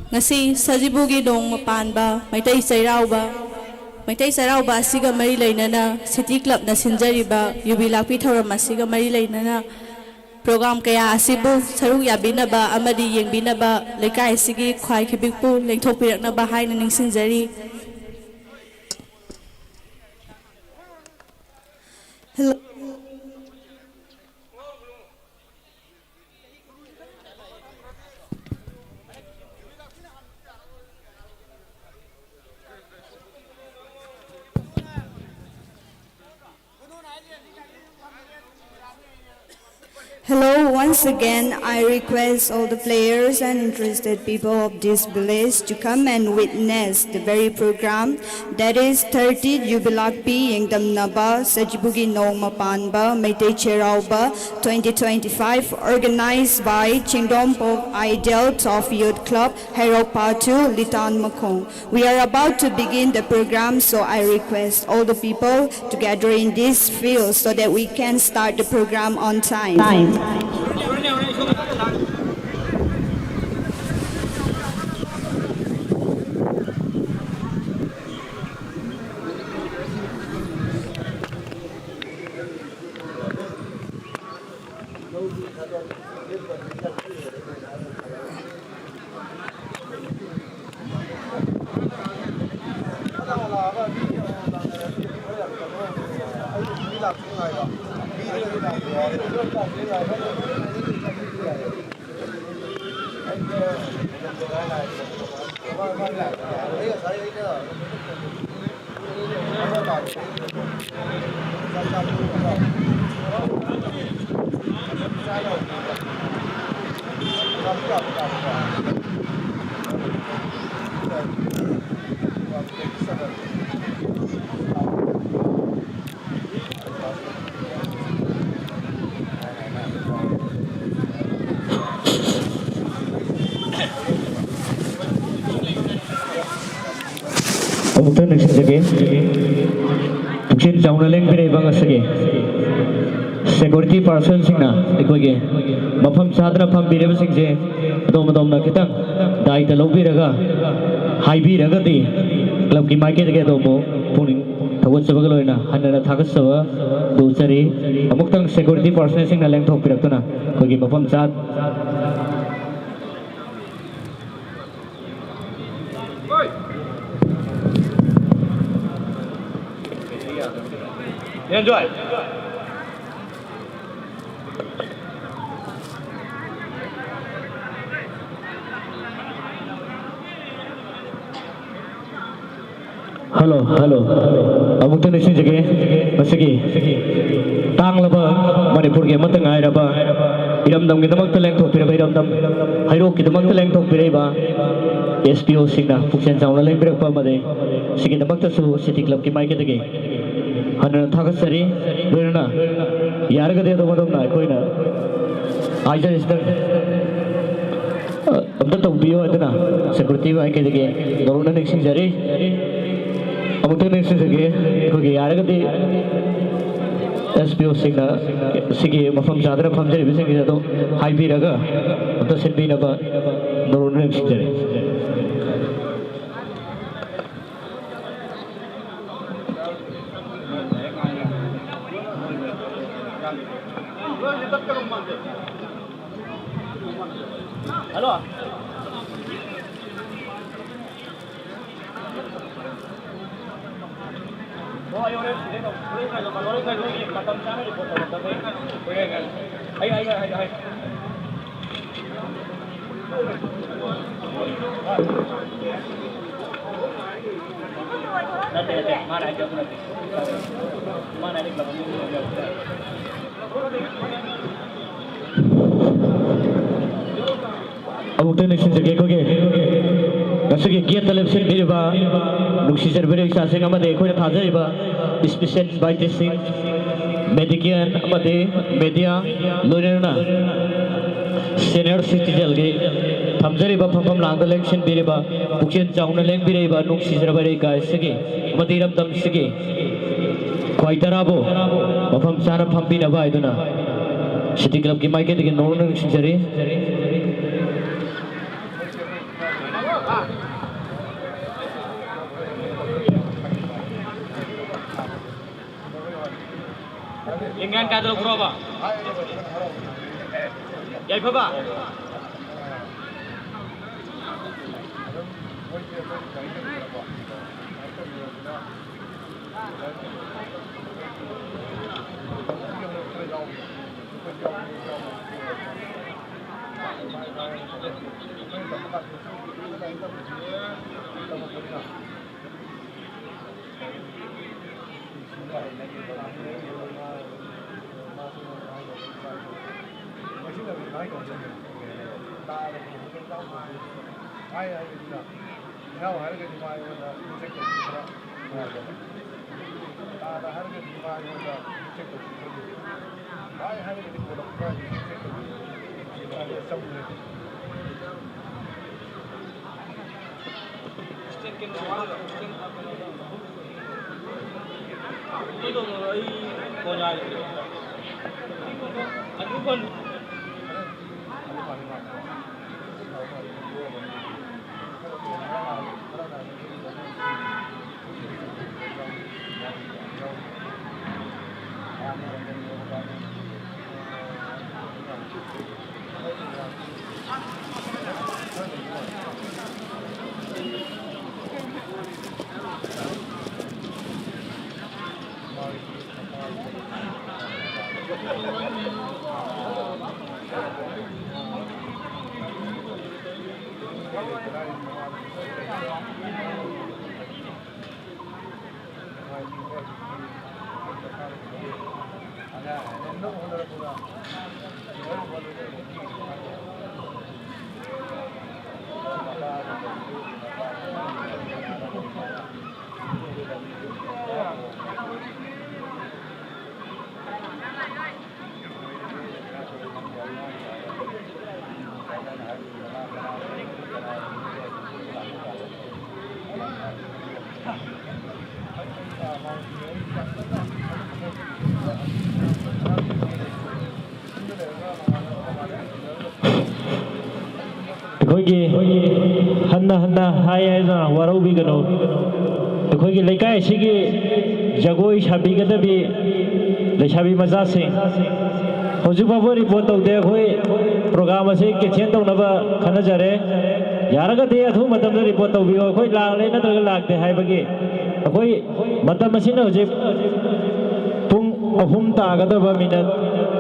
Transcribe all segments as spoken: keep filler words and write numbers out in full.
ꯉꯁꯤ ꯁꯖꯤꯕꯨꯒꯤ ꯅꯣꯡꯃ ꯄꯥꯟꯕ ꯃꯩꯇꯩ ꯆꯩꯔꯥꯎꯕ, ꯃꯩꯇꯩ ꯆꯩꯔꯥꯎꯕ ꯑꯁꯤꯒ ꯃꯔꯤ ꯂꯩꯅꯅ ꯁꯤꯇꯤ ꯀ꯭ꯂꯕꯅ ꯁꯤꯟꯖꯔꯤꯕ ꯌꯨꯕꯤ ꯂꯥꯛꯄꯤ ꯊꯧꯔꯝ ꯑꯁꯤꯒ ꯃꯔꯤ ꯂꯩꯅꯅ ꯄ꯭ꯔꯣꯒ꯭ꯔꯥꯝ ꯀꯌꯥ ꯑꯁꯤꯕꯨ ꯁꯔꯨꯛ ꯌꯥꯕꯤꯅꯕ ꯑꯃꯗꯤ ꯌꯦꯡꯕꯤꯅꯕ ꯂꯩꯀꯥꯏ ꯑꯁꯤꯒꯤ ꯈ꯭ꯋꯥꯏ ꯈꯤꯕꯤꯛꯄꯨ ꯂꯦꯡꯊꯣꯛꯄꯤꯔꯛꯅꯕ ꯍꯥꯏꯅ ꯅꯤꯡꯁꯤꯡꯖꯔꯤ꯫ Hello. Hello, once again, I request all the players and interested people of this village to come and witness the very program that is thirtieth Yubilakpi Yengdamnaba Sajibugi Nongma Panba Meitei Cherauba twenty twenty-five, organized by Chingdom Pok Ideal Top Youth Club, Hairok Patu, Litan Makong. We are about to begin the program, so I request all the people to gather in this field so that we can start the program on time. ꯑꯃꯨꯛꯇꯪ ꯅꯤꯡꯁꯤꯡꯖꯒꯦ꯫ ꯄꯨꯛꯆꯦꯜ ꯆꯥꯎꯅ ꯂꯦꯡꯕꯤꯔꯛꯏꯕ ꯉꯁꯤꯒꯤ security ꯄꯥꯔꯁꯟꯁꯤꯡꯅ ꯑꯩꯈꯣꯏꯒꯤ ꯃꯐꯝ ꯆꯥꯗꯅ ꯐꯝꯕꯤꯔꯤꯕꯁꯤꯡꯁꯦ ꯑꯗꯣꯝ ꯑꯗꯣꯝꯅ ꯈꯤꯇꯪ ꯗꯥꯏꯇ ꯂꯧꯕꯤꯔꯒ ꯍꯥꯏꯕꯤꯔꯒꯗꯤ clubꯀꯤ ꯃꯥꯏꯀꯩꯗꯒꯤ ꯑꯗꯣꯝꯕꯨ ꯄꯨꯛꯅꯤꯡ ꯊꯧꯒꯠꯆꯕꯒ ꯂꯣꯏꯅꯅ ꯍꯟꯅ ꯍꯟꯅ ꯊꯥꯒꯠꯆꯕ ꯎꯠꯆꯔꯤ꯫ ꯑꯃꯨꯛꯇꯪ security personnelꯁꯤꯡꯅ ꯂꯦꯡꯊꯣꯛꯄꯤꯔꯛꯇꯨꯅ ꯑꯩꯈꯣꯏꯒꯤ ꯃꯐꯝ ꯆꯥ Enjoy. Hello, hello. ꯑꯃꯨꯛꯇ ꯅꯤꯡꯁꯤꯡꯖꯒꯦ, ꯃꯁꯤꯒꯤ ꯇꯥꯡꯂꯕ ꯃꯅꯤꯄꯨꯔꯒꯤ ꯑꯃꯠꯇ ꯉꯥꯏꯔꯕ ꯏꯔꯝꯗꯝꯒꯤꯗꯃꯛꯇ ꯂꯦꯡꯊꯣꯛꯄꯤꯔꯕ, ꯏꯔꯝꯗꯝ ꯍꯩꯔꯣꯛꯀꯤꯗꯃꯛꯇ ꯂꯦꯡꯊꯣꯛꯄꯤꯔꯛꯏꯕ S P Oꯁꯤꯡꯅ ꯄꯨꯛꯆꯦꯜ ꯆꯥꯎꯅ ꯂꯦꯡꯕꯤꯔꯛꯄ ꯑꯃꯗꯤ ꯁꯤꯒꯤꯗꯃꯛꯇꯁꯨ City Clubꯀꯤ ꯃꯥꯏꯀꯩꯗꯒꯤ ꯍꯟꯅ ꯊꯥꯒꯠꯆꯔꯤ꯫ ꯂꯣꯏꯅꯅ ꯌꯥꯔꯒꯗꯤ ꯑꯗꯣꯝ ꯑꯗꯣꯝꯅ ꯑꯩꯈꯣꯏꯅ ꯍꯥꯏꯖꯔꯤꯁꯤꯗ ꯑꯝꯇ ꯇꯧꯕꯤꯌꯨ ꯍꯥꯏꯗꯨꯅ security ꯃꯥꯏꯀꯩꯗꯒꯤ ꯅꯧꯅ ꯅꯤꯡꯁꯤꯡꯖꯔꯤ꯫ ꯑꯃꯨꯛꯇꯪ ꯅꯤꯡꯁꯤꯡꯖꯒꯦ, ꯑꯩꯈꯣꯏꯒꯤ ꯌꯥꯔꯒꯗꯤ S P Oꯁꯤꯡꯅ ꯁꯤꯒꯤ ꯃꯐꯝ ꯆꯥꯗꯅ ꯐꯝꯖꯔꯤꯕꯁꯤꯡꯁꯤꯗ ꯑꯗꯨꯝ ꯍꯥꯏꯕꯤꯔꯒ ꯑꯝꯇ ꯁꯤꯟꯕꯤꯅꯕ ꯅꯧꯅ ꯅꯤꯡꯁꯤꯡꯖꯔꯤ꯫ Hello. ꯑꯃꯨꯛꯇ ꯅꯤꯡꯁꯤꯡꯖꯒꯦ, ꯑꯩꯈꯣꯏꯒꯤ ꯉꯁꯤꯒꯤ gateꯇ ꯂꯦꯞꯁꯤꯟꯕꯤꯔꯤꯕ ꯅꯨꯡꯁꯤꯖꯔꯕ ꯏꯆꯥꯁꯤꯡ ꯑꯃꯗꯤ ꯑꯩꯈꯣꯏꯅ ꯊꯥꯖꯔꯤꯕ special inviteeꯁꯤꯡ, medical ꯑꯃꯗꯤ media, ꯂꯣꯏꯅꯅ senior citizenꯒꯤ ꯊꯝꯖꯔꯤꯕ ꯐꯝꯐꯝ ꯂꯥꯡꯗ ꯂꯦꯡꯁꯤꯟꯕꯤꯔꯤꯕ, ꯄꯨꯛꯆꯦꯜ ꯆꯥꯎꯅ ꯂꯦꯡꯕꯤꯔꯛꯏꯕ ꯅꯨꯡꯁꯤꯖꯔꯕ ꯂꯩꯀꯥꯏ ꯑꯁꯤꯒꯤ ꯑꯃꯗꯤ ꯏꯔꯝꯗꯝ ꯑꯁꯤꯒꯤ ꯈ꯭ꯋꯥꯏ ꯇꯔꯥꯕꯨ ꯃꯐꯝ ꯆꯥꯅ ꯐꯝꯕꯤꯅꯕ ꯍꯥꯏꯗꯨꯅ City Clubꯀꯤ ꯃꯥꯏꯀꯩꯗꯒꯤ ꯅꯧꯅ ꯅꯤꯡꯁꯤꯡꯖꯔꯤ꯫ ꯃꯌꯥꯟ ꯀꯥꯏꯗ ꯂꯧꯈ꯭ꯔꯣꯕ? ꯌꯥꯏꯐꯕ꯫ ꯑꯩꯈꯣꯏꯒꯤ ꯍꯟꯅ ꯍꯟꯅ ꯍꯥꯏ ꯍꯥꯏꯗꯨꯅ ꯋꯥꯔꯧꯕꯤꯒꯅꯨ꯫ ꯑꯩꯈꯣꯏꯒꯤ ꯂꯩꯀꯥꯏ ꯑꯁꯤꯒꯤ ꯖꯒꯣꯏ ꯁꯥꯕꯤꯒꯗꯕꯤ ꯂꯩꯁꯥꯕꯤ ꯃꯆꯥꯁꯤꯡ, ꯍꯧꯖꯤꯛ ꯐꯥꯎꯕ ꯔꯤꯄꯣꯔꯠ ꯇꯧꯗꯦ꯫ ꯑꯩꯈꯣꯏ ꯄ꯭ꯔꯣꯒ꯭ꯔꯥꯝ ꯑꯁꯤ ꯀꯦꯟꯁꯦꯜ ꯇꯧꯅꯕ ꯈꯟꯅꯖꯔꯦ꯫ ꯌꯥꯔꯒꯗꯤ ꯑꯊꯨꯕ ꯃꯇꯝꯗ ꯔꯤꯄꯣꯔꯠ ꯇꯧꯕꯤꯌꯨ꯫ ꯑꯩꯈꯣꯏ ꯂꯥꯛꯂꯦ ꯅꯠꯇ꯭ꯔꯒ ꯂꯥꯛꯇꯦ ꯍꯥꯏꯕꯒꯤ ꯑꯩꯈꯣꯏ ꯃꯇꯝ ꯑꯁꯤꯅ ꯍꯧꯖꯤꯛ ꯄꯨꯡ ꯑꯍꯨꯝ ꯇꯥꯒꯗꯕ ꯃꯤꯅꯠ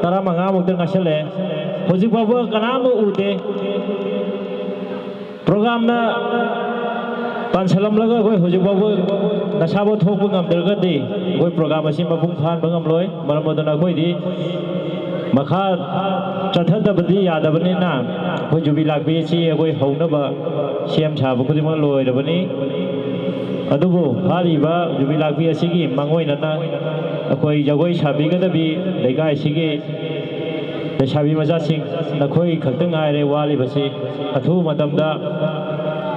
ꯇꯔꯥꯃꯉꯥꯃꯨꯛꯇ ꯉꯥꯏꯁꯜꯂꯛꯑꯦ꯫ ꯍꯧꯖꯤꯛ ꯐꯥꯎꯕ ꯀꯅꯥꯝꯕ ꯎꯗꯦ꯫ ꯄ꯭ꯔꯣꯒ꯭ꯔꯥꯝꯅ ꯄꯥꯟꯁꯤꯜꯂꯝꯂꯒ ꯑꯩꯈꯣꯏ ꯍꯧꯖꯤꯛ ꯐꯥꯎꯕ ꯅꯁꯥꯐꯥꯎ ꯊꯣꯛꯄ ꯉꯝꯗ꯭ꯔꯒꯗꯤ ꯑꯩꯈꯣꯏ ꯄ꯭ꯔꯣꯒ꯭ꯔꯥꯝ ꯑꯁꯤ ꯃꯄꯨꯡ ꯐꯥꯍꯟꯕ ꯉꯝꯂꯣꯏ꯫ ꯃꯔꯝ ꯑꯗꯨꯅ ꯑꯩꯈꯣꯏꯗꯤ ꯃꯈꯥ ꯆꯠꯊꯗꯕꯗꯤ ꯌꯥꯗꯕꯅꯤꯅ ꯑꯩꯈꯣꯏ ꯌꯨꯕꯤ ꯂꯥꯛꯄꯤ ꯑꯁꯤ ꯑꯩꯈꯣꯏ ꯍꯧꯅꯕ ꯁꯦꯝ ꯁꯥꯕ ꯈꯨꯗꯤꯡꯃꯛ ꯂꯣꯏꯔꯕꯅꯤ꯫ ꯑꯗꯨꯕꯨ ꯍꯥꯏꯔꯤꯕ ꯌꯨꯕꯤ ꯂꯥꯛꯄꯤ ꯑꯁꯤꯒꯤ ꯃꯥꯡꯑꯣꯏꯅꯅ ꯑꯩꯈꯣꯏ ꯖꯒꯣꯏ ꯁꯥꯕꯤꯒꯗꯕꯤ ꯂꯩꯀꯥꯏꯁꯤꯒꯤ ꯂꯩꯁꯥꯕꯤ ꯃꯆꯥꯁꯤꯡ, ꯅꯈꯣꯏ ꯈꯛꯇ ꯉꯥꯏꯔꯦ ꯋꯥꯠꯂꯤꯕꯁꯤ꯫ ꯑꯊꯨꯕ ꯃꯇꯝꯗ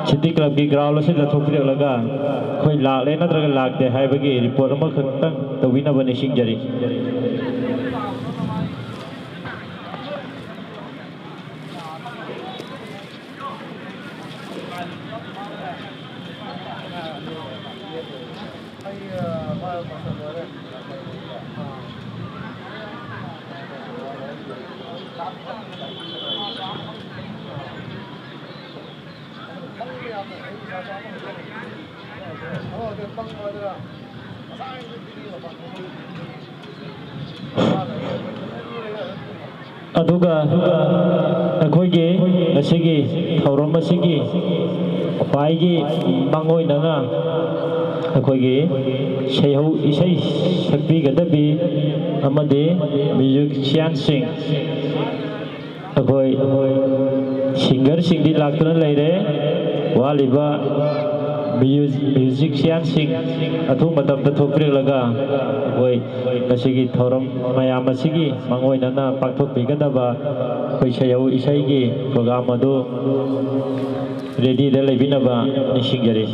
ꯁꯤꯇꯤ ꯀ꯭ꯂꯕꯀꯤ ꯒ꯭ꯔꯥꯎꯟ ꯑꯁꯤꯗ ꯊꯣꯛꯄꯤꯔꯛꯂꯒ ꯑꯩꯈꯣꯏ ꯂꯥꯛꯂꯦ ꯅꯠꯇ꯭ꯔꯒ ꯂꯥꯛꯇꯦ ꯍꯥꯏꯕꯒꯤ ꯔꯤꯄꯣꯔꯠ ꯑꯃꯈꯛꯇꯪ ꯇꯧꯕꯤꯅꯕ ꯅꯤꯡꯁꯤꯡꯖꯔꯤ꯫ ꯑꯗꯨꯒ ꯑꯩꯈꯣꯏꯒꯤ ꯉꯁꯤꯒꯤ ꯊꯧꯔꯝ ꯑꯁꯤꯒꯤ ꯈ꯭ꯋꯥꯏꯒꯤ ꯃꯥꯡꯑꯣꯏꯅꯅ ꯑꯩꯈꯣꯏꯒꯤ ꯁꯩꯍꯧ ꯏꯁꯩ ꯁꯛꯄꯤꯒꯗꯕꯤ ꯑꯃꯗꯤ ꯃ꯭ꯌꯨꯖꯤꯁꯤꯌꯥꯟꯁꯤꯡ, ꯑꯩꯈꯣꯏ ꯁꯤꯡꯒꯔꯁꯤꯡꯗꯤ ꯂꯥꯛꯇꯨꯅ ꯂꯩꯔꯦ꯫ ꯋꯥꯠꯂꯤꯕ ꯃ꯭ꯌꯨ-, ꯃ꯭ꯌꯨꯖꯤꯁꯤꯌꯥꯟꯁꯤꯡ ꯑꯊꯨꯕ ꯃꯇꯝꯗ ꯊꯣꯛꯄꯤꯔꯛꯂꯒ ꯑꯩꯈꯣꯏ ꯉꯁꯤꯒꯤ ꯊꯧꯔꯝ ꯃꯌꯥꯝ ꯑꯁꯤꯒꯤ ꯃꯥꯡꯑꯣꯏꯅꯅ ꯄꯥꯡꯊꯣꯛꯄꯤꯒꯗꯕ ꯑꯩꯈꯣꯏ ꯁꯩꯍꯧ ꯏꯁꯩꯒꯤ ꯄ꯭ꯔꯣꯒ꯭ꯔꯥꯝ ꯑꯗꯨ ꯔꯦꯗꯤꯗ ꯂꯩꯕꯤꯅꯕ ꯅꯤꯡꯁꯤꯡꯖꯔꯤ꯫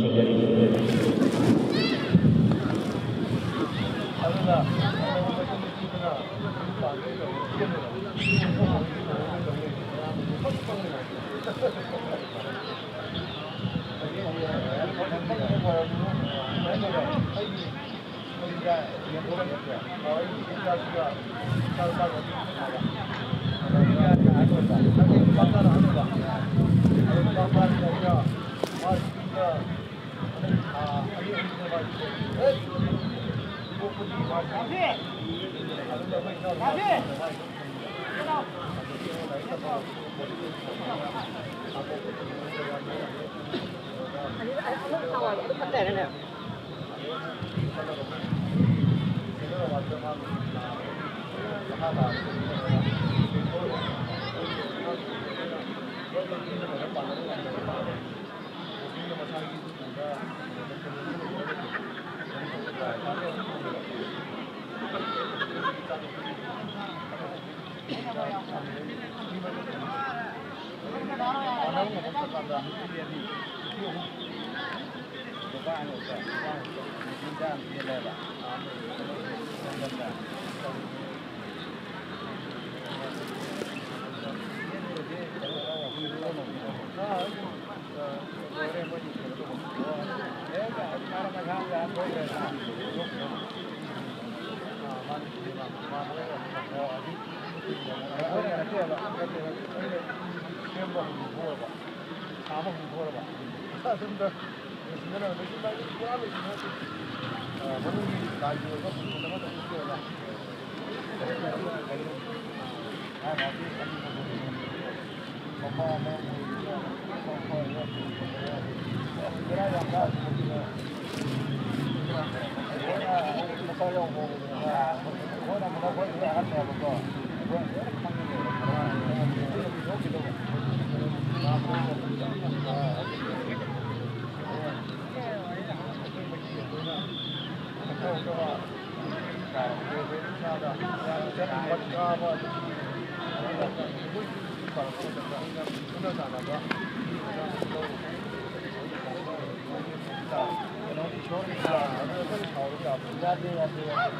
ꯌꯥꯗꯦ, ꯌꯥꯗꯦ, ꯌꯥꯗꯦ꯫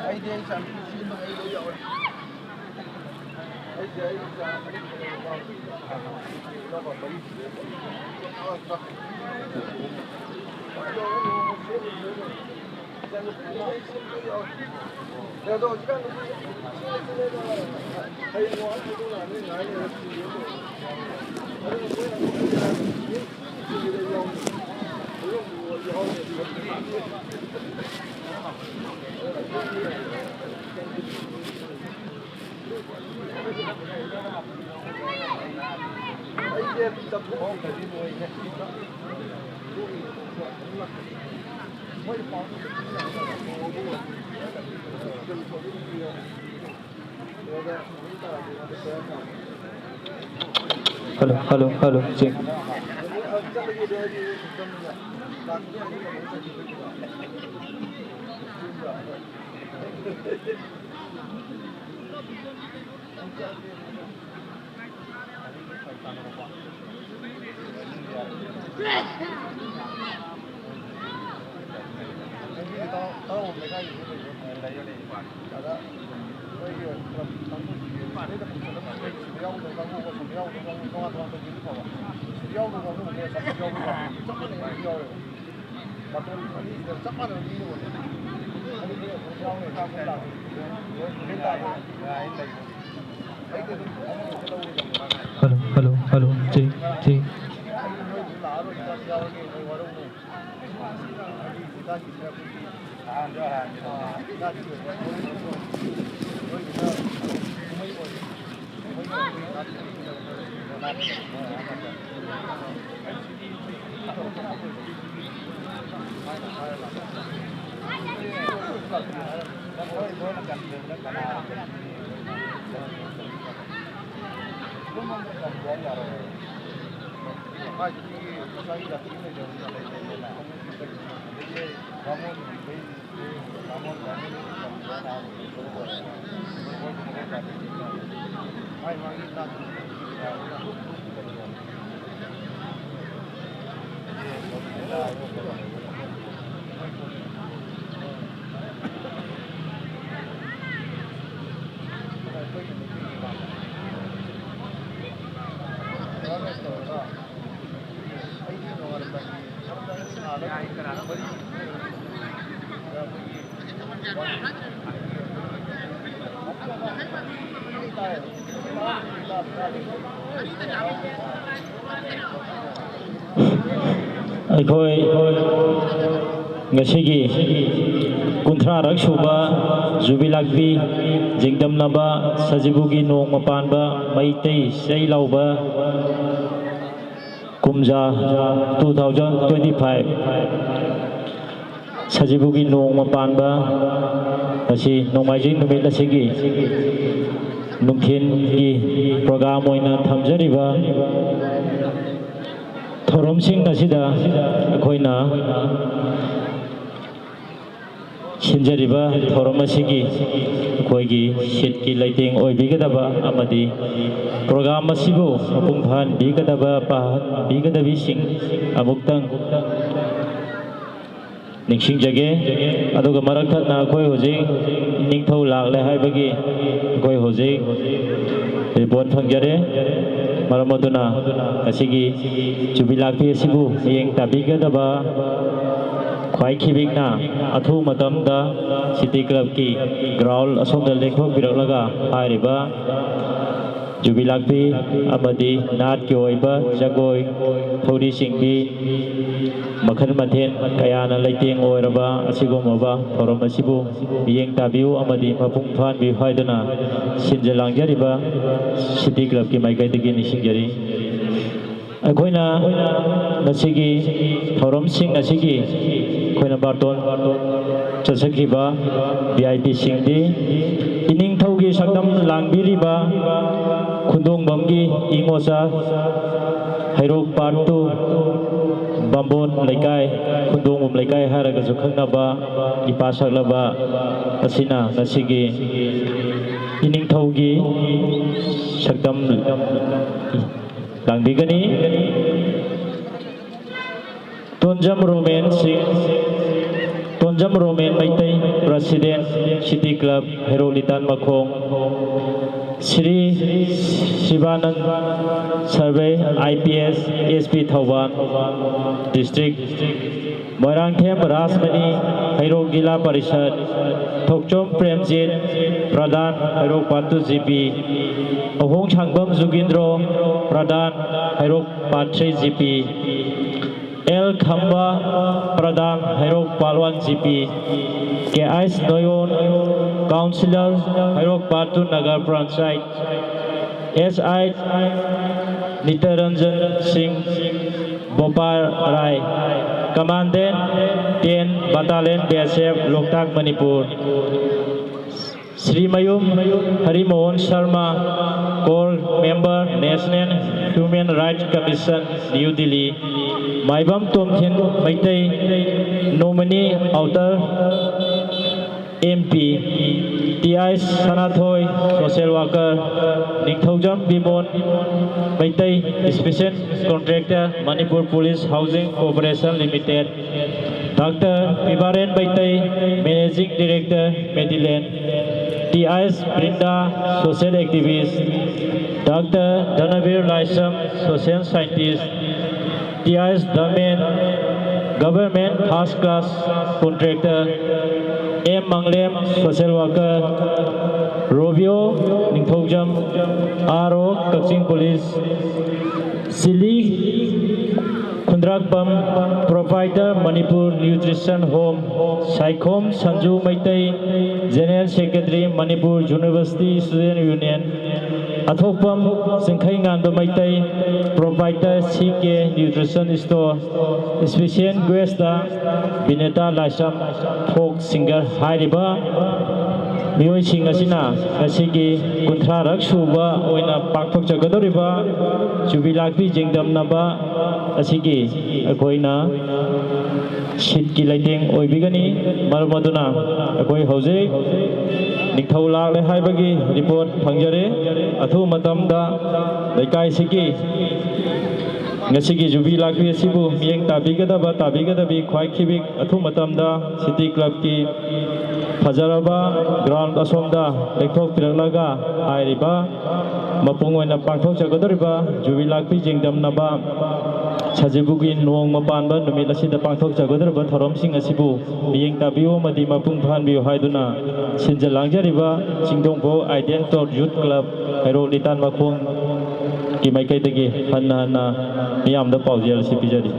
ꯑꯩꯗꯤ ꯑꯩ ꯆꯥꯟꯕꯤ ꯁꯤꯃ ꯑꯩ ꯂꯣꯏ ꯌꯥꯎꯔꯦ꯫ ꯑꯩꯁꯦ ꯑꯩ ꯏꯆꯥ ꯃꯔꯤ ꯂꯩꯔꯦꯀꯣ꯫ ꯏꯅꯥꯎꯄꯥ ꯃꯔꯤ ꯁꯨꯔꯦ꯫ ꯑꯗꯣ ꯍꯧꯖꯤꯛꯀꯥꯟ ꯅꯨꯄꯤ ꯍꯌꯦꯡ ꯋꯥ ꯍꯥꯏꯗꯣꯛꯂꯛꯑꯅꯤ ꯉꯥꯏ ꯂꯩꯔ ꯊꯤꯔꯦ꯫ Hello, hello, hello, check. Hello, hello, hello, check, check. ꯑꯩꯈꯣꯏ ꯉꯁꯤꯒꯤ ꯀꯨꯟꯊ꯭ꯔꯥꯔꯛ ꯁꯨꯕ ꯖꯨꯕꯤ ꯂꯥꯛꯄꯤ ꯆꯤꯡꯗꯝꯅꯕ ꯁꯖꯤꯕꯨꯒꯤ ꯅꯣꯡꯃ ꯄꯥꯟꯕ ꯃꯩꯇꯩ ꯆꯩ ꯂꯥꯎꯕ ꯀꯨꯝꯖꯥ two thousand twenty five ꯁꯖꯤꯕꯨꯒꯤ ꯅꯣꯡꯃ ꯄꯥꯟꯕ ꯑꯁꯤ ꯅꯣꯡꯃꯥꯏꯖꯤꯡ ꯅꯨꯃꯤꯠ ꯑꯁꯤꯒꯤ ꯅꯨꯡꯊꯤꯜꯒꯤ program ꯑꯣꯏꯅ ꯊꯝꯖꯔꯤꯕ ꯊꯧꯔꯝꯁꯤꯡ ꯑꯁꯤꯗ ꯑꯩꯈꯣꯏꯅ ꯁꯤꯟꯖꯔꯤꯕ ꯊꯧꯔꯝ ꯑꯁꯤꯒꯤ ꯑꯩꯈꯣꯏꯒꯤ ꯁꯤꯠꯀꯤ ꯂꯩꯇꯦꯡ ꯑꯣꯏꯕꯤꯒꯗꯕ ꯑꯃꯗꯤ program ꯑꯁꯤꯕꯨ ꯃꯄꯨꯡ ꯐꯥꯍꯟꯕꯤꯒꯗꯕ, ꯄꯥꯍꯟꯕꯤꯒꯗꯕꯤꯁꯤꯡ ꯑꯃꯨꯛꯇꯪ ꯅꯤꯡꯁꯤꯡꯖꯒꯦ꯫ ꯑꯗꯨꯒ ꯃꯔꯛ ꯊꯠꯅ ꯑꯩꯈꯣꯏ ꯍꯧꯖꯤꯛ ꯏꯅꯤꯡꯊꯧ ꯂꯥꯛꯂꯦ ꯍꯥꯏꯕꯒꯤ ꯑꯩꯈꯣꯏ ꯍꯧꯖꯤꯛ report ꯐꯪꯖꯔꯦ꯫ ꯃꯔꯝ ꯑꯗꯨꯅ ꯉꯁꯤꯒꯤ ꯖꯨꯕꯤ ꯂꯥꯛꯄꯤ ꯑꯁꯤꯕꯨ ꯃꯤꯠꯌꯦꯡ ꯇꯥꯕꯤꯒꯗꯕ ꯈ꯭ꯋꯥꯏ ꯈꯤꯕꯤꯛꯅ ꯑꯊꯨꯕ ꯃꯇꯝꯗ City Clubꯀꯤ ground ꯑꯁꯣꯝꯗ ꯂꯦꯡꯊꯣꯛꯄꯤꯔꯛꯂꯒ ꯍꯥꯏꯔꯤꯕ ꯖꯨꯕꯤ ꯂꯥꯛꯄꯤ ꯑꯃꯗꯤ ꯅꯥꯠꯀꯤ ꯑꯣꯏꯕ ꯖꯒꯣꯏ, ꯊꯧꯔꯤ ꯆꯤꯡꯕꯤ, ꯃꯈꯜ ꯃꯊꯦꯜ ꯀꯌꯥꯅ ꯂꯩꯇꯦꯡ ꯑꯣꯏꯔꯕ ꯑꯁꯤꯒꯨꯝꯂꯕ ꯊꯧꯔꯝ ꯑꯁꯤꯕꯨ ꯃꯤꯠꯌꯦꯡ ꯇꯥꯕꯤꯌꯨ ꯑꯃꯗꯤ ꯃꯄꯨꯡ ꯐꯥꯍꯟꯕꯤꯌꯨ ꯍꯥꯏꯗꯨꯅ ꯁꯤꯟꯖ ꯂꯥꯡꯖꯔꯤꯕ City Clubꯀꯤ ꯃꯥꯏꯀꯩꯗꯒꯤ ꯅꯤꯡꯁꯤꯡꯖꯔꯤ꯫ ꯑꯩꯈꯣꯏꯅ ꯉꯁꯤꯒꯤ ꯊꯧꯔꯝꯁꯤꯡ ꯑꯁꯤꯒꯤ ꯑꯩꯈꯣꯏꯅ ꯕꯥꯔꯇꯣꯟ ꯆꯠꯆꯈꯤꯕ V I Pꯁꯤꯡꯗꯤ ꯏꯅꯤꯡꯊꯧꯒꯤ ꯁꯛꯇꯝ ꯂꯥꯡꯕꯤꯔꯤꯕ ꯈꯨꯟꯗꯣꯡꯕꯝꯒꯤ ꯏꯉꯣꯆꯥ ꯍꯩꯔꯣꯛ Part two ꯕꯥꯝꯕꯣꯟ ꯂꯩꯀꯥꯏ, ꯈꯨꯟꯗꯣꯡꯕꯝ ꯂꯩꯀꯥꯏ ꯍꯥꯏꯔꯒꯁꯨ ꯈꯪꯅꯕ ꯏꯄꯥ ꯁꯛꯂꯕ ꯑꯁꯤꯅ ꯉꯁꯤꯒꯤ ꯏꯅꯤꯡꯊꯧꯒꯤ ꯁꯛꯇꯝ ꯂꯥꯡꯕꯤꯒꯅꯤ꯫ Tonjam Romen Singh, Tonjam Romen Meitei, President, City Club, Heirok Litan ꯃꯈꯣꯡ꯫ Shri Shivanan Sarve, I P S, S P Thoubal district, Moirangthem Rajmani, Heirok zila parishad, Thokchom Premjit, Pradhan, Heirok part two G P, ꯑꯍꯣꯡ ꯁꯥꯡꯕꯝ ꯖꯨꯒꯤꯟꯗ꯭ꯔꯣ, Pradhan, Heirok part three G P, L Khamba, Pradhan, Heirok part one G P, K H Noyon, councillor, Heirok part two nagar panchayat, S I Nitaranjan Singh, Bopa Rai, commandant, ten battalion B S F, Loktak, Manipur. Srimayum Harimohan Sharma, core member, national human rights commission, New Delhi. Maibam Tomthin Meitei, nominee outer M P. T I Sanathoi, social worker. Ningthoujam Bimon Meitei, special contractor, Manipur police housing corporation limited. Doctor Pibaren Meitei, managing director, Medillion. T I Brinda, social activist. Doctor Dhanabir Laishram, social scientist. T I Dharmen, government first class contractor. M Manglem, social worker. Robiyo Ningthoujam, R O, Kakching police. Sili Khundrakpam, proprietor, Manipur nutrition home. Saikhom Sanju Meitei, general secretary, Manipur university student union. Athokpam Chingkheinganba Meitei, proprietor, C K nutrition store. Special guest Bineta Laishram, folk singer. ꯍꯥꯏꯔꯤꯕ ꯃꯤꯑꯣꯏꯁꯤꯡ ꯑꯁꯤꯅ ꯉꯁꯤꯒꯤ ꯀꯨꯟꯊ꯭ꯔꯥꯔꯛ ꯁꯨꯕ ꯑꯣꯏꯅ ꯄꯥꯡꯊꯣꯛꯆꯒꯗꯧꯔꯤꯕ ꯌꯨꯕꯤ ꯂꯥꯛꯄꯤ ꯆꯤꯡꯗꯝꯅꯕ ꯑꯁꯤꯒꯤ ꯑꯩꯈꯣꯏꯅ ꯁꯤꯠꯀꯤ ꯂꯩꯇꯦꯡ ꯑꯣꯏꯕꯤꯒꯅꯤ꯫ ꯃꯔꯝ ꯑꯗꯨꯅ ꯑꯩꯈꯣꯏ ꯍꯧꯖꯤꯛ ꯅꯤꯡꯊꯧ ꯂꯥꯛꯂꯦ ꯍꯥꯏꯕꯒꯤ ꯔꯤꯄꯣꯔꯠ ꯐꯪꯖꯔꯦ꯫ ꯑꯊꯨꯕ ꯃꯇꯝꯗ ꯂꯩꯀꯥꯏꯁꯤꯒꯤ ꯉꯁꯤꯒꯤ ꯌꯨꯕꯤ ꯂꯥꯛꯄꯤ ꯑꯁꯤꯕꯨ ꯃꯤꯠꯌꯦꯡ ꯇꯥꯕꯤꯒꯗꯕ, ꯇꯥꯕꯤꯒꯗꯕꯤ ꯈ꯭ꯋꯥꯏ ꯈꯤꯕꯤꯛ ꯑꯊꯨꯕ ꯃꯇꯝꯗ ꯁꯤꯇꯤ ꯀ꯭ꯂꯕꯀꯤ ꯐꯖꯔꯕ ꯒ꯭ꯔꯥꯎꯟ ꯑꯁꯣꯝꯗ ꯂꯦꯛꯊꯣꯛꯄꯤꯔꯛꯂꯒ, ꯍꯥꯏꯔꯤꯕ ꯃꯄꯨꯡ ꯑꯣꯏꯅ ꯄꯥꯡꯊꯣꯛꯆꯒꯗꯧꯔꯤꯕ ꯖꯨꯕꯤꯂꯤ ꯂꯥꯛꯄꯤ ꯆꯤꯡꯗꯝꯅꯕ ꯁꯖꯤꯕꯨꯒꯤ ꯅꯣꯡꯃ ꯄꯥꯟꯕ ꯅꯨꯃꯤꯠ ꯑꯁꯤꯗ ꯄꯥꯡꯊꯣꯛꯆꯒꯗꯧꯔꯤꯕ ꯊꯧꯔꯝꯁꯤꯡ ꯑꯁꯤꯕꯨ ꯃꯤꯠꯌꯦꯡ ꯇꯥꯕꯤꯌꯨ ꯑꯃꯗꯤ ꯃꯄꯨꯡ ꯐꯥꯍꯟꯕꯤꯌꯨ ꯍꯥꯏꯗꯨꯅ ꯁꯤꯟꯖ ꯂꯥꯡꯖꯔꯤꯕ ꯆꯤꯡꯗꯣꯡꯐꯧ ꯑꯥꯏꯗꯤꯌꯦꯜ ꯇꯣꯔ ꯌꯨꯠ ꯀ꯭ꯂꯕ ꯍꯩꯔꯣꯛ ꯂꯤꯇꯥꯟ ꯃꯈꯣꯡꯒꯤ ꯃꯥꯏꯀꯩꯗꯒꯤ ꯍꯟꯅ ꯍꯟꯅ ꯃꯤꯌꯥꯝꯗ ꯄꯥꯎꯖꯦꯜ ꯑꯁꯤ ꯄꯤꯖꯔꯤ꯫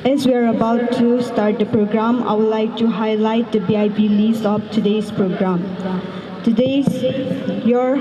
As we are about to start the program, I would like to highlight the V I P list of today's program. Today's your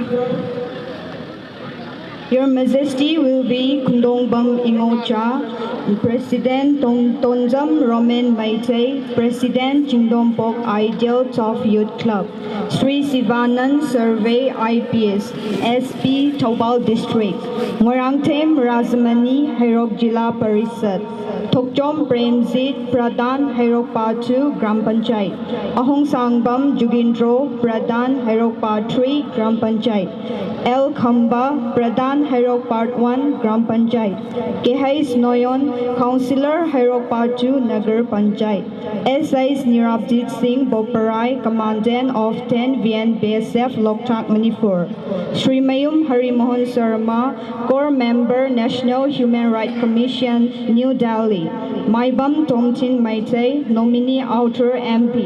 Your Majesty will be Khundongbam Ingocha, President Tong Tonjam Roman Maitei, President Chingdompok Ideal Top Youth Club, Sri Sivanand Survey I P S, S P Thoubal District, Ngorangthem Rajmani Hairok Jila Parishad, Thokchom Premjit Pradhan Hairokpa two Gram Panchayat, Ahongsangbam Jugindro Pradhan Hairokpa three Gram Panchayat, L Khamba Pradhan Hairok Part one Gram Panchayat, K H Noyon Councillor Hairok Part two Nagar Panchayat, S H Nirabjit Singh Boparai, Commandant of ten V N B S F Loktak Manipur, Sri Mayum Hari Mohan Sharma, Corps Member National Human Rights Commission, New Delhi, Maibam Tomtin Maitei, Nominee Outer M P,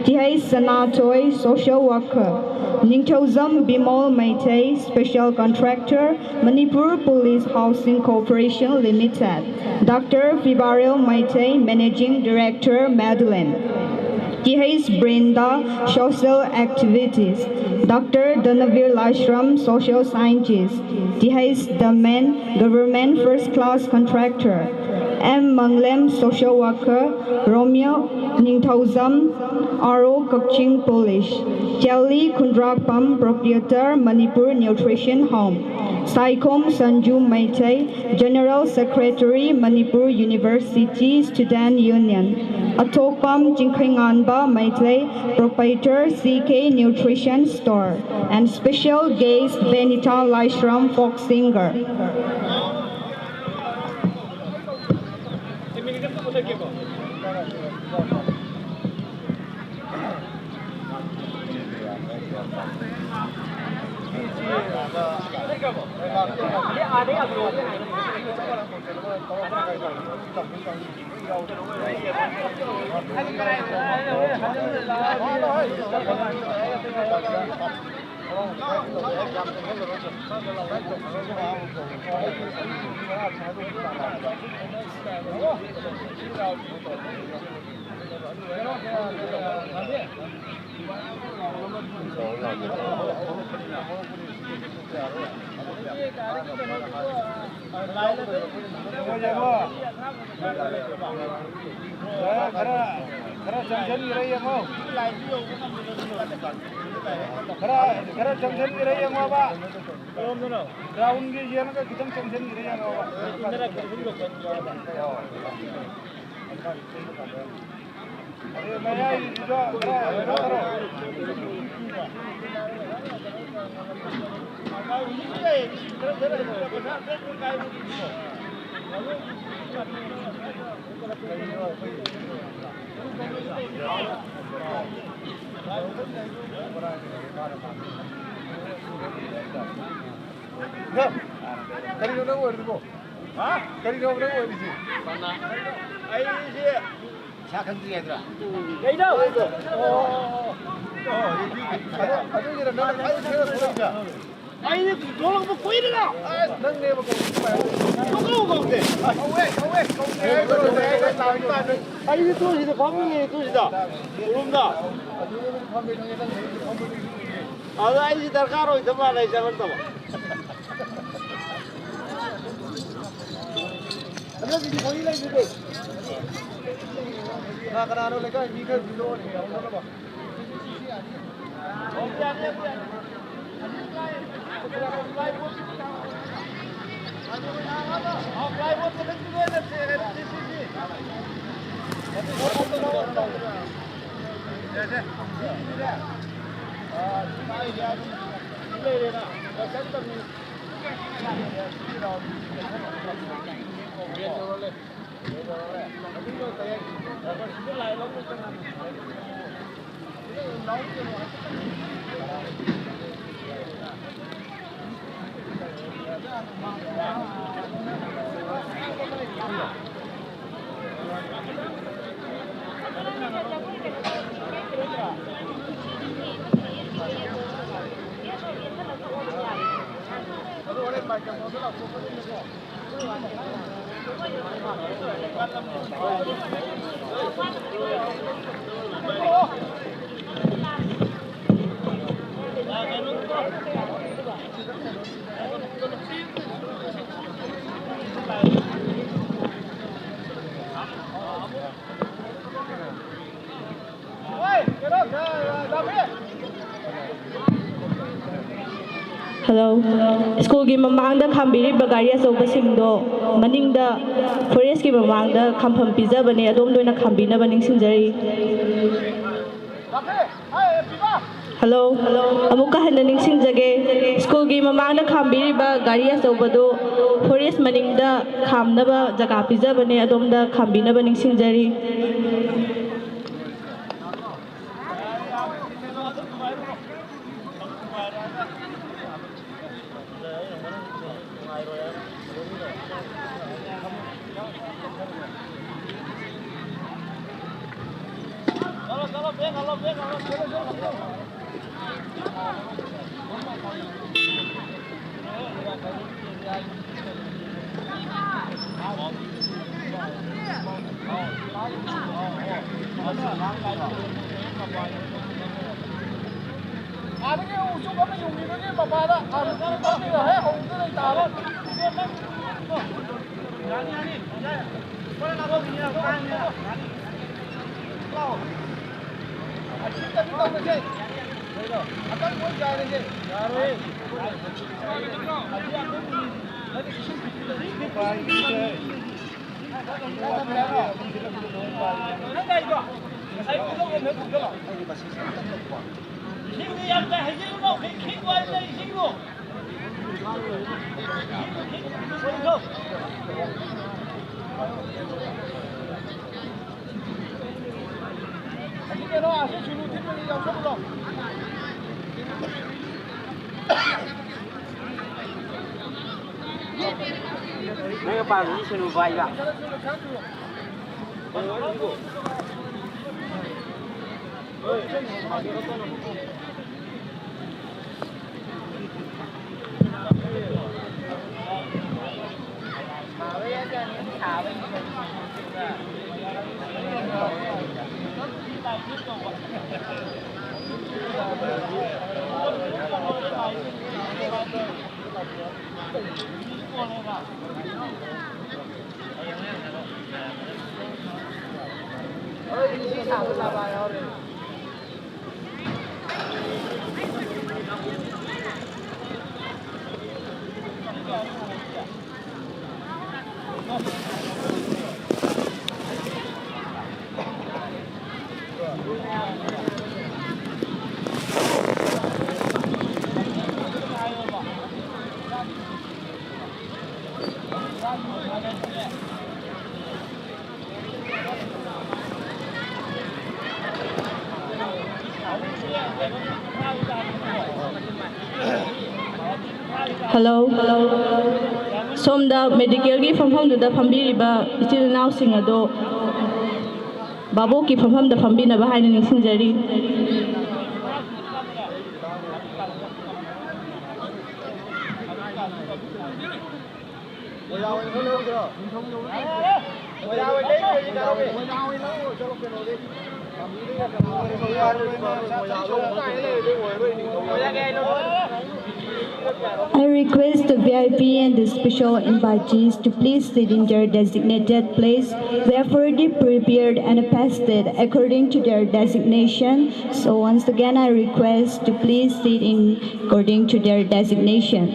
T H Sanatoi, Social Worker, Ningthoujam Bimol Maitei, Special Contractor, Manipur Police Housing Corporation Limited, Doctor Fibarel Maitei, Managing Director, Madeline. Th Brenda, social activist. Doctor Dhanavir Laishram, social scientist. Th Daman, government first class contractor. M Manglem, social worker. Romeo Ningthaojam, R O Kakching Police. Kelly Khundrakpam, proprietor, Manipur Nutrition Home. Saikhom Sanju Meitei, General Secretary, Manipur University Student Union. Athokpam Chingkhainganba Meitei, proprietor C K Nutrition Store. And special guest Benita Laishram, folk singer. ꯈꯔ, ꯈꯔ ꯆꯪꯁꯤꯟꯈ꯭ꯔꯦ ꯌꯦꯡꯉꯣ꯫ ꯈꯔ, ꯈꯔ ꯆꯪꯁꯤꯟꯈ꯭ꯔꯦ ꯌꯦꯡꯉꯣꯕ꯫ ꯒ꯭ꯔꯥꯎꯟꯒꯤ ꯌꯦꯡꯉꯒ ꯈꯤꯇꯪ ꯆꯪꯁꯤꯟꯈ꯭ꯔꯦ ꯌꯦꯡꯉꯣꯕ꯫ ꯑꯦ, ꯃꯌꯥꯏꯒꯤꯗꯨꯗ ꯈꯔ ꯀꯩꯅꯣ ꯇꯧꯔꯣ꯫ ꯀꯔꯤꯅꯣ ꯅꯪ ꯑꯣꯏꯔꯤꯕꯣ? ꯍꯥ? ꯀꯔꯤꯅꯣ ꯅꯪ ꯑꯣꯏꯔꯤꯁꯦ? ꯑꯩꯁꯦ ꯏꯁꯥ ꯈꯪꯗ꯭ꯔꯤ ꯍꯥꯏꯗ꯭ꯔꯥ? ꯀꯩꯅꯣ? ꯑꯣ, ꯑꯣ, ꯑꯣ, ꯑꯣ꯫ ꯑꯗꯨ, ꯑꯗꯨꯒꯤꯔ ꯅꯪ ꯑꯩ ꯊꯦꯡꯅ ꯊꯣꯛꯂꯛꯏꯁꯦ? ꯑꯩꯗꯤ ꯊꯣꯛꯂꯛꯄ ꯀꯨꯏꯔꯦꯗ꯫ ꯑꯁ, ꯅꯪꯅꯦꯕ ꯀꯧꯔꯤꯁꯦ꯫ ꯀꯧ, ꯀꯧ, ꯀꯧꯗꯦ꯫ ꯀꯧꯋꯦ, ꯀꯧꯋꯦ, ꯀꯧꯗꯦ ꯍꯥꯏꯕ ꯂꯣꯏꯔꯦ꯫ ꯑꯩ ꯂꯥꯛꯑꯣ꯫ ꯑꯩꯗꯤ ꯇꯨꯁꯤꯗ ꯐꯝꯃꯤꯉꯩ, ꯇꯨꯁꯤꯗ ꯎꯔꯨꯝꯗ꯫ ꯑꯗ ꯑꯩꯁꯤ ꯗꯔꯀꯥꯔ ꯑꯣꯏꯗꯕ ꯃꯥꯜꯂꯦ, ꯑꯩ ꯆꯪꯉꯛꯇꯕ꯫ ꯍꯟꯗꯛꯀꯤꯗꯤ ꯃꯣꯏꯒꯤ ꯂꯩꯕꯗꯤ꯫ ꯀꯅꯥ ꯀꯅꯥꯅꯣ ꯂꯩꯀꯥꯏ ꯃꯤ ꯈꯔ ꯄꯤꯔꯛꯑꯣꯅꯦ, ꯌꯥꯎꯅꯅꯕ꯫ Hello. ꯁ꯭ꯀꯨꯜꯒꯤ ꯃꯃꯥꯡꯗ ꯈꯥꯝꯕꯤꯔꯤꯕ ꯒꯥꯔꯤ ꯑꯆꯧꯕꯁꯤꯡꯗꯣ ꯃꯅꯤꯡꯗ ꯐꯣꯔꯦꯁꯀꯤ ꯃꯃꯥꯡꯗ ꯈꯥꯝꯐꯝ ꯄꯤꯖꯕꯅꯦ, ꯑꯗꯣꯝꯗ ꯑꯣꯏꯅ ꯈꯥꯝꯕꯤꯅꯕ ꯅꯤꯡꯁꯤꯡꯖꯔꯤ꯫ ꯍꯜꯂꯣ, ꯑꯃꯨꯛꯀ ꯍꯟꯅ ꯅꯤꯡꯁꯤꯡꯖꯒꯦ, ꯁ꯭ꯀꯨꯜꯒꯤ ꯃꯃꯥꯡꯗ ꯈꯥꯝꯕꯤꯔꯤꯕ ꯒꯥꯔꯤ ꯑꯆꯧꯕꯗꯨ ꯐꯣꯔꯦꯁ ꯃꯅꯤꯡꯗ ꯈꯥꯝꯅꯕ ꯖꯒꯥ ꯄꯤꯖꯕꯅꯦ, ꯑꯗꯣꯝꯗ ꯈꯥꯝꯕꯤꯅꯕ ꯅꯤꯡꯁꯤꯡꯖꯔꯤ꯫ ꯑꯥꯗꯒꯤ ꯎꯆꯨꯛ ꯑꯃ ꯌꯨꯡꯕꯤꯕꯒꯤ ꯃꯄꯥꯗ ꯑꯥꯗ ꯐꯝꯃꯤꯕ ꯍꯦꯛ ꯍꯧꯕꯗ ꯂꯩ ꯇꯥꯕ꯫ ꯑꯁꯤ ꯀꯩꯅꯣ ꯇꯧꯔꯁꯦ꯫ ꯑꯀꯪꯕ ꯑꯣꯏ ꯆꯥꯏꯔꯁꯦ꯫ ꯌꯥꯔꯣꯏ꯫ ꯑꯁꯤ ꯑꯀꯪꯕꯅꯤ꯫ ꯅꯠꯇꯦ, ꯏꯁꯤꯡ ꯄꯤꯕꯤꯗ ꯏꯁꯤꯡ ꯄꯤꯕꯤꯗ꯫ ꯅꯪ ꯒꯥꯔꯤꯗꯣ ꯉꯁꯥꯏ ꯄꯨꯊꯣꯛꯑꯦ, ꯅꯪ ꯄꯨꯊꯣꯛꯑꯣ꯫ ꯏꯁꯤꯡꯗꯤ ꯌꯥꯝ ꯇꯥꯏ, ꯍꯩꯖꯤꯜꯂꯨꯅꯣ, ꯈꯤꯛ ꯈꯤꯛ ꯋꯥꯏꯕꯅꯦ ꯏꯁꯤꯡꯗꯣ꯫ ꯑꯁꯤ ꯀꯩꯅꯣ, ꯑꯁꯤ ꯁꯨꯅꯨ ꯊꯤꯠꯄꯗꯤ ꯌꯥꯎꯁꯜꯂꯨ ꯂꯥꯎ꯫ ꯅꯪꯅ ꯄꯥꯝꯃꯤꯁꯤ ꯁꯨꯅꯨ ꯄꯥꯏꯕ꯫ ꯍꯜꯂꯣ꯫ ꯁꯣꯝꯗ ꯃꯦꯗꯤꯀꯦꯜꯒꯤ ꯐꯝꯐꯝꯗꯨꯗ ꯐꯝꯕꯤꯔꯤꯕ ꯏꯆꯤꯜ ꯏꯅꯥꯎꯁꯤꯡ ꯑꯗꯣ ꯚꯥꯕꯣꯛꯀꯤ ꯐꯝꯐꯝꯗ ꯐꯝꯕꯤꯅꯕ ꯍꯥꯏꯅ ꯅꯤꯡꯁꯤꯡꯖꯔꯤ꯫ ꯃꯣꯏꯔꯥꯡ ꯑꯣꯏꯅ ꯂꯧꯔꯨꯁꯤꯔꯣ? ꯃꯣꯏꯔꯥꯡ ꯑꯣꯏꯅ ꯂꯩꯔꯨꯔꯁꯤ ꯀꯥꯟꯅꯗꯦ꯫ I request the V I P and the special invitees to please sit in their designated place. We have already prepared and pasted according to their designation. So once again, I request to please sit in according to their designation.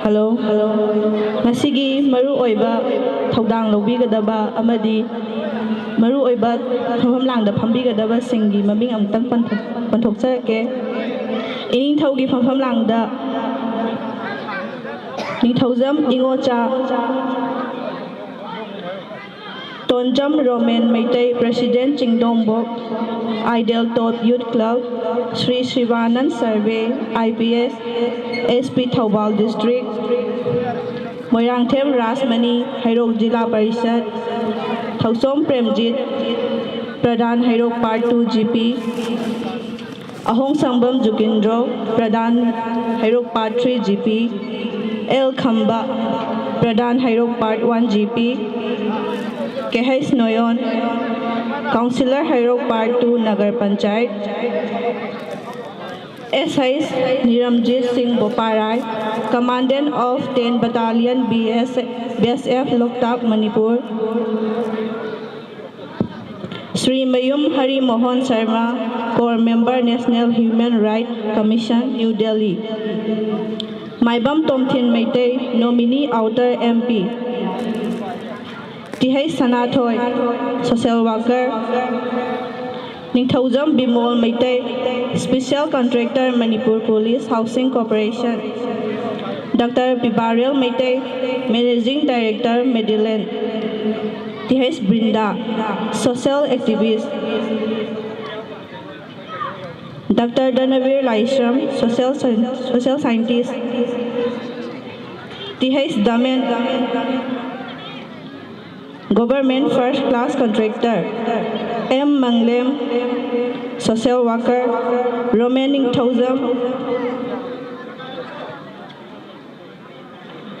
Hello, hello. ꯉꯁꯤꯒꯤ ꯃꯔꯨꯑꯣꯏꯕ ꯊꯧꯗꯥꯡ ꯂꯧꯕꯤꯒꯗꯕ ꯑꯃꯗꯤ ꯃꯔꯨꯑꯣꯏꯕ ꯐꯝꯐꯝ ꯂꯥꯡꯗ ꯐꯝꯕꯤꯒꯗꯕꯁꯤꯡꯒꯤ ꯃꯃꯤꯡ ꯑꯃꯨꯛꯇꯪ ꯄꯟꯊꯣꯛ-, ꯄꯟꯊꯣꯛꯆꯔꯛꯀꯦ꯫ ꯏꯅꯤꯡꯊꯧꯒꯤ ꯐꯝꯐꯝ ꯂꯥꯡꯗ Ningthoujam Ingocha, Tonjam Romen Meitei, President Chingdongbok Ideal Top Youth Club, Shri Shivanan Sarve, I P S, S P Thoubal District, Moirangthem Rajmani, Heirok zila parishad, ꯊꯧꯁꯣꯝ Premjit, Pradhan Heirok Part two G P, ꯑꯍꯣꯡꯁꯪꯕꯝ ꯖꯨꯒꯤꯟꯗ꯭ꯔꯣ, Pradhan Heirok Part three G P, L Khamba, Pradhan Heirok Part one G P, K H ꯅꯣꯌꯣꯟ, Councillor Heirok Part two Nagar panchayat, ꯑꯦꯁ ꯑꯩꯁ ꯅꯤꯔꯝꯖꯤꯠ ꯁꯤꯡ ꯕꯣꯄꯥꯔꯥꯏ, Commandant of ten Battalion B S, B S F Loktak Manipur, Srimayum Hari Mohan Sharma, Core Member, National Human Rights Commission, New Delhi꯫ Maibam Tomthin Meitei, Nominee Outer M P꯫ T H Sanathoi, Social Worker꯫ Ningthoujam Bimol Meitei, Special Contractor, Manipur Police Housing Corporation꯫ Doctor Pibarel Meitei, Managing Director, Medillion꯫ T H Brinda, Social Activist꯫ Doctor Danabir Laishram, Social Scien-, Social Scientist꯫ T H Damen, Government First Class Contractor, M Manglem, Social Worker, Roman Ningthoujam,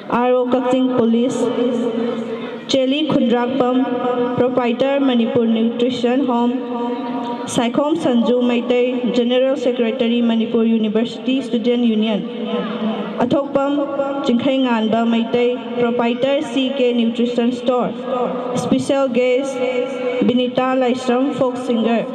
R O Kakching Police, Cheli Khundrakpam, Proprietor Manipur Nutrition Home, Saikhom Sanju Meitei, General Secretary Manipur University Student Union, Athokpam Chingkhai Nganba Meitei, Proprietor C K Nutrition Store, Special Guest Binita Laisram, Folk Singer.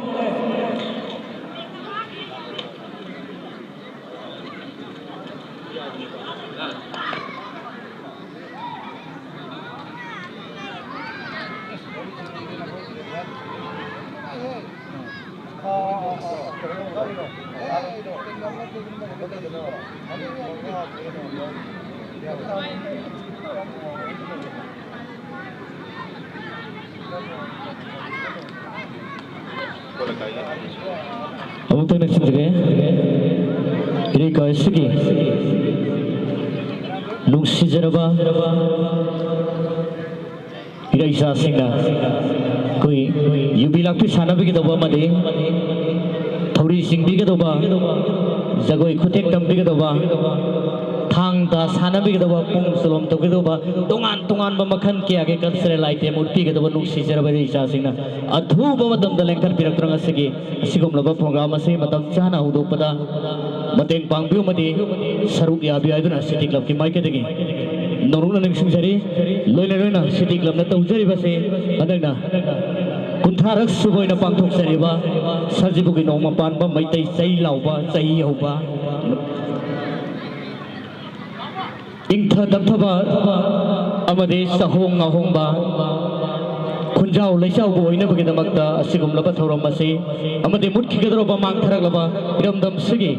ꯑꯃꯨꯛꯇꯪ ꯅꯛꯁꯤꯟꯖꯒꯦ꯫ ꯏꯔꯩꯀꯣ ꯑꯁꯤꯒꯤ ꯅꯨꯡꯁꯤꯖꯔꯕ ꯏꯔꯩꯆꯥꯁꯤꯡꯅ ꯑꯩꯈꯣꯏ ꯌꯨꯕꯤ ꯂꯥꯛꯄꯤ ꯁꯥꯟꯅꯕꯤꯒꯗꯧꯕ ꯑꯃꯗꯤ ꯊꯧꯔꯤ ꯆꯤꯡꯕꯤꯒꯗꯧꯕ, ꯖꯒꯣꯏ ꯈꯨꯊꯦꯛ ꯇꯝꯕꯤꯒꯗꯧꯕ, ꯊꯥꯡ ꯇꯥ ꯁꯥꯟꯅꯕꯤꯒꯗꯧꯕ, ꯄꯨꯡ ꯆꯣꯂꯣꯝ ꯇꯧꯒꯗꯧꯕ, ꯇꯣꯉꯥꯟ ꯇꯣꯉꯥꯟꯕ ꯃꯈꯜ ꯀꯌꯥꯒꯤ cultural item ꯎꯠꯄꯤꯒꯗꯧꯕ ꯅꯨꯡꯁꯤꯖꯔꯕ ꯏꯔꯩꯆꯥꯁꯤꯡꯅ ꯑꯊꯨꯕ ꯃꯇꯝꯗ ꯂꯦꯡꯈꯠꯄꯤꯔꯛꯇꯨꯅ ꯉꯁꯤꯒꯤ ꯑꯁꯤꯒꯨꯝꯂꯕ program ꯑꯁꯤ ꯃꯇꯝ ꯆꯥꯅ ꯍꯧꯗꯣꯛꯄꯗ ꯃꯇꯦꯡ ꯄꯥꯡꯕꯤꯌꯨ ꯑꯃꯗꯤ ꯁꯔꯨꯛ ꯌꯥꯕꯤꯌꯨ ꯍꯥꯏꯗꯨꯅ City Clubꯀꯤ ꯃꯥꯏꯀꯩꯗꯒꯤ ꯅꯧꯔꯛꯅ ꯅꯤꯡꯁꯤꯡꯖꯔꯤ꯫ ꯂꯣꯏꯅ ꯂꯣꯏꯅ City Clubꯅ ꯇꯧꯖꯔꯤꯕꯁꯤ ꯍꯟꯗꯛꯅ ꯀꯨꯟꯊ꯭ꯔꯥꯔꯛ ꯁꯨꯕ ꯑꯣꯏꯅ ꯄꯥꯡꯊꯣꯛꯆꯔꯤꯕ ꯁꯖꯤꯕꯨꯒꯤ ꯅꯣꯡꯃ ꯄꯥꯟꯕ ꯃꯩꯇꯩ ꯆꯩ ꯂꯥꯎꯕ ꯆꯍꯤ ꯍꯧꯕ ꯏꯪꯊ ꯇꯞꯊꯕ ꯑꯃꯗꯤ ꯆꯥꯍꯣꯡ ꯉꯥꯍꯣꯡꯕ, ꯈꯨꯟꯖꯥꯎ ꯂꯩꯆꯥꯎꯕ ꯑꯣꯏꯅꯕꯒꯤꯗꯃꯛꯇ ꯑꯁꯤꯒꯨꯝꯂꯕ ꯊꯧꯔꯝ ꯑꯁꯤ ꯑꯃꯗꯤ ꯃꯨꯠꯈꯤꯒꯗꯧꯔꯕ, ꯃꯥꯡꯊꯔꯛꯂꯕ ꯏꯔꯝꯗꯝꯁꯤꯒꯤ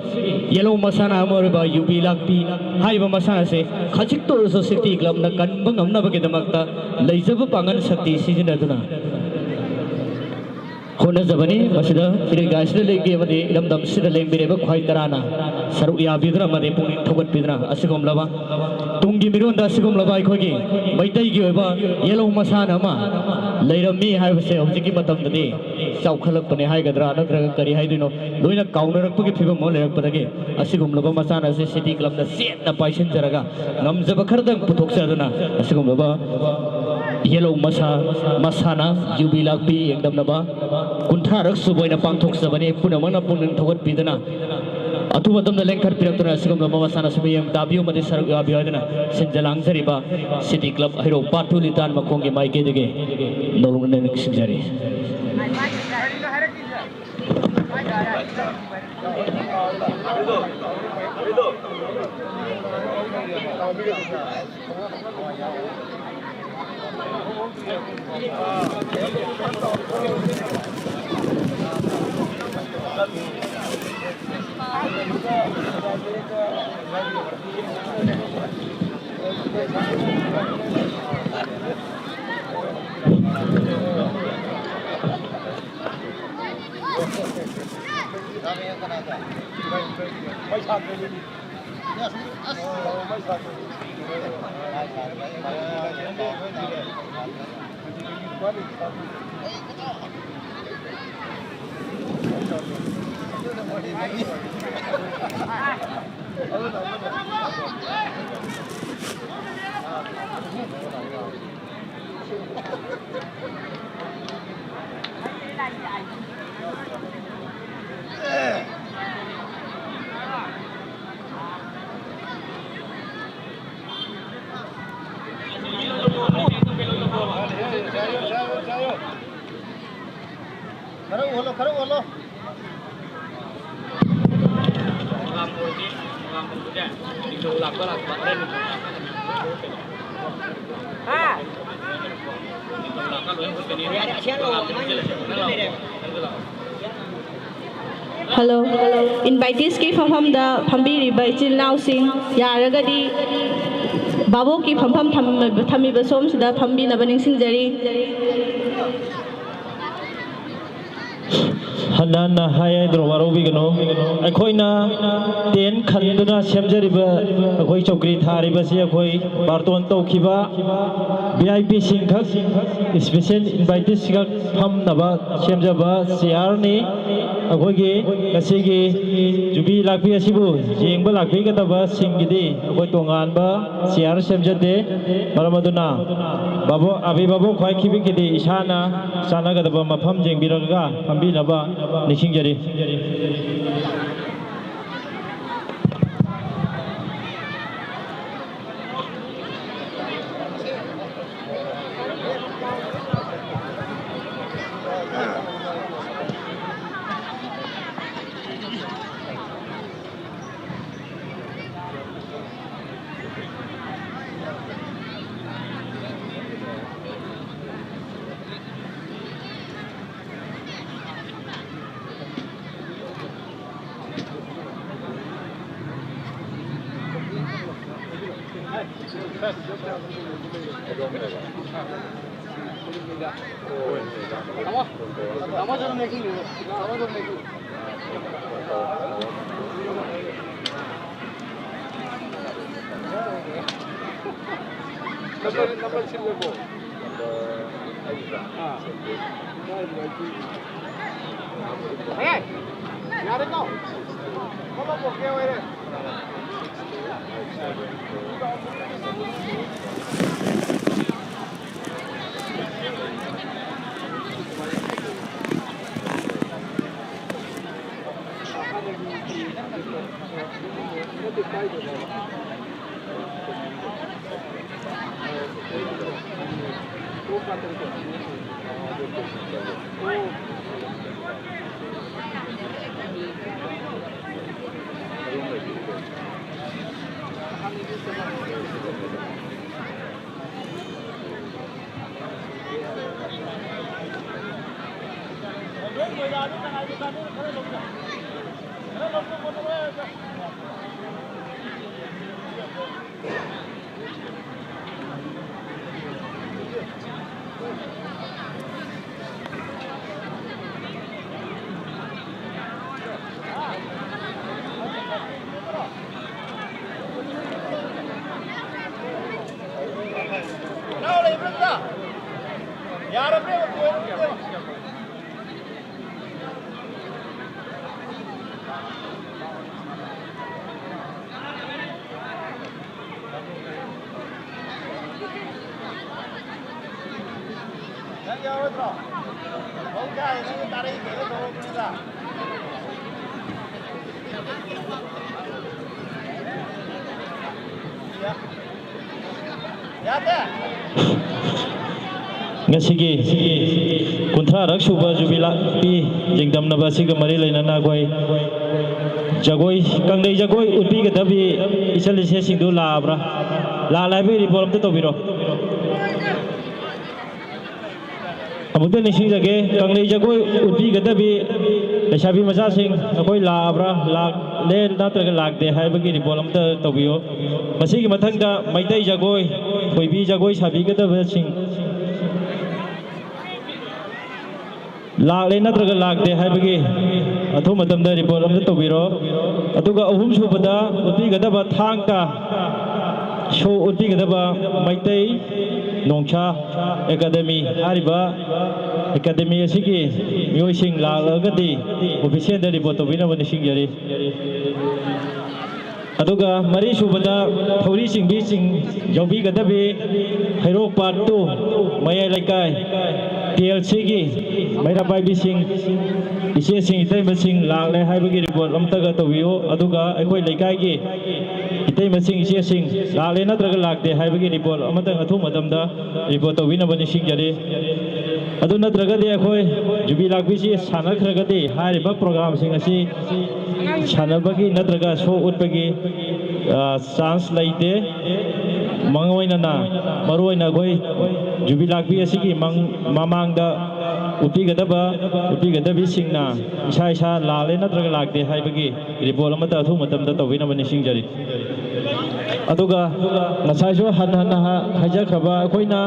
ꯌꯦꯜꯍꯧ ꯃꯁꯥꯟꯅ ꯑꯃ ꯑꯣꯏꯔꯤꯕ ꯌꯨꯕꯤ ꯂꯥꯛꯄꯤ ꯍꯥꯏꯔꯤꯕ ꯃꯁꯥꯟꯅ ꯑꯁꯤ ꯈꯖꯤꯛꯇ ꯑꯣꯏꯔꯁꯨ City Clubꯅ ꯀꯟꯕ ꯉꯝꯅꯕꯒꯤꯗꯃꯛꯇ ꯂꯩꯖꯕ ꯄꯥꯡꯒꯜ ꯁꯛꯇꯤ ꯁꯤꯖꯤꯟꯅꯗꯨꯅ ꯍꯣꯠꯅꯖꯕꯅꯤ꯫ ꯃꯁꯤꯗ ꯏꯔꯩꯀꯥꯏꯁꯤꯗ ꯂꯦꯡꯕꯤ ꯑꯃꯗꯤ ꯏꯔꯝꯗꯝꯁꯤꯗ ꯂꯦꯡꯕꯤꯔꯤꯕ ꯈ꯭ꯋꯥꯏ ꯇꯔꯥꯅ ꯁꯔꯨꯛ ꯌꯥꯕꯤꯗꯨꯅ ꯑꯃꯗꯤ ꯄꯨꯛꯅꯤꯡ ꯊꯧꯒꯠꯄꯤꯗꯨꯅ ꯑꯁꯤꯒꯨꯝꯂꯕ ꯇꯨꯡꯒꯤ ꯃꯤꯔꯣꯟꯗ ꯑꯁꯤꯒꯨꯝꯂꯕ ꯑꯩꯈꯣꯏꯒꯤ ꯃꯩꯇꯩꯒꯤ ꯑꯣꯏꯕ ꯌꯦꯜꯍꯧ ꯃꯁꯥꯟꯅ ꯑꯃ ꯂꯩꯔꯝꯃꯤ ꯍꯥꯏꯕꯁꯦ ꯍꯧꯖꯤꯛꯀꯤ ꯃꯇꯝꯗꯗꯤ ꯆꯥꯎꯈꯠꯂꯛꯄꯅꯦ ꯍꯥꯏꯒꯗ꯭ꯔꯥ ꯅꯠꯇ꯭ꯔꯒ ꯀꯔꯤ ꯍꯥꯏꯗꯣꯏꯅꯣ, ꯂꯣꯏꯅ ꯀꯥꯎꯅꯔꯛꯄꯒꯤ ꯐꯤꯕꯝ ꯑꯃ ꯂꯩꯔꯛꯄꯗꯒꯤ ꯑꯁꯤꯒꯨꯝꯂꯕ ꯃꯁꯥꯟꯅ ꯑꯁꯤ ꯁꯤꯇꯤ ꯀ꯭ꯂꯕꯅ ꯆꯦꯠꯅ ꯄꯥꯏꯁꯤꯟꯖꯔꯒ ꯉꯝꯖꯕ ꯈꯔꯗꯪ ꯄꯨꯊꯣꯛꯆꯗꯨꯅ ꯑꯁꯤꯒꯨꯝꯂꯕ ꯌꯦꯜꯍꯧ ꯃꯁꯥ ꯃꯁꯥꯟꯅ ꯌꯨꯕꯤ ꯂꯥꯛꯄꯤ ꯌꯦꯡꯗꯝꯅꯕ ꯀꯨꯟꯊ꯭ꯔꯥꯔꯛ ꯁꯨꯕ ꯑꯣꯏꯅ ꯄꯥꯡꯊꯣꯛꯆꯕꯅꯤ꯫ ꯄꯨꯝꯅꯃꯛꯅ ꯄꯨꯛꯅꯤꯡ ꯊꯧꯒꯠꯄꯤꯗꯨꯅ ꯑꯊꯨꯕ ꯃꯇꯝꯗ ꯂꯦꯡꯈꯠꯄꯤꯔꯛꯇꯨꯅ ꯑꯁꯤꯒꯨꯝꯂꯕ ꯃꯁꯥꯟꯅ ꯑꯁꯤꯕꯨ ꯌꯦꯡ ꯇꯥꯕꯤꯌꯨ ꯑꯃꯗꯤ ꯁꯔꯨꯛ ꯌꯥꯕꯤꯌꯨ ꯍꯥꯏꯗꯨꯅ ꯁꯤꯟꯖ ꯂꯥꯡꯖꯔꯤꯕ ꯁꯤꯇꯤ ꯀ꯭ꯂꯕ ꯍꯩꯔꯣꯛ ꯄꯥꯠ ꯇꯨ ꯂꯤꯇꯥꯟ ꯃꯈꯣꯡꯒꯤ ꯃꯥꯏꯀꯩꯗꯒꯤ ꯅꯧꯅ ꯅꯤꯡꯁꯤꯡꯖꯔꯤ꯫ ꯈꯔ ꯎꯍꯜꯂꯣ, ꯈꯔ ꯎꯍꯜꯂꯣ꯫ ꯍꯜꯂꯣ, ꯏꯟꯚꯥꯏꯇꯤꯁꯀꯤ ꯐꯝꯐꯝꯗ ꯐꯝꯕꯤꯔꯤꯕ ꯏꯆꯤꯜ ꯏꯅꯥꯎꯁꯤꯡ, ꯌꯥꯔꯒꯗꯤ ꯚꯥꯕꯣꯛꯀꯤ ꯐꯝꯐꯝ ꯊꯝ-, ꯊꯝꯃꯤꯕ ꯁꯣꯝꯁꯤꯗ ꯐꯝꯕꯤꯅꯕ ꯅꯤꯡꯁꯤꯡꯖꯔꯤ꯫ ꯍꯟꯅ ꯍꯟꯅ ꯍꯥꯏ ꯍꯥꯏꯗ꯭ꯔꯣ, ꯋꯥꯔꯧꯕꯤꯒꯅꯨ꯫ ꯑꯩꯈꯣꯏꯅ tent ꯈꯟꯗꯨꯅ ꯁꯦꯝꯖꯔꯤꯕ, ꯑꯩꯈꯣꯏ ꯆꯧꯀ꯭ꯔꯤ ꯊꯥꯔꯤꯕꯁꯤ ꯑꯩꯈꯣꯏ ꯕꯥꯔꯇꯣꯟ ꯇꯧꯈꯤꯕ V I P ꯁꯤꯡꯈꯛ, special invitees ꯈꯛ ꯐꯝꯅꯕ ꯁꯦꯝꯖꯕ chair ꯅꯤ꯫ ꯑꯩꯈꯣꯏꯒꯤ ꯉꯁꯤꯒꯤ ꯖꯨꯕꯤꯂꯤ ꯂꯥꯛꯄꯤ ꯑꯁꯤꯕꯨ ꯌꯦꯡꯕ ꯂꯥꯛꯄꯤꯒꯗꯕꯁꯤꯡꯒꯤꯗꯤ ꯑꯩꯈꯣꯏ ꯇꯣꯉꯥꯟꯕ chair ꯁꯦꯝꯖꯗꯦ꯫ ꯃꯔꯝ ꯑꯗꯨꯅ ꯕꯥꯕꯣꯛ, ꯑꯕꯤ ꯕꯥꯕꯣꯛ ꯈ꯭ꯋꯥꯏ ꯈꯤꯕꯤꯛꯀꯤꯗꯤ ꯏꯁꯥꯅ ꯆꯥꯟꯅꯒꯗꯕ ꯃꯐꯝ ꯌꯦꯡꯕꯤꯔꯒ ꯐꯝꯕꯤꯅꯕ ꯅꯤꯡꯁꯤꯡꯖꯔꯤ꯫ ꯅꯝꯕꯔ, ꯅꯝꯕꯔ ꯁꯤꯜꯂꯕꯣ? ꯑꯥ꯫ ꯍꯦ! ꯌꯥꯔꯦꯀꯣ? ꯊꯣꯛꯂꯛꯄ OK ꯑꯣꯏꯔꯦ꯫ ꯉꯁꯤꯒꯤ ꯀꯨꯟꯊ꯭ꯔꯥꯔꯛ ꯁꯨꯕ ꯖꯨꯕꯤꯂꯥꯛꯄꯤ ꯌꯦꯡꯗꯝꯅꯕ ꯑꯁꯤꯒ ꯃꯔꯤ ꯂꯩꯅꯅ ꯑꯩꯈꯣꯏ ꯖꯒꯣꯏ, ꯀꯪꯂꯩ ꯖꯒꯣꯏ ꯎꯠꯄꯤꯒꯗꯕꯤ ꯏꯆꯜ ꯏꯆꯦꯁꯤꯡꯗꯨ ꯂꯥꯛꯑꯕ꯭ꯔꯥ? ꯂꯥꯛꯂꯦ ꯍꯥꯏꯕꯒꯤ ꯔꯤꯄꯣꯔꯠ ꯑꯝꯇ ꯇꯧꯕꯤꯔꯣ꯫ ꯑꯃꯨꯛꯇ ꯅꯤꯡꯁꯤꯡꯖꯒꯦ, ꯀꯪꯂꯩ ꯖꯒꯣꯏ ꯎꯠꯄꯤꯒꯗꯕꯤ ꯂꯩꯁꯥꯕꯤ ꯃꯆꯥꯁꯤꯡ ꯅꯈꯣꯏ ꯂꯥꯛꯑꯕ꯭ꯔꯥ? ꯂꯥꯛꯂꯦ ꯅꯠꯇ꯭ꯔꯒ ꯂꯥꯛꯇꯦ ꯍꯥꯏꯕꯒꯤ ꯔꯤꯄꯣꯔꯠ ꯑꯝꯇ ꯇꯧꯕꯤꯌꯨ꯫ ꯃꯁꯤꯒꯤ ꯃꯊꯪꯗ ꯃꯩꯇꯩ ꯖꯒꯣꯏ, ꯊꯣꯏꯕꯤ ꯖꯒꯣꯏ ꯁꯥꯕꯤꯒꯗꯕꯁꯤꯡ ꯂꯥꯛꯂꯦ ꯅꯠꯇ꯭ꯔꯒ ꯂꯥꯛꯇꯦ ꯍꯥꯏꯕꯒꯤ ꯑꯊꯨꯕ ꯃꯇꯝꯗ ꯔꯤꯄꯣꯔꯠ ꯑꯃꯇ ꯇꯧꯕꯤꯔꯣ꯫ ꯑꯗꯨꯒ ꯑꯍꯨꯝꯁꯨꯕꯗ ꯎꯠꯄꯤꯒꯗꯕ ꯊꯥꯡ ꯇꯥ ꯁꯣ ꯎꯠꯄꯤꯒꯗꯕ ꯃꯩꯇꯩ ꯅꯣꯡꯁꯥ ꯑꯦꯀꯥꯗꯃꯤ ꯍꯥꯏꯔꯤꯕ ꯑꯦꯀꯥꯗꯃꯤ ꯑꯁꯤꯒꯤ ꯃꯤꯑꯣꯏꯁꯤꯡ ꯂꯥꯛꯂꯒꯗꯤ ꯑꯣꯐꯤꯁꯤꯌꯦꯜꯗ ꯔꯤꯄꯣꯔꯠ ꯇꯧꯕꯤꯅꯕ ꯅꯤꯡꯁꯤꯡꯖꯔꯤ꯫ ꯑꯗꯨꯒ ꯃꯔꯤꯁꯨꯕꯗ ꯊꯧꯔꯤ ꯆꯤꯡꯕꯤꯁꯤꯡ ꯌꯥꯎꯕꯤꯒꯗꯕꯤ ꯍꯩꯔꯣꯛ ꯄꯥꯔꯠ ꯇꯨ ꯃꯌꯥꯏ ꯂꯩꯀꯥꯏ ꯇꯤ ꯑꯦꯜ ꯁꯤꯒꯤ ꯃꯩꯔꯥ ꯄꯥꯏꯕꯤꯁꯤꯡ, ꯏꯆꯦꯁꯤꯡ, ꯏꯇꯩꯃꯁꯤꯡ ꯂꯥꯛꯂꯦ ꯍꯥꯏꯕꯒꯤ ꯔꯤꯄꯣꯔꯠ ꯑꯃꯇꯒ ꯇꯧꯕꯤꯌꯨ꯫ ꯑꯗꯨꯒ ꯑꯩꯈꯣꯏ ꯂꯩꯀꯥꯏꯒꯤ ꯏꯇꯩꯃꯁꯤꯡ, ꯏꯆꯦꯁꯤꯡ ꯂꯥꯛꯂꯦ ꯅꯠꯇ꯭ꯔꯒ ꯂꯥꯛꯇꯦ ꯍꯥꯏꯕꯒꯤ ꯔꯤꯄꯣꯔꯠ ꯑꯃꯇꯪ ꯑꯊꯨꯕ ꯃꯇꯝꯗ ꯔꯤꯄꯣꯔꯠ ꯇꯧꯕꯤꯅꯕ ꯅꯤꯡꯁꯤꯡꯖꯔꯤ꯫ ꯑꯗꯨ ꯅꯠꯇ꯭ꯔꯒꯗꯤ ꯑꯩꯈꯣꯏ ꯖꯨꯕꯤ ꯂꯥꯛꯄꯤꯁꯤ ꯁꯥꯟꯅꯈ꯭ꯔꯒꯗꯤ ꯍꯥꯏꯔꯤꯕ ꯄ꯭ꯔꯣꯒ꯭ꯔꯥꯝꯁꯤꯡ ꯑꯁꯤ ꯁꯥꯟꯅꯕꯒꯤ ꯅꯠꯇ꯭ꯔꯒ ꯁꯣ ꯎꯠꯄꯒꯤ, ꯑ, ꯆꯥꯟꯁ ꯂꯩꯇꯦ꯫ ꯃꯔꯨꯑꯣꯏꯅ, ꯃꯔꯨꯑꯣꯏꯅ ꯑꯩꯈꯣꯏ ꯖꯨꯕꯤ ꯂꯥꯛꯄꯤ ꯑꯁꯤꯒꯤ ꯃꯪ-, ꯃꯃꯥꯡꯗ ꯎꯠꯄꯤꯒꯗꯕ, ꯎꯠꯄꯤꯒꯗꯕꯤꯁꯤꯡꯅ ꯏꯁꯥ ꯏꯁꯥ ꯂꯥꯛꯂꯦ ꯅꯠꯇ꯭ꯔꯒ ꯂꯥꯛꯇꯦ ꯍꯥꯏꯕꯒꯤ ꯔꯤꯄꯣꯔꯠ ꯑꯃꯠꯇ ꯑꯊꯨꯕ ꯃꯇꯝꯗ ꯇꯧꯕꯤꯅꯕ ꯅꯤꯡꯁꯤꯡꯖꯔꯤ꯫ ꯑꯗꯨꯒ ꯉꯁꯥꯏꯁꯨ ꯍꯟꯅ ꯍꯟꯅ ꯍꯥꯏꯖꯈ꯭ꯔꯕ, ꯑꯩꯈꯣꯏꯅ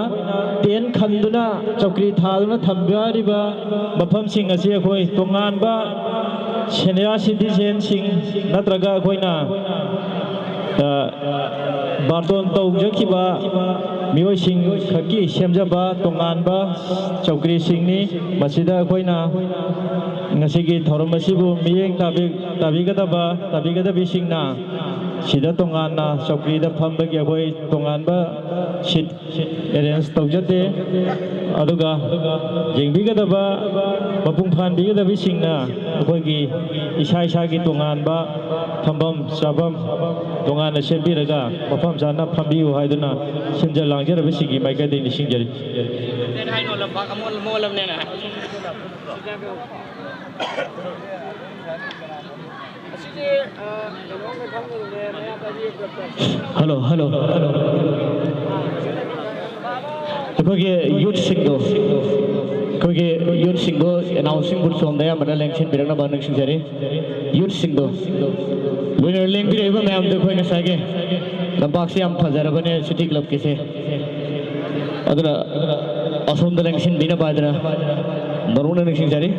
ꯇꯦꯟ ꯈꯟꯗꯨꯅ, ꯆꯧꯀ꯭ꯔꯤ ꯊꯥꯗꯨꯅ ꯊꯝꯕꯤꯔꯤꯕ ꯃꯐꯝꯁꯤꯡ ꯑꯁꯤ ꯑꯩꯈꯣꯏ ꯇꯣꯉꯥꯟꯕ ꯁꯦꯅꯤꯌꯔ ꯁꯤꯇꯤꯖꯦꯟꯁꯤꯡ ꯅꯠꯇ꯭ꯔꯒ ꯑꯩꯈꯣꯏꯅ, ꯑ, ꯕꯥꯔꯇꯣꯟ ꯇꯧꯖꯈꯤꯕ ꯃꯤꯑꯣꯏꯁꯤꯡ ꯈꯛꯀꯤ ꯁꯦꯝꯖꯕ ꯇꯣꯉꯥꯟꯕ ꯆꯧꯀ꯭ꯔꯤꯁꯤꯡꯅꯤ꯫ ꯃꯁꯤꯗ ꯑꯩꯈꯣꯏꯅ ꯉꯁꯤꯒꯤ ꯊꯧꯔꯝ ꯑꯁꯤꯕꯨ ꯃꯤꯠꯌꯦꯡ ꯇꯥꯕꯤ-, ꯇꯥꯕꯤꯒꯗꯕ, ꯇꯥꯕꯤꯒꯗꯕꯤꯁꯤꯡꯅ ꯁꯤꯗ ꯇꯣꯉꯥꯟꯅ ꯆꯧꯀ꯭ꯔꯤꯗ ꯐꯝꯕꯒꯤ ꯑꯩꯈꯣꯏ ꯇꯣꯉꯥꯟꯕ ꯁꯤꯠ ꯑꯦꯔꯦꯟꯖ ꯇꯧꯖꯗꯦ꯫ ꯑꯗꯨꯒ ꯌꯦꯡꯕꯤꯒꯗꯕ, ꯃꯄꯨꯡ ꯐꯥꯍꯟꯕꯤꯒꯗꯕꯁꯤꯡꯅ ꯑꯩꯈꯣꯏꯒꯤ ꯏꯁꯥ ꯏꯁꯥꯒꯤ ꯇꯣꯉꯥꯟꯕ ꯐꯝꯐꯝ ꯆꯥꯐꯝ ꯇꯣꯉꯥꯟꯅ ꯁꯦꯝꯕꯤꯔꯒ ꯃꯐꯝ ꯆꯥꯅ ꯐꯝꯕꯤꯌꯨ ꯍꯥꯏꯗꯨꯅ ꯁꯤꯟꯖ ꯂꯥꯡꯖꯔꯕꯁꯤꯡꯒꯤ ꯃꯥꯏꯀꯩꯗꯒꯤ ꯅꯤꯡꯁꯤꯡꯖꯔꯤ꯫ Hello, hello, hello. ꯑꯩꯈꯣꯏꯒꯤ ꯌꯨꯠꯁꯤꯡꯗꯣ, ꯑꯩꯈꯣꯏꯒꯤ ꯌꯨꯠꯁꯤꯡꯗꯣ ꯑꯦꯅꯥꯎꯟꯁꯤꯡ ꯕꯨꯠ ꯁꯣꯝꯗ ꯑꯌꯥꯝꯕꯅ ꯂꯦꯡꯁꯤꯟꯕꯤꯔꯛꯅꯕ ꯅꯤꯡꯁꯤꯡꯖꯔꯤ꯫ ꯌꯨꯠꯁꯤꯡꯗꯣ, ꯂꯣꯏꯅ ꯂꯦꯡꯕꯤꯔꯛꯏꯕ ꯃꯌꯥꯝꯗꯣ ꯑꯩꯈꯣꯏ ꯉꯁꯥꯏꯒꯤ ꯂꯝꯄꯥꯛꯁꯤ ꯌꯥꯝ ꯐꯖꯔꯕꯅꯦ ꯁꯤꯇꯤ ꯀ꯭ꯂꯕꯀꯤꯁꯦ꯫ ꯑꯗꯨꯅ ꯑꯁꯣꯝꯗ ꯂꯦꯡꯁꯤꯟꯕꯤꯅꯕ ꯍꯥꯏꯗꯅ ꯅꯧꯅ ꯅꯤꯡꯁꯤꯡꯖꯔꯤ꯫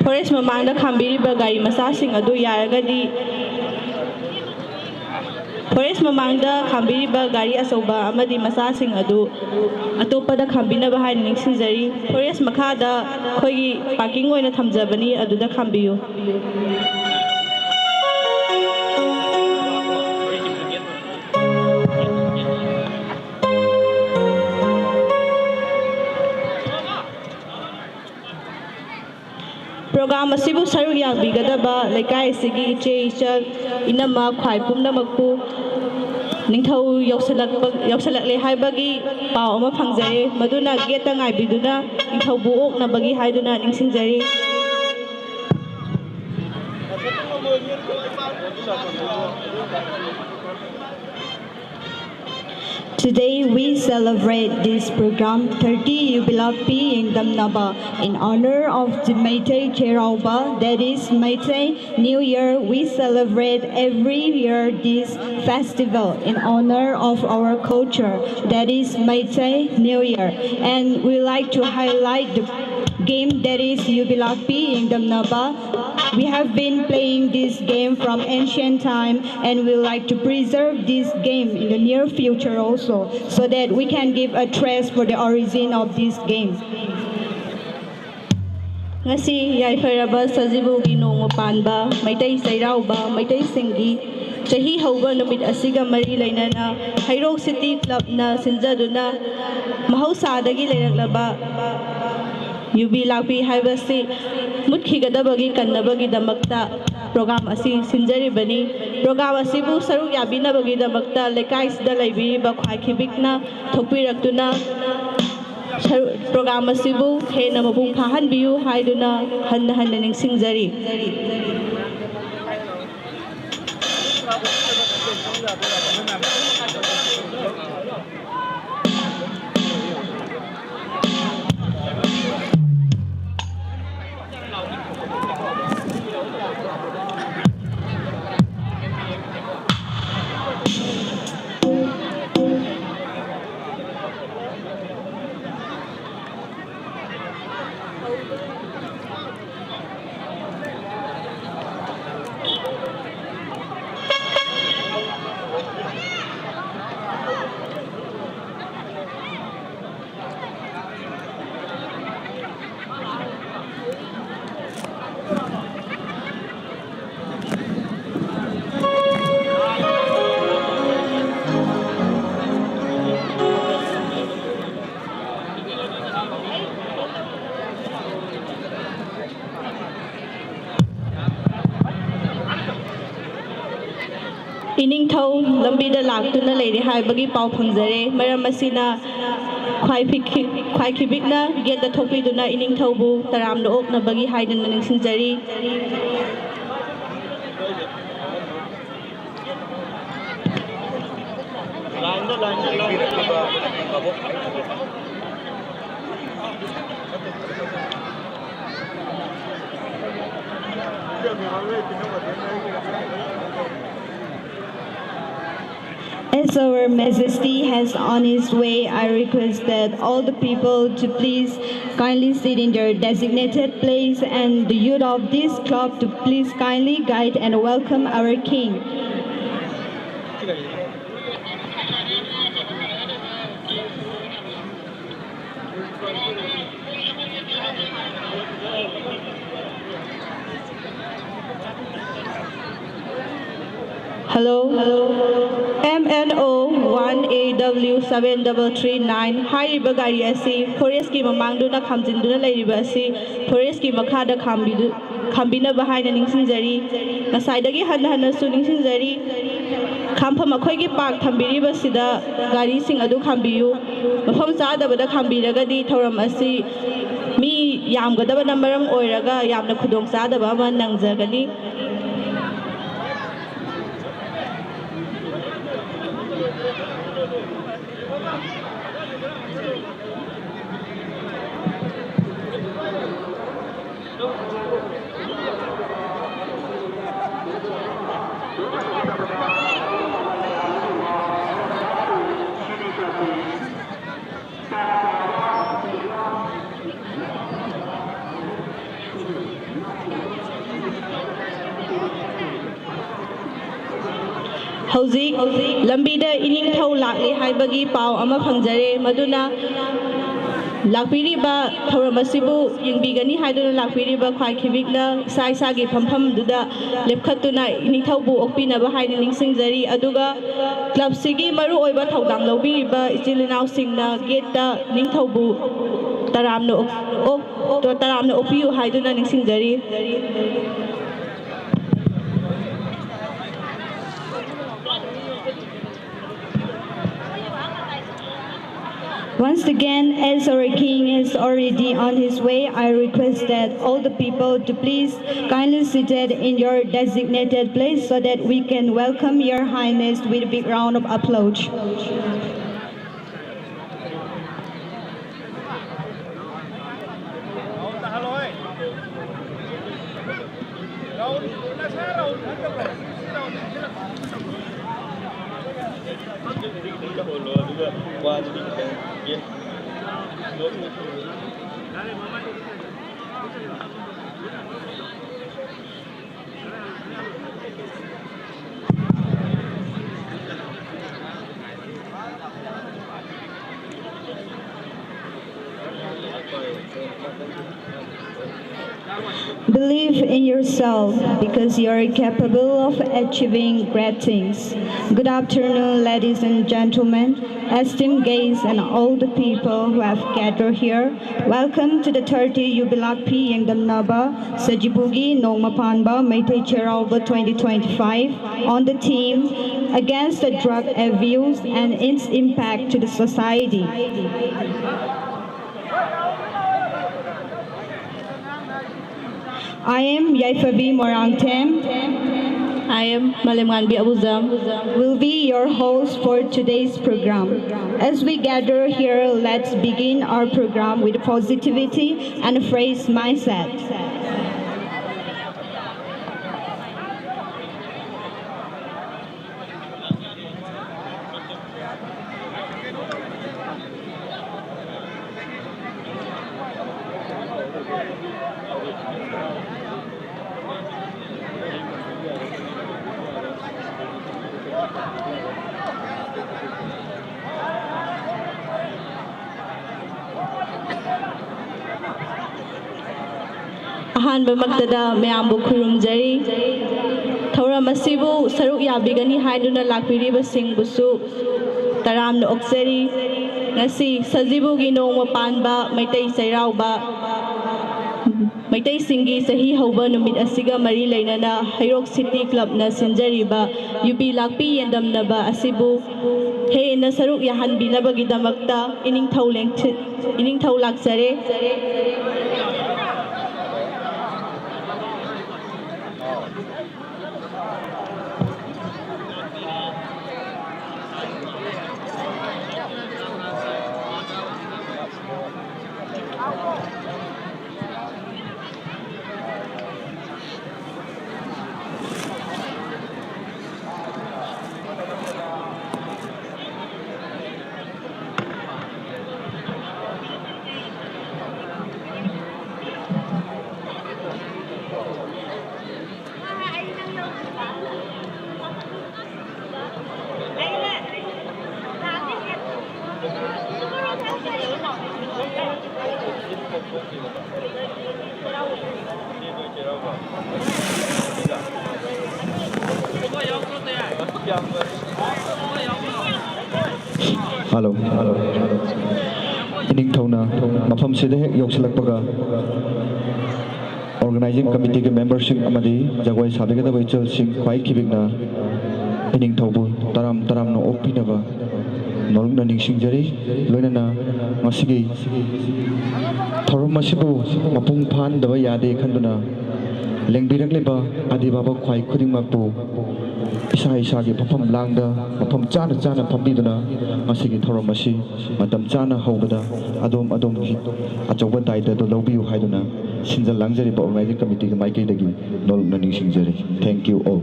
ꯐꯣꯔꯦꯁ ꯃꯃꯥꯡꯗ ꯈꯥꯝꯕꯤꯔꯤꯕ ꯒꯥꯔꯤ ꯃꯆꯥꯁꯤꯡ ꯑꯗꯨ ꯌꯥꯔꯒꯗꯤ, ꯐꯣꯔꯦꯁ ꯃꯃꯥꯡꯗ ꯈꯥꯝꯕꯤꯔꯤꯕ ꯒꯥꯔꯤ ꯑꯆꯧꯕ ꯑꯃꯗꯤ ꯃꯆꯥꯁꯤꯡ ꯑꯗꯨ ꯑꯇꯣꯞꯄꯗ ꯈꯥꯝꯕꯤꯅꯕ ꯍꯥꯏꯅ ꯅꯤꯡꯁꯤꯡꯖꯔꯤ꯫ ꯐꯣꯔꯦꯁ ꯃꯈꯥꯗ ꯑꯩꯈꯣꯏꯒꯤ ꯄꯥꯔꯀꯤꯡ ꯑꯣꯏꯅ ꯊꯝꯖꯕꯅꯤ, ꯑꯗꯨꯗ ꯈꯥꯝꯕꯤꯌꯨ꯫ ꯄ꯭ꯔꯣꯒ꯭ꯔꯥꯝ ꯑꯁꯤꯕꯨ ꯁꯔꯨꯛ ꯌꯥꯕꯤꯒꯗꯕ ꯂꯩꯀꯥꯏ ꯑꯁꯤꯒꯤ ꯏꯆꯦ ꯏꯆꯜ ꯏꯅꯝꯃ ꯈ꯭ꯋꯥꯏ ꯄꯨꯝꯅꯃꯛꯄꯨ ꯅꯤꯡꯊꯧ ꯌꯧꯁꯤꯜꯂꯛꯄ, ꯌꯧꯁꯤꯜꯂꯛꯂꯦ ꯍꯥꯏꯕꯒꯤ ꯄꯥꯎ ꯑꯃ ꯐꯪꯖꯔꯦ, ꯃꯗꯨꯅ ꯒꯦꯠꯇ ꯉꯥꯏꯕꯤꯗꯨꯅ ꯅꯤꯡꯊꯧꯕꯨ ꯑꯣꯛꯅꯕꯒꯤ ꯍꯥꯏꯗꯨꯅ ꯅꯤꯡꯁꯤꯡꯖꯔꯤ꯫ Today we celebrate this program, thirty Yubilakpi Yengdamnaba, in honor of the Meitei Cheiraoba, that is Meitei New Year. We celebrate every year this festival in honor of our culture, that is Meitei New Year. And we like to highlight the game, that is Yubilakpi Yengdamnaba. We have been playing this game from ancient time, and we like to preserve this game in the near future also, so that we can give a trace for the origin of this game. ꯉꯁꯤ ꯌꯥꯏꯐꯔꯕ ꯁꯖꯤꯕꯨꯒꯤ ꯅꯣꯡꯃ ꯄꯥꯟꯕ ꯃꯩꯇꯩ ꯆꯩꯔꯥꯎꯕ ꯃꯩꯇꯩꯁꯤꯡꯒꯤ ꯆꯍꯤ ꯍꯧꯕ ꯅꯨꯃꯤꯠ ꯑꯁꯤꯒ ꯃꯔꯤ ꯂꯩꯅꯅ ꯍꯩꯔꯣꯛ ꯁꯤꯇꯤ ꯀ꯭ꯂꯕꯅ ꯁꯤꯟꯖꯗꯨꯅ ꯃꯍꯧꯁꯥꯗꯒꯤ ꯂꯩꯔꯛꯂꯕ ꯌꯨꯕꯤ ꯂꯥꯛꯄꯤ ꯍꯥꯏꯕꯁꯤ ꯃꯨꯠꯈꯤꯒꯗꯕꯒꯤ ꯀꯟꯅꯕꯒꯤꯗꯃꯛꯇ ꯄ꯭ꯔꯣꯒ꯭ꯔꯥꯝ ꯑꯁꯤ ꯁꯤꯟꯖꯔꯤꯕꯅꯤ꯫ ꯄ꯭ꯔꯣꯒ꯭ꯔꯥꯝ ꯑꯁꯤꯕꯨ ꯁꯔꯨꯛ ꯌꯥꯕꯤꯅꯕꯒꯤꯗꯃꯛꯇ ꯂꯩꯀꯥꯏꯁꯤꯗ ꯂꯩꯕꯤꯔꯤꯕ ꯈ꯭ꯋꯥꯏꯈꯤꯕꯤꯛꯅ ꯊꯣꯛꯄꯤꯔꯛꯇꯨꯅ ꯁꯔꯨ-, ꯄ꯭ꯔꯣꯒ꯭ꯔꯥꯝ ꯑꯁꯤꯕꯨ ꯍꯦꯟꯅ ꯃꯄꯨꯡ ꯐꯥꯍꯟꯕꯤꯌꯨ ꯍꯥꯏꯗꯨꯅ ꯍꯟꯅ ꯍꯟꯅ ꯅꯤꯡꯁꯤꯡꯖꯔꯤ꯫ ꯏꯅꯤꯡꯊꯧ ꯂꯝꯕꯤꯗ ꯂꯥꯛꯇꯨꯅ ꯂꯩꯔꯦ ꯍꯥꯏꯕꯒꯤ ꯄꯥꯎ ꯐꯪꯖꯔꯦ꯫ ꯃꯔꯝ ꯑꯁꯤꯅ ꯈ꯭ꯋꯥꯏ ꯐꯤꯈꯤ-, ꯈ꯭ꯋꯥꯏꯈꯤꯕꯤꯛꯅ ꯒꯦꯠꯇ ꯊꯣꯛꯄꯤꯗꯨꯅ ꯏꯅꯤꯡꯊꯧꯕꯨ ꯇꯔꯥꯝꯅ ꯑꯣꯛꯅꯕꯒꯤ ꯍꯥꯏꯗꯨꯅ ꯅꯤꯡꯁꯤꯡꯖꯔꯤ꯫ As Our Majesty has on his way, I request that all the people to please kindly sit in their designated place and the youth of this club to please kindly guide and welcome our king. Hello, hello. M N O one A W seven double three nine ꯍꯥꯏꯔꯤꯕ ꯒꯥꯔꯤ ꯑꯁꯤ ꯐꯣꯔꯦꯁꯀꯤ ꯃꯃꯥꯡꯗꯨꯅ ꯈꯥꯝꯖꯤꯟꯗꯨꯅ ꯂꯩꯔꯤꯕ ꯑꯁꯤ ꯐꯣꯔꯦꯁꯀꯤ ꯃꯈꯥꯗ ꯈꯥꯝꯕꯤꯗꯨ-, ꯈꯥꯝꯕꯤꯅꯕ ꯍꯥꯏꯅ ꯅꯤꯡꯁꯤꯡꯖꯔꯤ꯫ ꯉꯁꯥꯏꯗꯒꯤ ꯍꯟꯅ ꯍꯟꯅꯁꯨ ꯅꯤꯡꯁꯤꯡꯖꯔꯤ꯫ ꯈꯥꯝꯐꯝ ꯑꯩꯈꯣꯏꯒꯤ ꯄꯥꯛ ꯊꯝꯕꯤꯔꯤꯕꯁꯤꯗ ꯒꯥꯔꯤꯁꯤꯡ ꯑꯗꯨ ꯈꯥꯝꯕꯤꯌꯨ꯫ ꯃꯐꯝ ꯆꯥꯗꯕꯗ ꯈꯥꯝꯕꯤꯔꯒꯗꯤ ꯊꯧꯔꯝ ꯑꯁꯤ ꯃꯤ ꯌꯥꯝꯒꯗꯕꯅ ꯃꯔꯝ ꯑꯣꯏꯔꯒ ꯌꯥꯝꯅ ꯈꯨꯗꯣꯡꯆꯥꯗꯕ ꯑꯃ ꯅꯪꯖꯒꯅꯤ꯫ ꯍꯧꯖꯤꯛ ꯂꯝꯕꯤꯗ ꯏꯅꯤꯡꯊꯧ ꯂꯥꯛꯂꯦ ꯍꯥꯏꯕꯒꯤ ꯄꯥꯎ ꯑꯃ ꯐꯪꯖꯔꯦ, ꯃꯗꯨꯅ ꯂꯥꯛꯄꯤꯔꯤꯕ ꯊꯧꯔꯝ ꯑꯁꯤꯕꯨ ꯌꯦꯡꯕꯤꯒꯅꯤ ꯍꯥꯏꯗꯨꯅ ꯂꯥꯛꯄꯤꯔꯤꯕ ꯈ꯭ꯋꯥꯏ ꯈꯤꯕꯤꯛꯅ ꯏꯁꯥ ꯏꯁꯥꯒꯤ ꯐꯝꯐꯝꯗꯨꯗ ꯂꯦꯞꯈꯠꯇꯨꯅ ꯏꯅꯤꯡꯊꯧꯕꯨ ꯑꯣꯛꯄꯤꯅꯕ ꯍꯥꯏꯅ ꯅꯤꯡꯁꯤꯡꯖꯔꯤ꯫ ꯑꯗꯨꯒ ꯀ꯭ꯂꯕꯁꯤꯒꯤ ꯃꯔꯨꯑꯣꯏꯕ ꯊꯧꯗꯥꯡ ꯂꯧꯕꯤꯔꯤꯕ ꯏꯆꯤꯜ ꯏꯅꯥꯎꯁꯤꯡꯅ ꯒꯦꯠꯇ ꯏꯅꯤꯡꯊꯧꯕꯨ ꯇꯔꯥꯝꯅ ꯑꯣꯛ-, ꯑꯣꯛ-, ꯇꯔꯥꯝꯅ ꯑꯣꯛꯄꯤꯌꯨ ꯍꯥꯏꯗꯨꯅ ꯅꯤꯡꯁꯤꯡꯖꯔꯤ꯫ Once again, as our king is already on his way, I request that all the people to please kindly seated in your designated place so that we can welcome Your Highness with a big round of applause. Believe in yourself because you are capable of achieving great things. Good afternoon, ladies and gentlemen, esteemed guests, and all the people who have gathered here. Welcome to the thirty Yubilakpi Yengdamnaba Sajibugi Nongmapanba Meitei Cherauba twenty twenty-five on the theme Against the Drug Abuse and Its Impact to the Society. I am Yaifabi Morangthem. I am Malemnganbi Abuzam. Will be your host for today's program. As we gather here, let's begin our program with positivity and a phrase mindset. ꯑꯍꯥꯟꯕꯃꯛꯇꯗ ꯃꯌꯥꯝꯕꯨ ꯈꯨꯔꯨꯝꯖꯔꯤ꯫ ꯊꯧꯔꯝ ꯑꯁꯤꯕꯨ ꯁꯔꯨꯛ ꯌꯥꯕꯤꯒꯅꯤ ꯍꯥꯏꯗꯨꯅ ꯂꯥꯛꯄꯤꯔꯤꯕꯁꯤꯡꯕꯨꯁꯨ ꯇꯔꯥꯝꯅ ꯑꯣꯛꯆꯔꯤ꯫ ꯉꯁꯤ ꯁꯖꯤꯕꯨꯒꯤ ꯅꯣꯡꯃ ꯄꯥꯟꯕ ꯃꯩꯇꯩ ꯆꯩꯔꯥꯎꯕ, ꯃꯩꯇꯩꯁꯤꯡꯒꯤ ꯆꯍꯤ ꯍꯧꯕ ꯅꯨꯃꯤꯠ ꯑꯁꯤꯒ ꯃꯔꯤ ꯂꯩꯅꯅ ꯍꯩꯔꯣꯛ ꯁꯤꯇꯤ ꯀ꯭ꯂꯕꯅ ꯁꯤꯟꯖꯔꯤꯕ ꯌꯨꯕꯤ ꯂꯥꯛꯄꯤ ꯌꯦꯟꯗꯝꯅꯕ ꯑꯁꯤꯕꯨ ꯍꯦꯟꯅ ꯁꯔꯨꯛ ꯌꯥꯍꯟꯕꯤꯅꯕꯒꯤꯗꯃꯛꯇ ꯏꯅꯤꯡꯊꯧ ꯂꯦꯡꯊꯤ-, ꯏꯅꯤꯡꯊꯧ ꯂꯥꯛꯆꯔꯦ꯫ Hello, hello. ꯏꯅꯤꯡꯊꯧꯅ ꯃꯐꯝꯁꯤꯗ ꯍꯦꯛ ꯌꯧꯁꯤꯜꯂꯛꯄꯒ, organizing committeeꯒꯤ memberꯁꯤꯡ ꯑꯃꯗꯤ ꯖꯒꯣꯏ ꯁꯥꯕꯤꯒꯗꯕ ꯏꯆꯜꯁꯤꯡ ꯈ꯭ꯋꯥꯏ ꯈꯤꯕꯤꯛꯅ ꯏꯅꯤꯡꯊꯧꯕꯨ ꯇꯔꯥꯝ ꯇꯔꯥꯝꯅ ꯑꯣꯛꯄꯤꯅꯕ ꯅꯣꯂꯨꯛꯅ ꯅꯤꯡꯁꯤꯡꯖꯔꯤ꯫ ꯂꯣꯏꯅꯅ ꯉꯁꯤꯒꯤ ꯊꯧꯔꯝ ꯑꯁꯤꯕꯨ ꯃꯄꯨꯡ ꯐꯥꯍꯟꯗꯕ ꯌꯥꯗꯦ ꯈꯟꯗꯨꯅ ꯂꯦꯡꯕꯤꯔꯛꯂꯤꯕ ꯑꯗꯤ ꯕꯥꯕ ꯈ꯭ꯋꯥꯏ ꯈꯨꯗꯤꯡꯃꯛꯄꯨ ꯏꯁꯥ ꯏꯁꯥꯒꯤ ꯐꯝꯐꯝ ꯂꯥꯡꯗ ꯃꯐꯝ ꯆꯥꯅ ꯆꯥꯅ ꯐꯝꯕꯤꯗꯨꯅ ꯉꯁꯤꯒꯤ ꯊꯧꯔꯝ ꯑꯁꯤ ꯃꯇꯝ ꯆꯥꯅ ꯍꯧꯕꯗ ꯑꯗꯣꯝ ꯑꯗꯣꯝꯒꯤ ꯑꯆꯧꯕ ꯗꯥꯏꯇ꯭ꯋ ꯑꯗꯨ ꯂꯧꯕꯤꯌꯨ ꯍꯥꯏꯗꯨꯅ ꯁꯤꯟꯖ ꯂꯥꯡꯖꯔꯤꯕ organizing committeeꯒꯤ ꯃꯥꯏꯀꯩꯗꯒꯤ ꯅꯣꯂꯨꯛꯅ ꯅꯤꯡꯁꯤꯡꯖꯔꯤ꯫ Thank you all.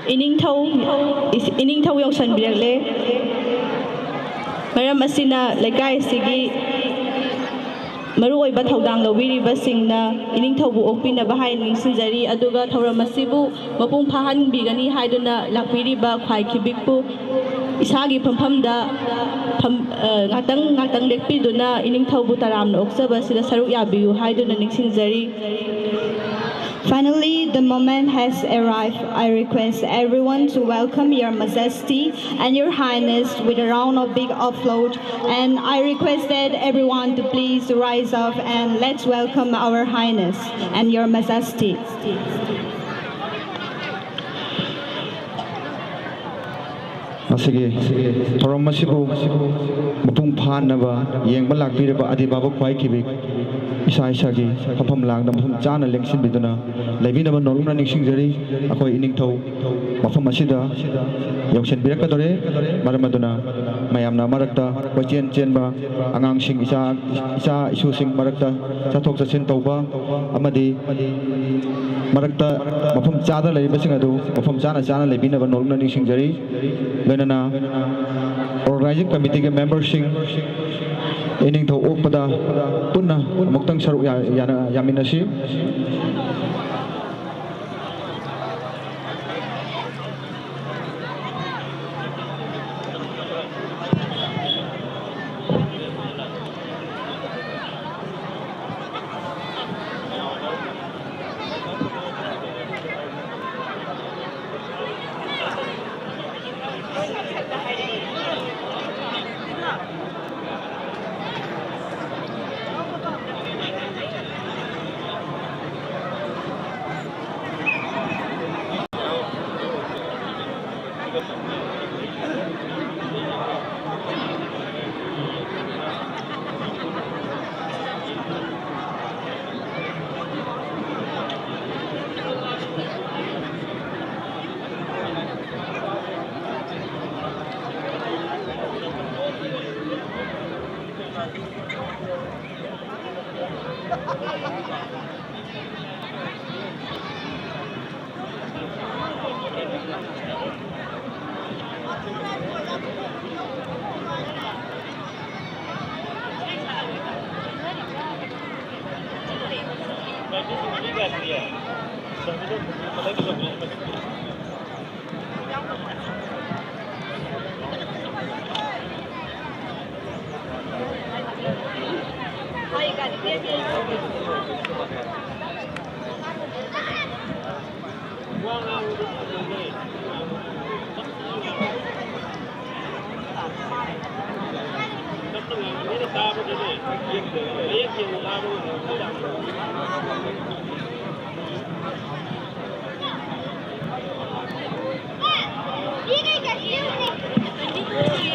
ꯏꯅꯤꯡꯊꯧ, ꯏꯅꯤꯡꯊꯧ ꯌꯧꯁꯟꯕꯤꯔꯛꯂꯦ꯫ ꯃꯔꯝ ꯑꯁꯤꯅ ꯂꯩꯀꯥꯏ ꯑꯁꯤꯒꯤ ꯃꯔꯨꯑꯣꯏꯕ ꯊꯧꯗꯥꯡ ꯂꯧꯕꯤꯔꯤꯕꯁꯤꯡꯅ ꯏꯅꯤꯡꯊꯧꯕꯨ ꯑꯣꯛꯄꯤꯅꯕ ꯍꯥꯏꯅ ꯅꯤꯡꯁꯤꯡꯖꯔꯤ꯫ ꯑꯗꯨꯒ ꯊꯧꯔꯝ ꯑꯁꯤꯕꯨ ꯃꯄꯨꯡ ꯐꯥꯍꯟꯕꯤꯒꯅꯤ ꯍꯥꯏꯗꯨꯅ ꯂꯥꯛꯄꯤꯔꯤꯕ ꯈ꯭ꯋꯥꯏ ꯈꯤꯕꯤꯛꯄꯨ ꯏꯁꯥꯒꯤ ꯐꯝꯐꯝꯗ ꯐꯝ-, ꯑ, ꯉꯥꯛꯇꯪ, ꯉꯥꯛꯇꯪ ꯂꯦꯞꯄꯤꯗꯨꯅ ꯏꯅꯤꯡꯊꯧꯕꯨ ꯇꯔꯥꯝꯅ ꯑꯣꯛꯆꯕ ꯑꯁꯤꯗ ꯁꯔꯨꯛ ꯌꯥꯕꯤꯌꯨ ꯍꯥꯏꯗꯨꯅ ꯅꯤꯡꯁꯤꯡꯖꯔꯤ꯫ Finally, the moment has arrived. I request everyone to welcome Your Majesty and Your Highness with a round of big applause. And I request that everyone to please rise up and let's welcome Our Highness and Your Majesty. ꯉꯁꯤꯒꯤ ꯊꯧꯔꯝ ꯑꯁꯤꯕꯨ ꯃꯄꯨꯡ ꯐꯥꯅꯕ ꯌꯦꯡꯕ ꯂꯥꯛꯄꯤꯔꯕ ꯑꯗꯤꯕꯥꯕꯨ ꯈ꯭ꯋꯥꯏ ꯈꯤꯕꯤꯛ ꯏꯁꯥ ꯏꯁꯥꯒꯤ ꯐꯝꯐꯝ ꯂꯥꯡꯗ ꯃꯐꯝ ꯆꯥꯅ ꯂꯦꯡꯁꯤꯟꯕꯤꯗꯨꯅ ꯂꯩꯕꯤꯅꯕ ꯅꯣꯂꯨꯛꯅ ꯅꯤꯡꯁꯤꯡꯖꯔꯤ꯫ ꯑꯩꯈꯣꯏ ꯏꯅꯤꯡꯊꯧ ꯃꯐꯝ ꯑꯁꯤꯗ ꯌꯧꯁꯤꯟꯕꯤꯔꯛꯀꯗꯧꯔꯦ꯫ ꯃꯔꯝ ꯑꯗꯨꯅ ꯃꯌꯥꯝꯅ ꯃꯔꯛꯇ ꯀꯣꯏꯆꯦꯟ ꯆꯦꯟꯕ, ꯑꯉꯥꯡꯁꯤꯡ, ꯏꯆꯥ, ꯏꯆꯥ ꯏꯁꯨꯁꯤꯡ ꯃꯔꯛꯇ ꯆꯠꯊꯣꯛ ꯆꯠꯁꯤꯟ ꯇꯧꯕ ꯑꯃꯗꯤ ꯃꯔꯛꯇ ꯃꯐꯝ ꯆꯥꯗ ꯂꯩꯔꯤꯕꯁꯤꯡ ꯑꯗꯨ ꯃꯐꯝ ꯆꯥꯅ ꯆꯥꯅ ꯂꯩꯕꯤꯅꯕ ꯅꯣꯂꯨꯛꯅ ꯅꯤꯡꯁꯤꯡꯖꯔꯤ꯫ ꯂꯣꯏꯅꯅ organizing committeeꯒꯤ memberꯁꯤꯡ ꯏꯅꯤꯡꯊꯧ ꯑꯣꯛꯄꯗ ꯄꯨꯟꯅ ꯑꯃꯨꯛꯇꯪ ꯁꯔꯨꯛ ꯌꯥ-, ꯌꯥꯅ-, ꯌꯥꯃꯤꯟꯅꯁꯤ꯫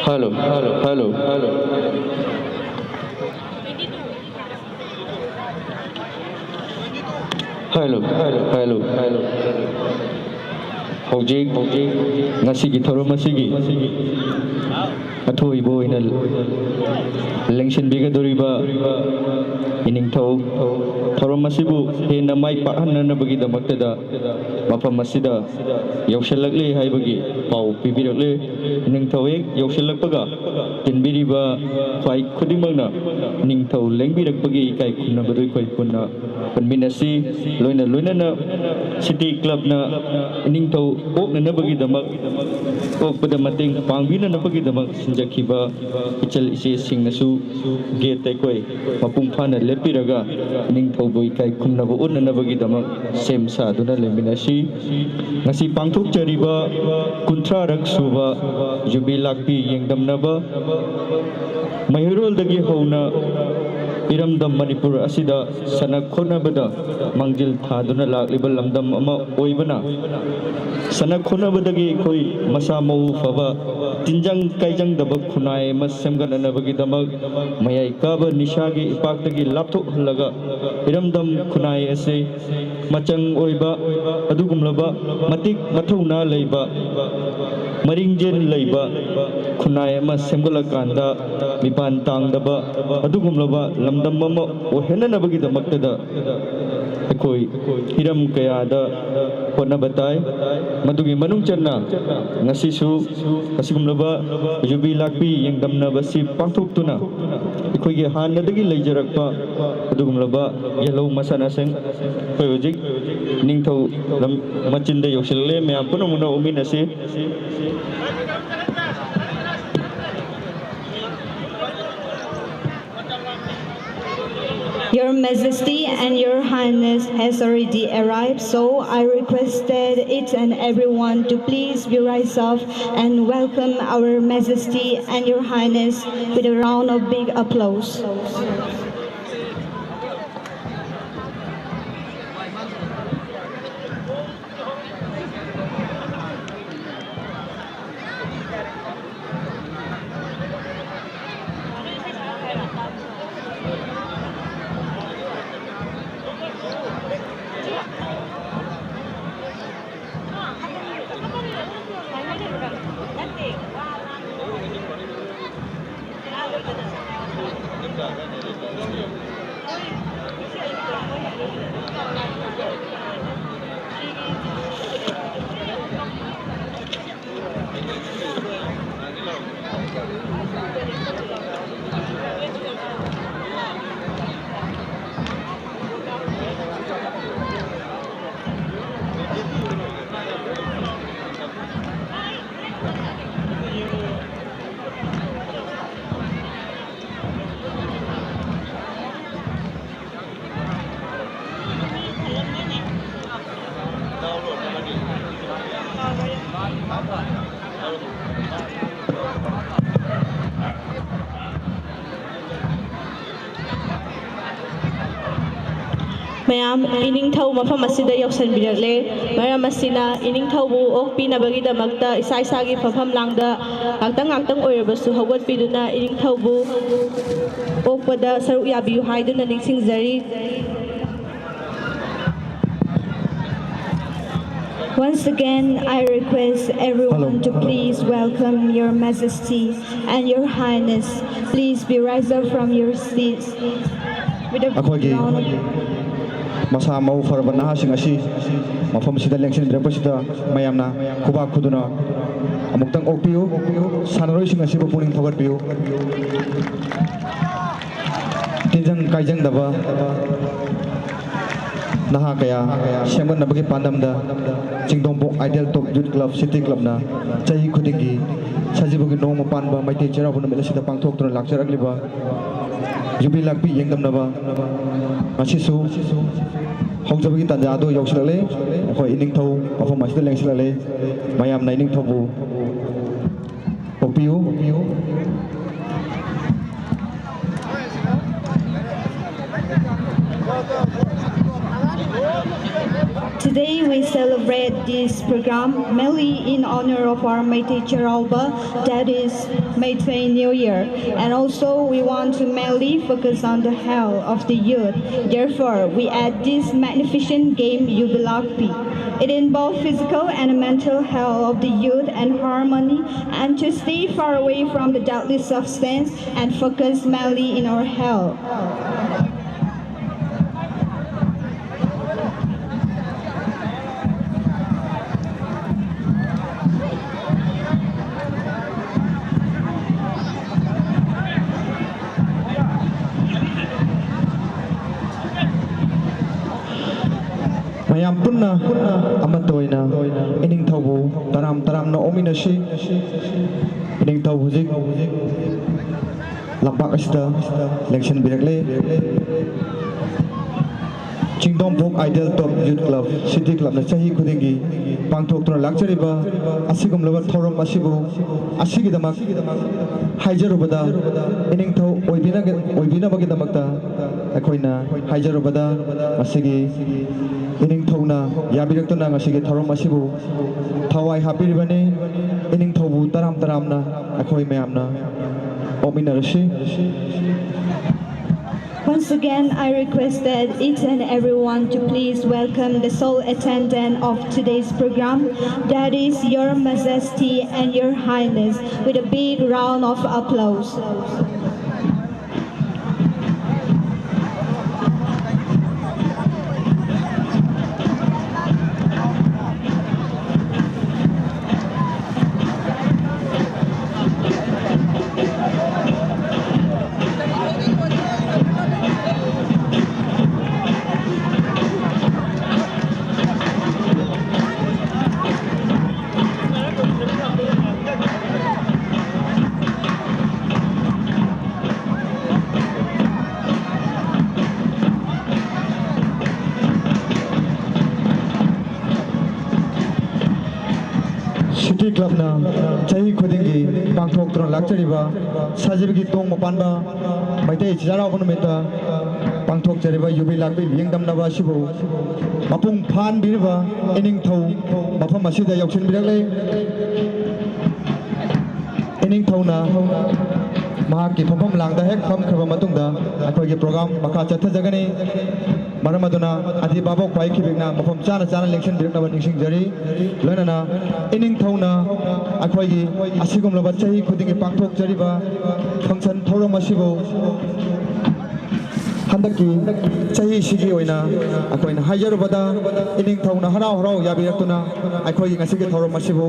Hello, hello, hello, hello. Hello, hello, hello, hello. ꯍꯧꯖꯤꯛ, ꯍꯧꯖꯤꯛ ꯉꯁꯤꯒꯤ ꯊꯧꯔꯝ ꯑꯁꯤꯒꯤ ꯑꯊꯣꯏꯕ ꯑꯣꯏꯅ ꯂꯦꯡꯁꯤꯟꯕꯤꯒꯗꯧꯔꯤꯕ ꯏꯅꯤꯡꯊꯧ ꯊꯧꯔꯝ ꯑꯁꯤꯕꯨ ꯍꯦꯟꯅ ꯃꯥꯏ ꯄꯥꯛꯍꯟꯅꯅꯕꯒꯤꯗꯃꯛꯇꯗ ꯃꯐꯝ ꯑꯁꯤꯗ ꯌꯧꯁꯤꯜꯂꯛꯂꯦ ꯍꯥꯏꯕꯒꯤ ꯄꯥꯎ ꯄꯤꯕꯤꯔꯛꯂꯦ꯫ ꯏꯅꯤꯡꯊꯧ ꯍꯦꯛ ꯌꯧꯁꯤꯜꯂꯛꯄꯒ ꯇꯤꯟꯕꯤꯔꯤꯕ ꯈ꯭ꯋꯥꯏ ꯈꯨꯗꯤꯡꯃꯛꯅ ꯏꯅꯤꯡꯊꯧ ꯂꯦꯡꯕꯤꯔꯛꯄꯒꯤ ꯏꯀꯥꯏ ꯈꯨꯝꯅꯕꯗꯨ ꯑꯩꯈꯣꯏ ꯄꯨꯟꯅ ꯄꯟꯃꯤꯟꯅꯁꯤ꯫ ꯂꯣꯏꯅ ꯂꯣꯏꯅꯅ ꯁꯤꯇꯤ ꯀ꯭ꯂꯕꯅ ꯏꯅꯤꯡꯊꯧ ꯑꯣꯛꯅꯅꯕꯒꯤꯗꯃꯛ, ꯑꯣꯛꯄꯗ ꯃꯇꯦꯡ ꯄꯥꯡꯕꯤꯅꯅꯕꯒꯤꯗꯃꯛ ꯁꯤꯟꯖꯈꯤꯕ ꯏꯆꯜ ꯏꯆꯦꯁꯤꯡꯅꯁꯨ ꯒꯦꯠꯇ ꯑꯩꯈꯣꯏ ꯃꯄꯨꯡ ꯐꯥꯅ ꯂꯦꯞꯄꯤꯔꯒ ꯏꯅꯤꯡꯊꯧꯕꯨ ꯏꯀꯥꯏ ꯈꯨꯝꯅꯕ ꯎꯠꯅꯅꯕꯒꯤꯗꯃꯛ ꯁꯦꯝ ꯁꯥꯗꯨꯅ ꯂꯩꯃꯤꯟꯅꯁꯤ꯫ ꯉꯁꯤ ꯄꯥꯡꯊꯣꯛꯆꯔꯤꯕ ꯀꯨꯟꯊ꯭ꯔꯥꯔꯛ ꯁꯨꯕ ꯌꯨꯕꯤ ꯂꯥꯛꯄꯤ ꯌꯦꯡꯗꯝꯅꯕ ꯃꯩꯍꯩꯔꯣꯜꯗꯒꯤ ꯍꯧꯅ ꯏꯔꯝꯗꯝ ꯃꯅꯤꯄꯨꯔ ꯑꯁꯤꯗ ꯁꯥꯟꯅ ꯈꯣꯠꯅꯕꯗ ꯃꯥꯡꯖꯤꯜ ꯊꯥꯗꯨꯅ ꯂꯥꯛꯂꯤꯕ ꯂꯝꯗꯝ ꯑꯃ ꯑꯣꯏꯕꯅ, ꯁꯥꯟꯅ ꯈꯣꯠꯅꯕꯗꯒꯤ ꯑꯩꯈꯣꯏ ꯃꯁꯥ ꯃꯎ ꯐꯕ, ꯇꯤꯟꯖꯪ ꯀꯥꯏꯖꯪꯗꯕ ꯈꯨꯟꯅꯥꯏ ꯑꯃ ꯁꯦꯝꯒꯠꯅꯅꯕꯒꯤꯗꯃꯛ ꯃꯌꯥꯏ ꯀꯥꯕ ꯅꯤꯁꯥꯒꯤ ꯏꯄꯥꯛꯇꯒꯤ ꯂꯥꯞꯊꯣꯛꯍꯜꯂꯒ ꯏꯔꯝꯗꯝ ꯈꯨꯟꯅꯥꯏ ꯑꯁꯤ ꯃꯆꯪ ꯑꯣꯏꯕ ꯑꯗꯨꯒꯨꯝꯂꯕ ꯃꯇꯤꯛ ꯃꯊꯧꯅꯥ ꯂꯩꯕ ꯃꯔꯤꯡꯖꯦꯜ ꯂꯩꯕ ꯈꯨꯟꯅꯥꯏ ꯑꯃ ꯁꯦꯝꯒꯠꯂꯀꯥꯟꯗ ꯃꯤꯄꯥꯟ ꯇꯥꯡꯗꯕ ꯑꯗꯨꯒꯨꯝꯂꯕ ꯂꯝꯗꯝ ꯑꯃ ꯑꯣꯏꯍꯟꯅꯅꯕꯒꯤꯗꯃꯛꯇꯗ ꯑꯩꯈꯣꯏ ꯍꯤꯔꯝ ꯀꯌꯥꯗ ꯍꯣꯠꯅꯕ ꯇꯥꯏ꯫ ꯃꯗꯨꯒꯤ ꯃꯅꯨꯡ ꯆꯟꯅ ꯉꯁꯤꯁꯨ ꯑꯁꯤꯒꯨꯝꯂꯕ ꯌꯨꯕꯤ ꯂꯥꯛꯄꯤ ꯌꯦꯡꯗꯝꯅꯕꯁꯤ ꯄꯥꯡꯊꯣꯛꯇꯨꯅ ꯑꯩꯈꯣꯏꯒꯤ ꯍꯥꯟꯅꯗꯒꯤ ꯂꯩꯖꯔꯛꯄ ꯑꯗꯨꯒꯨꯝꯂꯕ ꯌꯦꯜꯍꯧ ꯃꯁꯥꯟꯅꯁꯤꯡ ꯑꯩꯈꯣꯏ ꯍꯧꯖꯤꯛ ꯅꯤꯡꯊꯧ ꯂꯝ ꯃꯆꯤꯟꯗ ꯌꯧꯁꯤꯜꯂꯦ꯫ ꯃꯌꯥꯝ ꯄꯨꯝꯅꯃꯛꯅ ꯑꯣꯛꯃꯤꯟꯅꯁꯤ꯫ Your Majesty and Your Highness has already arrived, so I requested each and everyone to please be rise up and welcome Our Majesty and Your Highness with a round of big applause. ꯃꯌꯥꯝ ꯏꯅꯤꯡꯊꯧ ꯃꯐꯝ ꯑꯁꯤꯗ ꯌꯧꯁꯤꯟꯕꯤꯔꯛꯂꯦ꯫ ꯃꯔꯝ ꯑꯁꯤꯅ ꯏꯅꯤꯡꯊꯧꯕꯨ ꯑꯣꯛꯄꯤꯅꯕꯒꯤꯗꯃꯛꯇ ꯏꯁꯥ ꯏꯁꯥꯒꯤ ꯐꯝꯐꯝ ꯂꯥꯡꯗ ꯉꯥꯛꯇꯪ ꯉꯥꯛꯇꯪ ꯑꯣꯏꯔꯕꯁꯨ ꯍꯧꯒꯠꯄꯤꯗꯨꯅ ꯏꯅꯤꯡꯊꯧꯕꯨ ꯑꯣꯛꯄꯗ ꯁꯔꯨꯛ ꯌꯥꯕꯤꯌꯨ ꯍꯥꯏꯗꯨꯅ ꯅꯤꯡꯁꯤꯡꯖꯔꯤ꯫ Once again, I request everyone to please welcome Your Majesty and Your Highness. Please be rise up from your seats with a ꯑꯩꯈꯣꯏꯒꯤ round of ꯃꯁꯥ ꯃꯎ ꯐꯔꯕ ꯅꯍꯥꯁꯤꯡ ꯑꯁꯤ ꯃꯐꯝꯁꯤꯗ ꯂꯦꯡꯁꯤꯟꯕꯤꯔꯛꯄꯁꯤꯗ ꯃꯌꯥꯝꯅ ꯈꯨꯕꯥꯛ ꯈꯨꯗꯨꯅ ꯑꯃꯨꯛꯇꯪ ꯑꯣꯛꯄꯤꯌꯨ꯫ ꯁꯥꯟꯅꯔꯣꯏꯁꯤꯡ ꯑꯁꯤꯕꯨ ꯄꯨꯛꯅꯤꯡ ꯊꯧꯒꯠꯄꯤꯌꯨ꯫ ꯇꯤꯟꯖꯪ ꯀꯥꯏꯖꯪꯗꯕ ꯅꯍꯥ ꯀꯌꯥ ꯁꯦꯝꯒꯠꯅꯕꯒꯤ ꯄꯥꯟꯗꯝꯗ ꯆꯤꯡꯗꯣꯡꯄꯣꯛ Ideal Top Youth Club City Clubꯅ ꯆꯍꯤ ꯈꯨꯗꯤꯡꯒꯤ ꯁꯖꯤꯕꯨꯒꯤ ꯅꯣꯡꯃ ꯄꯥꯟꯕ ꯃꯩꯇꯩ ꯆꯩꯔꯥꯎꯕ ꯅꯨꯃꯤꯠ ꯑꯁꯤꯗ ꯄꯥꯡꯊꯣꯛꯇꯨꯅ ꯂꯥꯛꯆꯔꯛꯂꯤꯕ ꯌꯨꯕꯤ ꯂꯥꯛꯄꯤ ꯌꯦꯡꯗꯝꯅꯕ ꯉꯁꯤꯁꯨ ꯍꯧꯖꯕꯒꯤ ꯇꯥꯟꯖꯥ ꯑꯗꯨ ꯌꯧꯁꯤꯜꯂꯛꯂꯦ꯫ ꯑꯩꯈꯣꯏ ꯏꯅꯤꯡꯊꯧ ꯃꯐꯝ ꯑꯁꯤꯗ ꯂꯦꯡꯁꯤꯜꯂꯛꯂꯦ꯫ ꯃꯌꯥꯝꯅ ꯏꯅꯤꯡꯊꯧꯕꯨ ꯑꯣꯛꯄꯤꯌꯨ꯫ Today we celebrate this program mainly in honor of our Meitei Cheraoba, that is Meitei New Year. And also we want to mainly focus on the health of the youth. Therefore, we add this magnificent game, Yubilakpi. It involves physical and mental health of the youth and harmony, and to stay far away from the deadly substance and focus mainly in our health. ꯃꯌꯥꯝ ꯄꯨꯟꯅ ꯑꯃꯠꯇ ꯑꯣꯏꯅ ꯏꯅꯤꯡꯊꯧꯕꯨ ꯇꯔꯥꯝ ꯇꯔꯥꯝꯅ ꯑꯣꯛꯃꯤꯟꯅꯁꯤ꯫ ꯏꯅꯤꯡꯊꯧ ꯍꯧꯖꯤꯛ ꯂꯝꯄꯥꯛ ꯑꯁꯤꯗ ꯂꯦꯡꯁꯤꯟꯕꯤꯔꯛꯂꯦ꯫ ꯆꯤꯡꯗꯣꯡꯄꯣꯛ Ideal Top Youth Club City Clubꯅ ꯆꯍꯤ ꯈꯨꯗꯤꯡꯒꯤ ꯄꯥꯡꯊꯣꯛꯇꯨꯅ ꯂꯥꯛꯆꯔꯤꯕ ꯑꯁꯤꯒꯨꯝꯂꯕ ꯊꯧꯔꯝ ꯑꯁꯤꯕꯨ ꯑꯁꯤꯒꯤꯗꯃꯛ ꯍꯥꯏꯖꯔꯨꯕꯗ ꯏꯅꯤꯡꯊꯧ ꯑꯣꯏꯕꯤꯅꯕꯒꯤꯗꯃꯛꯇ ꯑꯩꯈꯣꯏꯅ ꯍꯥꯏꯖꯔꯨꯕꯗ ꯃꯁꯤꯒꯤ ꯏꯅꯤꯡꯊꯧꯅ ꯌꯥꯕꯤꯔꯛꯇꯨꯅ ꯉꯁꯤꯒꯤ ꯊꯧꯔꯝ ꯑꯁꯤꯕꯨ ꯊꯋꯥꯏ ꯍꯥꯞꯄꯤꯔꯤꯕꯅꯤ꯫ ꯏꯅꯤꯡꯊꯧꯕꯨ ꯇꯔꯥꯝ ꯇꯔꯥꯝꯅ ꯑꯩꯈꯣꯏ ꯃꯌꯥꯝꯅ ꯑꯣꯛꯃꯤꯟꯅꯔꯁꯤ꯫ Once again, I requested each and everyone to please welcome the sole attendant of today's program, that is Your Majesty and Your Highness, with a big round of applause. City ꯀ꯭ꯂꯕꯅ ꯆꯍꯤ ꯈꯨꯗꯤꯡꯒꯤ ꯄꯥꯡꯊꯣꯛꯇꯨꯅ ꯂꯥꯛꯆꯔꯤꯕ ꯁꯖꯤꯕꯨꯒꯤ ꯇꯣꯡꯕ ꯄꯥꯟꯕ ꯃꯩꯇꯩ ꯆꯩꯔꯥꯎꯕ ꯅꯨꯃꯤꯠꯇ ꯄꯥꯡꯊꯣꯛꯆꯔꯤꯕ ꯌꯨꯕꯤ ꯂꯥꯛꯄꯤ ꯂꯦꯡꯗꯝꯅꯕ ꯑꯁꯤꯕꯨ ꯃꯄꯨꯡ ꯐꯥꯍꯟꯕꯤꯔꯤꯕ ꯏꯅꯤꯡꯊꯧ ꯃꯐꯝ ꯑꯁꯤꯗ ꯌꯧꯁꯤꯟꯕꯤꯔꯛꯂꯦ꯫ ꯏꯅꯤꯡꯊꯧꯅ ꯃꯍꯥꯛꯀꯤ ꯐꯝꯐꯝ ꯂꯥꯡꯗ ꯍꯦꯛ ꯐꯝꯈ꯭ꯔꯕ ꯃꯇꯨꯡꯗ ꯑꯩꯈꯣꯏꯒꯤ ꯄ꯭ꯔꯣꯒ꯭ꯔꯥꯝ ꯃꯈꯥ ꯆꯠꯊꯖꯒꯅꯤ꯫ ꯃꯔꯝ ꯑꯗꯨꯅ ꯑꯙꯤꯕꯥꯕꯥ ꯈ꯭ꯋꯥꯏ ꯈꯤꯕꯤꯛꯅ ꯃꯐꯝ ꯆꯥꯅ ꯆꯥꯅ ꯂꯦꯡꯁꯤꯟꯕꯤꯔꯛꯅꯕ ꯅꯤꯡꯁꯤꯡꯖꯔꯤ꯫ ꯂꯣꯏꯅꯅ ꯏꯅꯤꯡꯊꯧꯅ ꯑꯩꯈꯣꯏꯒꯤ ꯑꯁꯤꯒꯨꯝꯂꯕ ꯆꯍꯤ ꯈꯨꯗꯤꯡꯒꯤ ꯄꯥꯡꯊꯣꯛꯆꯔꯤꯕ ꯐꯪꯁꯟ ꯊꯧꯔꯝ ꯑꯁꯤꯕꯨ ꯍꯟꯗꯛꯀꯤ ꯆꯍꯤꯁꯤꯒꯤ ꯑꯣꯏꯅ ꯑꯩꯈꯣꯏꯅ ꯍꯥꯏꯖꯔꯨꯕꯗ ꯏꯅꯤꯡꯊꯧꯅ ꯍꯔꯥꯎ ꯍꯔꯥꯎ ꯌꯥꯕꯤꯔꯛꯇꯨꯅ ꯑꯩꯈꯣꯏꯒꯤ ꯉꯁꯤꯒꯤ ꯊꯧꯔꯝ ꯑꯁꯤꯕꯨ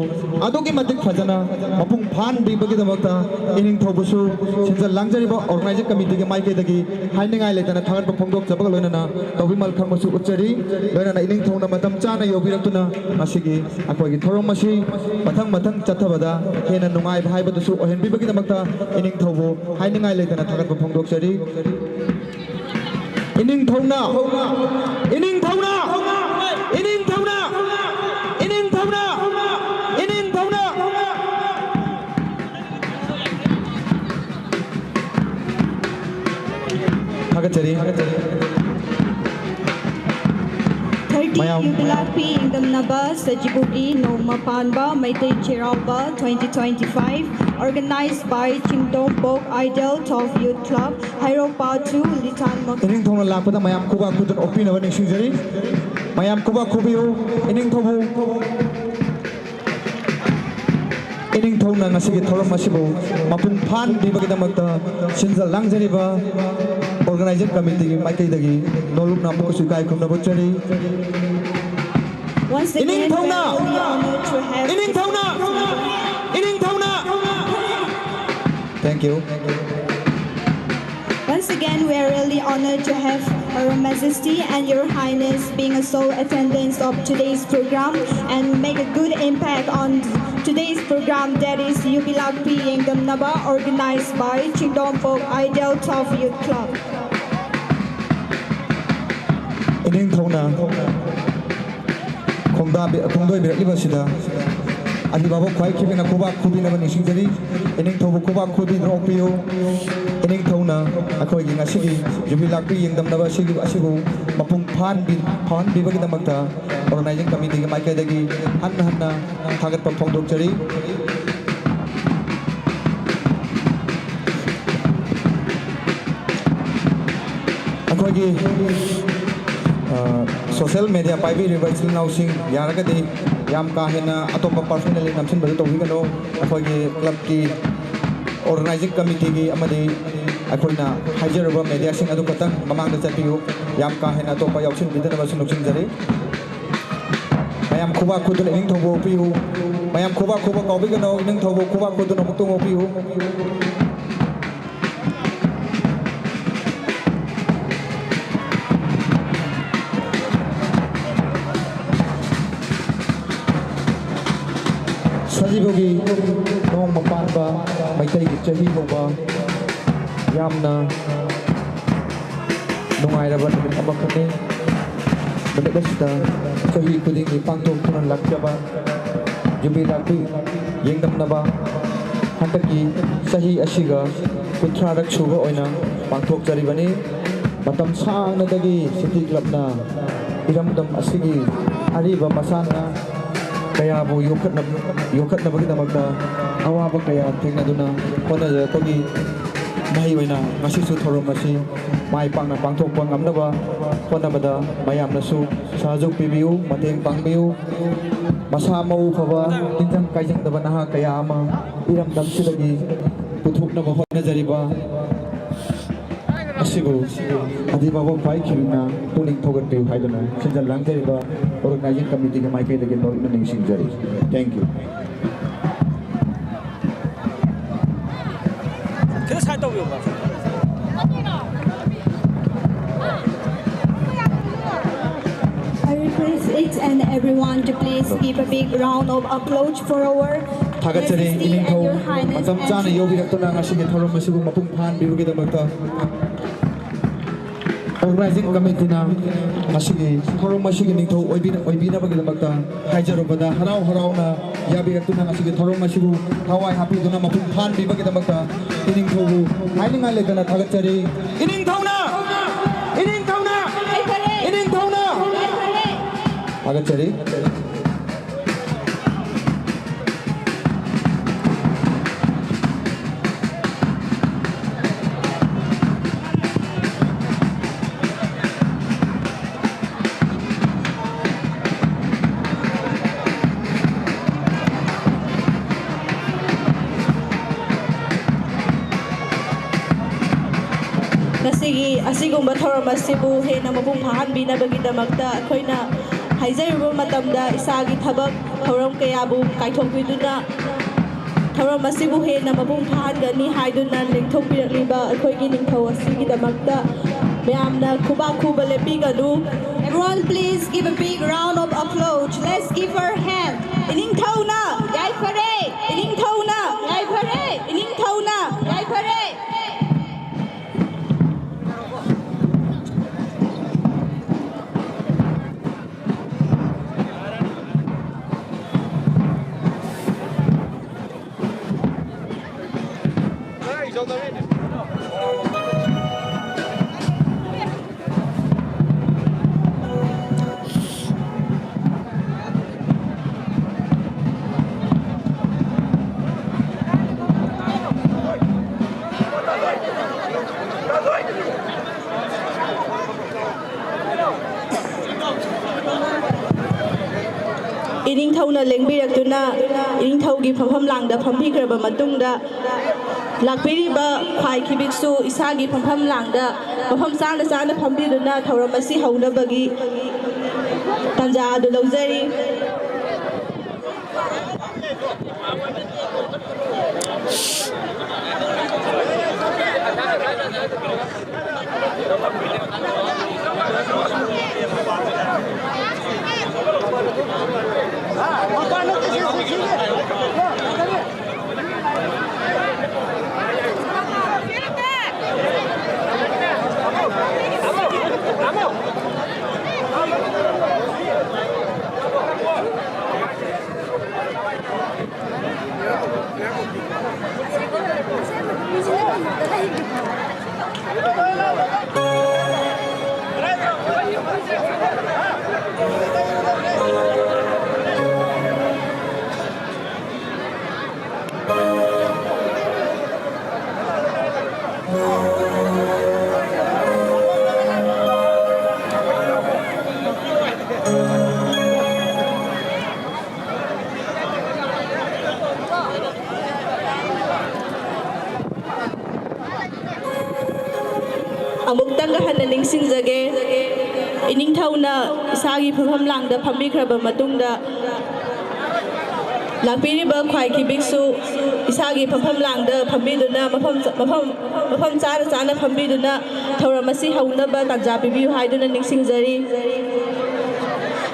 ꯑꯗꯨꯛꯀꯤ ꯃꯇꯤꯛ ꯐꯖꯅ ꯃꯄꯨꯡ ꯐꯥꯍꯟꯕꯤꯕꯒꯤꯗꯃꯛꯇ ꯏꯅꯤꯡꯊꯧꯕꯨꯁꯨ ꯁꯤꯟꯖ ꯂꯥꯡꯖꯔꯤꯕ ꯑꯣꯔꯒꯅꯥꯏꯖꯤꯡ ꯀꯃꯤꯇꯤꯒꯤ ꯃꯥꯏꯀꯩꯗꯒꯤ ꯍꯥꯏꯅꯤꯡꯉꯥꯏ ꯂꯩꯇꯅ ꯊꯥꯒꯠꯄ ꯐꯣꯡꯗꯣꯛꯆꯕꯒ ꯂꯣꯏꯅꯅ ꯇꯧꯕꯤꯃꯜ ꯈꯪꯕꯁꯨ ꯎꯠꯆꯔꯤ꯫ ꯂꯣꯏꯅꯅ ꯏꯅꯤꯡꯊꯧꯅ ꯃꯇꯝ ꯆꯥꯅ ꯌꯧꯕꯤꯔꯛꯇꯨꯅ ꯉꯁꯤꯒꯤ ꯑꯩꯈꯣꯏꯒꯤ ꯊꯧꯔꯝ ꯑꯁꯤ ꯃꯊꯪ ꯃꯊꯪ ꯆꯠꯊꯕꯗ ꯍꯦꯟꯅ ꯅꯨꯡꯉꯥꯏꯕ ꯍꯥꯏꯕꯗꯨꯁꯨ ꯑꯣꯏꯍꯟꯕꯤꯕꯒꯤꯗꯃꯛꯇ ꯏꯅꯤꯡꯊꯧꯕꯨ ꯍꯥꯏꯅꯤꯡꯉꯥꯏ ꯂꯩꯇꯅ ꯊꯥꯒꯠꯄ ꯐꯣꯡꯗꯣꯛꯆꯔꯤ꯫ ꯏꯅꯤꯡꯊꯧꯅ, ꯏꯅꯤꯡꯊꯧꯅ, ꯏꯅꯤꯡꯊꯧꯅ, ꯏꯅꯤꯡꯊꯧꯅ, ꯏꯅꯤꯡꯊꯧꯅ꯫ ꯊꯥꯒꯠꯆꯔꯤ꯫ ꯊꯥꯒꯠꯆꯔꯤ꯫ ꯊꯥꯔꯇꯤ ꯃꯌꯥꯝ꯫ ꯌꯨꯕꯤ ꯂꯥꯛꯄꯤ ꯌꯦꯡꯗꯝꯅꯕ ꯁꯖꯤꯕꯨꯒꯤ ꯅꯣꯡꯃ ꯄꯥꯟꯕ ꯃꯩꯇꯩ ꯆꯩꯔꯥꯎꯕ twenty twenty-five, organized by Chingdom Folk Idol Twelve Youth Club, ꯍꯩꯔꯣꯛꯄꯥ two, ꯂꯤꯇꯥꯟꯃꯛ꯫ ꯏꯅꯤꯡꯊꯧꯅ ꯂꯥꯛꯄꯗ ꯃꯌꯥꯝ ꯈꯨꯕꯥꯛ ꯈꯨꯗꯨꯅ ꯑꯣꯛꯄꯤꯅꯕ ꯅꯤꯡꯁꯤꯡꯖꯔꯤ꯫ ꯃꯌꯥꯝ ꯈꯨꯕꯥꯛ ꯈꯨꯕꯤꯌꯨ꯫ ꯏꯅꯤꯡꯊꯧꯕꯨ ꯏꯅꯤꯡꯊꯧꯅ ꯉꯁꯤꯒꯤ ꯊꯧꯔꯝ ꯑꯁꯤꯕꯨ ꯃꯄꯨꯡ ꯐꯥꯍꯟꯕꯤꯕꯒꯤꯗꯃꯛꯇ ꯁꯤꯟꯖ ꯂꯥꯡꯖꯔꯤꯕ organizing committeeꯒꯤ ꯃꯥꯏꯀꯩꯗꯒꯤ ꯅꯣꯂꯨꯛꯅ ꯑꯃꯨꯛꯀꯁꯨ ꯏꯀꯥꯏ ꯈꯨꯝꯅꯕ ꯎꯠꯆꯔꯤ꯫ Once again, ꯏꯅꯤꯡꯊꯧꯅ! We are really honored to have ꯏꯅꯤꯡꯊꯧꯅ! ꯏꯅꯤꯡꯊꯧꯅ! Thank you. Once again, we are really honored to have Her Majesty and Your Highness being a sole attendance of today's program and make a good impact on today's program, that is Yubilakpi Yengdamnaba, organized by Chingdom Folk Idol Twelve Youth Club. ꯏꯅꯤꯡꯊꯧꯅ ꯈꯣꯡꯗꯥꯕꯤ-, ꯈꯣꯡꯗꯣꯏꯕꯤꯔꯛꯂꯤꯕ ꯑꯁꯤꯗ ꯑꯔꯤꯕꯕꯨ ꯈ꯭ꯋꯥꯏ ꯈꯤꯕꯤꯅ ꯈꯨꯕꯥꯛ ꯈꯨꯕꯤꯅꯕ ꯅꯤꯡꯁꯤꯡꯖꯔꯤ꯫ ꯏꯅꯤꯡꯊꯧꯕꯨ ꯈꯨꯕꯥꯛ ꯈꯨꯕꯤꯗꯨꯅ ꯑꯣꯛꯄꯤꯌꯨ꯫ ꯏꯅꯤꯡꯊꯧꯅ ꯑꯩꯈꯣꯏꯒꯤ ꯉꯁꯤꯒꯤ jubilee ꯂꯥꯛꯄꯤ ꯌꯦꯡꯗꯝꯅꯕ ꯑꯁꯤꯒꯤ, ꯑꯁꯤꯕꯨ ꯃꯄꯨꯡ ꯐꯥꯍꯟꯕꯤ-, ꯐꯥꯍꯟꯕꯤꯕꯒꯤꯗꯃꯛꯇ organising ꯀꯃꯤꯇꯤꯒꯤ ꯃꯥꯏꯀꯩꯗꯒꯤ ꯍꯟꯅ ꯍꯟꯅ ꯊꯥꯒꯠꯄ ꯐꯣꯡꯗꯣꯛꯆꯔꯤ꯫ ꯑꯩꯈꯣꯏꯒꯤ, ꯑ, ꯁꯣꯁꯤꯌꯦꯜ ꯃꯦꯗꯤꯌꯥ ꯄꯥꯏꯕꯤꯔꯤꯕ ꯏꯆꯤꯜ ꯏꯅꯥꯎꯁꯤꯡ, ꯌꯥꯔꯒꯗꯤ ꯌꯥꯝ ꯀꯥ ꯍꯦꯟꯅ ꯑꯇꯣꯞꯄ ꯄꯔꯁꯣꯅꯦꯜꯂꯤ ꯅꯝꯁꯤꯟꯕꯗꯨ ꯇꯧꯕꯤꯒꯅꯨ꯫ ꯑꯩꯈꯣꯏꯒꯤ ꯀ꯭ꯂꯕꯀꯤ ꯑꯣꯔꯒꯅꯥꯏꯖꯤꯡ ꯀꯃꯤꯇꯤꯒꯤ ꯑꯃꯗꯤ ꯑꯩꯈꯣꯏꯅ ꯍꯥꯏꯖꯔꯨꯕ ꯃꯦꯗꯤꯌꯥꯁꯤꯡ ꯑꯗꯨ ꯈꯛꯇꯪ ꯃꯃꯥꯡꯗ ꯆꯠꯄꯤꯌꯨ꯫ ꯌꯥꯝ ꯀꯥ ꯍꯦꯟꯅ ꯑꯇꯣꯞꯄ ꯌꯥꯎꯁꯤꯟꯕꯤꯗꯅꯕꯁꯨ ꯅꯤꯡꯁꯤꯡꯖꯔꯤ꯫ ꯃꯌꯥꯝ ꯈꯨꯕꯥꯛ ꯈꯨꯗꯨꯅ ꯏꯅꯤꯡꯊꯧꯕ ꯑꯣꯛꯄꯤꯌꯨ꯫ ꯃꯌꯥꯝ ꯈꯨꯕꯥꯛ ꯈꯨꯕ ꯀꯥꯎꯕꯤꯒꯅꯨ, ꯏꯅꯤꯡꯊꯧꯕ ꯈꯨꯕꯥꯛ ꯈꯨꯗꯨꯅ ꯑꯃꯨꯛꯇꯪ ꯑꯣꯛꯄꯤꯌꯨ꯫ ꯁꯖꯤꯕꯨꯒꯤ ꯅꯣꯡꯃ ꯄꯥꯟꯕ ꯃꯩꯇꯩꯒꯤ ꯆꯍꯤ ꯍꯧꯕ ꯌꯥꯝꯅ ꯅꯨꯡꯉꯥꯏꯔꯕ ꯅꯨꯃꯤꯠ ꯑꯃꯈꯛꯅꯤ꯫ ꯅꯨꯃꯤꯠ ꯑꯁꯤꯗ ꯆꯍꯤ ꯈꯨꯗꯤꯡꯒꯤ ꯄꯥꯡꯊꯣꯛꯇꯨꯅ ꯂꯥꯛꯆꯕ ꯌꯨꯕꯤ ꯂꯥꯛꯄꯤ ꯌꯦꯡꯗꯝꯅꯕ ꯍꯟꯗꯛꯀꯤ ꯆꯍꯤ ꯑꯁꯤꯒ ꯀꯨꯟꯊ꯭ꯔꯥꯔꯛ ꯁꯨꯕ ꯑꯣꯏꯅ ꯄꯥꯡꯊꯣꯛꯆꯔꯤꯕꯅꯤ꯫ ꯃꯇꯝ ꯁꯥꯡꯅꯗꯒꯤ ꯁꯤꯇꯤ ꯀ꯭ꯂꯕꯅ ꯏꯔꯝꯗꯝ ꯑꯁꯤꯒꯤ ꯑꯔꯤꯕ ꯃꯁꯥꯟꯅ ꯀꯌꯥꯕꯨ ꯌꯣꯛꯈꯠꯅ-, ꯌꯣꯛꯈꯠꯅꯕꯒꯤꯗꯃꯛꯇ ꯑꯋꯥꯕ ꯀꯌꯥ ꯊꯦꯡꯅꯗꯨꯅ ꯍꯣꯠꯅꯖꯔꯛꯄꯒꯤ ꯃꯍꯩ ꯑꯣꯏꯅ ꯉꯁꯤꯁꯨ ꯊꯧꯔꯝ ꯑꯁꯤ ꯃꯥꯏ ꯄꯥꯛꯅ ꯄꯥꯡꯊꯣꯛꯄ ꯉꯝꯅꯕ ꯍꯣꯠꯅꯕꯗ ꯃꯌꯥꯝꯅꯁꯨ ꯁꯍꯖꯣꯛ ꯄꯤꯕꯤꯌꯨ, ꯃꯇꯦꯡ ꯄꯥꯡꯕꯤꯌꯨ꯫ ꯃꯁꯥ ꯃꯎ ꯐꯕ, ꯇꯤꯟꯖꯪ ꯀꯥꯏꯖꯪꯗꯕ ꯅꯍꯥ ꯀꯌꯥ ꯑꯃ ꯏꯔꯝꯗꯝꯁꯤꯗꯒꯤ ꯄꯨꯊꯣꯛꯅꯕ ꯍꯣꯠꯅꯖꯔꯤꯕ ꯑꯁꯤꯕꯨ ꯑꯗꯤꯕꯥꯕꯥ ꯈ꯭ꯋꯥꯏ ꯈꯤꯕꯤꯅ ꯄꯨꯛꯅꯤꯡ ꯊꯧꯒꯠꯄꯤꯌꯨ ꯍꯥꯏꯗꯨꯅ ꯁꯤꯟꯖ ꯂꯥꯡꯖꯔꯤꯕ ꯑꯣꯔꯒꯅꯥꯏꯖꯤꯡ ꯀꯃꯤꯇꯤꯒꯤ ꯃꯥꯏꯀꯩꯗꯒꯤ ꯅꯣꯂꯨꯛꯅ ꯅꯤꯡꯁꯤꯡꯖꯔꯤ꯫ Thank you꯫ ꯈꯤꯇꯪ side ꯇꯧꯕꯤꯌꯨꯕ꯫ I request each and everyone to please give a big round of applause for our ꯊꯥꯒꯠꯆꯔꯤ꯫ Majesty and ꯏꯅꯤꯡꯊꯧ Your Highness ꯃꯇꯝ and ꯆꯥꯅ ꯌꯧꯕꯤꯔꯛꯇꯨꯅ ꯉꯁꯤꯒꯤ ꯊꯧꯔꯝ ꯑꯁꯤꯕꯨ ꯃꯄꯨꯡ ꯐꯥꯍꯟꯕꯤꯕꯒꯤꯗꯃꯛꯇ꯫ Organizing Committeeꯅ ꯉꯁꯤꯒꯤ ꯊꯧꯔꯝ ꯑꯁꯤꯒꯤ ꯅꯤꯡꯊꯧ ꯑꯣꯏꯕꯤ-, ꯑꯣꯏꯕꯤꯅꯕꯒꯤꯗꯃꯛꯇ ꯍꯥꯏꯖꯔꯨꯕꯗ ꯍꯔꯥꯎ ꯍꯔꯥꯎꯅ ꯌꯥꯕꯤꯔꯛꯇꯨꯅ ꯉꯁꯤꯒꯤ ꯊꯧꯔꯝ ꯑꯁꯤꯕꯨ ꯊꯋꯥꯏ ꯍꯥꯞꯄꯤꯗꯨꯅ ꯃꯄꯨꯡ ꯐꯥꯍꯟꯕꯤꯕꯒꯤꯗꯃꯛꯇ ꯏꯅꯤꯡꯊꯧꯕꯨ ꯍꯥꯏꯅꯤꯡꯉꯥꯏ ꯂꯩꯇꯅ ꯊꯥꯒꯠꯆꯔꯤ꯫ ꯏꯅꯤꯡꯊꯧꯅ! ꯏꯅꯤꯡꯊꯧꯅ! ꯏꯅꯤꯡꯊꯧꯅ! ꯊꯥꯒꯠꯆꯔꯤ꯫ ꯉꯁꯤꯒꯤ ꯑꯁꯤꯒꯨꯝꯕ ꯊꯧꯔꯝ ꯑꯁꯤꯕꯨ ꯍꯦꯟꯅ ꯃꯄꯨꯡ ꯐꯥꯍꯟꯕꯤꯅꯕꯒꯤꯗꯃꯛꯇ ꯑꯩꯈꯣꯏꯅ ꯍꯥꯏꯖꯔꯨꯕ ꯃꯇꯝꯗ ꯏꯁꯥꯒꯤ ꯊꯕꯛ ꯊꯧꯔꯝ ꯀꯌꯥꯕꯨ ꯀꯥꯏꯊꯣꯛꯄꯤꯗꯨꯅ ꯊꯧꯔꯝ ꯑꯁꯤꯕꯨ ꯍꯦꯟꯅ ꯃꯄꯨꯡ ꯐꯥꯍꯟꯒꯅꯤ ꯍꯥꯏꯗꯨꯅ ꯂꯦꯡꯊꯣꯛꯄꯤꯔꯛꯂꯤꯕ ꯑꯩꯈꯣꯏꯒꯤ ꯅꯤꯡꯊꯧ ꯑꯁꯤꯒꯤꯗꯃꯛꯇ ꯃꯌꯥꯝꯅ ꯈꯨꯕꯥꯛ ꯈꯨꯕ ꯂꯦꯞꯄꯤꯒꯅꯨ꯫ Everyone, please give a big round of applause. Let's give her hand. ꯏꯅꯤꯡꯊꯧꯅ ꯌꯥꯏꯐꯔꯦ! ꯏꯅꯤꯡꯊꯧꯅ ꯌꯥꯏꯐꯔꯦ! ꯏꯅꯤꯡꯊꯧꯅ ꯌꯥꯏꯐꯔꯦ! ꯏꯅꯤꯡꯊꯧꯅ ꯂꯦꯡꯕꯤꯔꯛꯇꯨꯅ ꯏꯅꯤꯡꯊꯧꯒꯤ ꯐꯝꯐꯝ ꯂꯥꯡꯗ ꯐꯝꯕꯤꯈ꯭ꯔꯕ ꯃꯇꯨꯡꯗ, ꯂꯥꯛꯄꯤꯔꯤꯕ ꯈ꯭ꯋꯥꯏ ꯈꯤꯕꯤꯛꯁꯨ ꯏꯁꯥꯒꯤ ꯐꯝꯐꯝ ꯂꯥꯡꯗ ꯃꯐꯝ ꯆꯥꯅ ꯆꯥꯅ ꯐꯝꯕꯤꯗꯨꯅ ꯊꯧꯔꯝ ꯑꯁꯤ ꯍꯧꯅꯕꯒꯤ ꯇꯥꯟꯖꯥ ꯑꯗꯨ ꯂꯧꯖꯔꯤ꯫ ꯅꯤꯡꯁꯤꯡꯖꯒꯦ꯫ ꯏꯅꯤꯡꯊꯧꯅ ꯏꯁꯥꯒꯤ ꯐꯝꯐꯝ ꯂꯥꯡꯗ ꯐꯝꯕꯤꯈ꯭ꯔꯕ ꯃꯇꯨꯡꯗ, ꯂꯥꯛꯄꯤꯔꯤꯕ ꯈ꯭ꯋꯥꯏ ꯈꯤꯕꯤꯛꯁꯨ ꯏꯁꯥꯒꯤ ꯐꯝꯐꯝ ꯂꯥꯡꯗ ꯐꯝꯕꯤꯗꯨꯅ, ꯃꯐꯝ, ꯃꯐꯝ, ꯃꯐꯝ ꯆꯥꯅ ꯆꯥꯅ ꯐꯝꯕꯤꯗꯨꯅ ꯊꯧꯔꯝ ꯑꯁꯤ ꯍꯧꯅꯕ ꯇꯥꯟꯖꯥ ꯄꯤꯕꯤꯌꯨ ꯍꯥꯏꯗꯨꯅ ꯅꯤꯡꯁꯤꯡꯖꯔꯤ꯫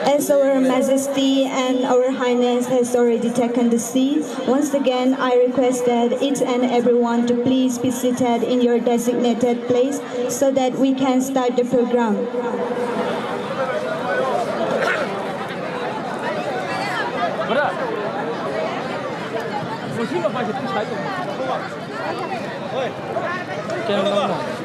As Our Majesty and Our Highness has already taken the seat, once again I request that each and everyone to please be seated in your designated place so that we can start the program. Hello, hello.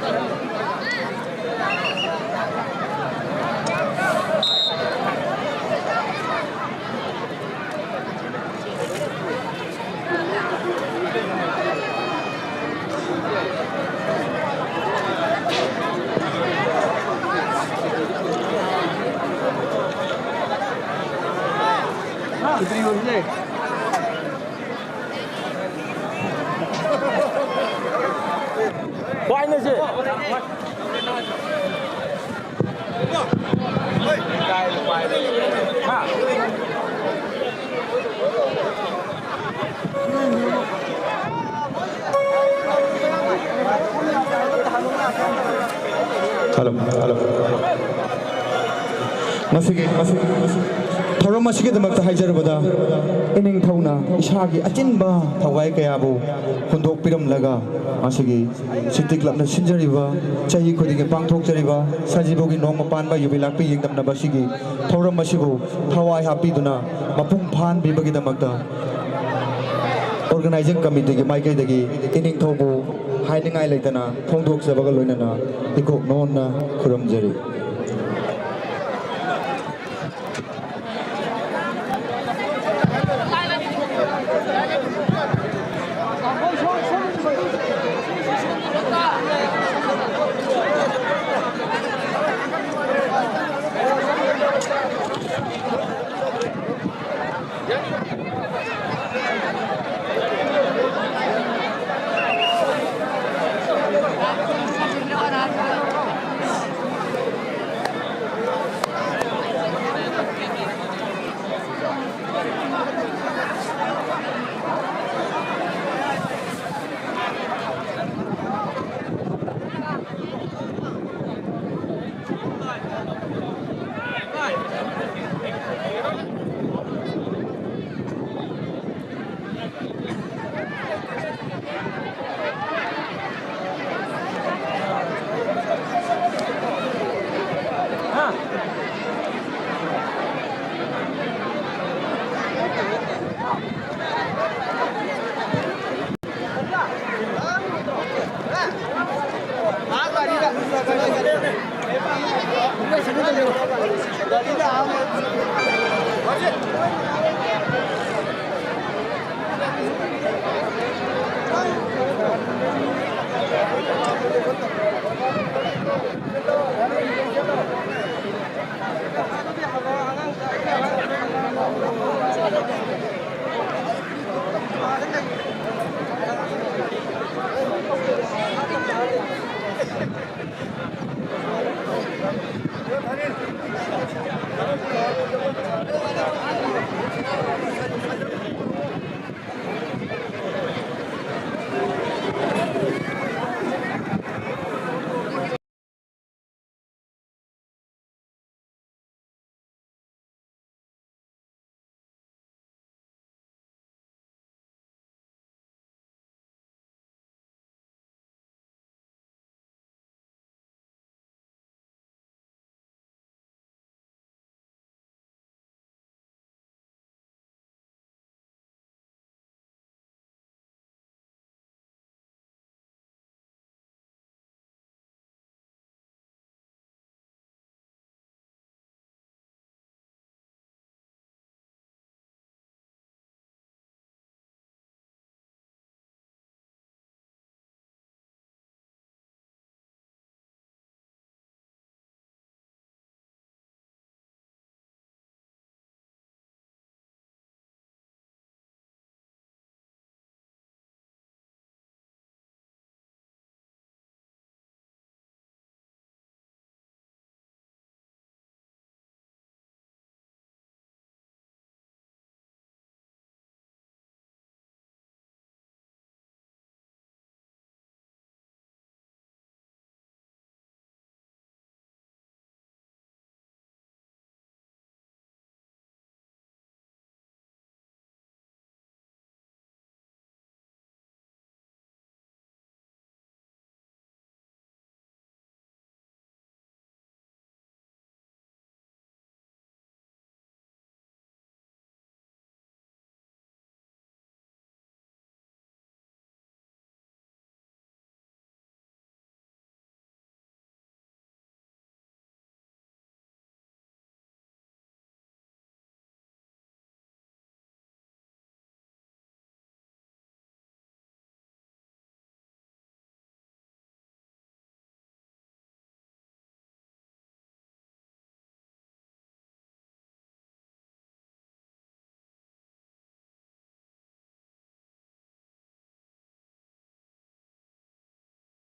ꯃꯁꯤꯒꯤ, ꯃꯁꯤꯒꯤ, ꯃꯁꯤꯒꯤ ꯊꯧꯔꯝ ꯑꯁꯤꯒꯤꯗꯃꯛꯇ ꯍꯥꯏꯖꯔꯕꯗ, ꯏꯅꯤꯡꯊꯧꯅ ꯏꯁꯥꯒꯤ ꯑꯆꯤꯟꯕ ꯊꯋꯥꯏ ꯀꯌꯥꯕꯨ ꯍꯨꯟꯗꯣꯛꯄꯤꯔꯝꯂꯒ, ꯃꯁꯤꯒꯤ ꯁꯤꯇꯤ ꯀ꯭ꯂꯕꯅ ꯁꯤꯟꯖꯔꯤꯕ, ꯆꯍꯤ ꯈꯨꯗꯤꯡꯒꯤ ꯄꯥꯡꯊꯣꯛꯆꯔꯤꯕ ꯁꯖꯤꯕꯨꯒꯤ ꯅꯣꯡꯃ ꯄꯥꯟꯕ ꯌꯨꯕꯤ ꯂꯥꯛꯄꯤ ꯌꯦꯡꯗꯝꯅꯕ ꯑꯁꯤꯒꯤ ꯊꯧꯔꯝ ꯑꯁꯤꯕꯨ ꯊꯋꯥꯏ ꯍꯥꯞꯄꯤꯗꯨꯅ ꯃꯄꯨꯡ ꯐꯥꯍꯟꯕꯤꯕꯒꯤꯗꯃꯛꯇ organizing committeeꯒꯤ ꯃꯥꯏꯀꯩꯗꯒꯤ ꯏꯅꯤꯡꯊꯧꯕꯨ ꯍꯥꯏꯅꯤꯡꯉꯥꯏ ꯂꯩꯇꯅ ꯐꯣꯡꯗꯣꯛꯆꯕꯒ ꯂꯣꯏꯅꯅ ꯏꯀꯣꯛ ꯅꯣꯟꯅ ꯈꯨꯔꯨꯝꯖꯔꯤ꯫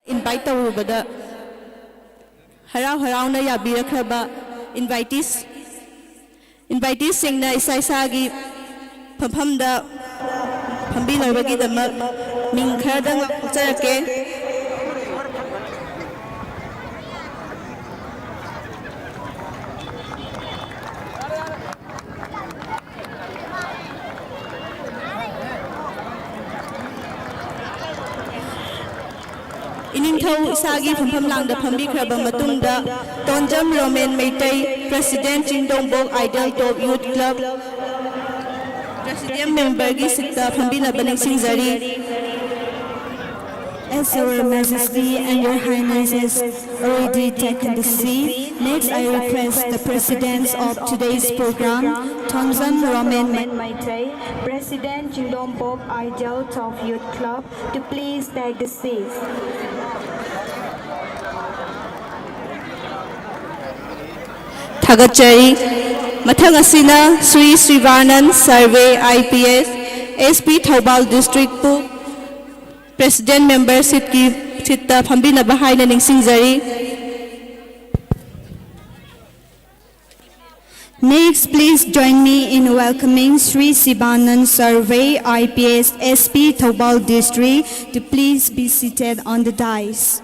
ꯏꯟꯚꯥꯏꯠ ꯇꯧꯔꯨꯕꯗ ꯍꯔꯥꯎ ꯍꯔꯥꯎꯅ ꯌꯥꯕꯤꯔꯛꯈ꯭ꯔꯕ ꯏꯟꯚꯥꯏꯇꯤꯁ ꯏꯟꯚꯥꯏꯇꯤꯁꯁꯤꯡꯅ ꯏꯁꯥ ꯏꯁꯥꯒꯤ ꯐꯝꯐꯝꯗ ꯐꯝꯕꯤꯅꯕꯒꯤꯗꯃꯛ ꯃꯤꯡ ꯈꯔꯗꯪ ꯂꯥꯎꯊꯣꯛꯆꯔꯛꯀꯦ꯫ ꯏꯅꯤꯡꯊꯧ ꯏꯁꯥꯒꯤ ꯐꯝꯐꯝ ꯂꯥꯡꯗ ꯐꯝꯕꯤꯈ꯭ꯔꯕ ꯃꯇꯨꯡꯗ, Tonjam Romen Meitei, President Chingdongbok Ideal Top Youth Club, President memberꯒꯤ seatꯇ ꯐꯝꯕꯤꯅꯕ ꯅꯤꯡꯁꯤꯡꯖꯔꯤ꯫ As Your Majesty and Your Highness has already taken the seat, next I request the president of today's program, Thongjam Roman Maitei, President Chingdombok Ideal Top Youth Club, to please take the seat. ꯊꯥꯒꯠꯆꯔꯤ꯫ ꯃꯊꯪ ꯑꯁꯤꯅ Shri Sribanan Sarve, IPS, SP Thoubal Districtꯄꯨ President member seatꯀꯤ seatꯇ ꯐꯝꯕꯤꯅꯕ ꯍꯥꯏꯅ ꯅꯤꯡꯁꯤꯡꯖꯔꯤ꯫ Next, please join me in welcoming Sri Sibanan Survey, IPS, SP Thoubal District, to please be seated on the dais.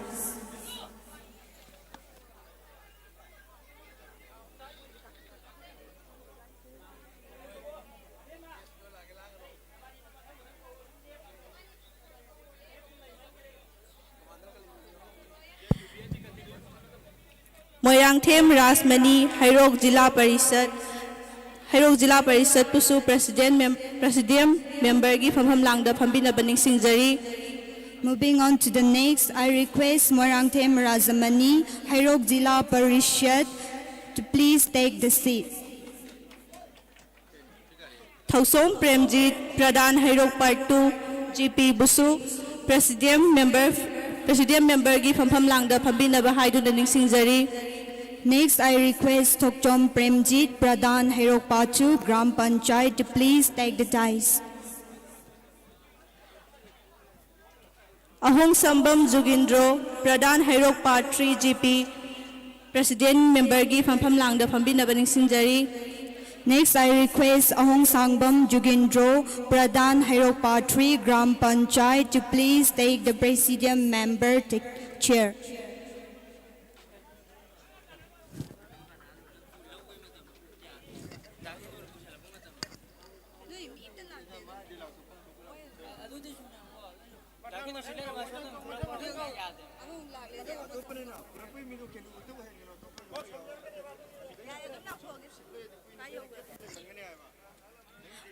Moirangthem Rajmani, Heirok zila parishad, Heirok zila ꯄꯔꯤꯁꯠꯄꯨꯁꯨ President mem-, President memberꯒꯤ ꯐꯝꯐꯝ ꯂꯥꯡꯗ ꯐꯝꯕꯤꯅꯕ ꯅꯤꯡꯁꯤꯡꯖꯔꯤ꯫ Moving on to the next, I request Moirangthem Rajamani, Hairok Zilla Parishad, to please take the seat. ꯊꯧꯁꯣꯝ Premjit, Pradhan Heirok Part two, GPꯕꯨꯁꯨ President member, President memberꯒꯤ ꯐꯝꯐꯝ ꯂꯥꯡꯗ ꯐꯝꯕꯤꯅꯕ ꯍꯥꯏꯗꯨꯅ ꯅꯤꯡꯁꯤꯡꯖꯔꯤ꯫ Next, I request Thokchom Premjit, Pradhan Hairok Part two, Gram Panchayat, to please take the dais. ꯑꯍꯣꯡꯁꯝꯕꯝ Jugindro, Pradhan Heirok part three G P, president ꯃꯦꯝꯕꯔꯒꯤ ꯐꯝꯐꯝ ꯂꯥꯡꯗ ꯐꯝꯕꯤꯅꯕ ꯅꯤꯡꯁꯤꯡꯖꯔꯤ꯫ Next, I request Ahong Sangbam Jugindro, Pradhan Hairok Part three Gram Panchayat, to please take the Presidium member t- chair.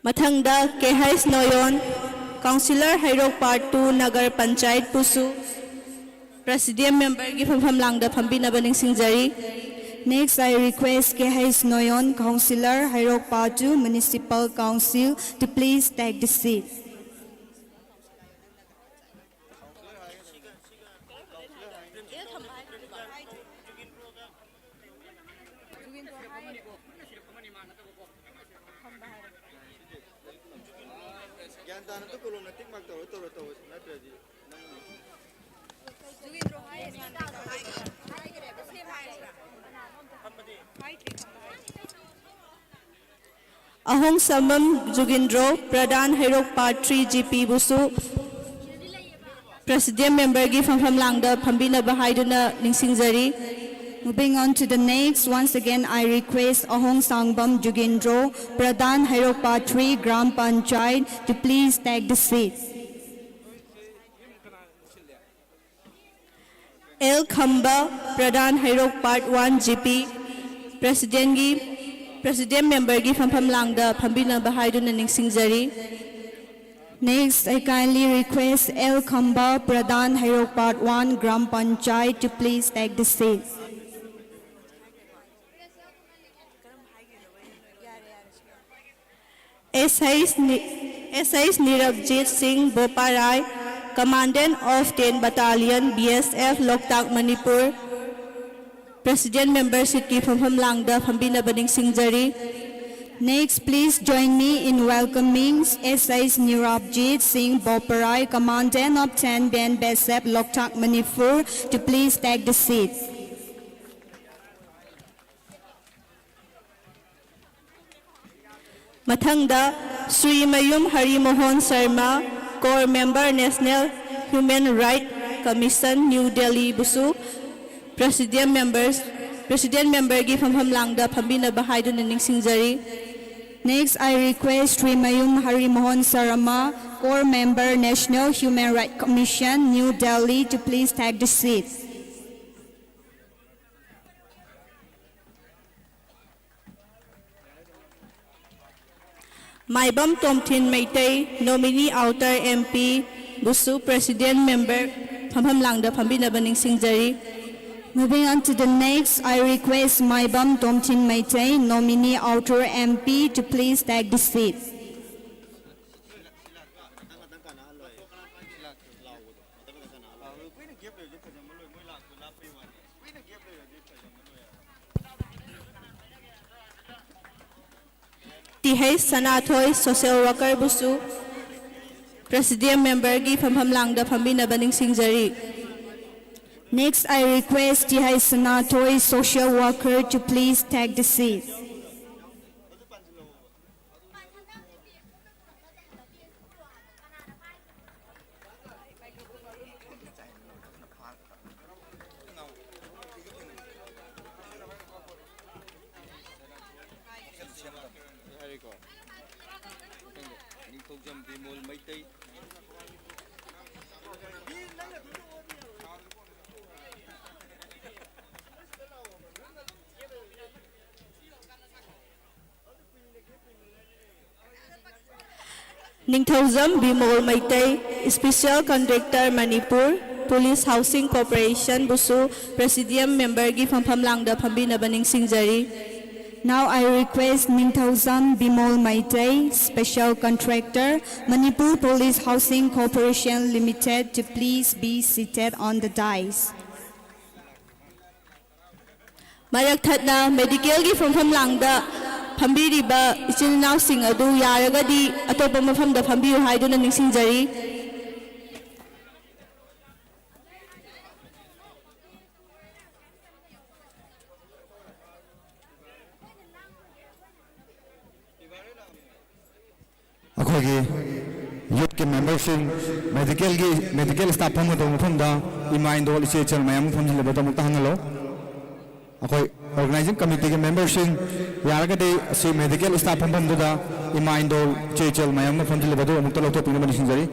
ꯃꯊꯪꯗ K H Noyon, councillor Heirok part two nagar ꯄꯟꯆꯥꯌꯠꯄꯨꯁꯨ president ꯃꯦꯝꯕꯔꯒꯤ ꯐꯝꯐꯝ ꯂꯥꯡꯗ ꯐꯝꯕꯤꯅꯕ ꯅꯤꯡꯁꯤꯡꯖꯔꯤ꯫ Next, I request K H Noyon, Councillor, Hairok Part two Municipal Council, to please take the seat. ꯒ꯭ꯌꯥꯟ ꯇꯥꯅ ꯑꯝꯇ ꯀꯣꯂꯣꯝꯅ ꯇꯤꯛ ꯃꯥꯔꯛ ꯇꯧꯔ ꯇꯧꯔ ꯇꯧꯔꯁꯤ, ꯅꯠꯇ꯭ꯔꯗꯤ ꯅꯪ ꯑꯍꯣꯡꯁꯝꯕꯝ Jugindro, Pradhan Heirok part three G ꯄꯤꯕꯨꯁꯨ president ꯃꯦꯝꯕꯔꯒꯤ ꯐꯝꯐꯝ ꯂꯥꯡꯗ ꯐꯝꯕꯤꯅꯕ ꯍꯥꯏꯗꯨꯅ ꯅꯤꯡꯁꯤꯡꯖꯔꯤ꯫ Moving on to the next, once again I request Ahong Sangbam Jugindro, Pradhan Hairok Part three Gram Panchayat, to please take the seat. L Khamba, Pradhan Heirok part one G P, ꯄ꯭ꯔꯦꯁꯤꯗꯦꯟꯒꯤ, president ꯃꯦꯝꯕꯔꯒꯤ ꯐꯝꯐꯝ ꯂꯥꯡꯗ ꯐꯝꯕꯤꯅꯕ ꯍꯥꯏꯗꯨꯅ ꯅꯤꯡꯁꯤꯡꯖꯔꯤ꯫ Next, I kindly request L Khamba, Pradhan Hairok Part one Gram Panchayat, to please take the seat. S H Ni-, S H Nirabjit Singh Boparai, Commandant of ten Battalion B S F Loktak Manipur, President Member Seat ꯀꯤ ꯐꯝꯐꯝ ꯂꯥꯡꯗ ꯐꯝꯕꯤꯅꯕ ꯅꯤꯡꯁꯤꯡꯖꯔꯤ꯫ Next, please join me in welcoming S S Nirabjit Singh Boparai, Commandant of ten Band Besep, Loktak, Manipur, to please take the seat. ꯃꯊꯪꯗ ꯁ꯭ꯔꯤ ꯃꯌꯨꯝ ꯍꯔꯤꯃꯣꯍꯟ Sharma, Core Member, National Human Rights Commission, New Delhi ꯕꯨꯁꯨ President Members, President Member ꯒꯤ ꯐꯝꯐꯝ ꯂꯥꯡꯗ ꯐꯝꯕꯤꯅꯕ ꯍꯥꯏꯗꯨꯅ ꯅꯤꯡꯁꯤꯡꯖꯔꯤ꯫ Next, I request Sri Mayum Hari Mohan Sarama, Core Member, National Human Rights Commission, New Delhi, to please take the seat. Maibam Tomthin Meitei, Nominee Outer M P ꯕꯨꯁꯨ President Member ꯐꯝꯐꯝ ꯂꯥꯡꯗ ꯐꯝꯕꯤꯅꯕ ꯅꯤꯡꯁꯤꯡꯖꯔꯤ꯫ Moving on to the next, I request Maibam Tomthin Meitei, Nominee Outer M P, to please take the seat. T H Sanathoi, Social Worker ꯕꯨꯁꯨ President Member ꯒꯤ ꯐꯝꯐꯝ ꯂꯥꯡꯗ ꯐꯝꯕꯤꯅꯕ ꯅꯤꯡꯁꯤꯡꯖꯔꯤ꯫ Next, I request T H Sanathoi, Social Worker, to please take the seat. ꯍꯥꯏꯔꯦꯀꯣ꯫ ꯃꯊꯪꯗ ꯅꯤꯡꯊꯧꯖꯝ ꯕꯤꯃꯣꯜ ꯃꯩꯇꯩ꯫ ꯅꯤꯡꯊꯧꯖꯝ Bimol Meitei, Special Contractor, Manipur Police Housing Corporation ꯕꯨꯁꯨ President Member ꯒꯤ ꯐꯝꯐꯝ ꯂꯥꯡꯗ ꯐꯝꯕꯤꯅꯕ ꯅꯤꯡꯁꯤꯡꯖꯔꯤ꯫ Now I request Ningthoujam Bimol Meitei, Special Contractor, Manipur Police Housing Corporation Limited, to please be seated on the dais. ꯃꯔꯛ ꯊꯠꯅ Medical ꯒꯤ ꯐꯝꯐꯝ ꯂꯥꯡꯗ ꯐꯝꯕꯤꯔꯤꯕ ꯏꯆꯤꯜ ꯏꯅꯥꯎꯁꯤꯡ ꯑꯗꯨ ꯌꯥꯔꯒꯗꯤ ꯑꯇꯣꯞꯄ ꯃꯐꯝꯗ ꯐꯝꯕꯤꯌꯨ ꯍꯥꯏꯗꯨꯅ ꯅꯤꯡꯁꯤꯡꯖꯔꯤ꯫ ꯑꯩꯈꯣꯏꯒꯤ ꯌꯨꯠꯀꯤ ꯃꯦꯝꯕꯔꯁꯤꯡ, ꯃꯦꯗꯤꯀꯦꯜꯒꯤ, ꯃꯦꯗꯤꯀꯦꯜ ꯁ꯭ꯇꯥꯐ ꯐꯝꯒꯗꯧꯕ ꯃꯐꯝꯗ ꯏꯃꯥ ꯏꯟꯗꯣꯜ ꯏꯆꯦ ꯏꯆꯜ ꯃꯌꯥꯝ ꯐꯝꯖꯤꯜꯂꯤꯕꯗꯣ ꯑꯃꯨꯛꯇ ꯍꯪꯍꯜꯂꯣ꯫ ꯑꯩꯈꯣꯏ ꯑꯣꯔꯒꯅꯥꯏꯖꯤꯡ ꯀꯃꯤꯇꯤꯒꯤ ꯃꯦꯝꯕꯔꯁꯤꯡ, ꯌꯥꯔꯒꯗꯤ ꯑꯁꯤ ꯃꯦꯗꯤꯀꯦꯜ ꯁ꯭ꯇꯥꯐ ꯐꯝꯐꯝꯗꯨꯗ ꯏꯃꯥ ꯏꯟꯗꯣꯜ ꯏꯆꯦ ꯏꯆꯜ ꯃꯌꯥꯝ ꯑꯃ ꯐꯝꯖꯤꯜꯂꯤꯕꯗꯨ ꯑꯃꯨꯛꯇ ꯂꯧꯊꯣꯛꯄꯤꯅꯕ ꯅꯤꯡꯁꯤꯡꯖꯔꯤ꯫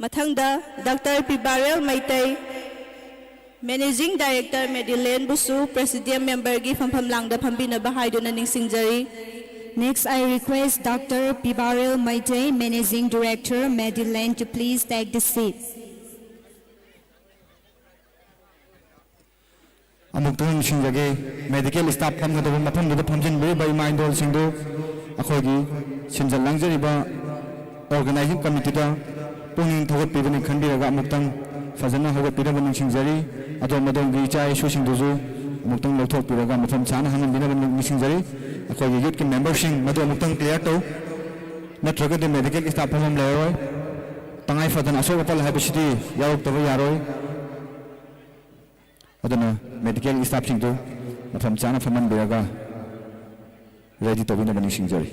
ꯃꯊꯪꯗ doctor Pibarel Meitei, managing director ꯃꯦꯗꯤꯂꯦꯟꯕꯨꯁꯨ ꯄ꯭ꯔꯦꯁꯤꯗꯦꯟ ꯃꯦꯝꯕꯔꯒꯤ ꯐꯝꯐꯝ ꯂꯥꯡꯗ ꯐꯝꯕꯤꯅꯕ ꯍꯥꯏꯗꯨꯅ ꯅꯤꯡꯁꯤꯡꯖꯔꯤ꯫ Next, I request Doctor Pibarel Maitei, Managing Director, Mediland, to please take the seat. ꯑꯃꯨꯛꯇꯪ ꯅꯤꯡꯁꯤꯡꯖꯒꯦ, ꯃꯦꯗꯤꯀꯦꯜ ꯁ꯭ꯇꯥꯐ ꯐꯝꯒꯗꯕ ꯃꯐꯝꯗꯨꯗ ꯐꯝꯖꯤꯟꯕꯤꯔꯤꯕ ꯏꯃꯥ ꯏꯟꯗꯣꯜꯁꯤꯡꯗꯨ ꯑꯩꯈꯣꯏꯒꯤ ꯁꯤꯟꯖ ꯂꯥꯡꯖꯔꯤꯕ ꯑꯣꯔꯒꯅꯥꯏꯖꯤꯡ ꯀꯃꯤꯇꯤꯗ ꯄꯨꯛꯅꯤꯡ ꯊꯧꯒꯠꯄꯤꯗꯨꯅ ꯈꯟꯕꯤꯔꯒ ꯑꯃꯨꯛꯇꯪ ꯐꯖꯅ ꯍꯧꯒꯠꯄꯤꯅꯕ ꯅꯤꯡꯁꯤꯡꯖꯔꯤ꯫ ꯑꯗꯣꯝ ꯑꯗꯣꯝꯒꯤ ꯏꯆꯥ ꯏꯁꯨꯁꯤꯡꯗꯨꯁꯨ ꯑꯃꯨꯛꯇꯪ ꯂꯧꯊꯣꯛꯄꯤꯔꯒ ꯃꯐꯝ ꯆꯥꯅ ꯍꯪꯍꯟꯕꯤꯅꯕ ꯅꯤꯡꯁꯤꯡꯖꯔꯤ꯫ ꯑꯩꯈꯣꯏꯒꯤ ꯌꯨꯠꯀꯤ ꯃꯦꯝꯕꯔꯁꯤꯡ ꯃꯗꯨ ꯑꯃꯨꯛꯇꯪ ꯀ꯭ꯂꯤꯌꯥꯔ ꯇꯧ꯫ ꯅꯠꯇ꯭ꯔꯒꯗꯤ ꯃꯦꯗꯤꯀꯦꯜ ꯁ꯭ꯇꯥꯐ ꯐꯝꯐꯝ ꯂꯩꯔꯔꯣꯏ꯫ ꯇꯉꯥꯏ ꯐꯗꯅ ꯑꯁꯣꯛ ꯑꯄꯜ ꯍꯥꯏꯕꯁꯤꯗꯤ ꯌꯥꯎꯔꯛꯇꯕ ꯌꯥꯔꯣꯏ꯫ ꯑꯗꯨꯅ ꯃꯦꯗꯤꯀꯦꯜ ꯁ꯭ꯇꯥꯐꯁꯤꯡꯗꯨ ꯃꯐꯝ ꯆꯥꯅ ꯐꯝꯍꯟꯕꯤꯔꯒ ꯔꯦꯗꯤ ꯇꯧꯕꯤꯅꯕ ꯅꯤꯡꯁꯤꯡꯖꯔꯤ꯫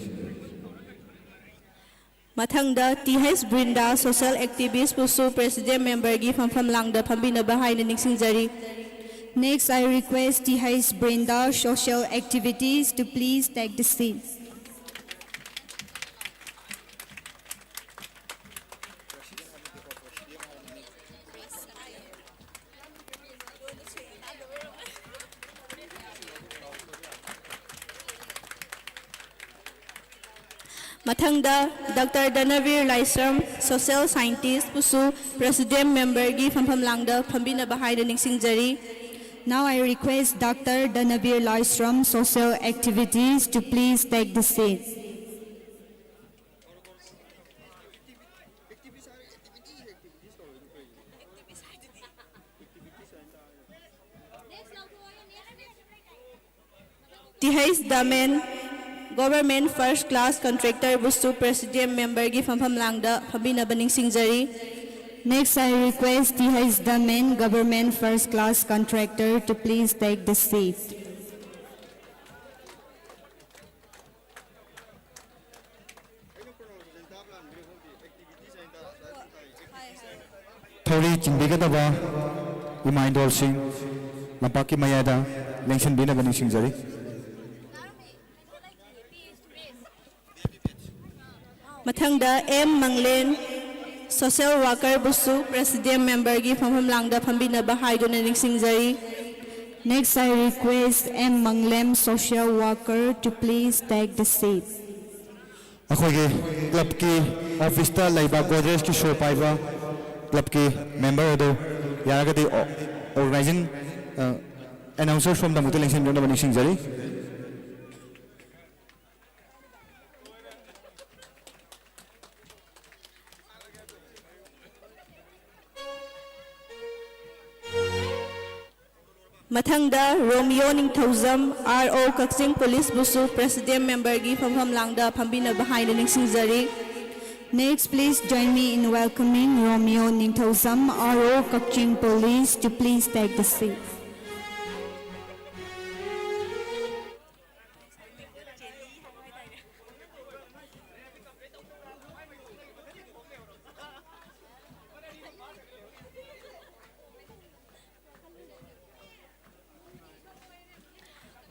ꯃꯊꯪꯗ ꯇꯤ ꯍꯩꯆ ꯕ꯭ꯔꯤꯟꯗꯥ, ꯁꯣꯁꯤꯌꯦꯜ ꯑꯦꯛꯇꯤꯚꯤꯁꯄꯨꯁꯨ ꯄ꯭ꯔꯦꯁꯤꯗꯦꯟ ꯃꯦꯝꯕꯔꯒꯤ ꯐꯝꯐꯝ ꯂꯥꯡꯗ ꯐꯝꯕꯤꯅꯕ ꯍꯥꯏꯅ ꯅꯤꯡꯁꯤꯡꯖꯔꯤ꯫ Next, I request T H Brinda, social activities, to please take the seat. ꯃꯊꯪꯗ doctor Dhanabir Laishram, social ꯁꯥꯏꯟꯇꯤꯁꯄꯨꯁꯨ president ꯃꯦꯝꯕꯔꯒꯤ ꯐꯝꯐꯝ ꯂꯥꯡꯗ ꯐꯝꯕꯤꯅꯕ ꯍꯥꯏꯅ ꯅꯤꯡꯁꯤꯡꯖꯔꯤ꯫ Now I request Doctor Dhanavir Laishram, social activities, to please take the seat. Th Damen, Government First Class Contractor ꯕꯨꯁꯨ Presidium Member ꯒꯤ ꯐꯝꯐꯝ ꯂꯥꯡꯗ ꯐꯝꯕꯤꯅꯕ ꯅꯤꯡꯁꯤꯡꯖꯔꯤ꯫ Next, I request Th Damen, Government First Class Contractor, to please take the seat. ꯊꯧꯔꯤ ꯆꯤꯡꯕꯤꯒꯗꯕ ꯏꯃꯥ ꯏꯟꯗꯣꯜꯁꯤꯡ ꯂꯝꯄꯥꯛꯀꯤ ꯃꯌꯥꯏꯗ ꯂꯦꯡꯁꯤꯟꯕꯤꯅꯕ ꯅꯤꯡꯁꯤꯡꯖꯔꯤ꯫ ꯃꯊꯪꯗ ꯑꯦꯝ ꯃꯪꯂꯦꯟ, Social Worker ꯕꯨꯁꯨ Presidium Member ꯒꯤ ꯐꯝꯐꯝ ꯂꯥꯡꯗ ꯐꯝꯕꯤꯅꯕ ꯍꯥꯏꯗꯨꯅ ꯅꯤꯡꯁꯤꯡꯖꯔꯤ꯫ Next, I request M Manglem, Social Worker, to please take the seat. ꯑꯩꯈꯣꯏꯒꯤ ꯀ꯭ꯂꯕꯀꯤ ꯑꯣꯐꯤꯁꯇ ꯂꯩꯕ ꯒꯣꯗ꯭ꯔꯦꯖꯀꯤ ꯁꯣ ꯄꯥꯏꯕ ꯀ꯭ꯂꯕꯀꯤ ꯃꯦꯝꯕꯔ ꯑꯗꯨ ꯌꯥꯔꯒꯗꯤ ꯑꯣ-, ꯑꯣꯔꯒꯅꯥꯏꯖꯤꯡ, ꯑ, ꯑꯦꯅꯥꯎꯟꯁꯔ ꯁꯣꯝꯗ ꯑꯃꯨꯛꯇ ꯂꯦꯡꯁꯤꯟꯕꯤꯔꯝꯅꯕ ꯅꯤꯡꯁꯤꯡꯖꯔꯤ꯫ ꯃꯊꯪꯗ ꯔꯣꯃꯤꯌꯣ ꯅꯤꯡꯊꯧꯖꯝ, R O ꯀꯛꯆꯤꯡ ꯄꯨꯂꯤꯁ ꯕꯨꯁꯨ Presidium Member ꯒꯤ ꯐꯝꯐꯝ ꯂꯥꯡꯗ ꯐꯝꯕꯤꯅꯕ ꯍꯥꯏꯅ ꯅꯤꯡꯁꯤꯡꯖꯔꯤ꯫ Next, please join me in welcoming Romeo Ningthoujam, R O Kakching Police, to please take the seat.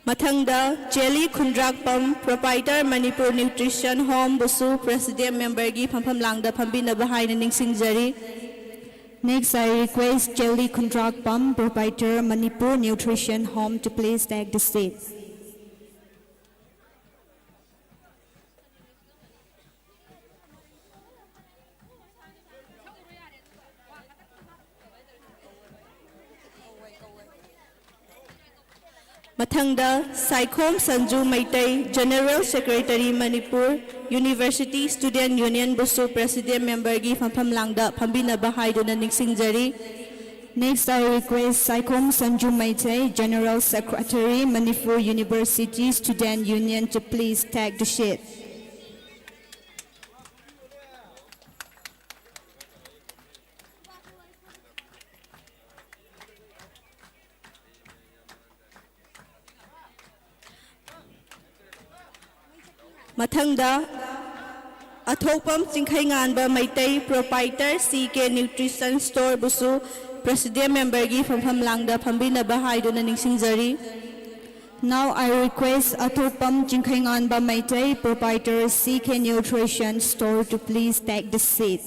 ꯃꯊꯪꯗ ꯆꯦꯂꯤ ꯈꯨꯟꯗ꯭ꯔꯥꯛꯄꯝ, Proprietor Manipur Nutrition Home ꯕꯨꯁꯨ Presidium Member ꯒꯤ ꯐꯝꯐꯝ ꯂꯥꯡꯗ ꯐꯝꯕꯤꯅꯕ ꯍꯥꯏꯅ ꯅꯤꯡꯁꯤꯡꯖꯔꯤ꯫ Next, I request Chelly Khundrakpam, Proprietor Manipur Nutrition Home, to please take the seat. ꯃꯊꯪꯗ Saikhom Sanju Meitei, General Secretary Manipur University Student Union ꯕꯨꯁꯨ Presidium Member ꯒꯤ ꯐꯝꯐꯝ ꯂꯥꯡꯗ ꯐꯝꯕꯤꯅꯕ ꯍꯥꯏꯗꯨꯅ ꯅꯤꯡꯁꯤꯡꯖꯔꯤ꯫ Next, I request Saikom Sanju Meitei, General Secretary, Manipur University Student Union, to please take the seat. ꯃꯊꯪꯗ, ꯑꯊꯣꯛꯄꯝ Chingkheinganba Meitei, Proprietor C K Nutrition Store ꯕꯨꯁꯨ President Member ꯒꯤ ꯐꯝꯐꯝ ꯂꯥꯡꯗ ꯐꯝꯕꯤꯅꯕ ꯍꯥꯏꯗꯨꯅ ꯅꯤꯡꯁꯤꯡꯖꯔꯤ꯫ Now I request Athokpam Chingkhainganba Meitei, Proprietor C K Nutrition Store, to please take the seat.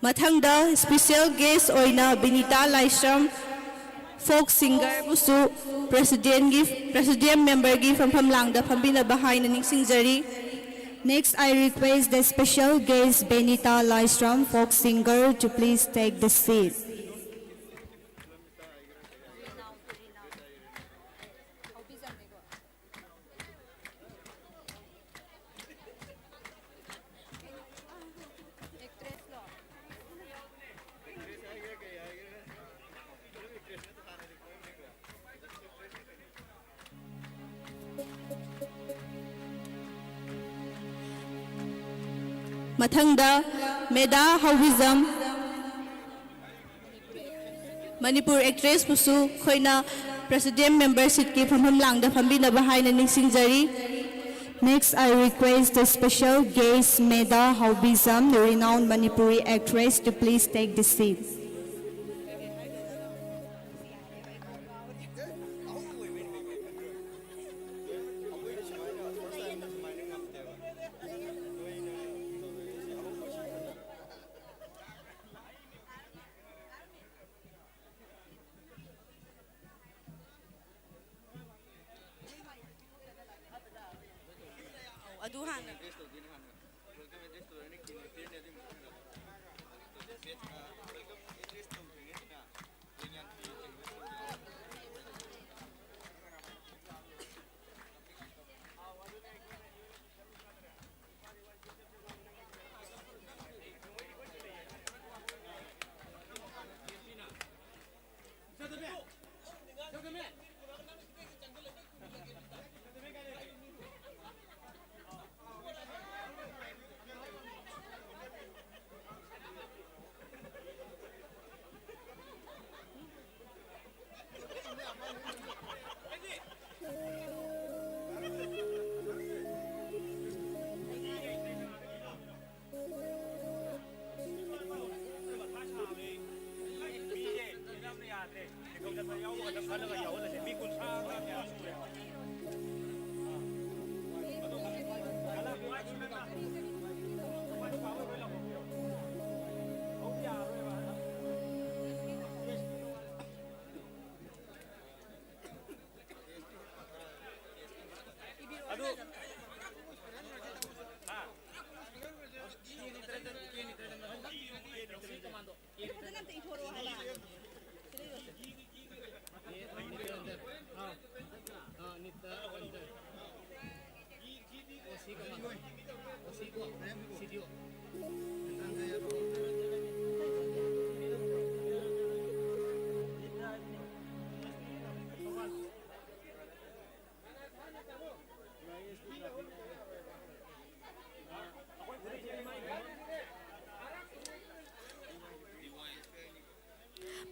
ꯃꯊꯪꯗ special guest ꯑꯣꯏꯅ ꯕꯤꯅꯤꯇꯥ ꯂꯥꯏꯁ꯭ꯔꯝ, folk singer ꯕꯨꯁꯨ President ꯒꯤ, President Member ꯒꯤ ꯐꯝꯐꯝ ꯂꯥꯡꯗ ꯐꯝꯕꯤꯅꯕ ꯍꯥꯏꯅ ꯅꯤꯡꯁꯤꯡꯖꯔꯤ꯫ Next, I request the special guest Benita Laisram, folk singer, to please take the seat. ꯃꯊꯪꯗ ꯃꯦꯗꯥ ꯍꯧꯕꯤꯖꯝ, Manipur actress ꯄꯨꯁꯨ ꯑꯩꯈꯣꯏꯅ President Member seat ꯀꯤ ꯐꯝꯐꯝ ꯂꯥꯡꯗ ꯐꯝꯕꯤꯅꯕ ꯍꯥꯏꯅ ꯅꯤꯡꯁꯤꯡꯖꯔꯤ꯫ Next, I request the special guest Meda Haobizam, the renowned Manipuri actress, to please take the seat. ꯍꯥꯟꯅ꯫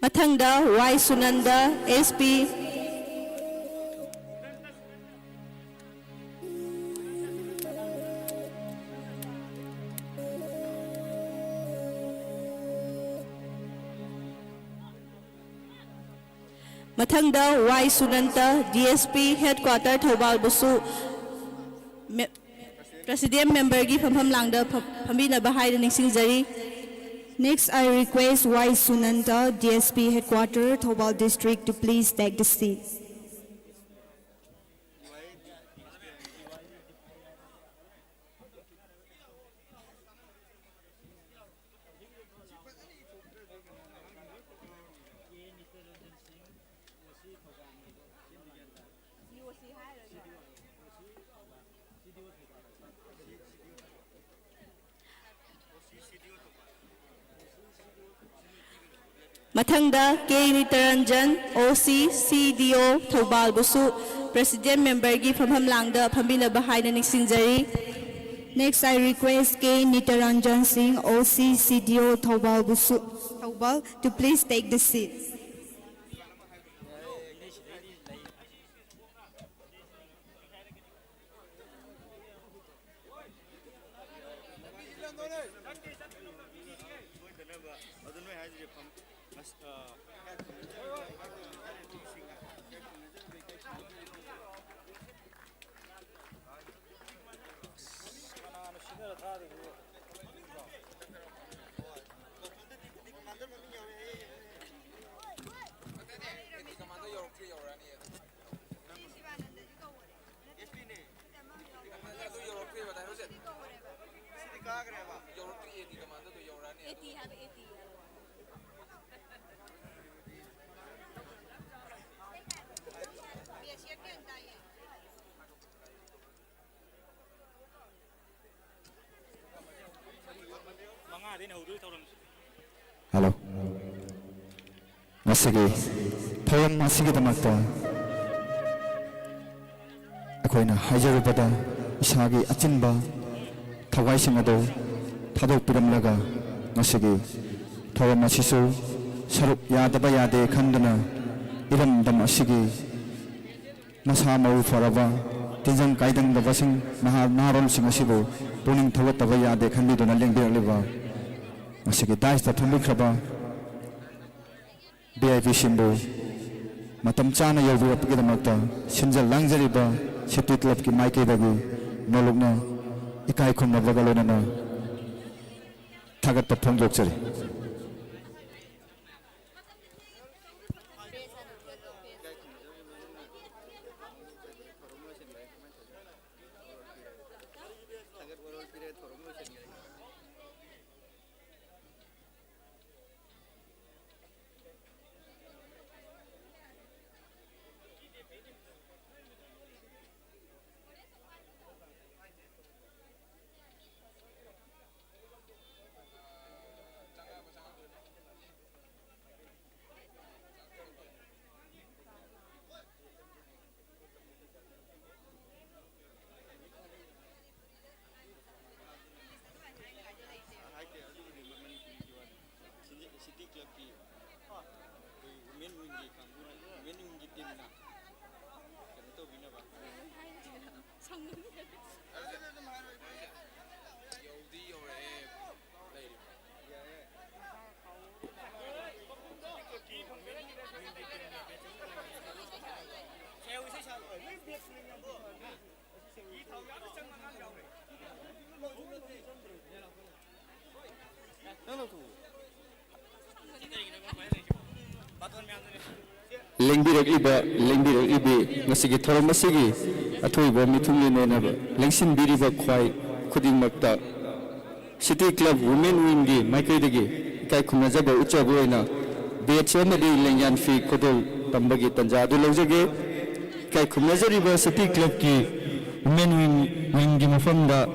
ꯃꯊꯪꯗ ꯋꯥꯏ ꯁꯨꯅꯟꯗ, S P. ꯃꯊꯪꯗ ꯋꯥꯏ ꯁꯨꯅꯟꯇ, ꯗꯤ ꯑꯦꯁ ꯄꯤ ꯍꯦꯗꯀ꯭ꯋꯥꯇꯔ ꯊꯧꯕꯥꯜꯕꯨꯁꯨ ꯃꯦ-, ꯄ꯭ꯔꯦꯁꯤꯗꯦꯟ ꯃꯦꯝꯕꯔꯒꯤ ꯐꯝꯐꯝ ꯂꯥꯡꯗ ꯐꯝ-, ꯐꯝꯕꯤꯅꯕ ꯍꯥꯏꯅ ꯅꯤꯡꯁꯤꯡꯖꯔꯤ꯫ Next, I request Y Sunanta, D S P Headquarter, Thoubal District, to please take the seat. ꯃꯊꯪꯗ ꯀꯦ ꯅꯤꯇꯔꯟꯖꯟ, ꯑꯣ ꯁꯤ ꯁꯤ ꯗꯤ ꯑꯣ ꯊꯧꯕꯥꯜꯕꯨꯁꯨ President Memberꯒꯤ ꯐꯝꯐꯝ ꯂꯥꯡꯗ ꯐꯝꯕꯤꯅꯕ ꯍꯥꯏꯅ ꯅꯤꯡꯁꯤꯡꯖꯔꯤ꯫ Next, I request K Nitaranjan Singh, O C C D O Thoubal Busu, Thoubal, to please take the seat. Hello. ꯉꯁꯤꯒꯤ ꯊꯧꯔꯝ ꯑꯁꯤꯒꯤꯗꯃꯛꯇ ꯑꯩꯈꯣꯏꯅ ꯍꯥꯏꯖꯔꯨꯕꯗ ꯏꯁꯥꯒꯤ ꯑꯆꯤꯟꯕ ꯊꯋꯥꯏꯁꯤꯡ ꯑꯗꯨ ꯊꯥꯗꯣꯛꯄꯤꯔꯝꯂꯒ ꯉꯁꯤꯒꯤ ꯊꯧꯔꯝ ꯑꯁꯤꯁꯨ ꯁꯔꯨꯛ ꯌꯥꯗꯕ ꯌꯥꯗꯦ ꯈꯟꯗꯨꯅ ꯏꯔꯝꯗꯝ ꯑꯁꯤꯒꯤ ꯃꯁꯥ ꯃꯎ ꯐꯔꯕ, ꯇꯤꯟꯖꯪ ꯀꯥꯏꯗꯪꯗꯕꯁꯤꯡ, ꯅꯍꯥ-, ꯅꯍꯥꯔꯣꯜꯁꯤꯡ ꯑꯁꯤꯕꯨ ꯄꯨꯛꯅꯤꯡ ꯊꯧꯒꯠꯇꯕ ꯌꯥꯗꯦ ꯈꯟꯕꯤꯗꯨꯅ ꯂꯦꯡꯕꯤꯔꯛꯂꯤꯕ ꯉꯁꯤꯒꯤ ꯗꯥꯏꯁꯇ ꯐꯝꯕꯤꯈ꯭ꯔꯕ ꯚꯤ ꯑꯥꯏ ꯄꯤꯁꯤꯡꯕꯨ ꯃꯇꯝ ꯆꯥꯅ ꯌꯧꯕꯤꯔꯛꯄꯒꯤꯗꯃꯛꯇ ꯁꯤꯟꯖ ꯂꯥꯡꯖꯔꯤꯕ ꯁꯤꯇꯤ ꯀ꯭ꯂꯕꯀꯤ ꯃꯥꯏꯀꯩꯗꯒꯤ ꯅꯣꯂꯨꯛꯅ ꯏꯀꯥꯏ ꯈꯨꯝꯅꯕꯒ ꯂꯣꯏꯅꯅ ꯊꯥꯒꯠꯄ ꯐꯣꯡꯗꯣꯛꯆꯔꯤ꯫ ꯃꯦꯟ ꯋꯤꯡꯒꯤ ꯇꯤꯝꯅ ꯀꯩꯅꯣ ꯇꯧꯕꯤꯅꯕ꯫ ꯌꯧꯗꯤ ꯌꯧꯔꯛꯑꯦ꯫ ꯂꯩꯔꯤ꯫ ꯂꯦꯡꯕꯤꯔꯛꯂꯤꯕ, ꯂꯦꯡꯕꯤꯔꯛꯂꯤꯕꯤ, ꯉꯁꯤꯒꯤ ꯊꯧꯔꯝ ꯑꯁꯤꯒꯤ ꯑꯊꯣꯏꯕ ꯃꯤꯊꯨꯡꯂꯦꯟ ꯑꯣꯏꯅ ꯂꯦꯡꯁꯤꯟꯕꯤꯔꯤꯕ ꯈ꯭ꯋꯥꯏ ꯈꯨꯗꯤꯡꯃꯛꯇ City Club Women Wingꯒꯤ ꯃꯥꯏꯀꯩꯗꯒꯤ ꯏꯀꯥꯏ ꯈꯨꯝꯅꯖꯕ ꯎꯠꯆꯕ ꯑꯣꯏꯅ badge ꯑꯃꯗꯤ ꯂꯦꯡꯌꯥꯟ ꯐꯤ ꯈꯨꯗꯣꯜ ꯇꯝꯕꯒꯤ ꯇꯥꯟꯖꯥ ꯑꯗꯨ ꯂꯧꯖꯒꯦ꯫ ꯏꯀꯥꯏ ꯈꯨꯝꯅꯖꯔꯤꯕ City Clubꯀꯤ Women Wing, Wingꯒꯤ ꯃꯐꯝꯗ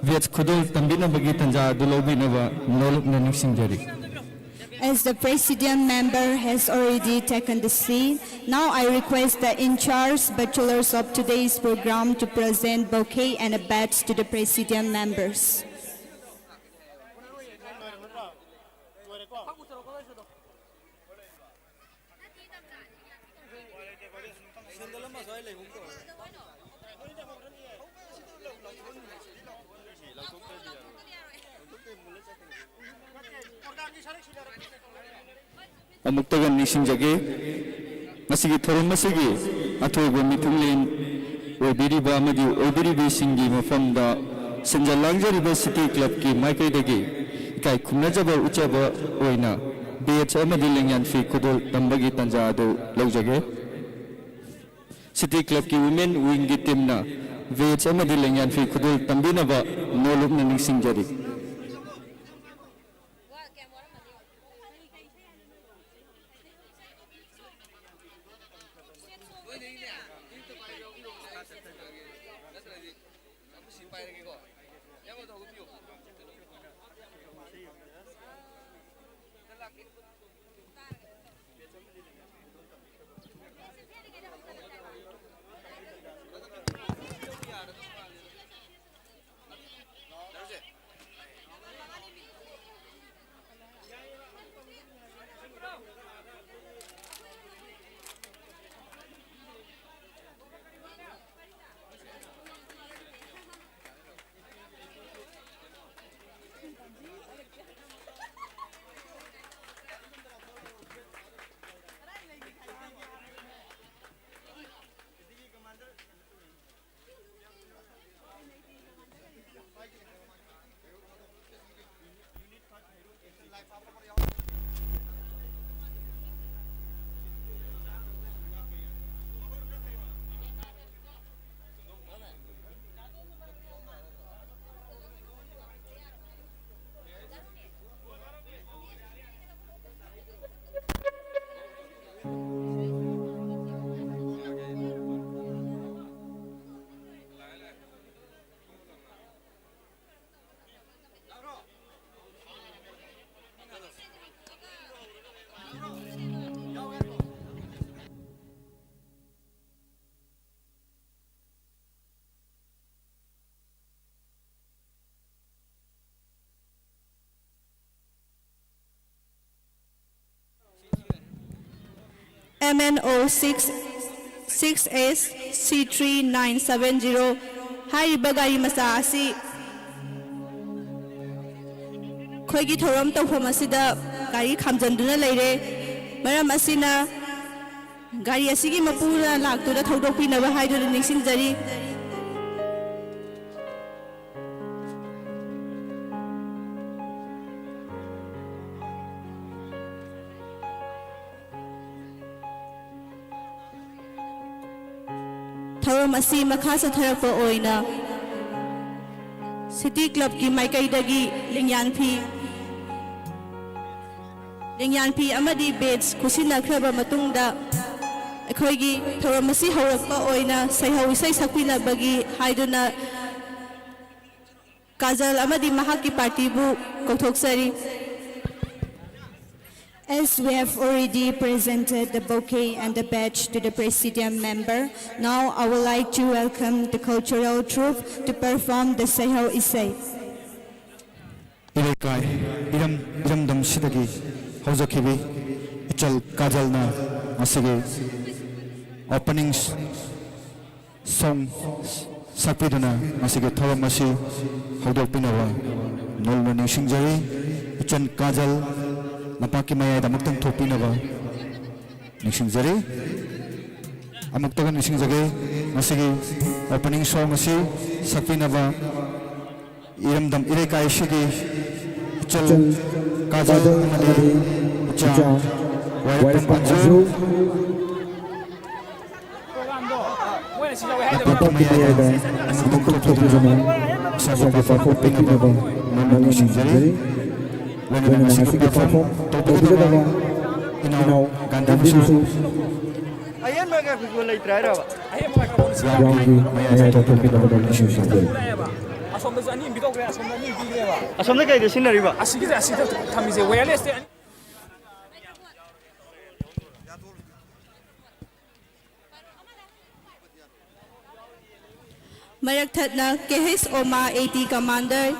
badge ꯈꯨꯗꯣꯜ ꯇꯝꯕꯤꯅꯕꯒꯤ ꯇꯥꯟꯖꯥ ꯑꯗꯨ ꯂꯧꯕꯤꯅꯕ ꯅꯣꯂꯨꯛꯅ ꯅꯤꯡꯁꯤꯡꯖꯔꯤ꯫ As the Presidium member has already taken the seat, now I request the in-charge bachelors of today's program to present bouquet and a badge to the Presidium members. ꯑꯃꯨꯛꯇꯒ ꯅꯤꯡꯁꯤꯡꯖꯒꯦ, ꯉꯁꯤꯒꯤ ꯊꯧꯔꯝ ꯑꯁꯤꯒꯤ ꯑꯊꯣꯏꯕ ꯃꯤꯊꯨꯡꯂꯦꯟ ꯑꯣꯏꯕꯤꯔꯤꯕ ꯑꯃꯗꯤ ꯑꯣꯏꯕꯤꯔꯤꯕꯤꯁꯤꯡꯒꯤ ꯃꯐꯝꯗ ꯁꯤꯟꯖ ꯂꯥꯡꯖꯔꯤꯕ City Clubꯀꯤ ꯃꯥꯏꯀꯩꯗꯒꯤ ꯏꯀꯥꯏ ꯈꯨꯝꯅꯖꯕ ꯎꯠꯆꯕ ꯑꯣꯏꯅ badge ꯑꯃꯗꯤ ꯂꯦꯡꯌꯥꯟ ꯐꯤ ꯈꯨꯗꯣꯜ ꯇꯝꯕꯒꯤ ꯇꯥꯟꯖꯥ ꯑꯗꯨ ꯂꯧꯖꯒꯦ꯫ City Clubꯀꯤ Women Wingꯒꯤ teamꯅ badge ꯑꯃꯗꯤ ꯂꯦꯡꯌꯥꯟ ꯐꯤ ꯈꯨꯗꯣꯜ ꯇꯝꯕꯤꯅꯕ ꯅꯣꯂꯨꯛꯅ ꯅꯤꯡꯁꯤꯡꯖꯔꯤ꯫ M N O six six S C three nine seven zero ꯍꯥꯏꯔꯤꯕ ꯒꯥꯔꯤ ꯃꯆꯥ ꯑꯁꯤ ꯑꯩꯈꯣꯏꯒꯤ ꯊꯧꯔꯝ ꯇꯧꯐꯝ ꯑꯁꯤꯗ ꯒꯥꯔꯤ ꯈꯥꯝꯖꯟꯗꯨꯅ ꯂꯩꯔꯦ꯫ ꯃꯔꯝ ꯑꯁꯤꯅ ꯒꯥꯔꯤ ꯑꯁꯤꯒꯤ ꯃꯄꯨꯅ ꯂꯥꯛꯇꯨꯅ ꯊꯧꯗꯣꯛꯄꯤꯅꯕ ꯍꯥꯏꯗꯨꯅ ꯅꯤꯡꯁꯤꯡꯖꯔꯤ꯫ ꯊꯧꯔꯝ ꯑꯁꯤ ꯃꯈꯥ ꯆꯠꯊꯔꯛꯄ ꯑꯣꯏꯅ ꯁꯤꯇꯤ ꯀ꯭ꯂꯕꯀꯤ ꯃꯥꯏꯀꯩꯗꯒꯤ ꯂꯦꯡꯌꯥꯟ ꯐꯤ, ꯂꯦꯡꯌꯥꯟ ꯐꯤ ꯑꯃꯗꯤ ꯕꯦꯖ ꯈꯨꯠꯁꯤꯟꯅꯈ꯭ꯔꯕ ꯃꯇꯨꯡꯗ ꯑꯩꯈꯣꯏꯒꯤ ꯊꯧꯔꯝ ꯑꯁꯤ ꯍꯧꯔꯛꯄ ꯑꯣꯏꯅ ꯁꯩꯍꯧ ꯏꯁꯩ ꯁꯛꯄꯤꯅꯕꯒꯤ ꯍꯥꯏꯗꯨꯅ ꯀꯥꯖꯜ ꯑꯃꯗꯤ ꯃꯍꯥꯛꯀꯤ ꯄꯥꯔꯇꯤꯕꯨ ꯀꯧꯊꯣꯛꯆꯔꯤ꯫ As we have already presented the bouquet and the badge to the Presidium member, now I would like to welcome the cultural troupe to perform the Seihao Isei. ꯏꯔꯩꯀꯥꯏ ꯏꯔꯝ ꯏꯔꯝꯗꯝꯁꯤꯗꯒꯤ ꯍꯧꯖꯈꯤꯕꯤ ꯏꯆꯜ ꯀꯥꯖꯜꯅ ꯉꯁꯤꯒꯤ ꯑꯣꯄꯅꯤꯡ ꯁꯣꯡ ꯁꯛꯄꯤꯗꯨꯅ ꯉꯁꯤꯒꯤ ꯊꯧꯔꯝ ꯑꯁꯤ ꯍꯧꯗꯣꯛꯄꯤꯅꯕ ꯅꯧꯅ ꯅꯤꯡꯁꯤꯡꯖꯔꯤ꯫ ꯏꯆꯟ ꯀꯥꯖꯜ ꯂꯝꯄꯥꯛꯀꯤ ꯃꯌꯥꯏꯗ ꯑꯃꯨꯛꯇꯪ ꯊꯣꯛꯄꯤꯅꯕ ꯅꯤꯡꯁꯤꯡꯖꯔꯤ꯫ ꯑꯃꯨꯛꯇꯒ ꯅꯤꯡꯁꯤꯡꯖꯒꯦ, ꯉꯁꯤꯒꯤ ꯑꯣꯄꯅꯤꯡ ꯁꯣꯡ ꯑꯁꯤ ꯁꯛꯄꯤꯅꯕ ꯏꯔꯝꯗꯝ ꯏꯔꯩꯀꯥꯏꯁꯤꯒꯤ ꯏꯆꯜ ꯀꯥꯖꯜ ꯑꯃꯗꯤ ꯏꯆꯥ ꯋꯥꯏꯔꯛꯄꯝ ꯑꯟꯖꯨ꯫ ꯂꯝꯄꯥꯛꯀꯤ ꯃꯌꯥꯏꯗ ꯑꯃꯨꯛꯇꯪ ꯊꯣꯛꯄꯤꯗꯨꯅ ꯏꯁꯥꯕꯨ ꯄꯥꯐꯣꯝ ꯄꯤꯅꯕ ꯅꯧꯅ ꯅꯤꯡꯁꯤꯡꯖꯔꯤ꯫ ꯂꯣꯏꯅꯅ ꯉꯁꯤꯒꯤ ꯄꯥꯐꯣꯝ ꯇꯧꯕꯤꯒꯗꯕ ꯏꯅꯥꯎ ꯒꯥꯟꯙꯤꯕꯨꯁꯨ ꯑꯍꯦꯟꯕ ꯃꯥꯏꯀ꯭ꯔꯣꯐꯣꯟ ꯂꯩꯇ꯭ꯔꯦ ꯍꯥꯏꯔꯕ? ꯒ꯭ꯔꯥꯎꯟꯒꯤ ꯃꯌꯥꯏꯗ ꯊꯣꯛꯄꯤꯅꯕ ꯅꯧꯅ ꯅꯤꯡꯁꯤꯡꯖꯔꯤ꯫ ꯑꯁꯣꯝꯗꯁꯨ ꯑꯅꯤ ꯑꯃ ꯄꯤꯊꯣꯛꯈ꯭ꯔꯦ, ꯑꯁꯣꯝꯗ ꯑꯅꯤ ꯑꯃ ꯄꯤꯈ꯭ꯔꯦꯕ꯫ ꯑꯁꯣꯝꯗ ꯀꯩꯗ ꯁꯤꯖꯤꯟꯅꯔꯤꯕ? ꯑꯁꯤꯒꯤꯁꯦ ꯑꯁꯤꯗ ꯊꯝꯃꯤꯁꯦ, ꯋꯦꯌꯔꯂꯦꯁꯇ ꯑꯅꯤ꯫ ꯃꯔꯛ ꯊꯠꯅ K H Oma A T Commander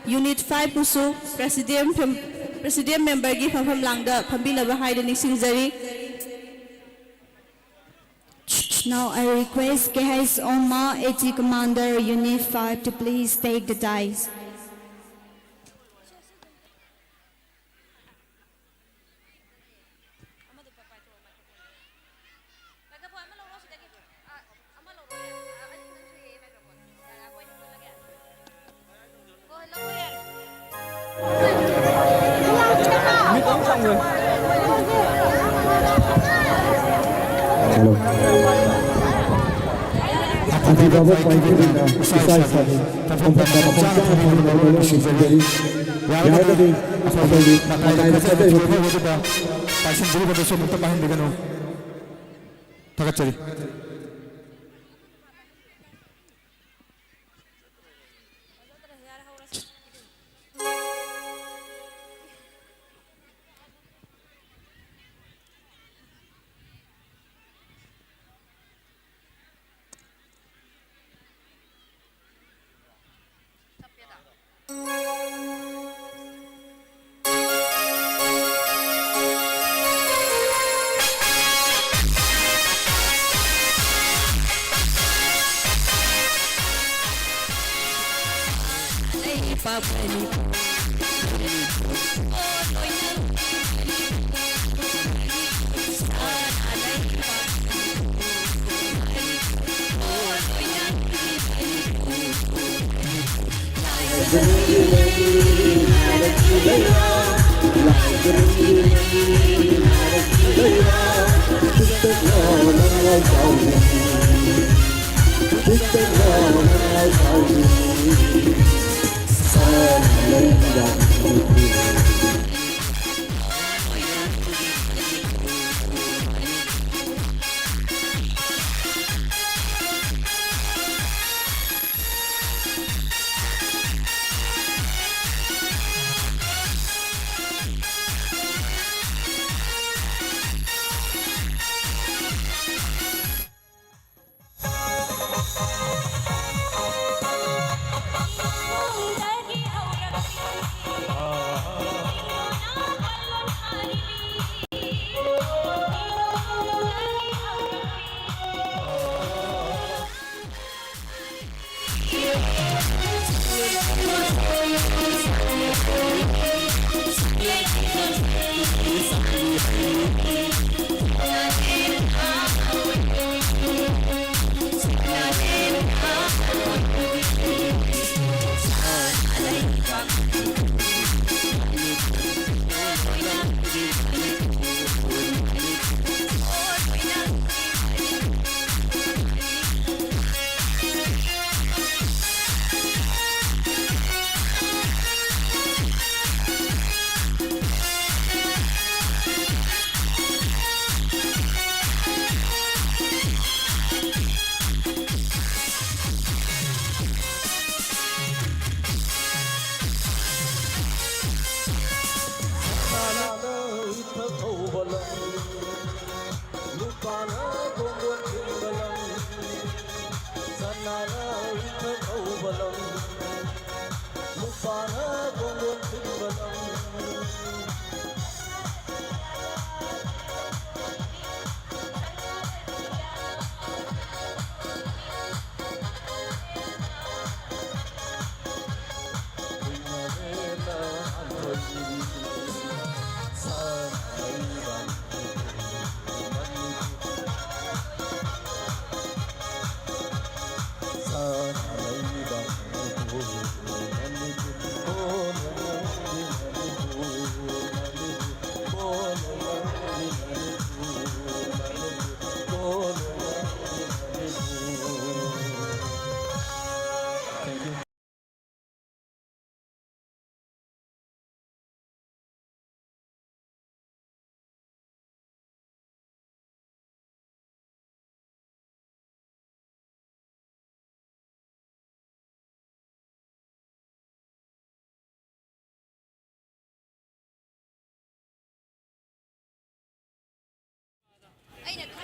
Unit five ꯄꯨꯁꯨ President ꯐꯝ-, President memberꯒꯤ ꯐꯝꯐꯝ ꯂꯥꯡꯗ ꯐꯝꯕꯤꯅꯕ ꯍꯥꯏꯗꯨꯅ ꯅꯤꯡꯁꯤꯡꯖꯔꯤ꯫ Now I request K H Oma, A T Commander, Unit five, to please take the dais. Hello. ꯑꯊꯤꯕ ꯄꯥꯏꯈꯤꯕꯅ ꯏꯁꯥ ꯏꯁꯥꯒꯤ ꯇꯧꯐꯝ ꯇꯧꯐꯝ ꯆꯥꯅ ꯐꯝꯐꯝ ꯂꯣꯏꯅ ꯁꯤꯟꯖꯔꯤ꯫ ꯌꯥꯔꯒꯗꯤ ꯑꯩꯈꯣꯏꯒꯤ ꯃꯇꯥꯏꯗ ꯈꯟꯖꯔꯤꯕ ꯄꯥꯏꯁꯤꯟꯕꯤꯔꯤꯕꯗꯨꯁꯨ ꯑꯃꯨꯛꯇ ꯄꯥꯏꯍꯟꯕꯤꯒꯅꯨ꯫ ꯊꯥꯒꯠꯆꯔꯤ꯫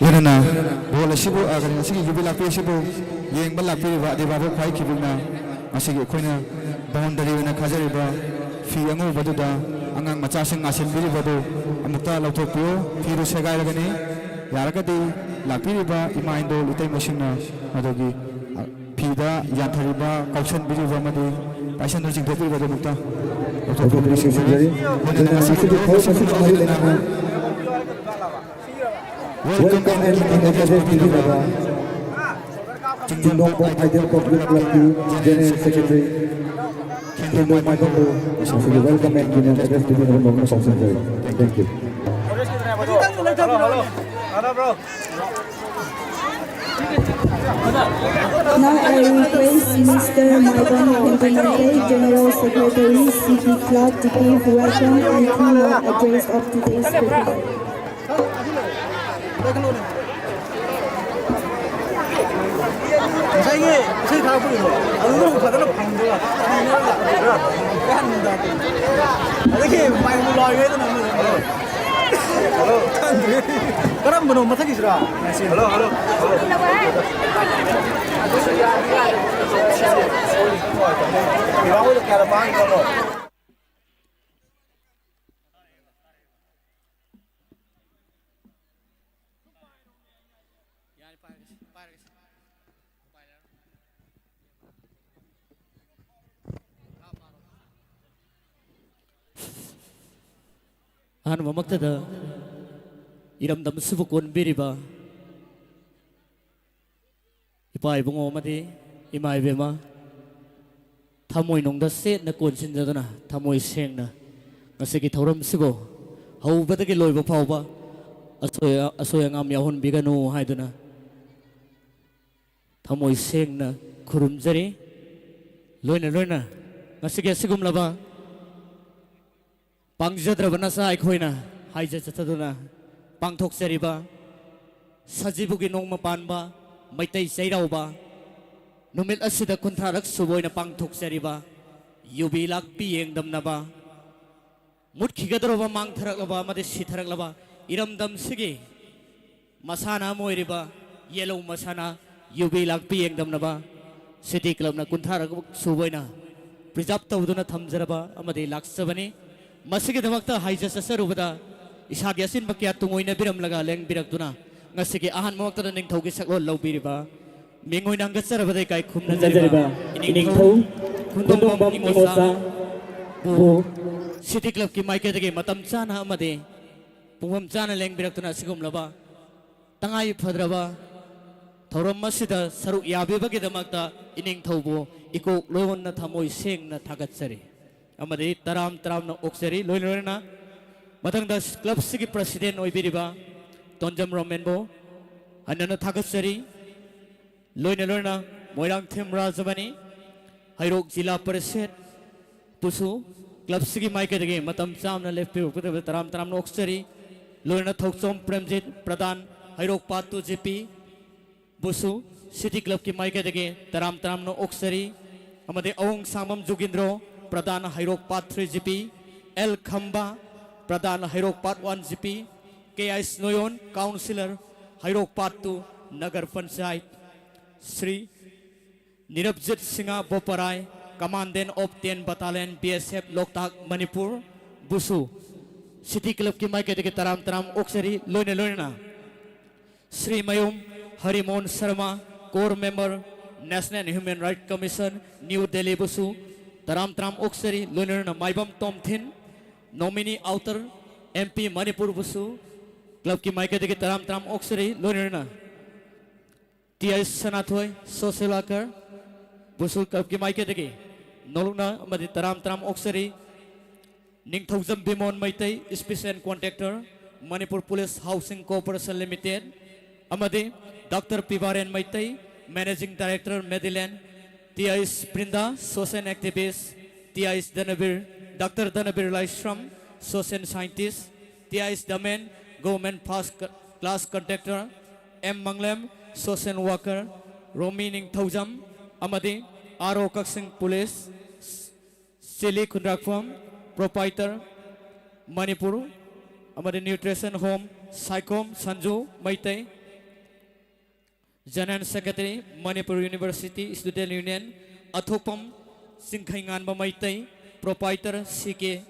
ꯂꯣꯏꯅꯅ ꯕꯣꯜ ꯑꯁꯤꯕꯨ, ꯑ, ꯀꯔꯤ, ꯉꯁꯤꯒꯤ ꯌꯨꯕꯤ ꯂꯥꯛꯄꯤ ꯑꯁꯤꯕꯨ ꯌꯦꯡꯕ ꯂꯥꯛꯄꯤꯔꯤꯕ ꯑꯗꯤꯕꯥꯕꯨ ꯈ꯭ꯋꯥꯏ ꯈꯤꯕꯨꯛꯅ ꯉꯁꯤꯒꯤ ꯑꯩꯈꯣꯏꯅ ꯕꯥꯎꯟꯗꯔꯤ ꯑꯣꯏꯅ ꯈꯥꯖꯔꯤꯕ ꯐꯤ ꯑꯉꯧꯕꯗꯨꯗ ꯑꯉꯥꯡ ꯃꯆꯥꯁꯤꯡ ꯉꯥꯁꯤꯟꯕꯤꯔꯤꯕꯗꯨ ꯑꯃꯨꯛꯇ ꯂꯧꯊꯣꯛꯄꯤꯌꯨ꯫ ꯐꯤꯗꯨ ꯁꯦꯒꯥꯏꯔꯒꯅꯤ꯫ ꯌꯥꯔꯒꯗꯤ ꯂꯥꯛꯄꯤꯔꯤꯕ ꯏꯃꯥ ꯏꯟꯗꯣꯜ ꯏꯇꯩꯃꯁꯤꯡꯅ ꯃꯗꯨꯒꯤ, ꯑ, ꯐꯤꯗ ꯌꯥꯟꯊꯔꯤꯕ, ꯀꯥꯎꯁꯟꯕꯤꯔꯤꯕ ꯑꯃꯗꯤ ꯄꯥꯏꯁꯟꯗꯨ ꯆꯤꯡꯊꯣꯛꯄꯤꯔꯤꯕ ꯑꯗꯨꯃꯛꯇ ꯂꯧꯊꯣꯛꯄꯤꯕꯗꯤ ꯂꯧꯊꯣꯛꯄꯤꯕꯗꯤ ꯁꯤꯡꯖꯔꯤ꯫ ꯁꯤꯡꯖꯔꯤ꯫ ꯂꯣꯏꯅꯅ ꯂꯣꯏꯅꯅ ꯉꯁꯤꯒꯤ ꯉꯁꯤꯒꯤ ꯊꯧꯔꯝ ꯊꯧꯔꯝ ꯑꯁꯤꯒꯤ ꯑꯁꯤꯒꯤ ꯃꯔꯤ ꯃꯔꯤ ꯂꯩꯅꯅ ꯂꯩꯅꯅ Welcome and Welcome and Union Address ꯄꯤꯕꯤꯔꯕ ꯆꯤꯡꯗꯣꯡ ꯄꯣꯛ Ideal Pop Youth Club ꯀꯤ General Secretary ꯈꯦꯟꯗꯣ ꯃꯥꯏꯕꯝꯕꯨ ꯉꯁꯤꯒꯤ Welcome and Union Address ꯄꯤꯕꯤꯅꯕ ꯅꯣꯝꯅ ꯀꯥꯎꯁꯟꯖꯔꯤ꯫ Thank you. Now I request Mister Maibam Khendumaite, General Secretary, C P Club, to give welcome and keynote address of today's program. ꯉꯁꯥꯏꯒꯤ ꯏꯁꯩ ꯊꯥꯔꯛꯄꯒꯤꯗꯣ ꯑꯗꯨꯗ ꯑꯃꯨꯛ ꯐꯖꯅ ꯐꯪꯗꯕ꯫ ꯑꯗꯒꯤ mike ꯑꯃꯨꯛ ꯂꯥꯎꯔꯤꯉꯩꯗꯅ ꯑꯃꯨꯛ ꯀꯔꯝꯕꯅꯣ ꯃꯊꯛꯀꯤꯁꯤꯔꯥ? Hello, hello, hello. ꯏꯕꯥ ꯍꯣꯏꯗ ꯀꯌꯥꯗ ꯃꯥꯡꯈꯤꯕꯅꯣ? ꯑꯍꯥꯟꯕꯃꯛꯇꯗ ꯏꯔꯝꯗꯝ ꯑꯁꯤꯕꯨ ꯀꯣꯟꯕꯤꯔꯤꯕ ꯏꯄꯥ ꯏꯕꯨꯡꯉꯣ ꯑꯃꯗꯤ ꯏꯃꯥ ꯏꯕꯦꯝꯃ, ꯊꯃꯣꯏꯅꯨꯡꯗ ꯆꯦꯠꯅ ꯀꯣꯟꯁꯤꯟꯖꯗꯨꯅ, ꯊꯃꯣꯏ ꯁꯦꯡꯅ ꯉꯁꯤꯒꯤ ꯊꯧꯔꯝꯁꯤꯕꯨ ꯍꯧꯕꯗꯒꯤ ꯂꯣꯏꯕ ꯐꯥꯎꯕ ꯑꯁꯣꯏ, ꯑꯁꯣꯏ ꯑꯉꯥꯝ ꯌꯥꯎꯍꯟꯕꯤꯒꯅꯨ ꯍꯥꯏꯗꯨꯅ ꯊꯃꯣꯏ ꯁꯦꯡꯅ ꯈꯨꯔꯨꯝꯖꯔꯤ꯫ ꯂꯣꯏꯅ ꯂꯣꯏꯅ ꯉꯁꯤꯒꯤ ꯑꯁꯤꯒꯨꯝꯂꯕ ꯄꯥꯡꯖꯗ꯭ꯔꯕ ꯅꯆꯥ ꯑꯩꯈꯣꯏꯅ ꯍꯥꯏꯖ ꯆꯠꯆꯗꯨꯅ ꯄꯥꯡꯊꯣꯛꯆꯔꯤꯕ ꯁꯖꯤꯕꯨꯒꯤ ꯅꯣꯡꯃ ꯄꯥꯟꯕ ꯃꯩꯇꯩ ꯆꯩꯔꯥꯎꯕ ꯅꯨꯃꯤꯠ ꯑꯁꯤꯗ ꯀꯨꯟꯊ꯭ꯔꯥꯔꯛ ꯁꯨꯕ ꯑꯣꯏꯅ ꯄꯥꯡꯊꯣꯛꯆꯔꯤꯕ ꯌꯨꯕꯤ ꯂꯥꯛꯄꯤ ꯌꯦꯡꯗꯝꯅꯕ ꯃꯨꯠꯈꯤꯒꯗꯧꯔꯕ, ꯃꯥꯡꯊꯔꯛꯂꯕ ꯑꯃꯗꯤ ꯁꯤꯊꯔꯛꯂꯕ ꯏꯔꯝꯗꯝꯁꯤꯒꯤ ꯃꯁꯥꯟꯅ ꯑꯃ ꯑꯣꯏꯔꯤꯕ ꯌꯦꯜꯍꯧ ꯃꯁꯥꯟꯅ ꯌꯨꯕꯤ ꯂꯥꯛꯄꯤ ꯌꯦꯡꯗꯝꯅꯕ ꯁꯤꯇꯤ ꯀ꯭ꯂꯕꯅ ꯀꯨꯟꯊ꯭ꯔꯥ ꯁꯨꯕ ꯑꯣꯏꯅ ꯄ꯭ꯔꯤꯖꯥꯔꯚ ꯇꯧꯗꯨꯅ ꯊꯝꯖꯔꯕ ꯑꯃꯗꯤ ꯂꯥꯛꯆꯕꯅꯤ꯫ ꯃꯁꯤꯒꯤꯗꯃꯛꯇ ꯍꯥꯏꯖ ꯆꯠꯆꯔꯨꯕꯗ ꯏꯁꯥꯒꯤ ꯑꯆꯤꯟꯕ ꯀꯌꯥ ꯇꯨꯡꯑꯣꯏꯅꯕꯤꯔꯝꯂꯒ ꯂꯦꯡꯕꯤꯔꯛꯇꯨꯅ ꯉꯁꯤꯒꯤ ꯑꯍꯥꯟꯕꯃꯛꯇꯗ ꯅꯤꯡꯊꯧꯒꯤ ꯁꯛꯂꯣꯟ ꯂꯧꯕꯤꯔꯤꯕ ꯃꯤꯡ ꯑꯣꯏꯅ ꯍꯪꯒꯠꯆꯔꯕꯗ ꯏꯀꯥꯏ ꯈꯨꯝꯅꯖꯔꯤꯕ ꯏꯅꯤꯡꯊꯧ ꯈꯨꯟꯗꯣꯡꯕꯝ ꯏꯃꯣꯆꯥ ꯕꯨ ꯁꯤꯇꯤ ꯀ꯭ꯂꯕꯀꯤ ꯃꯥꯏꯀꯩꯗꯒꯤ ꯃꯇꯝ ꯆꯥꯅ ꯑꯃꯗꯤ ꯄꯨꯡꯐꯝ ꯆꯥꯅ ꯂꯦꯡꯕꯤꯔꯛꯇꯨꯅ ꯑꯁꯤꯒꯨꯝꯂꯕ ꯇꯉꯥꯏ ꯐꯗ꯭ꯔꯕ ꯊꯧꯔꯝ ꯑꯁꯤꯗ ꯁꯔꯨꯛ ꯌꯥꯕꯤꯕꯒꯤꯗꯃꯛꯇ ꯏꯅꯤꯡꯊꯧꯕꯨ ꯏꯀꯣꯛ ꯂꯣꯟꯅ ꯊꯃꯣꯏ ꯁꯦꯡꯅ ꯊꯥꯒꯠꯆꯔꯤ ꯑꯃꯗꯤ ꯇꯔꯥꯝ ꯇꯔꯥꯝꯅ ꯑꯣꯛꯆꯔꯤ꯫ ꯂꯣꯏꯅ ꯂꯣꯏꯅꯅ ꯃꯊꯪꯗ ꯀ꯭ꯂꯕꯁꯤꯒꯤ ꯄ꯭ꯔꯁꯤꯗꯦꯟ ꯑꯣꯏꯕꯤꯔꯤꯕ ꯇꯣꯟꯖꯝ ꯔꯣꯃꯦꯟꯕꯨ ꯍꯟꯅꯅ ꯊꯥꯒꯠꯆꯔꯤ꯫ ꯂꯣꯏꯅ ꯂꯣꯏꯅꯅ ꯃꯣꯏꯔꯥꯡꯊꯦꯝ ꯔꯥꯖꯃꯅꯤ, ꯍꯩꯔꯣꯛ ꯖꯤꯂꯥ ꯄꯔꯤꯁꯠ ꯕꯨꯁꯨ ꯀ꯭ꯂꯕꯁꯤꯒꯤ ꯃꯥꯏꯀꯩꯗꯒꯤ ꯃꯇꯝ ꯆꯥꯅ ꯂꯦꯞꯄꯤꯔꯛꯄꯗ ꯇꯔꯥꯝ ꯇꯔꯥꯝꯅ ꯑꯣꯛꯆꯔꯤ꯫ ꯂꯣꯏꯅꯅ ꯊꯧꯆꯣꯝ ꯄ꯭ꯔꯦꯝꯖꯤꯠ, ꯄ꯭ꯔꯙꯥꯟ, Heirok part two G P ꯕꯨꯁꯨ city ꯀ꯭ꯂꯕꯀꯤ ꯃꯥꯏꯀꯩꯗꯒꯤ ꯇꯔꯥꯝ ꯇꯔꯥꯝꯅ ꯑꯣꯛꯆꯔꯤ꯫ ꯑꯃꯗꯤ ꯑꯋꯣꯡ ꯁꯥꯡꯕꯝ ꯖꯨꯒꯤꯟꯗ꯭ꯔꯣ, Pradhan, Heirok part three G P, L Khamba, Pradhan, Heirok part one G P, K H Noyon, councillor, Heirok part two nagar panchayat, Shri Nirbajit Singh Boparai, Commandant of ten Battalion B S F Loktak Manipur ꯕꯨꯁꯨ ꯁꯤꯇꯤ ꯀ꯭ꯂꯕꯀꯤ ꯃꯥꯏꯀꯩꯗꯒꯤ ꯇꯔꯥꯝ ꯇꯔꯥꯝ ꯑꯣꯛꯆꯔꯤ꯫ ꯂꯣꯏꯅ ꯂꯣꯏꯅꯅ ꯁ꯭ꯔꯤ ꯃꯌꯨꯝ ꯍꯔꯤꯃꯣꯍꯟ Sharma, Core Member, National Human Rights Commission, New Delhi ꯕꯨꯁꯨ ꯇꯔꯥꯝ ꯇꯔꯥꯝ ꯑꯣꯛꯆꯔꯤ꯫ ꯂꯣꯏꯅ ꯂꯣꯏꯅꯅ ꯃꯥꯏꯕꯝ ꯇꯣꯝꯊꯤꯟ, Nominee Outer M P Manipur ꯕꯨꯁꯨ ꯀ꯭ꯂꯕꯀꯤ ꯃꯥꯏꯀꯩꯗꯒꯤ ꯇꯔꯥꯝ ꯇꯔꯥꯝ ꯑꯣꯛꯆꯔꯤ꯫ ꯂꯣꯏꯅ ꯂꯣꯏꯅꯅ T H Sanathoi, social worker ꯕꯨꯁꯨ ꯀ꯭ꯂꯕꯀꯤ ꯃꯥꯏꯀꯩꯗꯒꯤ ꯅꯣꯂꯨꯛꯅ ꯑꯃꯗꯤ ꯇꯔꯥꯝ ꯇꯔꯥꯝ ꯑꯣꯛꯆꯔꯤ꯫ Ningthoujam Bimon Meitei, Special Contractor, Manipur Police Housing Corporation Limited, ꯑꯃꯗꯤ doctor Pibaren Meitei, Managing Director, Medillion, T H Brinda, social activist, T H Dhanabir, doctor Dhanabir Laishram, social scientist, T H Damen, Government First Class Contractor, M Manglem, social worker, Romi Ningthoujam, ꯑꯃꯗꯤ R O Kakching police, Sili Khundrakpham, proprietor, Manipur, ꯑꯃꯗꯤ Nutrition Home, Saikom Sanju Maitai, General Secretary, Manipur University Student Union, Athokpam Singkhai Nganba Maitai, Proprietor C K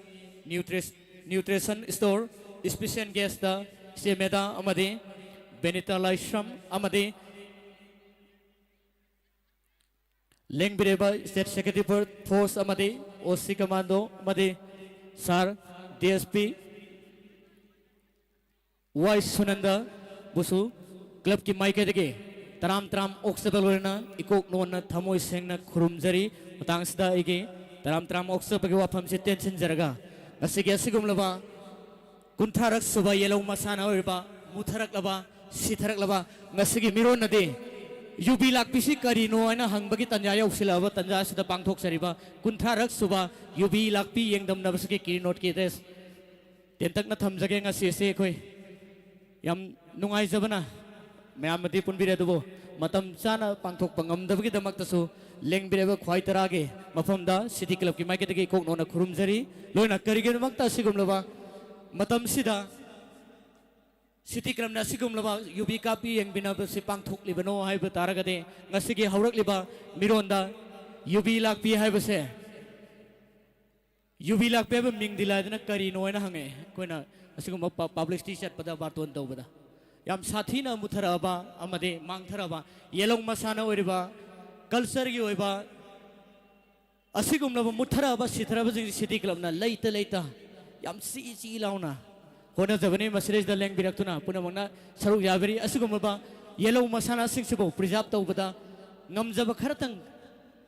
Nutris- Nutrition Store, Special Guest ꯗ ꯏꯆꯦ ꯃꯦꯗꯥ ꯑꯃꯗꯤ ꯕꯦꯅꯤꯇꯥ ꯂꯥꯏꯁ꯭ꯔꯝ ꯑꯃꯗꯤ ꯂꯦꯡꯕꯤꯔꯤꯕ State Security Force ꯑꯃꯗꯤ O C Commando ꯑꯃꯗꯤ Sir D S P ꯋꯥꯏ ꯁꯨꯅꯟꯗ ꯕꯨꯁꯨ club ꯀꯤ ꯃꯥꯏꯀꯩꯗꯒꯤ ꯇꯔꯥꯝ ꯇꯔꯥꯝ ꯑꯣꯛꯆꯕ ꯂꯣꯏꯅꯅ ꯏꯀꯣꯛ ꯅꯣꯟꯅ ꯊꯃꯣꯏ ꯁꯦꯡꯅ ꯈꯨꯔꯨꯝꯖꯔꯤ꯫ ꯃꯇꯥꯡꯁꯤꯗ ꯑꯩꯒꯤ ꯇꯔꯥꯝ ꯇꯔꯥꯝ ꯑꯣꯛꯆꯕꯒꯤ ꯋꯥꯐꯝꯁꯤ ꯇꯦꯟꯁꯤꯟꯖꯔꯒ, ꯉꯁꯤꯒꯤ ꯑꯁꯤꯒꯨꯝꯂꯕ ꯀꯨꯟꯊ꯭ꯔꯥꯔꯛ ꯁꯨꯕ ꯌꯦꯜꯍꯧ ꯃꯁꯥꯟꯅ ꯑꯣꯏꯔꯤꯕ ꯃꯨꯊꯔꯛꯂꯕ, ꯁꯤꯊꯔꯛꯂꯕ ꯉꯁꯤꯒꯤ ꯃꯤꯔꯣꯟ ꯑꯗꯤ ꯌꯨꯕꯤ ꯂꯥꯛꯄꯤꯁꯤ ꯀꯔꯤꯅꯣ ꯍꯥꯏꯅ ꯍꯪꯕꯒꯤ ꯇꯥꯟꯖꯥ ꯌꯧꯁꯤꯜꯂꯛꯂꯕ ꯇꯥꯟꯖꯥ ꯑꯁꯤꯗ ꯄꯥꯡꯊꯣꯛꯆꯔꯤꯕ ꯀꯨꯟꯊ꯭ꯔꯥꯔꯛ ꯁꯨꯕ ꯌꯨꯕꯤ ꯂꯥꯛꯄꯤ ꯌꯦꯡꯗꯝꯅꯕꯁꯤꯒꯤ ꯀꯤꯔꯤ ꯅꯣꯠꯀꯤ ꯑꯦꯗ꯭ꯔꯦꯁ ꯇꯦꯟꯇꯛꯅ ꯊꯝꯖꯒꯦ꯫ ꯉꯁꯤ ꯑꯁꯤ ꯑꯩꯈꯣꯏ ꯌꯥꯝ ꯅꯨꯡꯉꯥꯏꯖꯕꯅ ꯃꯌꯥꯝ ꯑꯃꯗꯤ ꯄꯨꯟꯕꯤꯔꯦ, ꯑꯗꯨꯕꯨ ꯃꯇꯝ ꯆꯥꯅ ꯄꯥꯡꯊꯣꯛꯄ ꯉꯝꯗꯕꯒꯤꯗꯃꯛꯇꯁꯨ ꯂꯦꯡꯕꯤꯔꯕ ꯈ꯭ꯋꯥꯏ ꯇꯔꯥꯒꯤ ꯃꯐꯝꯗ City Club ꯀꯤ ꯃꯥꯏꯀꯩꯗꯒꯤ ꯏꯀꯣꯛ ꯅꯣꯟꯅ ꯈꯨꯔꯨꯝꯖꯔꯤ꯫ ꯂꯣꯏꯅ ꯀꯔꯤꯒꯤꯗꯃꯛꯇ ꯑꯁꯤꯒꯨꯝꯂꯕ ꯃꯇꯝꯁꯤꯗ City Club ꯅ ꯑꯁꯤꯒꯨꯝꯂꯕ ꯌꯨꯕꯤ ꯂꯥꯛꯄꯤ ꯌꯦꯡꯕꯤꯅꯕꯁꯤ ꯄꯥꯡꯊꯣꯛꯂꯤꯕꯅꯣ ꯍꯥꯏꯕ ꯇꯥꯔꯒꯗꯤ, ꯉꯁꯤꯒꯤ ꯍꯧꯔꯛꯂꯤꯕ ꯃꯤꯔꯣꯟꯗ ꯌꯨꯕꯤ ꯂꯥꯛꯄꯤ ꯍꯥꯏꯕꯁꯦ, ꯌꯨꯕꯤ ꯂꯥꯛꯄꯤ ꯍꯥꯏꯕ ꯃꯤꯡꯗꯤ ꯂꯥꯏꯗꯅ ꯀꯔꯤꯅꯣ ꯍꯥꯏꯅ ꯍꯪꯉꯛꯑꯦ꯫ ꯑꯩꯈꯣꯏꯅ ꯑꯁꯤꯒꯨꯝꯕ ꯄ-, publicity ꯆꯠꯄꯗ, ꯕꯥꯔꯇꯣꯟ ꯇꯧꯕꯗ, ꯌꯥꯝ ꯁꯥꯊꯤꯅ ꯃꯨꯠꯊꯔꯛꯂꯕ ꯑꯃꯗꯤ ꯃꯥꯡꯊꯔꯛꯂꯕ ꯌꯦꯜꯍꯧ ꯃꯁꯥꯟꯅ ꯑꯣꯏꯔꯤꯕ, culture ꯒꯤ ꯑꯣꯏꯕ ꯑꯁꯤꯒꯨꯝꯂꯕ ꯃꯨꯠꯊꯔꯛꯂꯕ, ꯁꯤꯊꯔꯛꯂꯕꯁꯤꯡꯁꯤ City Club ꯅ ꯂꯩꯇ ꯂꯩꯇ ꯌꯥꯝ ꯆꯤ ꯆꯤ ꯂꯥꯎꯅ ꯍꯣꯠꯅꯖꯕꯅꯤ꯫ ꯃꯁꯤꯗꯩꯁꯤꯗ ꯂꯦꯡꯕꯤꯔꯛꯇꯨꯅ ꯄꯨꯝꯅꯃꯛꯅ ꯁꯔꯨꯛ ꯌꯥꯕꯤꯔꯤ꯫ ꯑꯁꯤꯒꯨꯝꯂꯕ ꯌꯦꯜꯍꯧ ꯃꯁꯥꯟꯅꯁꯤꯡꯁꯤꯕꯨ preserve ꯇꯧꯕꯗ ꯉꯝꯖꯕ ꯈꯔꯇꯪ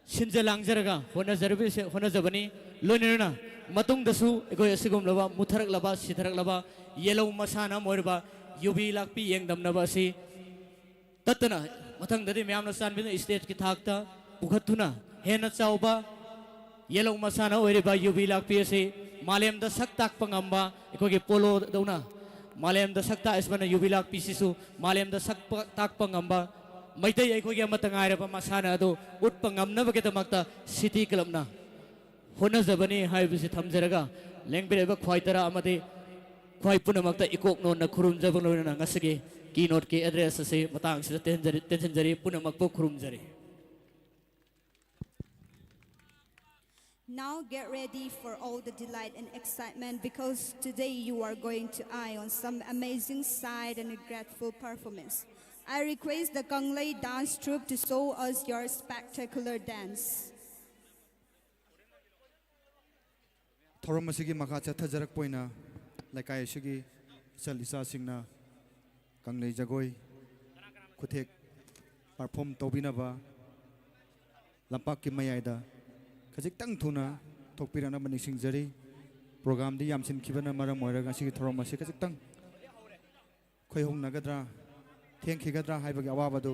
ꯁꯤꯟꯖ ꯂꯥꯡꯖꯔꯒ ꯍꯣꯠꯅꯖꯔꯕ-, ꯍꯣꯠꯅꯖꯕꯅꯤ꯫ ꯂꯣꯏꯅꯅ ꯃꯇꯨꯡꯗꯁꯨ ꯑꯩꯈꯣꯏ ꯑꯁꯤꯒꯨꯝꯂꯕ ꯃꯨꯠꯊꯔꯛꯂꯕ, ꯁꯤꯊꯔꯛꯂꯕ ꯌꯦꯜꯍꯧ ꯃꯁꯥꯟꯅ ꯑꯃ ꯑꯣꯏꯔꯤꯕ ꯌꯨꯕꯤ ꯂꯥꯛꯄꯤ ꯌꯦꯡꯗꯝꯅꯕ ꯑꯁꯤ ꯇꯠꯇꯅ ꯃꯊꯪꯗꯗꯤ ꯃꯌꯥꯝꯅ ꯆꯥꯟꯕꯤꯗꯨꯅ state ꯀꯤ ꯊꯥꯛꯇ ꯄꯨꯈꯠꯇꯨꯅ ꯍꯦꯟꯅ ꯆꯥꯎꯕ ꯌꯦꯜꯍꯧ ꯃꯁꯥꯟꯅ ꯑꯣꯏꯔꯤꯕ ꯌꯨꯕꯤ ꯂꯥꯛꯄꯤ ꯑꯁꯤ ꯃꯥꯂꯦꯝꯗ ꯁꯛ ꯇꯥꯛꯄ ꯉꯝꯕ, ꯑꯩꯈꯣꯏꯒꯤ polo ꯗꯧꯅ ꯃꯥꯂꯦꯝꯗ ꯁꯛ ꯇꯥꯛꯏꯁꯤꯕꯅ ꯌꯨꯕꯤ ꯂꯥꯛꯄꯤꯁꯤꯁꯨ ꯃꯥꯂꯦꯝꯗ ꯁꯛ ꯄ-, ꯇꯥꯛꯄ ꯉꯝꯕ ꯃꯩꯇꯩ ꯑꯩꯈꯣꯏꯒꯤ ꯑꯃꯠꯇ ꯉꯥꯏꯔꯕ ꯃꯁꯥꯟꯅ ꯑꯗꯨ ꯎꯠꯄ ꯉꯝꯅꯕꯒꯤꯗꯃꯛꯇ City Club ꯅ ꯍꯣꯠꯅꯖꯕꯅꯤ ꯍꯥꯏꯕꯁꯤ ꯊꯝꯖꯔꯒ, ꯂꯦꯡꯕꯤꯔꯛꯂꯤꯕ ꯈ꯭ꯋꯥꯏ ꯇꯔꯥ ꯑꯃꯗꯤ ꯈ꯭ꯋꯥꯏ ꯄꯨꯝꯅꯃꯛꯇ ꯏꯀꯣꯛ ꯅꯣꯟꯅ ꯈꯨꯔꯨꯝꯖꯕ ꯂꯣꯏꯅꯅ ꯉꯁꯤꯒꯤ keynote ꯀꯤ address ꯑꯁꯤ ꯃꯇꯥꯡꯁꯤꯗ ꯇꯦꯟꯖꯔꯤ-, ꯇꯦꯟꯁꯤꯟꯖꯔꯤ꯫ ꯄꯨꯝꯅꯃꯛꯄꯨ ꯈꯨꯔꯨꯝꯖꯔꯤ꯫ Now get ready for all the delight and excitement, because today you are going to eye on some amazing sight and a grateful performance. I request the Kanglei dance troupe to show us your spectacular dance. ꯊꯧꯔꯝ ꯑꯁꯤꯒꯤ ꯃꯈꯥ ꯆꯠꯊꯖꯔꯛꯄ ꯑꯣꯏꯅ ꯂꯩꯀꯥꯏ ꯑꯁꯤꯒꯤ ꯏꯆꯜ ꯏꯆꯥꯁꯤꯡꯅ ꯀꯪꯂꯩ ꯖꯒꯣꯏ ꯈꯨꯊꯦꯛ perform ꯇꯧꯕꯤꯅꯕ ꯂꯝꯄꯥꯛꯀꯤ ꯃꯌꯥꯏꯗ ꯈꯖꯤꯛꯇꯪ ꯊꯨꯅ ꯊꯣꯛꯄꯤꯔꯛꯅꯕ ꯅꯤꯡꯁꯤꯡꯖꯔꯤ꯫ Program ꯗꯤ ꯌꯥꯝꯁꯤꯟꯈꯤꯕꯅ ꯃꯔꯝ ꯑꯣꯏꯔꯒ ꯉꯁꯤꯒꯤ ꯊꯧꯔꯝ ꯑꯁꯤ ꯈꯖꯤꯛꯇꯪ ꯈꯣꯏꯍꯧꯅꯒꯗ꯭ꯔꯥ, ꯊꯦꯡꯈꯤꯒꯗ꯭ꯔꯥ ꯍꯥꯏꯕꯒꯤ ꯑꯋꯥꯕꯗꯨ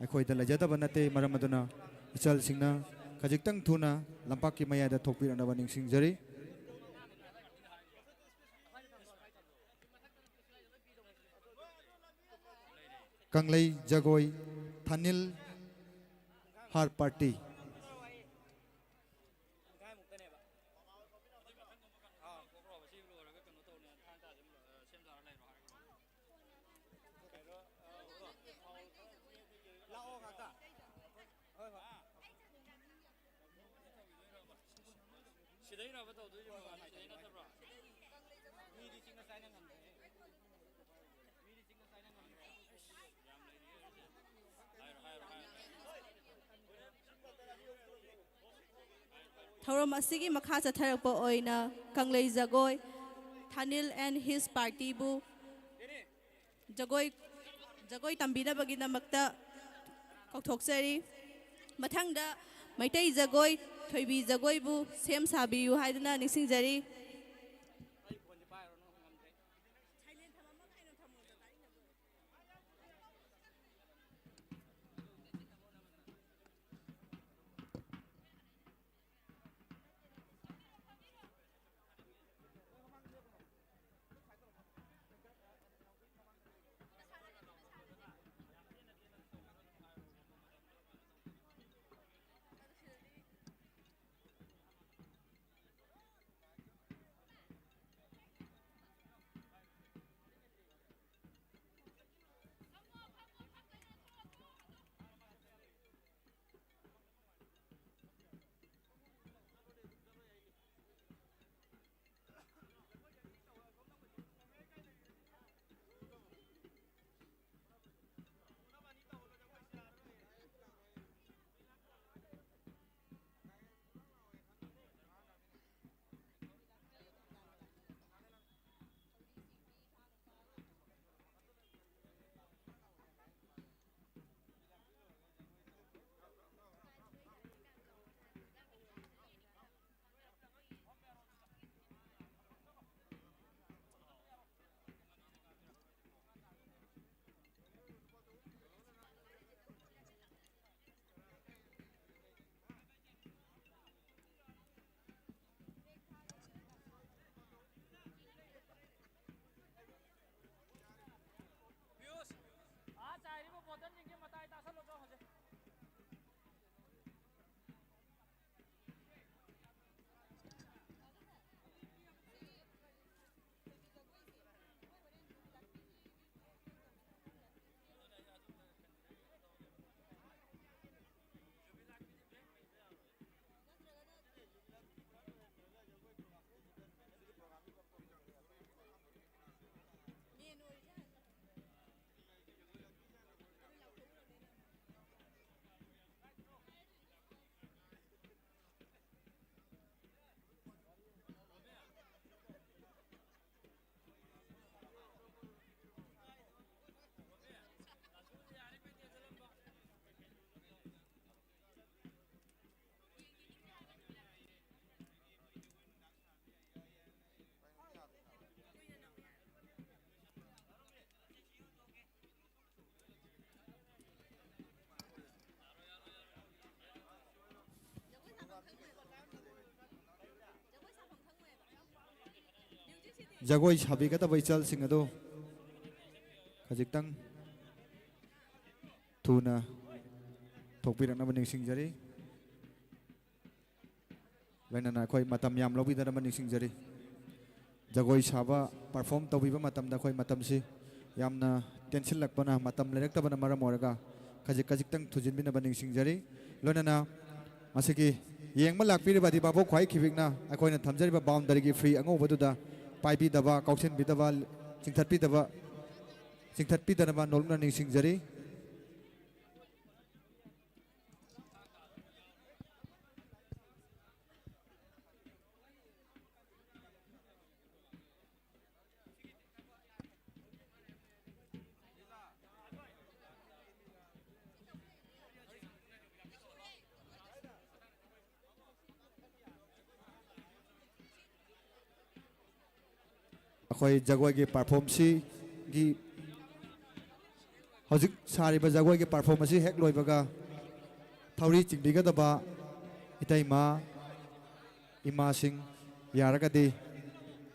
ꯑꯩꯈꯣꯏꯗ ꯂꯩꯖꯗꯕ ꯅꯠꯇꯦ꯫ ꯃꯔꯝ ꯑꯗꯨꯅ ꯏꯆꯜꯁꯤꯡꯅ ꯈꯖꯤꯛꯇꯪ ꯊꯨꯅ ꯂꯝꯄꯥꯛꯀꯤ ꯃꯌꯥꯏꯗ ꯊꯣꯛꯄꯤꯔꯛꯅꯕ ꯅꯤꯡꯁꯤꯡꯖꯔꯤ꯫ ꯀꯪꯂꯩ ꯖꯒꯣꯏ, ꯊꯥꯅꯤꯜ ꯍꯥꯔ ꯄꯥꯔꯇꯤ꯫ ꯁꯤꯗꯩꯔꯕ ꯇꯧꯗꯣꯏꯁꯦ? ꯃꯄꯥꯟ ꯁꯤꯗꯩ ꯅꯠꯇꯕ꯭ꯔꯣ? ꯃꯤꯗꯤ ꯆꯤꯡꯅ ꯆꯥꯏꯅ ꯉꯝꯗ꯭ꯔꯦ꯫ ꯃꯤꯗꯤ ꯆꯤꯡꯅ ꯆꯥꯏꯅ ꯉꯝꯗ꯭ꯔꯦ꯫ ꯌꯥꯝ ꯂꯩꯔꯤꯌꯦ꯫ ꯍꯥꯏꯔꯣ, ꯍꯥꯏꯔꯣ, ꯍꯥꯏꯔꯣ꯫ ꯊꯧꯔꯝ ꯑꯁꯤꯒꯤ ꯃꯈꯥ ꯆꯠꯊꯔꯛꯄ ꯑꯣꯏꯅ ꯀꯪꯂꯩ ꯖꯒꯣꯏ, ꯊꯥꯅꯤꯜ and his party ꯕꯨ ꯖꯒꯣꯏ, ꯖꯒꯣꯏ ꯇꯝꯕꯤꯅꯕꯒꯤꯗꯃꯛꯇ ꯀꯧꯊꯣꯛꯆꯔꯤ꯫ ꯃꯊꯪꯗ ꯃꯩꯇꯩ ꯖꯒꯣꯏ, ꯊꯣꯏꯕꯤ ꯖꯒꯣꯏꯕꯨ ꯁꯦꯝ ꯁꯥꯕꯤꯌꯨ ꯍꯥꯏꯗꯨꯅ ꯅꯤꯡꯁꯤꯡꯖꯔꯤ꯫ ꯖꯒꯣꯏ ꯁꯥꯕꯤꯒꯗꯕ ꯏꯆꯜꯁꯤꯡ ꯑꯗꯨ ꯈꯖꯤꯛꯇꯪ ꯊꯨꯅ ꯊꯣꯛꯄꯤꯔꯛꯅꯕ ꯅꯤꯡꯁꯤꯡꯖꯔꯤ꯫ ꯂꯣꯏꯅꯅ ꯑꯩꯈꯣꯏ ꯃꯇꯝ ꯌꯥꯝ ꯂꯧꯕꯤꯗꯅꯕ ꯅꯤꯡꯁꯤꯡꯖꯔꯤ꯫ ꯖꯒꯣꯏ ꯁꯥꯕ, perform ꯇꯧꯕꯤꯕ ꯃꯇꯝꯗ ꯑꯩꯈꯣꯏ ꯃꯇꯝꯁꯤ ꯌꯥꯝꯅ ꯇꯦꯟꯁꯤꯜꯂꯛꯄꯅ, ꯃꯇꯝ ꯂꯩꯔꯛꯇꯕꯅ ꯃꯔꯝ ꯑꯣꯏꯔꯒ ꯈꯖꯤꯛ ꯈꯖꯤꯛꯇꯪ ꯊꯨꯖꯤꯟꯕꯤꯅꯕ ꯅꯤꯡꯁꯤꯡꯖꯔꯤ꯫ ꯂꯣꯏꯅꯅ ꯃꯁꯤꯒꯤ ꯌꯦꯡꯕ ꯂꯥꯛꯄꯤꯔꯤꯕ ꯑꯗꯤꯕꯥꯕꯣꯛ ꯈ꯭ꯋꯥꯏ ꯈꯤꯕꯤꯛꯅ ꯑꯩꯈꯣꯏꯅ ꯊꯝꯖꯔꯤꯕ boundary ꯒꯤ free ꯑꯉꯧꯕꯗꯨꯗ ꯄꯥꯏꯕꯤꯗꯕ, ꯀꯥꯎꯁꯤꯟꯕꯤꯗꯕ, ꯆꯤꯡꯊꯠꯄꯤꯗꯕ, ꯆꯤꯡꯊꯠꯄꯤꯗꯅꯕ ꯅꯣꯂꯨꯛꯅ ꯅꯤꯡꯁꯤꯡꯖꯔꯤ꯫ ꯑꯩꯈꯣꯏ ꯖꯒꯣꯏꯒꯤ perform ꯁꯤꯒꯤ, ꯍꯧꯖꯤꯛ ꯁꯥꯔꯤꯕ ꯖꯒꯣꯏꯒꯤ perform ꯑꯁꯤ ꯍꯦꯛ ꯂꯣꯏꯕꯒ ꯊꯧꯔꯤ ꯆꯤꯡꯕꯤꯒꯗꯕ ꯏꯇꯩꯃ, ꯏꯃꯥꯁꯤꯡ ꯌꯥꯔꯒꯗꯤ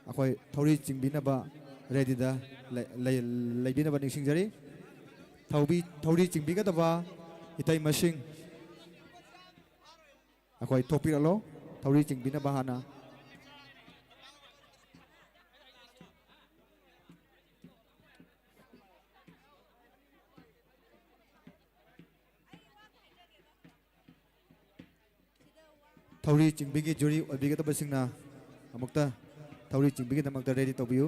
ꯑꯩꯈꯣꯏ ꯊꯧꯔꯤ ꯆꯤꯡꯕꯤꯅꯕ ready ꯗ ꯂꯩ-, ꯂꯩ-, ꯂꯩꯕꯤꯅꯕ ꯅꯤꯡꯁꯤꯡꯖꯔꯤ꯫ ꯊꯧꯕꯤ-, ꯊꯧꯔꯤ ꯆꯤꯡꯕꯤꯒꯗꯕ ꯏꯇꯩꯃꯁꯤꯡ ꯑꯩꯈꯣꯏ ꯊꯣꯛꯄꯤꯔꯛꯂꯣ, ꯊꯧꯔꯤ ꯆꯤꯡꯕꯤꯅꯕ ꯍꯥꯟꯅ꯫ ꯊꯧꯔꯤ ꯆꯤꯡꯕꯤꯒꯤ ꯖꯨꯔꯤ ꯑꯣꯏꯕꯤꯒꯗꯕꯁꯤꯡꯅ ꯑꯃꯨꯛꯇ ꯊꯧꯔꯤ ꯆꯤꯡꯕꯤꯒꯤꯗꯃꯛꯇ ready ꯇꯧꯕꯤꯌꯨ꯫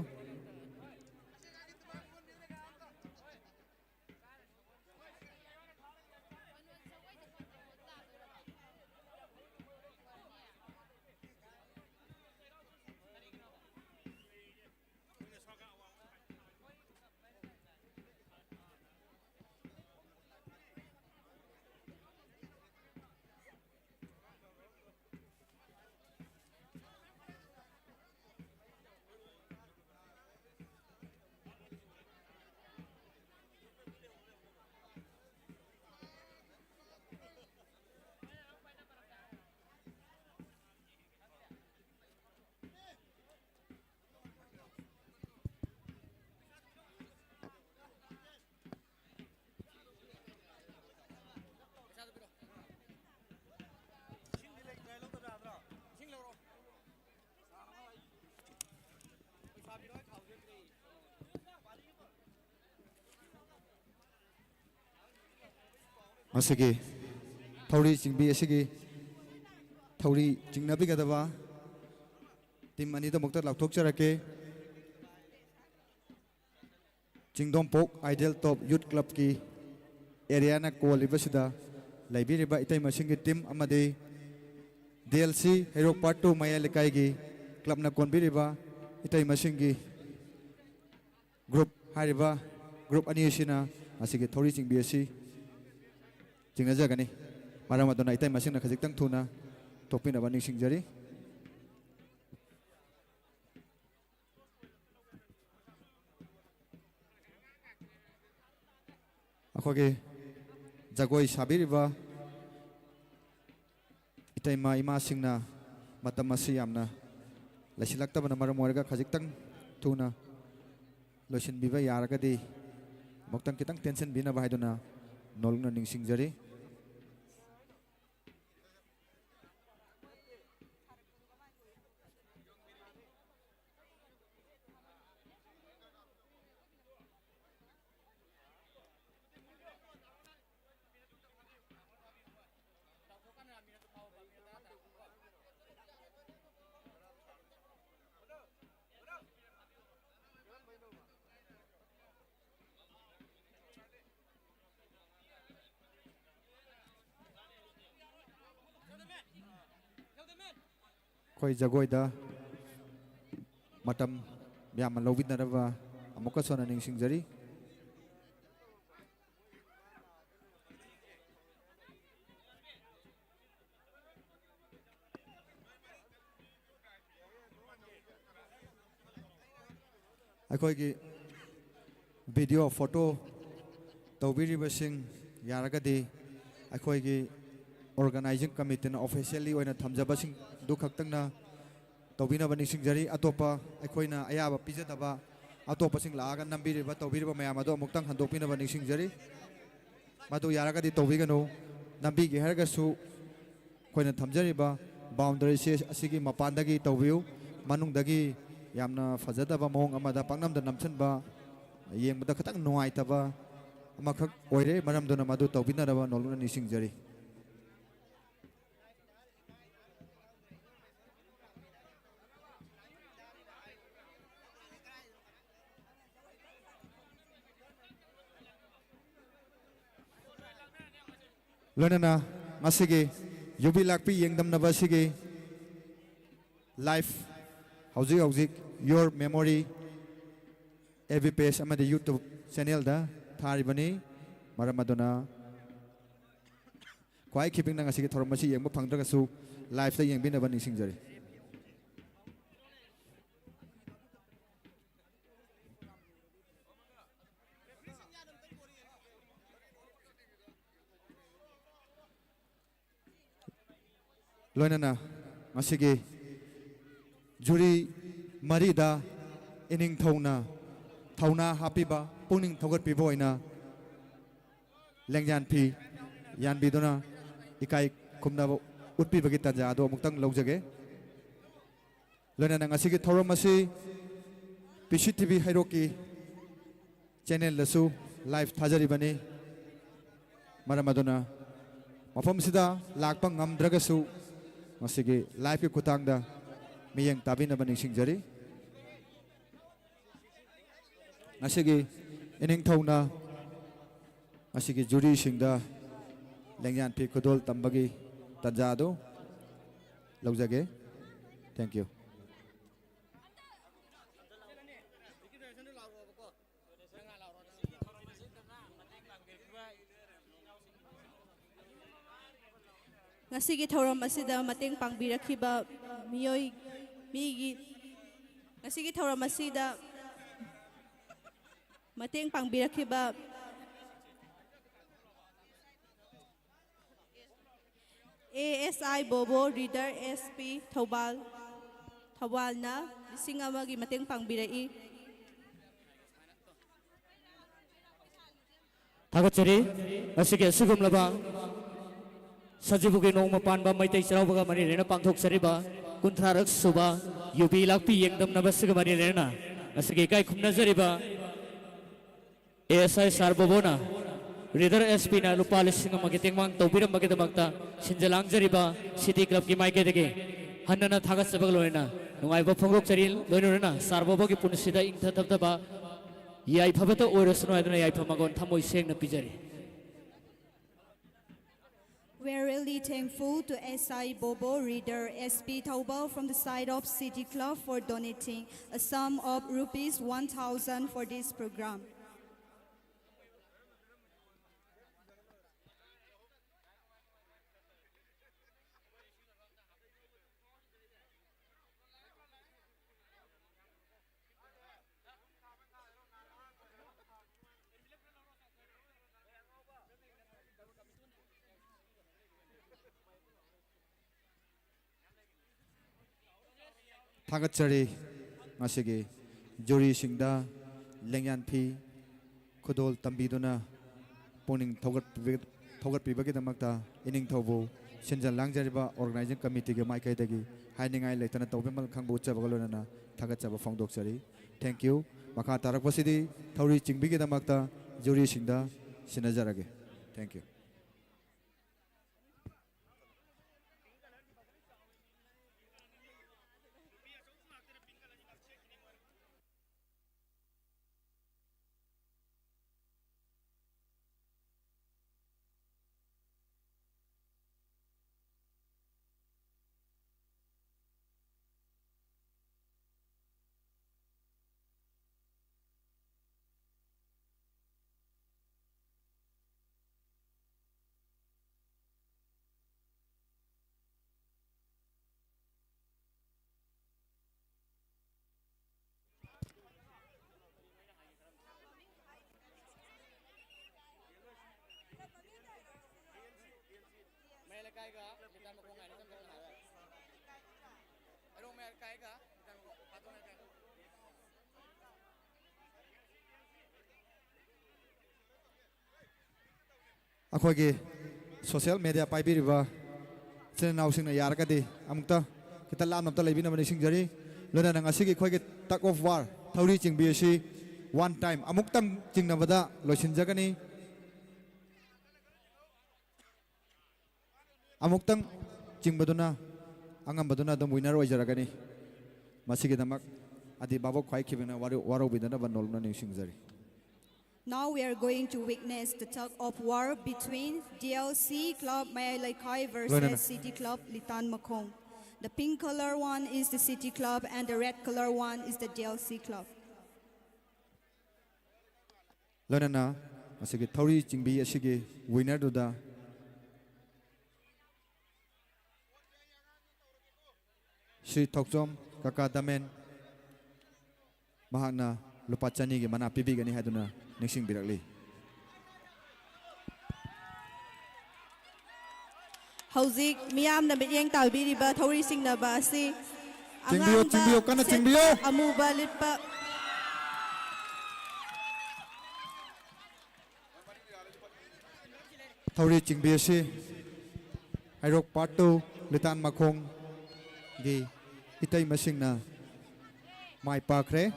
ꯃꯁꯤꯒꯤ ꯊꯧꯔꯤ ꯆꯤꯡꯕꯤ ꯑꯁꯤꯒꯤ ꯊꯧꯔꯤ ꯆꯤꯡꯅꯕꯤꯒꯗꯕ ꯇꯤꯝ ꯑꯅꯤꯗꯃꯛꯇ ꯂꯥꯎꯊꯣꯛꯆꯔꯛꯀꯦ꯫ ꯆꯤꯡꯗꯣꯝꯄꯣꯛ ꯑꯥꯏꯗꯦꯜ ꯇꯣꯞ ꯌꯨꯠ ꯀ꯭ꯂꯕꯀꯤ ꯑꯦꯔꯤꯌꯥꯅ ꯀꯣꯜꯂꯤꯕꯁꯤꯗ ꯂꯩꯕꯤꯔꯤꯕ ꯏꯇꯩꯃꯁꯤꯡꯒꯤ ꯇꯤꯝ ꯑꯃꯗꯤ ꯗꯤ ꯑꯦꯜ ꯁꯤ ꯍꯩꯔꯣꯛ ꯄꯥꯔꯠ ꯇꯨ ꯃꯌꯥꯏ ꯂꯩꯀꯥꯏꯒꯤ ꯀ꯭ꯂꯕꯅ ꯀꯣꯟꯕꯤꯔꯤꯕ ꯏꯇꯩꯃꯁꯤꯡꯒꯤ ꯒ꯭ꯔꯨꯞ, ꯍꯥꯏꯔꯤꯕ ꯒ꯭ꯔꯨꯞ ꯑꯅꯤ ꯑꯁꯤꯅ ꯉꯁꯤꯒꯤ ꯊꯧꯔꯤ ꯆꯤꯡꯕꯤ ꯑꯁꯤ ꯆꯤꯡꯅꯖꯒꯅꯤ꯫ ꯃꯔꯝ ꯑꯗꯨꯅ ꯏꯇꯩꯃꯁꯤꯡꯅ ꯈꯖꯤꯛꯇꯪ ꯊꯨꯅ ꯊꯣꯛꯄꯤꯅꯕ ꯅꯤꯡꯁꯤꯡꯖꯔꯤ꯫ ꯑꯩꯈꯣꯏꯒꯤ ꯖꯒꯣꯏ ꯁꯥꯕꯤꯔꯤꯕ ꯏꯇꯩꯃ ꯏꯃꯥꯁꯤꯡꯅ ꯃꯇꯝ ꯑꯁꯤ ꯌꯥꯝꯅ ꯂꯩꯁꯤꯜꯂꯛꯇꯕꯅ ꯃꯔꯝ ꯑꯣꯏꯔꯒ ꯈꯖꯤꯛꯇꯪ ꯊꯨꯅ ꯂꯣꯏꯁꯤꯟꯕꯤꯕ ꯌꯥꯔꯒꯗꯤ ꯑꯃꯨꯛꯇꯪ ꯈꯤꯇꯪ ꯇꯦꯟꯁꯤꯟꯕꯤꯅꯕ ꯍꯥꯏꯗꯨꯅ ꯅꯣꯜꯂꯨꯛꯅ ꯅꯤꯡꯁꯤꯡꯖꯔꯤ꯫ ꯑꯩꯈꯣꯏ ꯖꯒꯣꯏꯗ ꯃꯇꯝ ꯌꯥꯝꯅ ꯂꯧꯕꯤꯅꯔꯕ ꯑꯃꯨꯛꯀꯁꯨ ꯍꯟꯅ ꯅꯤꯡꯁꯤꯡꯖꯔꯤ꯫ ꯑꯩꯈꯣꯏꯒꯤ ꯚꯤꯗꯤꯑꯣ ꯐꯣꯇꯣ ꯇꯧꯕꯤꯔꯤꯕꯁꯤꯡ ꯌꯥꯔꯒꯗꯤ ꯑꯩꯈꯣꯏꯒꯤ ꯑꯣꯔꯒꯅꯥꯏꯖꯤꯡ ꯀꯃꯤꯇꯤꯅ ꯑꯣꯐꯤꯁꯤꯌꯦꯜꯂꯤ ꯑꯣꯏꯅ ꯊꯝꯖꯕꯁꯤꯡꯗꯨ ꯈꯛꯇꯪꯅ ꯇꯧꯕꯤꯅꯕ ꯅꯤꯡꯁꯤꯡꯖꯔꯤ꯫ ꯑꯇꯣꯞꯄ ꯑꯩꯈꯣꯏꯅ ꯑꯌꯥꯕ ꯄꯤꯖꯗꯕ ꯑꯇꯣꯞꯄꯁꯤꯡ ꯂꯥꯛꯑꯒ ꯅꯝꯕꯤꯔꯤꯕ, ꯇꯧꯕꯤꯔꯤꯕ ꯃꯌꯥꯝ ꯑꯗꯨ ꯑꯃꯨꯛꯇꯪ ꯍꯟꯗꯣꯛꯄꯤꯅꯕ ꯅꯤꯡꯁꯤꯡꯖꯔꯤ꯫ ꯃꯗꯨ ꯌꯥꯔꯒꯗꯤ ꯇꯧꯕꯤꯒꯅꯨ꯫ ꯅꯝꯕꯤꯒꯦ ꯍꯥꯏꯔꯒꯁꯨ ꯑꯩꯈꯣꯏꯅ ꯊꯝꯖꯔꯤꯕ ꯕꯥꯎꯟꯗꯔꯤꯁꯦ ꯑꯁꯤꯒꯤ ꯃꯄꯥꯟꯗꯒꯤ ꯇꯧꯕꯤꯌꯨ꯫ ꯃꯅꯨꯡꯗꯒꯤ ꯌꯥꯝꯅ ꯐꯖꯗꯕ ꯃꯑꯣꯡ ꯑꯃꯗ ꯄꯥꯛꯅꯝꯗ ꯅꯝꯁꯤꯟꯕ, ꯌꯦꯡꯕꯗ ꯈꯤꯇꯪ ꯅꯨꯡꯉꯥꯏꯇꯕ, ꯑꯃꯈꯛ ꯑꯣꯏꯔꯦ꯫ ꯃꯔꯝꯗꯨꯅ ꯃꯗꯨ ꯇꯧꯕꯤꯅꯅꯕ ꯅꯣꯂꯨꯛꯅ ꯅꯤꯡꯁꯤꯡꯖꯔꯤ꯫ ꯂꯣꯏꯅꯅ ꯉꯁꯤꯒꯤ ꯌꯨꯕꯤ ꯂꯥꯛꯄꯤ ꯌꯦꯡꯗꯝꯅꯕ ꯑꯁꯤꯒꯤ ꯂꯥꯏꯐ ꯍꯧꯖꯤꯛ ꯍꯧꯖꯤꯛ Your Memory F B page ꯑꯃꯗꯤ ꯌꯨꯇ꯭ꯌꯨꯕ ꯆꯦꯅꯦꯜꯗ ꯊꯥꯔꯤꯕꯅꯤ꯫ ꯃꯔꯝ ꯑꯗꯨꯅ ꯈ꯭ꯋꯥꯏ ꯈꯤꯄꯤꯛꯅ ꯉꯁꯤꯒꯤ ꯊꯧꯔꯝ ꯑꯁꯤ ꯌꯦꯡꯕ ꯐꯪꯗ꯭ꯔꯒꯁꯨ ꯂꯥꯏꯐꯇ ꯌꯦꯡꯕꯤꯅꯕ ꯅꯤꯡꯁꯤꯡꯖꯔꯤ꯫ ꯂꯣꯏꯅꯅ ꯉꯁꯤꯒꯤ ꯖꯨꯔꯤ ꯃꯔꯤꯗ ꯏꯅꯤꯡꯊꯧꯅ ꯊꯧꯅꯥ ꯍꯥꯞꯄꯤꯕ, ꯄꯨꯛꯅꯤꯡ ꯊꯧꯒꯠꯄꯤꯕ ꯑꯣꯏꯅ ꯂꯦꯡꯌꯥꯟ ꯐꯤ ꯌꯥꯟꯕꯤꯗꯨꯅ ꯏꯀꯥꯏ ꯈꯨꯝꯅꯕ ꯎꯠꯄꯤꯕꯒꯤ ꯇꯥꯟꯖꯥ ꯑꯗꯨ ꯑꯃꯨꯛꯇꯪ ꯂꯧꯖꯒꯦ꯫ ꯂꯣꯏꯅꯅ ꯉꯁꯤꯒꯤ ꯊꯧꯔꯝ ꯑꯁꯤ ꯄꯤ ꯁꯤ ꯇꯤ ꯚꯤ ꯍꯩꯔꯣꯛꯀꯤ ꯆꯦꯅꯦꯜꯗꯁꯨ ꯂꯥꯏꯚ ꯊꯥꯖꯔꯤꯕꯅꯤ꯫ ꯃꯔꯝ ꯑꯗꯨꯅ ꯃꯐꯝꯁꯤꯗ ꯂꯥꯛꯄ ꯉꯝꯗ꯭ꯔꯒꯁꯨ ꯉꯁꯤꯒꯤ ꯂꯥꯏꯚꯀꯤ ꯈꯨꯠꯊꯥꯡꯗ ꯃꯤꯠꯌꯦꯡ ꯇꯥꯕꯤꯅꯕ ꯅꯤꯡꯁꯤꯡꯖꯔꯤ꯫ ꯉꯁꯤꯒꯤ ꯏꯅꯤꯡꯊꯧꯅ ꯉꯁꯤꯒꯤ ꯖꯨꯔꯤꯁꯤꯡꯗ ꯂꯦꯡꯌꯥꯟ ꯐꯤ ꯈꯨꯗꯣꯜ ꯇꯝꯕꯒꯤ ꯇꯥꯟꯖꯥ ꯑꯗꯨ ꯂꯧꯖꯒꯦ꯫ Thank you꯫ ꯉꯁꯤꯒꯤ ꯊꯧꯔꯝ ꯑꯁꯤꯗ ꯃꯇꯦꯡ ꯄꯥꯡꯕꯤꯔꯛꯈꯤꯕ ꯃꯤꯑꯣꯏ ꯃꯤꯒꯤ ꯉꯁꯤꯒꯤ ꯊꯧꯔꯝ ꯑꯁꯤꯗ ꯃꯇꯦꯡ ꯄꯥꯡꯕꯤꯔꯛꯈꯤꯕ A S I ꯕꯣꯕꯣ, reader S P Thoubal, ꯊꯧꯕꯥꯜꯅ ꯂꯤꯁꯤꯡ ꯑꯃꯒꯤ ꯃꯇꯦꯡ ꯄꯥꯡꯕꯤꯔꯛꯏ꯫ ꯊꯥꯒꯠꯆꯔꯤ꯫ ꯉꯁꯤꯒꯤ ꯑꯁꯤꯒꯨꯝꯂꯕ ꯁꯖꯤꯕꯨꯒꯤ ꯅꯣꯡꯃ ꯄꯥꯟꯕ ꯃꯩꯇꯩ ꯆꯩꯔꯥꯎꯕꯒ ꯃꯔꯤ ꯂꯩꯅꯅ ꯄꯥꯡꯊꯣꯛꯆꯔꯤꯕ ꯀꯨꯟꯊ꯭ꯔꯥꯔꯛ ꯁꯨꯕ ꯌꯨꯕꯤ ꯂꯥꯛꯄꯤ ꯌꯦꯡꯗꯝꯅꯕ ꯑꯁꯤꯒ ꯃꯔꯤ ꯂꯩꯅꯅ ꯉꯁꯤꯒꯤ ꯏꯀꯥꯏ ꯈꯨꯝꯅꯖꯔꯤꯕ A S I sir ꯕꯣꯕꯣꯅ reader ꯑꯦꯁ ꯄꯤꯅ ꯂꯨꯄꯥ ꯂꯤꯁꯤꯡ ꯑꯃꯒꯤ ꯇꯦꯡꯃꯥꯡ ꯇꯧꯕꯤꯔꯝꯕꯒꯤꯗꯃꯛꯇ ꯁꯤꯟꯖ ꯂꯥꯡꯖꯔꯤꯕ ꯁꯤꯇꯤ ꯀ꯭ꯂꯕꯀꯤ ꯃꯥꯏꯀꯩꯗꯒꯤ ꯍꯟꯅꯅ ꯊꯥꯒꯠꯆꯕꯒ ꯂꯣꯏꯅꯅ ꯅꯨꯡꯉꯥꯏꯕ ꯐꯣꯡꯗꯣꯛꯆꯔꯤ꯫ ꯂꯣꯏꯅꯅ ꯁꯥꯔ ꯕꯣꯕꯣꯒꯤ ꯄꯨꯟꯁꯤꯗ ꯏꯪꯊ ꯇꯞꯊꯕ ꯌꯥꯏꯐꯕꯇ ꯑꯣꯏꯔꯁꯅꯨ ꯍꯥꯏꯗꯨꯅ ꯌꯥꯏꯐ ꯃꯒꯣꯟ ꯊꯃꯣꯏ ꯁꯦꯡꯅ ꯄꯤꯖꯔꯤ꯫ We're really thankful to S I Bobo, Reader S P Thoubal from the side of City Club for donating a sum of rupees one thousand for this program. ꯊꯥꯒꯠꯆꯔꯤ꯫ ꯉꯁꯤꯒꯤ ꯖꯨꯔꯤꯁꯤꯡꯗ ꯂꯦꯡꯌꯥꯟ ꯐꯤ ꯈꯨꯗꯣꯜ ꯇꯝꯕꯤꯗꯨꯅ ꯄꯨꯛꯅꯤꯡ ꯊꯧꯒꯠꯄꯤꯕ-, ꯊꯧꯒꯠꯄꯤꯕꯒꯤꯗꯃꯛꯇ ꯏꯅꯤꯡꯊꯧꯕꯨ ꯁꯤꯟꯖ ꯂꯥꯡꯖꯔꯤꯕ ꯑꯣꯔꯒꯅꯥꯏꯖꯤꯡ ꯀꯃꯤꯇꯤꯒꯤ ꯃꯥꯏꯀꯩꯗꯒꯤ ꯍꯥꯏꯅꯤꯡꯉꯥꯏ ꯂꯩꯇꯅ ꯇꯧꯕꯤꯃꯜ ꯈꯪꯕ ꯎꯠꯆꯕꯒ ꯂꯣꯏꯅꯅ ꯊꯥꯒꯠꯆꯕ ꯐꯣꯡꯗꯣꯛꯆꯔꯤ꯫ Thank you꯫ ꯃꯈꯥ ꯇꯥꯔꯛꯄꯁꯤꯗꯤ ꯊꯧꯔꯤ ꯆꯤꯡꯕꯤꯒꯤꯗꯃꯛꯇ ꯖꯨꯔꯤꯁꯤꯡꯗ ꯁꯤꯟꯅꯖꯔꯒꯦ꯫ Thank you꯫ ꯃꯌꯥꯏ ꯂꯩꯀꯥꯏꯒ ꯂꯤꯇꯥꯟ ꯃꯈꯣꯡ ꯉꯥꯏꯅ ꯆꯠꯃꯤꯟꯅ ꯍꯥꯏꯔꯦ꯫ ꯑꯗꯣ ꯃꯌꯥꯏ ꯂꯩꯀꯥꯏꯒ ꯂꯤꯇꯥꯟ ꯃꯈꯣꯡ ꯐꯥꯗꯣꯛꯅ ꯂꯩꯀꯥꯏ꯫ ꯑꯩꯈꯣꯏꯒꯤ social media ꯄꯥꯏꯕꯤꯔꯤꯕ ꯏꯆꯤꯟ ꯏꯅꯥꯎꯁꯤꯡꯅ ꯌꯥꯔꯒꯗꯤ ꯑꯃꯨꯛꯇ ꯈꯤꯇ ꯂꯥꯞꯅ ꯑꯝꯇ ꯂꯩꯕꯤꯅꯕ ꯅꯤꯡꯁꯤꯡꯖꯔꯤ꯫ ꯂꯣꯏꯅꯅ ꯉꯁꯤꯒꯤ ꯑꯩꯈꯣꯏꯒꯤ tug of war ꯊꯧꯔꯤ ꯆꯤꯡꯕꯤ ꯑꯁꯤ One time, ꯑꯃꯨꯛꯇꯪ ꯆꯤꯡꯅꯕꯗ ꯂꯣꯏꯁꯤꯟꯖꯒꯅꯤ꯫ ꯑꯃꯨꯛꯇꯪ ꯆꯤꯡꯕꯗꯨꯅ ꯑꯉꯝꯕꯗꯨꯅ ꯑꯗꯨꯝ winner ꯑꯣꯏꯖꯔꯒꯅꯤ꯫ ꯃꯁꯤꯒꯤꯗꯃꯛ ꯑꯗꯤ ꯚꯥꯕꯣꯛ ꯈ꯭ꯋꯥꯏꯈꯤꯕꯅ ꯋꯥꯔꯧ-, ꯋꯥꯔꯧꯕꯤꯗꯅꯕ ꯅꯣꯜꯂꯨꯛꯅ ꯅꯤꯡꯁꯤꯡꯖꯔꯤ꯫ Now we are going to witness the tug of war between D L C Club Mayai Leikai versus ꯂꯣꯏꯅꯅ꯫ City Club Litan Makhong. The pink color one is the City Club and the red color one is the D L C Club. ꯂꯣꯏꯅꯅ ꯃꯁꯤꯒꯤ ꯊꯧꯔꯤ ꯆꯤꯡꯕꯤ ꯑꯁꯤꯒꯤ winnerꯗꯨꯗ ꯁ꯭ꯔꯤ ꯊꯣꯛꯆꯣꯝ ꯀꯀꯥ ꯗꯃꯦꯟ ꯃꯍꯥꯛꯅ ꯂꯨꯄꯥ ꯆꯅꯤꯒꯤ ꯃꯅꯥ ꯄꯤꯕꯤꯒꯅꯤ ꯍꯥꯏꯗꯨꯅ ꯅꯤꯡꯁꯤꯡꯕꯤꯔꯛꯂꯤ꯫ ꯍꯧꯖꯤꯛ ꯃꯤꯌꯥꯝꯅ ꯃꯤꯠꯌꯦꯡ ꯇꯥꯕꯤꯔꯤꯕ ꯊꯧꯔꯤ ꯆꯤꯡꯅꯕ ꯑꯁꯤ ꯆꯤꯡꯕꯤꯌꯨ, ꯑꯉꯥꯡꯕ ꯆꯤꯡꯕꯤꯌꯨ, ꯀꯟꯅ ꯁꯦꯠꯄ, ꯆꯤꯡꯕꯤꯌꯨ꯫ ꯑꯃꯨꯕ ꯂꯤꯠꯄ꯫ ꯊꯧꯔꯤ ꯆꯤꯡꯕꯤ ꯑꯁꯤ ꯍꯩꯔꯣꯛ Part two ꯂꯤꯇꯥꯟ ꯃꯈꯣꯡꯒꯤ ꯏꯇꯩꯃꯁꯤꯡꯅ my ꯄꯥꯛꯈ꯭ꯔꯦ꯫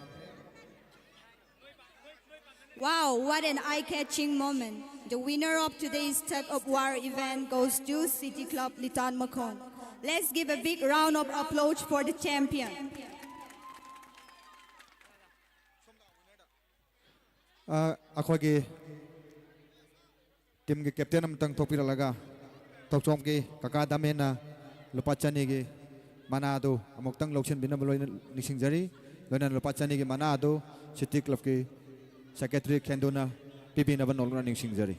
Wow, what an eye-catching moment. The winner of today's tug of war event goes to City Club Litan Makhong. Let's give a big round of applause for the champion. ꯑ, ꯑꯩꯈꯣꯏꯒꯤ teamꯒꯤ captain ꯑꯃꯇꯪ ꯊꯣꯛꯄꯤꯔꯛꯂꯒ ꯊꯣꯛꯆꯣꯝꯒꯤ ꯀꯀꯥ ꯗꯥꯃꯦꯟꯅ ꯂꯨꯄꯥ ꯆꯅꯤꯒꯤ ꯃꯅꯥ ꯑꯗꯨ ꯑꯃꯨꯛꯇꯪ ꯂꯧꯁꯤꯟꯕꯤꯅꯕ ꯂꯣꯏꯅ ꯅꯤꯡꯁꯤꯡꯖꯔꯤ꯫ ꯂꯣꯏꯅꯅ ꯂꯨꯄꯥ ꯆꯅꯤꯒꯤ ꯃꯅꯥ ꯑꯗꯨ City Clubꯀꯤ secretary ꯈꯦꯟꯗꯨꯅ ꯄꯤꯕꯤꯅꯕ ꯅꯣꯜꯂꯨꯛꯅ ꯅꯤꯡꯁꯤꯡꯖꯔꯤ꯫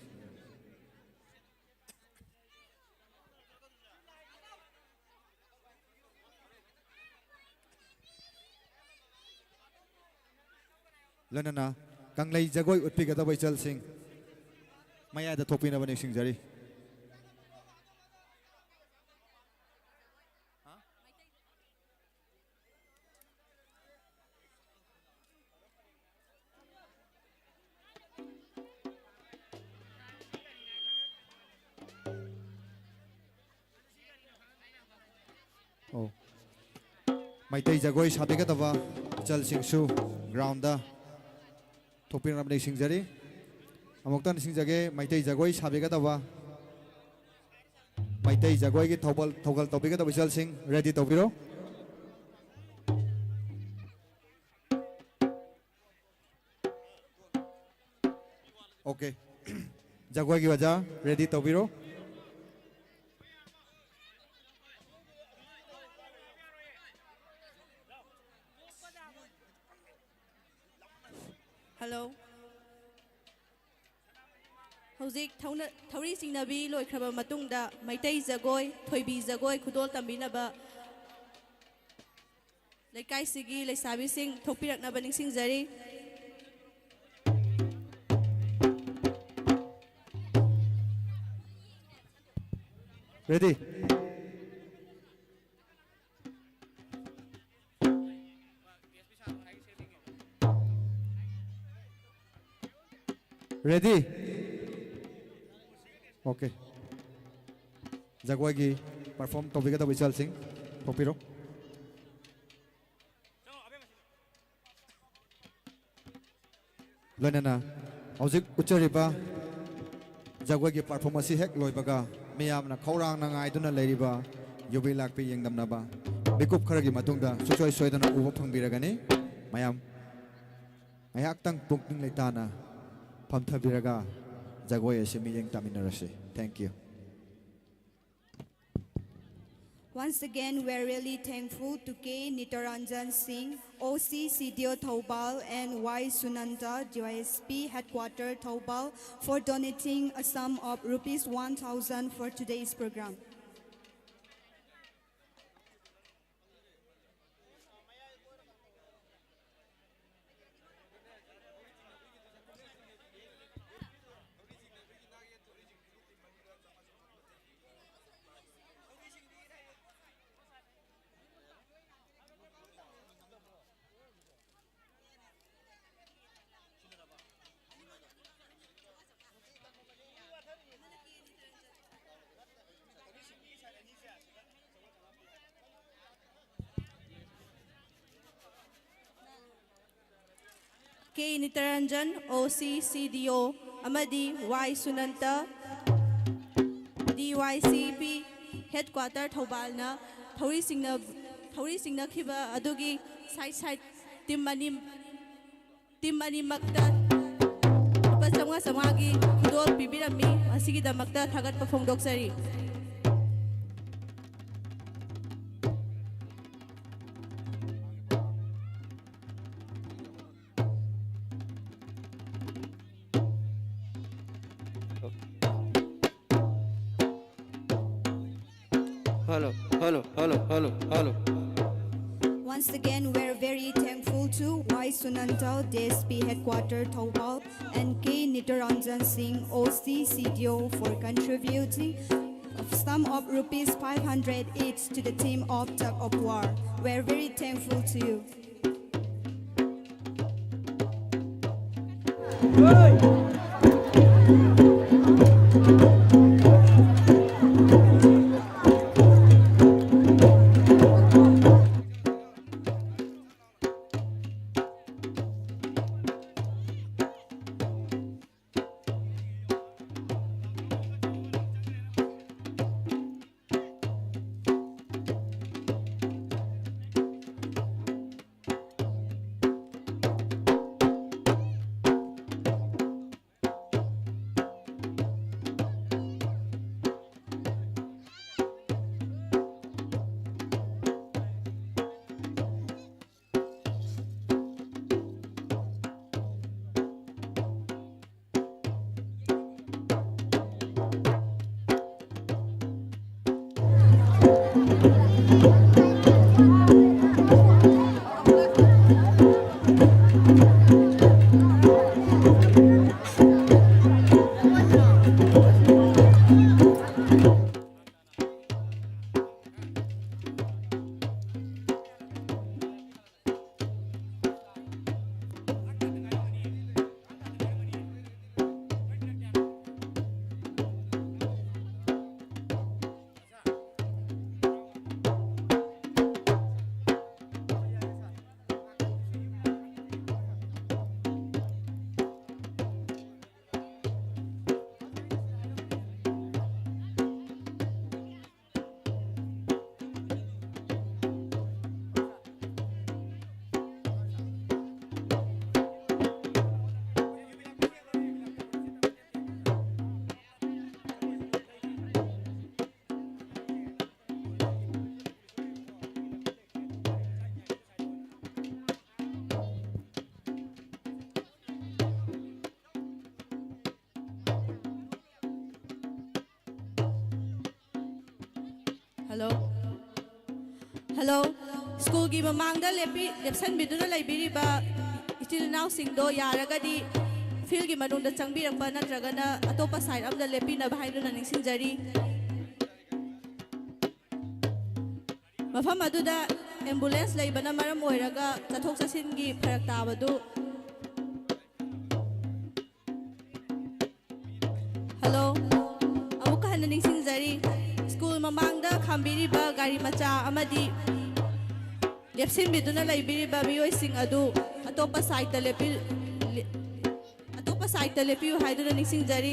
ꯂꯣꯏꯅꯅ ꯀꯪꯂꯩ ꯖꯒꯣꯏ ꯎꯠꯄꯤꯒꯗꯕ ꯏꯆꯜꯁꯤꯡ ꯃꯌꯥꯏꯗ ꯊꯣꯛꯄꯤꯅꯕ ꯅꯤꯡꯁꯤꯡꯖꯔꯤ꯫ ꯑꯣ꯫ ꯃꯩꯇꯩ ꯖꯒꯣꯏ ꯁꯥꯕꯤꯒꯗꯕ ꯏꯆꯜꯁꯤꯡꯁꯨ groundꯗ ꯊꯣꯛꯄꯤꯅꯕ ꯅꯤꯡꯁꯤꯡꯖꯔꯤ꯫ ꯑꯃꯨꯛꯇ ꯅꯤꯡꯁꯤꯡꯖꯒꯦ, ꯃꯩꯇꯩ ꯖꯒꯣꯏ ꯁꯥꯕꯤꯒꯗꯕ, ꯃꯩꯇꯩ ꯖꯒꯣꯏꯒꯤ ꯊꯧꯒꯜ, ꯊꯧꯒꯜ ꯇꯧꯕꯤꯒꯗꯕ ꯏꯆꯜꯁꯤꯡ ready ꯇꯧꯕꯤꯔꯣ꯫ Okay꯫ ꯖꯒꯣꯏꯒꯤ ꯑꯣꯖꯥ ready ꯇꯧꯕꯤꯔꯣ꯫ Hello꯫ ꯍꯧꯖꯤꯛ ꯊꯧꯅ-, ꯊꯧꯔꯤ ꯆꯤꯡꯅꯕꯤ ꯂꯣꯏꯈ꯭ꯔꯕ ꯃꯇꯨꯡꯗ ꯃꯩꯇꯩ ꯖꯒꯣꯏ, ꯊꯣꯏꯕꯤ ꯖꯒꯣꯏ ꯈꯨꯗꯣꯜ ꯇꯝꯕꯤꯅꯕ ꯂꯩꯀꯥꯏꯁꯤꯒꯤ ꯂꯩꯁꯥꯕꯤꯁꯤꯡ ꯊꯣꯛꯄꯤꯔꯛꯅꯕ ꯅꯤꯡꯁꯤꯡꯖꯔꯤ꯫ Ready꯫ Ready? Okay꯫ ꯖꯒꯣꯏꯒꯤ perform ꯇꯧꯕꯤꯒꯗꯕ ꯏꯆꯜꯁꯤꯡ ꯊꯣꯛꯄꯤꯔꯣ꯫ ꯂꯣꯏꯅꯅ ꯍꯧꯖꯤꯛ ꯎꯠꯆꯔꯤꯕ ꯖꯒꯣꯏꯒꯤ perform ꯑꯁꯤ ꯍꯦꯛ ꯂꯣꯏꯕꯒ, ꯃꯤꯌꯥꯝꯅ ꯈꯧꯔꯥꯡꯅ ꯉꯥꯏꯗꯨꯅ ꯂꯩꯔꯤꯕ ꯌꯨꯕꯤ ꯂꯥꯛꯄꯤ ꯌꯦꯡꯗꯝꯅꯕ ꯃꯤꯀꯨꯞ ꯈꯔꯒꯤ ꯃꯇꯨꯡꯗ ꯁꯨꯡꯁꯣꯏ ꯁꯣꯏꯗꯅ ꯎꯕ ꯐꯪꯕꯤꯔꯒꯅꯤ꯫ ꯃꯌꯥꯝ ꯉꯥꯏꯍꯥꯛꯇꯪ ꯄꯨꯛꯅꯤꯡ ꯂꯩꯇꯥꯅ ꯐꯝꯊꯕꯤꯔꯒ ꯖꯒꯣꯏ ꯑꯁꯤ ꯃꯤꯠꯌꯦꯡ ꯇꯥꯃꯤꯟꯅꯔꯁꯤ꯫ Thank you꯫ Once again, we're really thankful to K Nitaranjan Singh, O C C D O Thoubal, and Y Sunanda, D Y S P Headquarter Thoubal, for donating a sum of rupees one thousand for today's program. ꯀꯦ ꯅꯤꯇꯔꯟꯖꯟ, ꯑꯣ ꯁꯤ ꯁꯤ ꯗꯤ ꯑꯣ, ꯑꯃꯗꯤ ꯋꯥꯏ ꯁꯨꯅꯟꯇ, ꯗꯤ ꯋꯥꯏ ꯁꯤ ꯄꯤ headquarter ꯊꯧꯕꯥꯜꯅ ꯊꯧꯔꯤꯁꯤꯡꯅ-, ꯊꯧꯔꯤꯁꯤꯡꯅꯈꯤꯕ ꯑꯗꯨꯒꯤ side side team ꯑꯅꯤ, team ꯑꯅꯤꯃꯛꯇ ꯂꯨꯄꯥ ꯆꯥꯝꯃꯉꯥ ꯆꯥꯝꯃꯉꯥꯒꯤ ꯈꯨꯗꯣꯜ ꯄꯤꯕꯤꯔꯝꯃꯤ꯫ ꯃꯁꯤꯒꯤꯗꯃꯛꯇ ꯊꯥꯒꯠꯄ ꯐꯣꯡꯗꯣꯛꯆꯔꯤ꯫ Hello, hello, hello, hello, hello. Once again, we're very thankful to Y Sunanta, D S P Headquarter Thoubal, and K Nitaranjan Singh, O C C D O, for contributing a sum of rupees five hundred each to the team of Tug of War. We're very thankful to you. Hello. Hello. ꯁ꯭ꯀꯨꯜꯒꯤ ꯃꯃꯥꯡꯗ ꯂꯦꯞꯄꯤ-, ꯂꯦꯞꯁꯟꯕꯤꯗꯨꯅ ꯂꯩꯕꯤꯔꯤꯕ ꯏꯆꯤꯜ ꯏꯅꯥꯎꯁꯤꯡꯗꯣ ꯌꯥꯔꯒꯗꯤ ꯐꯤꯜꯒꯤ ꯃꯅꯨꯡꯗ ꯆꯪꯕꯤꯔꯛꯄ ꯅꯠꯇ꯭ꯔꯒꯅ ꯑꯇꯣꯞꯄ side ꯑꯃꯗ ꯂꯦꯞꯄꯤꯅꯕ ꯍꯥꯏꯗꯨꯅ ꯅꯤꯡꯁꯤꯡꯖꯔꯤ꯫ ꯃꯐꯝ ꯑꯗꯨꯗ ꯑꯦꯝꯕꯨꯂꯦꯟꯁ ꯂꯩꯕꯅ ꯃꯔꯝ ꯑꯣꯏꯔꯒ ꯆꯠꯊꯣꯛ ꯆꯠꯁꯤꯟꯒꯤ ꯐꯔꯛ ꯇꯥꯕꯗꯨ ꯍꯜꯂꯣ꯫ ꯑꯃꯨꯛꯀ ꯍꯟꯅ ꯅꯤꯡꯁꯤꯡꯖꯔꯤ, ꯁ꯭ꯀꯨꯜ ꯃꯃꯥꯡꯗ ꯈꯥꯝꯕꯤꯔꯤꯕ ꯒꯥꯔꯤ ꯃꯆꯥ ꯑꯃꯗꯤ ꯂꯦꯞꯁꯤꯟꯕꯤꯗꯨꯅ ꯂꯩꯕꯤꯔꯤꯕ ꯃꯤꯑꯣꯏꯁꯤꯡ ꯑꯗꯨ ꯑꯇꯣꯞꯄ ꯁꯥꯏꯠꯇ ꯂꯦꯞꯄꯤ-, ꯂꯦ-, ꯑꯇꯣꯞꯄ ꯁꯥꯏꯠꯇ ꯂꯦꯞꯄꯤꯌꯨ ꯍꯥꯏꯗꯨꯅ ꯅꯤꯡꯁꯤꯡꯖꯔꯤ꯫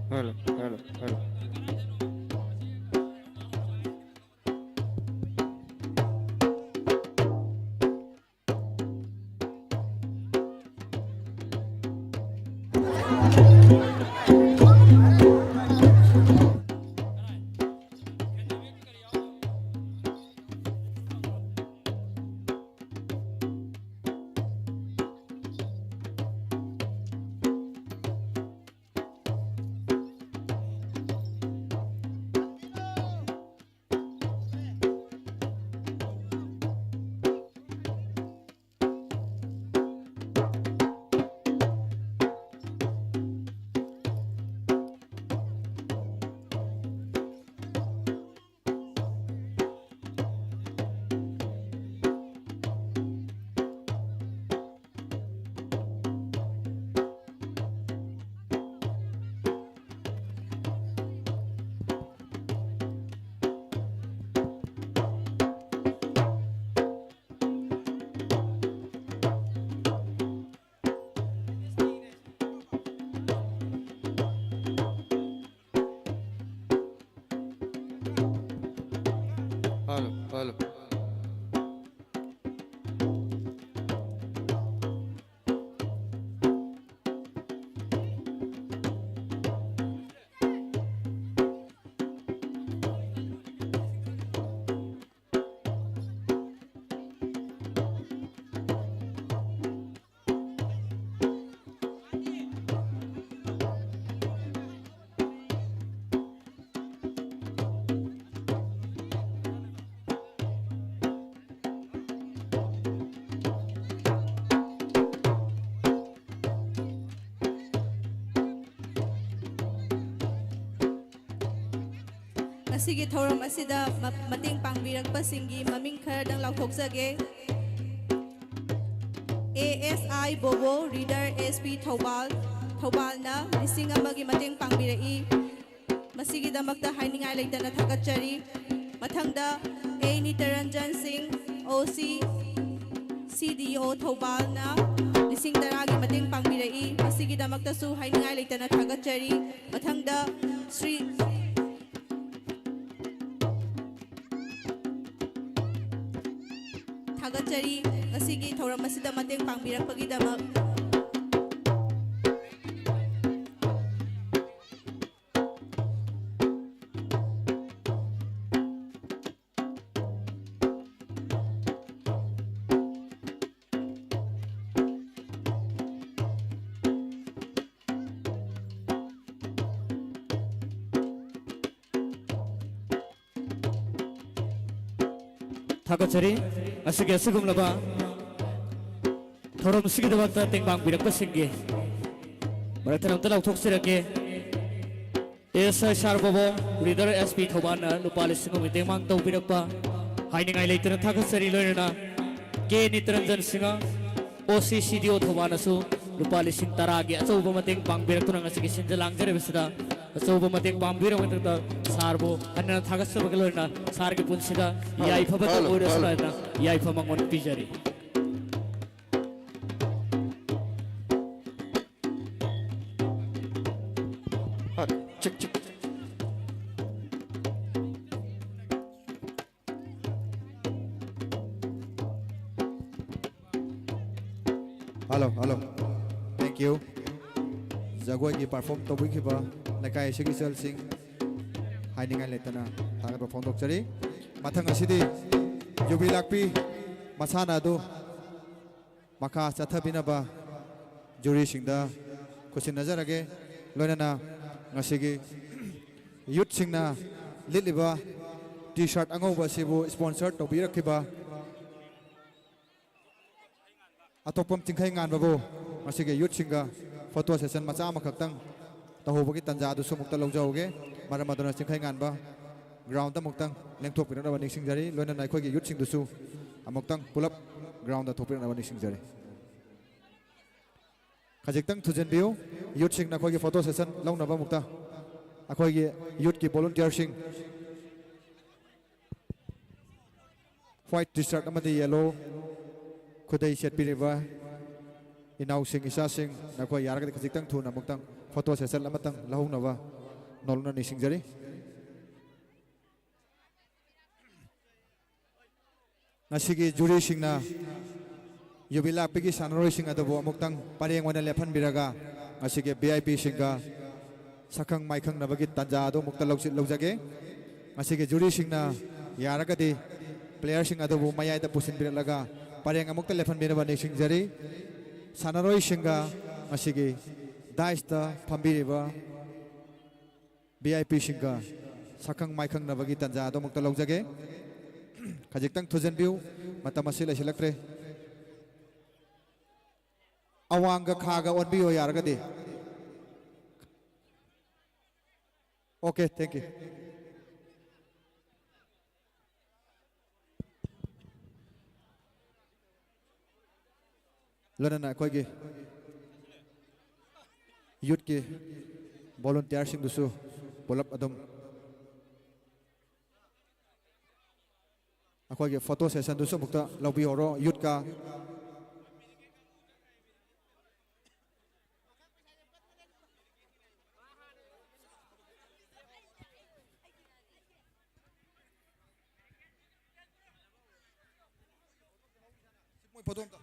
Hello, hello, hello. ꯄꯥꯜꯂꯨ, ꯄꯥꯜꯂꯨ꯫ ꯉꯁꯤꯒꯤ ꯊꯧꯔꯝ ꯑꯁꯤꯗ ꯃ-, ꯃꯇꯦꯡ ꯄꯥꯡꯕꯤꯔꯛꯄꯁꯤꯡꯒꯤ ꯃꯃꯤꯡ ꯈꯔꯗꯪ ꯂꯥꯎꯊꯣꯛꯆꯒꯦ꯫ A S I ꯕꯣꯕꯣ, reader S P Thoubal, ꯊꯧꯕꯥꯜꯅ ꯂꯤꯁꯤꯡ ꯑꯃꯒꯤ ꯃꯇꯦꯡ ꯄꯥꯡꯕꯤꯔꯛꯏ꯫ ꯃꯁꯤꯒꯤꯗꯃꯛꯇ ꯍꯥꯏꯅꯤꯡꯉꯥꯏ ꯂꯩꯇꯅ ꯊꯥꯒꯠꯆꯔꯤ꯫ ꯃꯊꯪꯗ ꯑꯦ ꯅꯤꯇꯔꯟꯖꯟ ꯁꯤꯡ, ꯑꯣ ꯁꯤ ꯁꯤ ꯗꯤ ꯑꯣ ꯊꯧꯕꯥꯜꯅ ꯂꯤꯁꯤꯡ ꯇꯔꯥꯒꯤ ꯃꯇꯦꯡ ꯄꯥꯡꯕꯤꯔꯛꯏ꯫ ꯃꯁꯤꯒꯤꯗꯃꯛꯇꯁꯨ ꯍꯥꯏꯅꯤꯡꯉꯥꯏ ꯂꯩꯇꯅ ꯊꯥꯒꯠꯆꯔꯤ꯫ ꯃꯊꯪꯗ ꯁ꯭ꯔꯤ ꯊꯥꯒꯠꯆꯔꯤ, ꯉꯁꯤꯒꯤ ꯊꯧꯔꯝ ꯑꯁꯤꯗ ꯃꯇꯦꯡ ꯄꯥꯡꯕꯤꯔꯛꯄꯒꯤꯗꯃꯛ꯫ ꯊꯥꯒꯠꯆꯔꯤ꯫ ꯉꯁꯤꯒꯤ ꯑꯁꯤꯒꯨꯝꯂꯕ ꯊꯧꯔꯝ ꯑꯁꯤꯒꯤꯗꯃꯛꯇ ꯇꯦꯡꯕꯥꯡꯕꯤꯔꯛꯄꯁꯤꯡꯒꯤ ꯃꯔꯛꯇ ꯑꯝꯇ ꯂꯥꯎꯊꯣꯛꯆꯔꯛꯀꯦ꯫ ꯑꯦꯁ ꯑꯥꯏ ꯁꯥꯔ ꯕꯣꯕꯣ, ꯔꯤꯗꯔ ꯑꯦꯁ ꯄꯤ ꯊꯧꯕꯥꯜꯅ ꯂꯨꯄꯥ ꯂꯤꯁꯤꯡ ꯑꯃꯒꯤ ꯇꯦꯡꯕꯥꯡ ꯇꯧꯕꯤꯔꯛꯄ ꯍꯥꯏꯅꯤꯡꯉꯥꯏ ꯂꯩꯇꯅ ꯊꯥꯒꯠꯆꯔꯤ꯫ ꯂꯣꯏꯅꯅ ꯀꯦ ꯅꯤꯇꯔꯟꯖꯟ ꯁꯤꯡꯍ, ꯑꯣ ꯁꯤ ꯁꯤ ꯗꯤ ꯑꯣ ꯊꯧꯕꯥꯜꯅꯁꯨ ꯂꯨꯄꯥ ꯂꯤꯁꯤꯡ ꯇꯔꯥꯒꯤ ꯑꯆꯧꯕ ꯃꯇꯦꯡ ꯄꯥꯡꯕꯤꯔꯛꯇꯨꯅ ꯉꯁꯤꯒꯤ ꯁꯤꯟꯖ ꯂꯥꯡꯖꯔꯤꯕꯁꯤꯗ ꯑꯆꯧꯕ ꯃꯇꯦꯡ ꯄꯥꯡꯕꯤꯔꯕ ꯃꯇꯨꯡꯗ ꯁꯥꯔꯕꯨ ꯍꯟꯅ ꯊꯥꯒꯠꯆꯕꯒ ꯂꯣꯏꯅꯅ ꯁꯥꯔꯒꯤ ꯄꯨꯟꯁꯤꯗ ꯐꯔꯦ, ꯌꯥꯏꯐꯕꯇ ꯐꯔꯦ, ꯑꯣꯏꯔꯁꯅꯨ ꯐꯔꯦ꯫ ꯍꯥꯏꯅ ꯌꯥꯏꯐ ꯃꯉꯣꯟ ꯄꯤꯖꯔꯤ꯫ ꯐꯔꯦ, ꯆꯤꯛ, ꯆꯤꯛ꯫ Hello, hello. Thank you. ꯖꯒꯣꯏꯒꯤ perform ꯇꯧꯕꯤꯈꯤꯕ ꯂꯩꯀꯥꯏ ꯑꯁꯤꯒꯤ ꯏꯆꯜꯁꯤꯡ, ꯍꯥꯏꯅꯤꯡꯉꯥꯏ ꯂꯩꯇꯅ ꯊꯥꯒꯠꯄ ꯐꯣꯡꯗꯣꯛꯆꯔꯤ꯫ ꯃꯊꯪ ꯑꯁꯤꯗꯤ ꯌꯨꯕꯤ ꯂꯥꯛꯄꯤ ꯃꯁꯥꯟꯅ ꯑꯗꯨ ꯃꯈꯥ ꯆꯠꯊꯕꯤꯅꯕ ꯖꯨꯔꯤꯁꯤꯡꯗ ꯈꯨꯠꯁꯤꯟꯅꯖꯔꯒꯦ꯫ ꯂꯣꯏꯅꯅ ꯉꯁꯤꯒꯤ ꯌꯨꯠꯁꯤꯡꯅ ꯂꯤꯠꯂꯤꯕ T-shirt ꯑꯉꯧꯕ ꯑꯁꯤꯕꯨ sponsor ꯇꯧꯕꯤꯔꯛꯈꯤꯕ ꯑꯇꯣꯞꯄꯝ ꯆꯤꯡꯈꯩ ꯉꯥꯟꯕꯕꯨ ꯉꯁꯤꯒꯤ ꯌꯨꯠꯁꯤꯡꯒ photo session ꯃꯆꯥ ꯑꯃꯈꯛꯇꯪ ꯇꯧꯍꯧꯕꯒꯤ ꯇꯥꯟꯖꯥ ꯑꯗꯨꯁꯨ ꯑꯃꯨꯛꯇ ꯂꯧꯖꯍꯧꯒꯦ꯫ ꯃꯔꯝ ꯑꯗꯨꯅ ꯆꯤꯡꯈꯩ ꯉꯥꯟꯕ ground ꯑꯃꯨꯛꯇꯪ ꯂꯦꯡꯊꯣꯛꯄꯤꯔꯛꯅꯕ ꯅꯤꯡꯁꯤꯡꯖꯔꯤ꯫ ꯂꯣꯏꯅꯅ ꯑꯩꯈꯣꯏꯒꯤ ꯌꯨꯠꯁꯤꯡꯗꯨꯁꯨ ꯑꯃꯨꯛꯇꯪ ꯄꯨꯂꯞ ground ꯊꯣꯛꯄꯤꯔꯛꯅꯕ ꯅꯤꯡꯁꯤꯡꯖꯔꯤ꯫ ꯈꯖꯤꯛꯇꯪ ꯊꯨꯖꯤꯟꯕꯤꯌꯨ꯫ ꯌꯨꯠꯁꯤꯡꯅ ꯑꯩꯈꯣꯏꯒꯤ photo session ꯂꯧꯅꯕ ꯑꯃꯨꯛꯇ ꯑꯩꯈꯣꯏꯒꯤ ꯌꯨꯠꯀꯤ volunteerꯁꯤꯡ, white T-shirt ꯑꯃꯗꯤ yellow ꯈꯨꯗꯩ ꯁꯦꯠꯄꯤꯔꯤꯕ ꯏꯅꯥꯎꯁꯤꯡ, ꯏꯆꯥꯁꯤꯡ, ꯅꯈꯣꯏ ꯌꯥꯔꯒꯗꯤ ꯈꯖꯤꯛꯇꯪ ꯊꯨꯅ ꯑꯃꯨꯛꯇꯪ photo session ꯑꯃꯇꯪ ꯂꯧꯍꯧꯅꯕ ꯅꯣꯜꯂꯨꯛꯅ ꯅꯤꯡꯁꯤꯡꯖꯔꯤ꯫ ꯉꯁꯤꯒꯤ ꯖꯨꯔꯤꯁꯤꯡꯅ ꯌꯨꯕꯤ ꯂꯥꯛꯄꯤꯒꯤ ꯁꯥꯟꯅꯔꯣꯏꯁꯤꯡ ꯑꯗꯨꯕꯨ ꯑꯃꯨꯛꯇꯪ ꯄꯔꯦꯡ ꯑꯣꯏꯅ ꯂꯦꯞꯍꯟꯕꯤꯔꯒ, ꯉꯁꯤꯒꯤ V I Pꯁꯤꯡꯒ ꯁꯛꯈꯪ ꯃꯥꯏꯈꯪꯅꯕꯒꯤ ꯇꯥꯟꯖꯥ ꯑꯗꯨ ꯑꯃꯨꯛꯇ ꯂꯧꯁꯤ-, ꯂꯧꯖꯒꯦ꯫ ꯉꯁꯤꯒꯤ ꯖꯨꯔꯤꯁꯤꯡꯅ ꯌꯥꯔꯒꯗꯤ playerꯁꯤꯡ ꯑꯗꯨꯕꯨ ꯃꯌꯥꯏꯗ ꯄꯨꯁꯤꯟꯕꯤꯔꯛꯂꯒ ꯄꯔꯦꯡ ꯑꯃꯨꯛꯇ ꯂꯦꯞꯍꯟꯕꯤꯅꯕ ꯅꯤꯡꯁꯤꯡꯖꯔꯤ꯫ ꯁꯥꯟꯅꯔꯣꯏꯁꯤꯡꯒ ꯉꯁꯤꯒꯤ diceꯇ ꯐꯝꯕꯤꯔꯤꯕ V I Pꯁꯤꯡꯒ ꯁꯛꯈꯪ ꯃꯥꯏꯈꯪꯅꯕꯒꯤ ꯇꯥꯟꯖꯥ ꯑꯗꯨꯃꯛꯇ ꯂꯧꯖꯒꯦ꯫ ꯈꯖꯤꯛꯇꯪ ꯊꯨꯖꯤꯟꯕꯤꯌꯨ, ꯃꯇꯝ ꯑꯁꯤ ꯂꯩꯁꯤꯜꯂꯛꯇ꯭ꯔꯦ꯫ ꯑꯋꯥꯡꯒ ꯈꯥꯒ ꯑꯣꯟꯕꯤꯌꯣ ꯌꯥꯔꯒꯗꯤ꯫ Okay, thank you. ꯂꯣꯏꯅꯅ ꯑꯩꯈꯣꯏꯒꯤ youthꯀꯤ volunteerꯁꯤꯡꯗꯨꯁꯨ ꯄꯨꯂꯞ ꯑꯗꯨꯝ ꯑꯩꯈꯣꯏꯒꯤ photo sessionꯗꯨꯁꯨ ꯑꯃꯨꯛꯇ ꯂꯧꯕꯤꯍꯧꯔꯣ youthꯀ꯫ ꯃꯣꯏ photo ꯑꯝꯇ꯫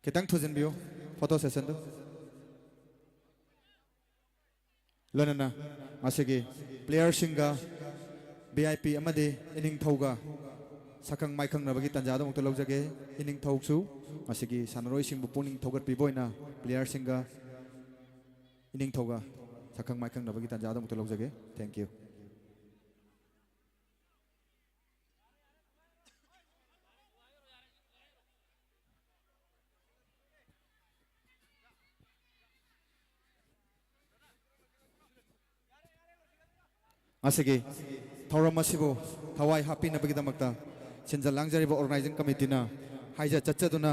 ꯈꯤꯇꯪ ꯊꯨꯖꯤꯟꯕꯤꯌꯨ ꯐꯣꯇꯣ ꯁꯦꯁꯟꯗꯨ꯫ ꯂꯣꯏꯅꯅ ꯉꯁꯤꯒꯤ ꯄ꯭ꯂꯦꯌꯔꯁꯤꯡꯒ ꯚꯤ ꯑꯥꯏ ꯄꯤ ꯑꯃꯗꯤ ꯏꯅꯤꯡꯊꯧꯒ ꯁꯛꯈꯪ ꯃꯥꯏꯈꯪꯅꯕꯒꯤ ꯇꯥꯟꯖꯥꯗꯨꯃꯛꯇ ꯂꯧꯖꯒꯦ꯫ ꯏꯅꯤꯡꯊꯧꯁꯨ ꯉꯁꯤꯒꯤ ꯁꯥꯟꯅꯔꯣꯏꯁꯤꯡꯕꯨ ꯄꯨꯛꯅꯤꯡ ꯊꯧꯒꯠꯄꯤꯕ ꯑꯣꯏꯅ ꯄ꯭ꯂꯦꯌꯔꯁꯤꯡꯒ ꯏꯅꯤꯡꯊꯧꯒ ꯁꯛꯈꯪ ꯃꯥꯏꯈꯪꯅꯕꯒꯤ ꯇꯥꯟꯖꯥꯗꯨꯃꯛꯇ ꯂꯧꯖꯒꯦ꯫ Thank you꯫ ꯉꯁꯤꯒꯤ ꯊꯧꯔꯝ ꯑꯁꯤꯕꯨ ꯊꯋꯥꯏ ꯍꯥꯞꯄꯤꯅꯕꯒꯤꯗꯃꯛꯇ ꯁꯤꯟꯖ ꯂꯥꯡꯖꯔꯤꯕ ꯑꯣꯔꯒꯅꯥꯏꯖꯤꯡ ꯀꯃꯤꯇꯤꯅ ꯍꯥꯏꯖ ꯆꯠꯆꯗꯨꯅ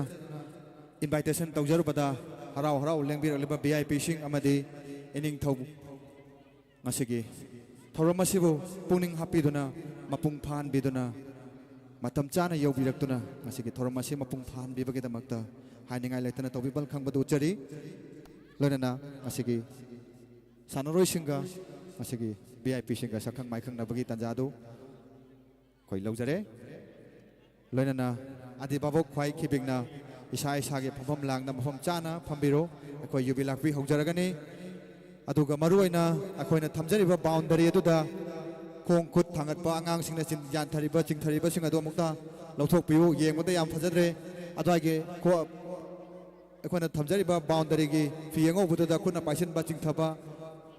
ꯏꯟꯚꯥꯏꯇꯦꯁꯟ ꯇꯧꯖꯔꯨꯕꯗ ꯍꯔꯥꯎ ꯍꯔꯥꯎ ꯂꯦꯡꯕꯤꯔꯛꯂꯤꯕ ꯚꯤ ꯑꯥꯏ ꯄꯤꯁꯤꯡ ꯑꯃꯗꯤ ꯏꯅꯤꯡꯊꯧ ꯉꯁꯤꯒꯤ ꯊꯧꯔꯝ ꯑꯁꯤꯕꯨ ꯄꯨꯛꯅꯤꯡ ꯍꯥꯞꯄꯤꯗꯨꯅ, ꯃꯄꯨꯡ ꯐꯥꯍꯟꯕꯤꯗꯨꯅ, ꯃꯇꯝ ꯆꯥꯅ ꯌꯧꯕꯤꯔꯛꯇꯨꯅ ꯉꯁꯤꯒꯤ ꯊꯧꯔꯝ ꯑꯁꯤ ꯃꯄꯨꯡ ꯐꯥꯍꯟꯕꯤꯕꯒꯤꯗꯃꯛꯇ ꯍꯥꯏꯅꯤꯡꯉꯥꯏ ꯂꯩꯇꯅ ꯇꯧꯕꯤꯃꯜ ꯈꯪꯕꯗꯨ ꯎꯠꯆꯔꯤ꯫ ꯂꯣꯏꯅꯅ ꯉꯁꯤꯒꯤ ꯁꯥꯟꯅꯔꯣꯏꯁꯤꯡꯒ ꯉꯁꯤꯒꯤ ꯚꯤ ꯑꯥꯏ ꯄꯤꯁꯤꯡꯒ ꯁꯛꯈꯪ ꯃꯥꯏꯈꯪꯅꯕꯒꯤ ꯇꯥꯟꯖꯥ ꯑꯗꯨ ꯑꯩꯈꯣꯏ ꯂꯧꯖꯔꯦ꯫ ꯂꯣꯏꯅꯅ ꯑꯗꯤ ꯚꯥꯕꯣꯛ ꯈ꯭ꯋꯥꯏ ꯈꯤꯕꯤꯛꯅ ꯏꯁꯥ ꯏꯁꯥꯒꯤ ꯐꯝꯐꯝ ꯂꯥꯡꯗ ꯃꯐꯝ ꯆꯥꯅ ꯐꯝꯕꯤꯔꯣ꯫ ꯑꯩꯈꯣꯏ ꯌꯨꯕꯤ ꯂꯥꯛꯄꯤ ꯍꯧꯖꯔꯒꯅꯤ꯫ ꯑꯗꯨꯒ ꯃꯔꯨꯑꯣꯏꯅ ꯑꯩꯈꯣꯏꯅ ꯊꯝꯖꯔꯤꯕ ꯕꯥꯎꯟꯗꯔꯤ ꯑꯗꯨꯗ ꯈꯣꯡ ꯈꯨꯠ ꯊꯥꯡꯒꯠꯄ, ꯑꯉꯥꯡꯁꯤꯡꯅ ꯆꯤꯟ-, ꯌꯥꯟꯊꯔꯤꯕ, ꯆꯤꯡꯊꯔꯤꯕꯁꯤꯡ ꯑꯗꯨ ꯑꯃꯨꯛꯇ ꯂꯧꯊꯣꯛꯄꯤꯌꯨ꯫ ꯌꯦꯡꯕꯗ ꯌꯥꯝ ꯐꯖꯗ꯭ꯔꯦ꯫ ꯑꯗꯨꯋꯥꯏꯒꯤ ꯈꯣ-, ꯑꯩꯈꯣꯏꯅ ꯊꯝꯖꯔꯤꯕ ꯕꯥꯎꯟꯗꯔꯤꯒꯤ ꯐꯤ ꯑꯉꯧꯕꯗꯨꯗ ꯈꯨꯠꯅ ꯄꯥꯏꯁꯤꯟꯕ, ꯆꯤꯡꯊꯕ,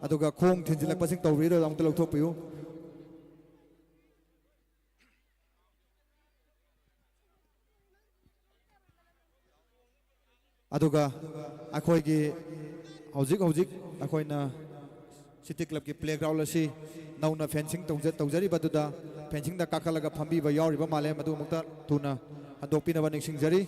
ꯑꯗꯨꯒ ꯈꯣꯡ ꯊꯤꯟꯖꯤꯜꯂꯛꯄꯁꯤꯡ ꯇꯧꯕꯤꯔꯤꯗꯣ ꯑꯃꯨꯛꯇ ꯂꯧꯊꯣꯛꯄꯤꯌꯨ꯫ ꯑꯗꯨꯒ ꯑꯩꯈꯣꯏꯒꯤ ꯍꯧꯖꯤꯛ ꯍꯧꯖꯤꯛ ꯑꯩꯈꯣꯏꯅ ꯁꯤꯇꯤ ꯀ꯭ꯂꯕꯀꯤ ꯄ꯭ꯂꯦꯒ꯭ꯔꯥꯎꯟ ꯑꯁꯤ ꯅꯧꯅ ꯐꯦꯟꯁꯤꯡ ꯇꯧꯖ-, ꯇꯧꯖꯔꯤꯕꯗꯨꯗ ꯐꯦꯟꯁꯤꯡꯗ ꯀꯥꯈꯠꯂꯒ ꯐꯝꯕꯤꯕ ꯌꯥꯎꯔꯤꯕ ꯃꯥꯜꯂꯦ, ꯃꯗꯨ ꯑꯃꯨꯛꯇ ꯊꯨꯅ ꯍꯟꯗꯣꯛꯄꯤꯅꯕ ꯅꯤꯡꯁꯤꯡꯖꯔꯤ꯫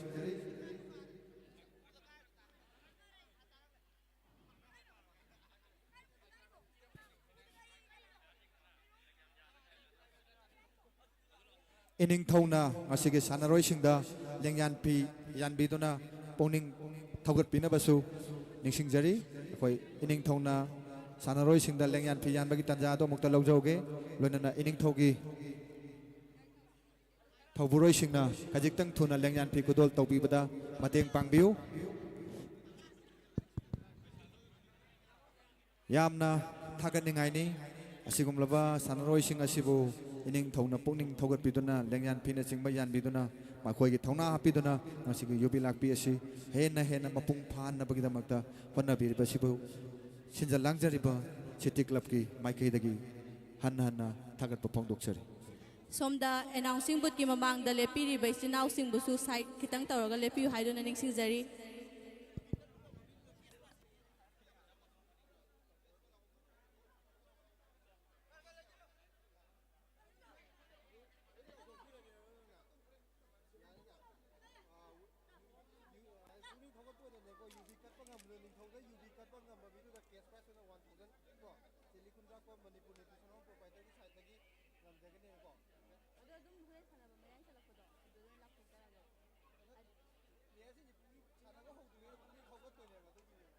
ꯏꯅꯤꯡꯊꯧꯅ ꯉꯁꯤꯒꯤ ꯁꯥꯟꯅꯔꯣꯏꯁꯤꯡꯗ ꯂꯦꯡꯌꯥꯟ ꯐꯤ ꯌꯥꯟꯕꯤꯗꯨꯅ ꯄꯨꯛꯅꯤꯡ ꯊꯧꯒꯠꯄꯤꯅꯕꯁꯨ ꯅꯤꯡꯁꯤꯡꯖꯔꯤ꯫ ꯑꯩꯈꯣꯏ ꯏꯅꯤꯡꯊꯧꯅ ꯁꯥꯟꯅꯔꯣꯏꯁꯤꯡꯗ ꯂꯦꯡꯌꯥꯟ ꯐꯤ ꯌꯥꯟꯕꯒꯤ ꯇꯥꯟꯖꯥ ꯑꯗꯨ ꯑꯃꯨꯛꯇ ꯂꯧꯖꯍꯧꯒꯦ꯫ ꯂꯣꯏꯅꯅ ꯏꯅꯤꯡꯊꯧꯒꯤ ꯊꯧꯕꯨꯔꯣꯏꯁꯤꯡꯅ ꯈꯖꯤꯛꯇꯪ ꯊꯨꯅ ꯂꯦꯡꯌꯥꯟ ꯐꯤ ꯈꯨꯗꯣꯜ ꯇꯧꯕꯤꯕꯗ ꯃꯇꯦꯡ ꯄꯥꯡꯕꯤꯌꯨ꯫ ꯌꯥꯝꯅ ꯊꯥꯒꯠꯅꯤꯡꯉꯥꯏꯅꯤ꯫ ꯑꯁꯤꯒꯨꯝꯂꯕ ꯁꯥꯟꯅꯔꯣꯏꯁꯤꯡ ꯑꯁꯤꯕꯨ ꯏꯅꯤꯡ ꯊꯧꯅ ꯄꯨꯛꯅꯤꯡ ꯊꯧꯒꯠꯄꯤꯗꯨꯅ, ꯂꯦꯡꯌꯥꯟ ꯐꯤꯅꯆꯤꯡꯕ ꯌꯥꯟꯕꯤꯗꯨꯅ, ꯃꯈꯣꯏꯒꯤ ꯊꯧꯅꯥ ꯍꯥꯞꯄꯤꯗꯨꯅ ꯉꯁꯤꯒꯤ ꯌꯨꯕꯤ ꯂꯥꯛꯄꯤ ꯑꯁꯤ ꯍꯦꯟꯅ ꯍꯦꯟꯅ ꯃꯄꯨꯡ ꯐꯥꯍꯟꯅꯕꯒꯤꯗꯃꯛꯇ ꯍꯣꯠꯅꯕꯤꯔꯤꯕꯁꯤꯕꯨ ꯁꯤꯟꯖ ꯂꯥꯡꯖꯔꯤꯕ ꯁꯤꯇꯤ ꯀ꯭ꯂꯕꯀꯤ ꯃꯥꯏꯀꯩꯗꯒꯤ ꯍꯟꯅ ꯍꯟꯅ ꯊꯥꯒꯠꯄ ꯐꯣꯡꯗꯣꯛꯆꯔꯤ꯫ ꯁꯣꯝꯗ ꯑꯦꯅꯥꯎꯟꯁꯤꯡ ꯕꯨꯠꯀꯤ ꯃꯃꯥꯡꯗ ꯂꯦꯞꯄꯤꯔꯤꯕ ꯏꯆꯤꯟ ꯏꯅꯥꯎꯁꯤꯡꯕꯨꯁꯨ ꯁꯥꯏꯠ ꯈꯤꯇꯪ ꯇꯧꯔꯒ ꯂꯦꯞꯄꯤꯌꯨ ꯍꯥꯏꯗꯨꯅ ꯅꯤꯡꯁꯤꯡꯖꯔꯤ꯫ ꯄꯨꯛꯅꯤꯡ ꯊꯧꯒꯠꯄ ꯑꯣꯏꯅꯅꯦꯀꯣ, ꯌꯨꯕꯤ ꯀꯠꯄ ꯉꯝꯕꯗꯣ, ꯅꯤꯡꯊꯧꯗ ꯌꯨꯕꯤ ꯀꯠꯄ ꯉꯝꯕ ꯃꯤꯗꯨꯗ ꯀꯦꯁ ꯄ꯭ꯔꯥꯏꯖ ꯑꯣꯏꯅ ꯋꯥꯟ ꯊꯥꯎꯖꯟ ꯀꯣ, ꯆꯤꯂꯤ ꯀꯨꯟꯗ꯭ꯔꯥ ꯀꯣ, ꯃꯅꯤꯄꯨꯔ ꯅ꯭ꯌꯨꯇ꯭ꯔꯤꯁꯅꯦꯜ ꯄ꯭ꯔꯣꯄꯥꯏꯇꯔꯒꯤ ꯁꯥꯏꯠꯇꯒꯤ ꯉꯝꯖꯒꯅꯦꯕꯀꯣ꯫ ꯑꯗꯣ ꯑꯗꯨꯝ ꯍꯣꯔꯦꯟ ꯁꯥꯟꯅꯕ ꯃꯌꯥꯏ ꯆꯜꯂꯛꯄꯗꯣ ꯑꯗꯨꯗ ꯑꯣꯏꯅ ꯂꯥꯛꯊꯣꯛꯆꯔꯒꯦ꯫ ꯑꯗꯣ ꯄ꯭ꯂꯦꯌꯔꯁꯤꯡꯁꯦ ꯄꯨꯛꯅꯤꯡ ꯁꯥꯟꯅꯕ ꯍꯧꯗ꯭ꯔꯤꯉꯩꯗ ꯄꯨꯛꯅꯤꯡ ꯊꯧꯒꯠꯇꯣꯏꯅꯦꯕ ꯑꯗꯨꯒꯤꯅꯦꯕ꯫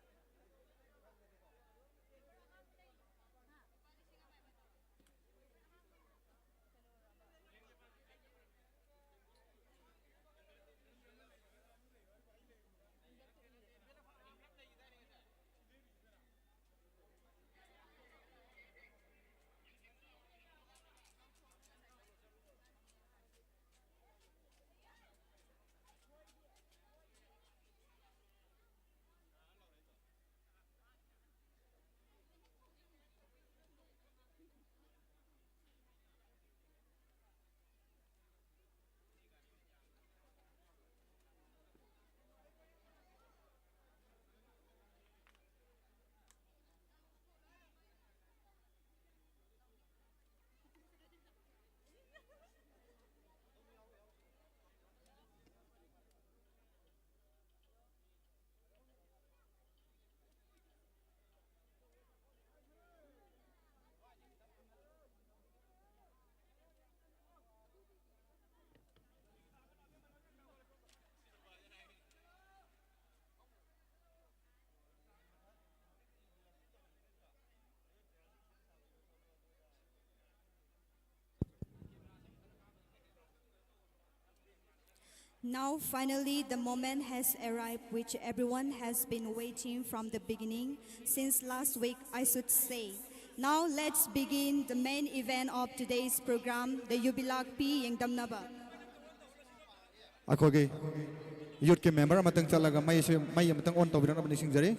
Now, finally, the moment has arrived which everyone has been waiting from the beginning, since last week, I should say. Now, let's begin the main event of today's program, the Yubilakpi Yengdamnaba. ꯑꯩꯈꯣꯏꯒꯤ ꯌꯨꯠꯀꯤ member ꯑꯃꯇꯪ ꯆꯠꯂꯒ ꯃꯩꯁꯦ, ꯃꯩ ꯑꯃꯇꯪ ꯑꯣꯟ ꯇꯧꯕꯤꯔꯛꯅꯕ ꯅꯤꯡꯁꯤꯡꯖꯔꯤ꯫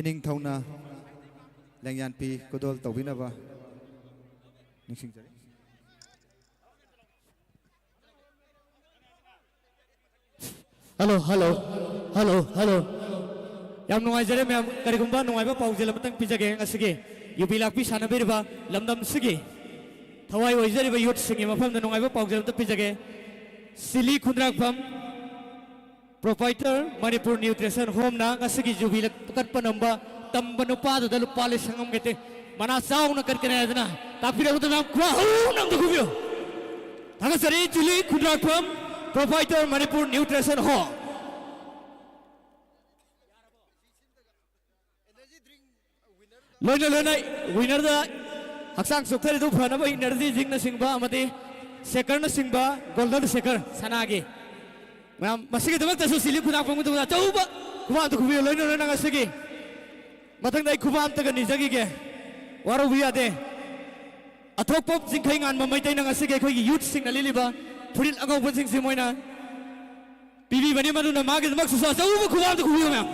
ꯏꯅꯤꯡꯊꯧꯅ ꯂꯦꯡꯌꯥꯟ ꯐꯤ ꯈꯨꯗꯣꯜ ꯇꯧꯕꯤꯅꯕ ꯅꯤꯡꯁꯤꯡꯖꯔꯤ꯫ Hello, hello, hello, hello. ꯌꯥꯝ ꯅꯨꯡꯉꯥꯏꯖꯔꯦ ꯃꯌꯥꯝ꯫ ꯀꯔꯤꯒꯨꯝꯕ ꯅꯨꯡꯉꯥꯏꯕ ꯄꯥꯎꯖꯦꯜ ꯑꯃꯇꯪ ꯄꯤꯖꯒꯦ꯫ ꯉꯁꯤꯒꯤ ꯌꯨꯕꯤ ꯂꯥꯛꯄꯤ ꯁꯥꯟꯅꯕꯤꯔꯤꯕ ꯂꯝꯗꯝꯁꯤꯒꯤ ꯊꯋꯥꯏ ꯑꯣꯏꯖꯔꯤꯕ ꯌꯨꯠꯁꯤꯡꯒꯤ ꯃꯐꯝꯗ ꯅꯨꯡꯉꯥꯏꯕ ꯄꯥꯎꯖꯦꯜ ꯑꯃꯇ ꯄꯤꯖꯒꯦ꯫ ꯁꯤꯂꯤ ꯈꯨꯟꯗ꯭ꯔꯥꯛꯐꯝ ꯄ꯭ꯔꯣꯄꯥꯏꯇꯔ ꯃꯅꯤꯄꯨꯔ ꯅ꯭ꯌꯨꯇ꯭ꯔꯤꯁꯟ ꯍꯣꯝꯅ ꯉꯁꯤꯒꯤ ꯌꯨꯕꯤ ꯀꯠꯄ ꯅꯝꯕ ꯇꯝꯕ ꯅꯨꯄꯥꯗꯨꯗ ꯂꯨꯄꯥ ꯂꯤꯁꯤꯡ ꯑꯃꯒꯤ ꯃꯅꯥ ꯆꯥꯎꯅ ꯀꯠꯀꯅꯤ ꯍꯥꯏꯗꯅ ꯇꯥꯛꯄꯤꯔꯛꯄꯗ ꯃꯌꯥꯝ ꯈꯨꯔꯥ ꯍꯧꯅ ꯑꯝꯇ ꯈꯨꯕꯤꯌꯨ꯫ ꯊꯥꯒꯠꯆꯔꯤ꯫ ꯖꯨꯂꯤ ꯈꯨꯟꯗ꯭ꯔꯥꯛꯐꯝ, ꯄ꯭ꯔꯣꯄꯥꯏꯇꯔ ꯃꯅꯤꯄꯨꯔ ꯅ꯭ꯌꯨꯇ꯭ꯔꯤꯁꯟ ꯍꯣꯝ꯫ ꯂꯣꯏꯅ ꯂꯣꯏꯅ ꯋꯤꯅꯔꯗ ꯍꯛꯆꯥꯡ ꯆꯣꯛꯊꯔꯤꯗꯨ ꯐꯅꯕ ꯏꯅꯔꯖꯤ ꯗ꯭ꯔꯤꯡꯅꯆꯤꯡꯕ ꯑꯃꯗꯤ ꯁꯦꯀꯔꯅꯆꯤꯡꯕ, ꯒꯣꯜꯗꯟ ꯁꯦꯀꯔ, ꯁꯅꯥꯒꯤ꯫ ꯃꯌꯥꯝ ꯃꯁꯤꯒꯤꯗꯃꯛꯇꯁꯨ ꯁꯤꯂꯤ ꯈꯨꯟꯗ꯭ꯔꯥꯛꯐꯝꯒꯤꯗꯃꯛꯇ ꯑꯆꯧꯕ ꯈꯨꯕꯥꯛ ꯑꯝꯇ ꯈꯨꯕꯤꯌꯨ꯫ ꯂꯣꯏꯅ ꯂꯣꯏꯅ ꯉꯁꯤꯒꯤ ꯃꯊꯪꯗ ꯑꯩ ꯈꯨꯕꯥꯛ ꯑꯝꯇꯒ ꯅꯤꯖꯈꯤꯒꯦ꯫ ꯋꯥꯔꯧꯕ ꯌꯥꯗꯦ꯫ ꯑꯊꯣꯛꯄ ꯆꯤꯡꯈꯩ ꯉꯥꯟꯕ ꯃꯩꯇꯩꯅ ꯉꯁꯤꯒꯤ ꯑꯩꯈꯣꯏꯒꯤ ꯌꯨꯠꯁꯤꯡꯅ ꯂꯤꯠꯂꯤꯕ ꯐꯨꯔꯤꯠ ꯑꯉꯧꯕꯁꯤꯡꯁꯤ ꯃꯣꯏꯅ ꯄꯤꯕꯤꯕꯅꯤ꯫ ꯃꯗꯨꯅ ꯃꯥꯒꯤꯗꯃꯛꯁꯨ ꯑꯆꯧꯕ ꯈꯨꯕꯥꯛ ꯑꯝꯇ ꯈꯨꯕꯤꯌꯨ ꯃꯌꯥꯝ꯫